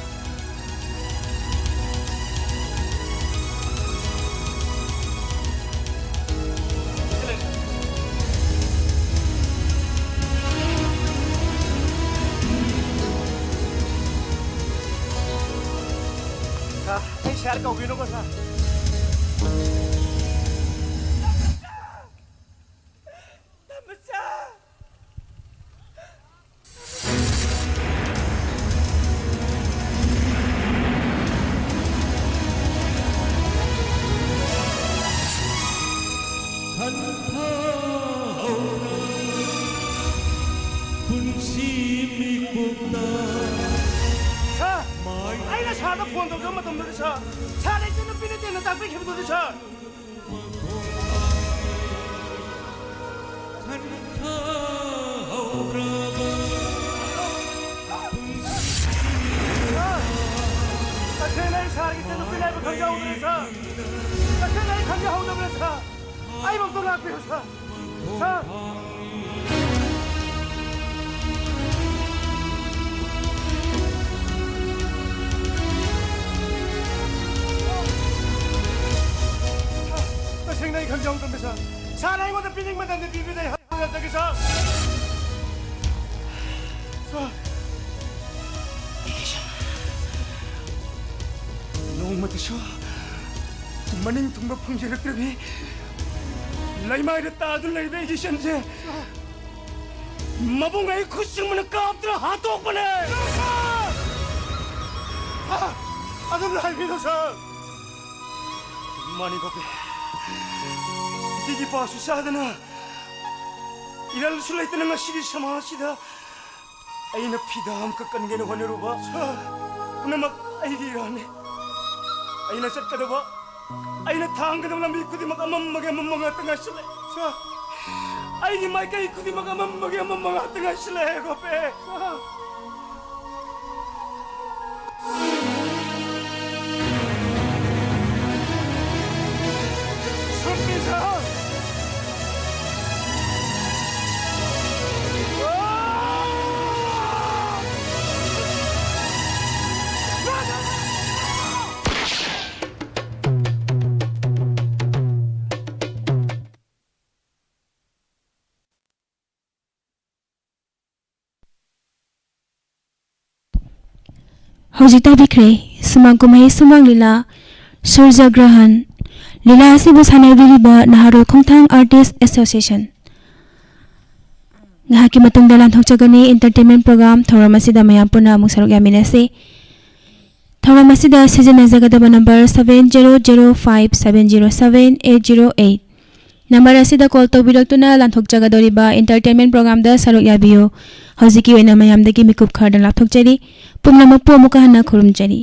ꯁꯤ ꯂꯩꯔꯦ, ꯁꯥꯔ꯫ ꯁꯥꯔ, ꯑꯩ ꯁꯥꯔ ꯀꯧꯕꯤꯅꯨꯀꯣ, ꯁꯥꯔ꯫ ꯇꯝꯆꯥ! ꯍꯟꯊꯍꯧꯔ ꯄꯨꯟꯁꯤ ꯃꯤꯀꯨꯞꯇ ꯁꯥꯔ, ꯑꯩꯅ ꯁꯥꯔꯗ ꯐꯣꯟ ꯇꯧꯖꯕ ꯃꯇꯝꯗꯗꯤ, ꯁꯥꯔ, ꯁꯥꯔ, ꯑꯩꯁꯦ ꯅꯨꯄꯤ ꯅꯠꯇꯦꯅ ꯇꯥꯛꯄꯤꯈꯤꯕꯗꯨꯗꯤ, ꯁꯥꯔ꯫ ꯁꯥꯔ, ꯇꯁꯦꯡꯅ ꯑꯩ ꯁꯥꯔꯒꯤ ꯏꯆꯟꯅꯨꯄꯤꯅꯤ ꯍꯥꯏꯕ ꯈꯪꯖꯍꯧꯗ꯭ꯔꯦ, ꯁꯥꯔ꯫ ꯇꯁꯦꯡꯅ ꯑꯩ ꯈꯪꯖꯍꯧꯗꯕꯅꯦ, ꯁꯥꯔ꯫ ꯑꯩꯕꯨ ꯑꯝꯇ ꯉꯥꯛꯄꯤꯌꯨ, ꯁꯥꯔ꯫ ꯁꯥꯔ! ꯇꯁꯦꯡꯅ ꯑꯩ ꯈꯪꯖꯍꯧꯗꯕꯅꯤ, ꯁꯥꯔ꯫ ꯁꯥꯔꯅ ꯑꯩꯉꯣꯟꯗ ꯄꯤꯅꯤꯡꯕ ꯃꯇꯝꯗ ꯄꯤꯕꯤꯔꯦ꯫ ꯍꯟꯖꯔꯒꯦ, ꯁꯥꯔ꯫ ꯁꯥꯔ! ꯅꯣꯡꯃꯇꯁꯨ ꯃꯅꯤꯡ ꯊꯨꯡꯕ ꯐꯪꯖꯔꯛꯇ꯭ꯔꯕꯤ ꯂꯩꯃꯥꯏꯗ ꯇꯥꯗꯨꯅ ꯂꯩꯕ ꯑꯩꯒꯤ ꯏꯆꯟꯁꯦ ꯃꯕꯨꯡ ꯑꯩ ꯈꯨꯠ ꯆꯤꯡꯕꯅ ꯀꯥꯞꯇꯨꯅ ꯍꯥꯠꯇꯣꯛꯄꯅꯦ꯫ ꯑꯗꯨꯝꯅ ꯍꯥꯏꯕꯤꯔꯣ, ꯁꯥꯔ꯫ ꯃꯥꯅꯤ, ꯒꯣꯄꯤ꯫ ꯏꯆꯦꯒꯤ ꯄꯥꯎꯁꯨ ꯆꯥꯗꯅ, ꯏꯔꯜꯁꯨ ꯂꯩꯇꯅ ꯉꯁꯤꯒꯤ ꯁꯃꯥꯖꯁꯤꯗ ꯑꯩꯅ ꯐꯤꯗꯥ ꯑꯃꯈꯛ ꯀꯟꯒꯦꯅ ꯍꯣꯠꯅꯔꯨꯕ ꯄꯨꯝꯅꯃꯛ ꯑꯩꯒꯤ ꯏꯔꯥꯟꯅꯤ꯫ ꯑꯩꯅ ꯆꯠꯀꯗꯕ, ꯑꯩꯅ ꯊꯥꯡꯒꯗꯕ ꯂꯝꯕꯤ ꯈꯨꯗꯤꯡꯃꯛ ꯑꯃꯝꯕꯒꯤ ꯑꯃꯝꯕ ꯉꯥꯛꯇ ꯉꯥꯏꯁꯤꯜꯂꯦ꯫ ꯁꯥꯔ, ꯑꯩꯒꯤ ꯃꯥꯏꯀꯩ ꯈꯨꯗꯤꯡꯃꯛ ꯑꯃꯝꯕꯒꯤ ꯑꯃꯝꯕ ꯉꯥꯛꯇ ꯉꯥꯏꯁꯤꯜꯂꯦ, ꯒꯣꯄꯦ꯫ ꯁꯥꯔ꯫ ꯁꯨꯝꯃꯤ ꯁꯥꯔ! ꯍꯧꯖꯤꯛ ꯇꯥꯕꯤꯈ꯭ꯔꯦ ꯁꯨꯃꯥꯡ ꯀꯨꯝꯍꯩ ꯁꯨꯃꯥꯡ ꯂꯤꯂꯥ ꯁꯨꯔꯖ ꯒ꯭ꯔꯍꯟ꯫ ꯂꯤꯂꯥ ꯑꯁꯤꯕꯨ ꯁꯥꯟꯅꯕꯤꯔꯤꯕ ꯅꯍꯥꯔꯣꯜ ꯈꯣꯡꯊꯥꯡ ꯑꯥꯔꯇꯤꯁ ꯑꯦꯁꯣꯁꯤꯌꯦꯁꯟ꯫ ꯉꯥꯏꯍꯥꯛꯀꯤ ꯃꯇꯨꯡꯗ ꯂꯥꯟꯊꯣꯛꯆꯒꯅꯤ꯫ Entertainment program ꯊꯧꯔꯝ ꯑꯁꯤꯗ ꯃꯌꯥꯝ ꯄꯨꯟꯅ ꯑꯃꯨꯛ ꯁꯔꯨꯛ ꯌꯥꯃꯤꯟꯅꯁꯤ꯫ ꯊꯧꯔꯝ ꯑꯁꯤꯗ ꯁꯤꯖꯤꯟꯅꯖꯒꯗꯕ number seven zero zero five seven zero seven eight zero eight꯫ Number ꯑꯁꯤꯗ call ꯇꯧꯕꯤꯔꯛꯇꯨꯅ ꯂꯥꯟꯊꯣꯛꯆꯒꯗꯧꯔꯤꯕ entertainment programꯗ ꯁꯔꯨꯛ ꯌꯥꯕꯤꯌꯨ꯫ ꯍꯧꯖꯤꯛꯀꯤ ꯑꯣꯏꯅ ꯃꯌꯥꯝꯗꯒꯤ ꯃꯤꯀꯨꯞ ꯈꯔꯗ ꯂꯥꯞꯊꯣꯛꯆꯔꯤ꯫ ꯄꯨꯝꯅꯃꯛꯄꯨ ꯑꯃꯨꯛꯀ ꯍꯟꯅ ꯈꯨꯔꯨꯝꯖꯔꯤ꯫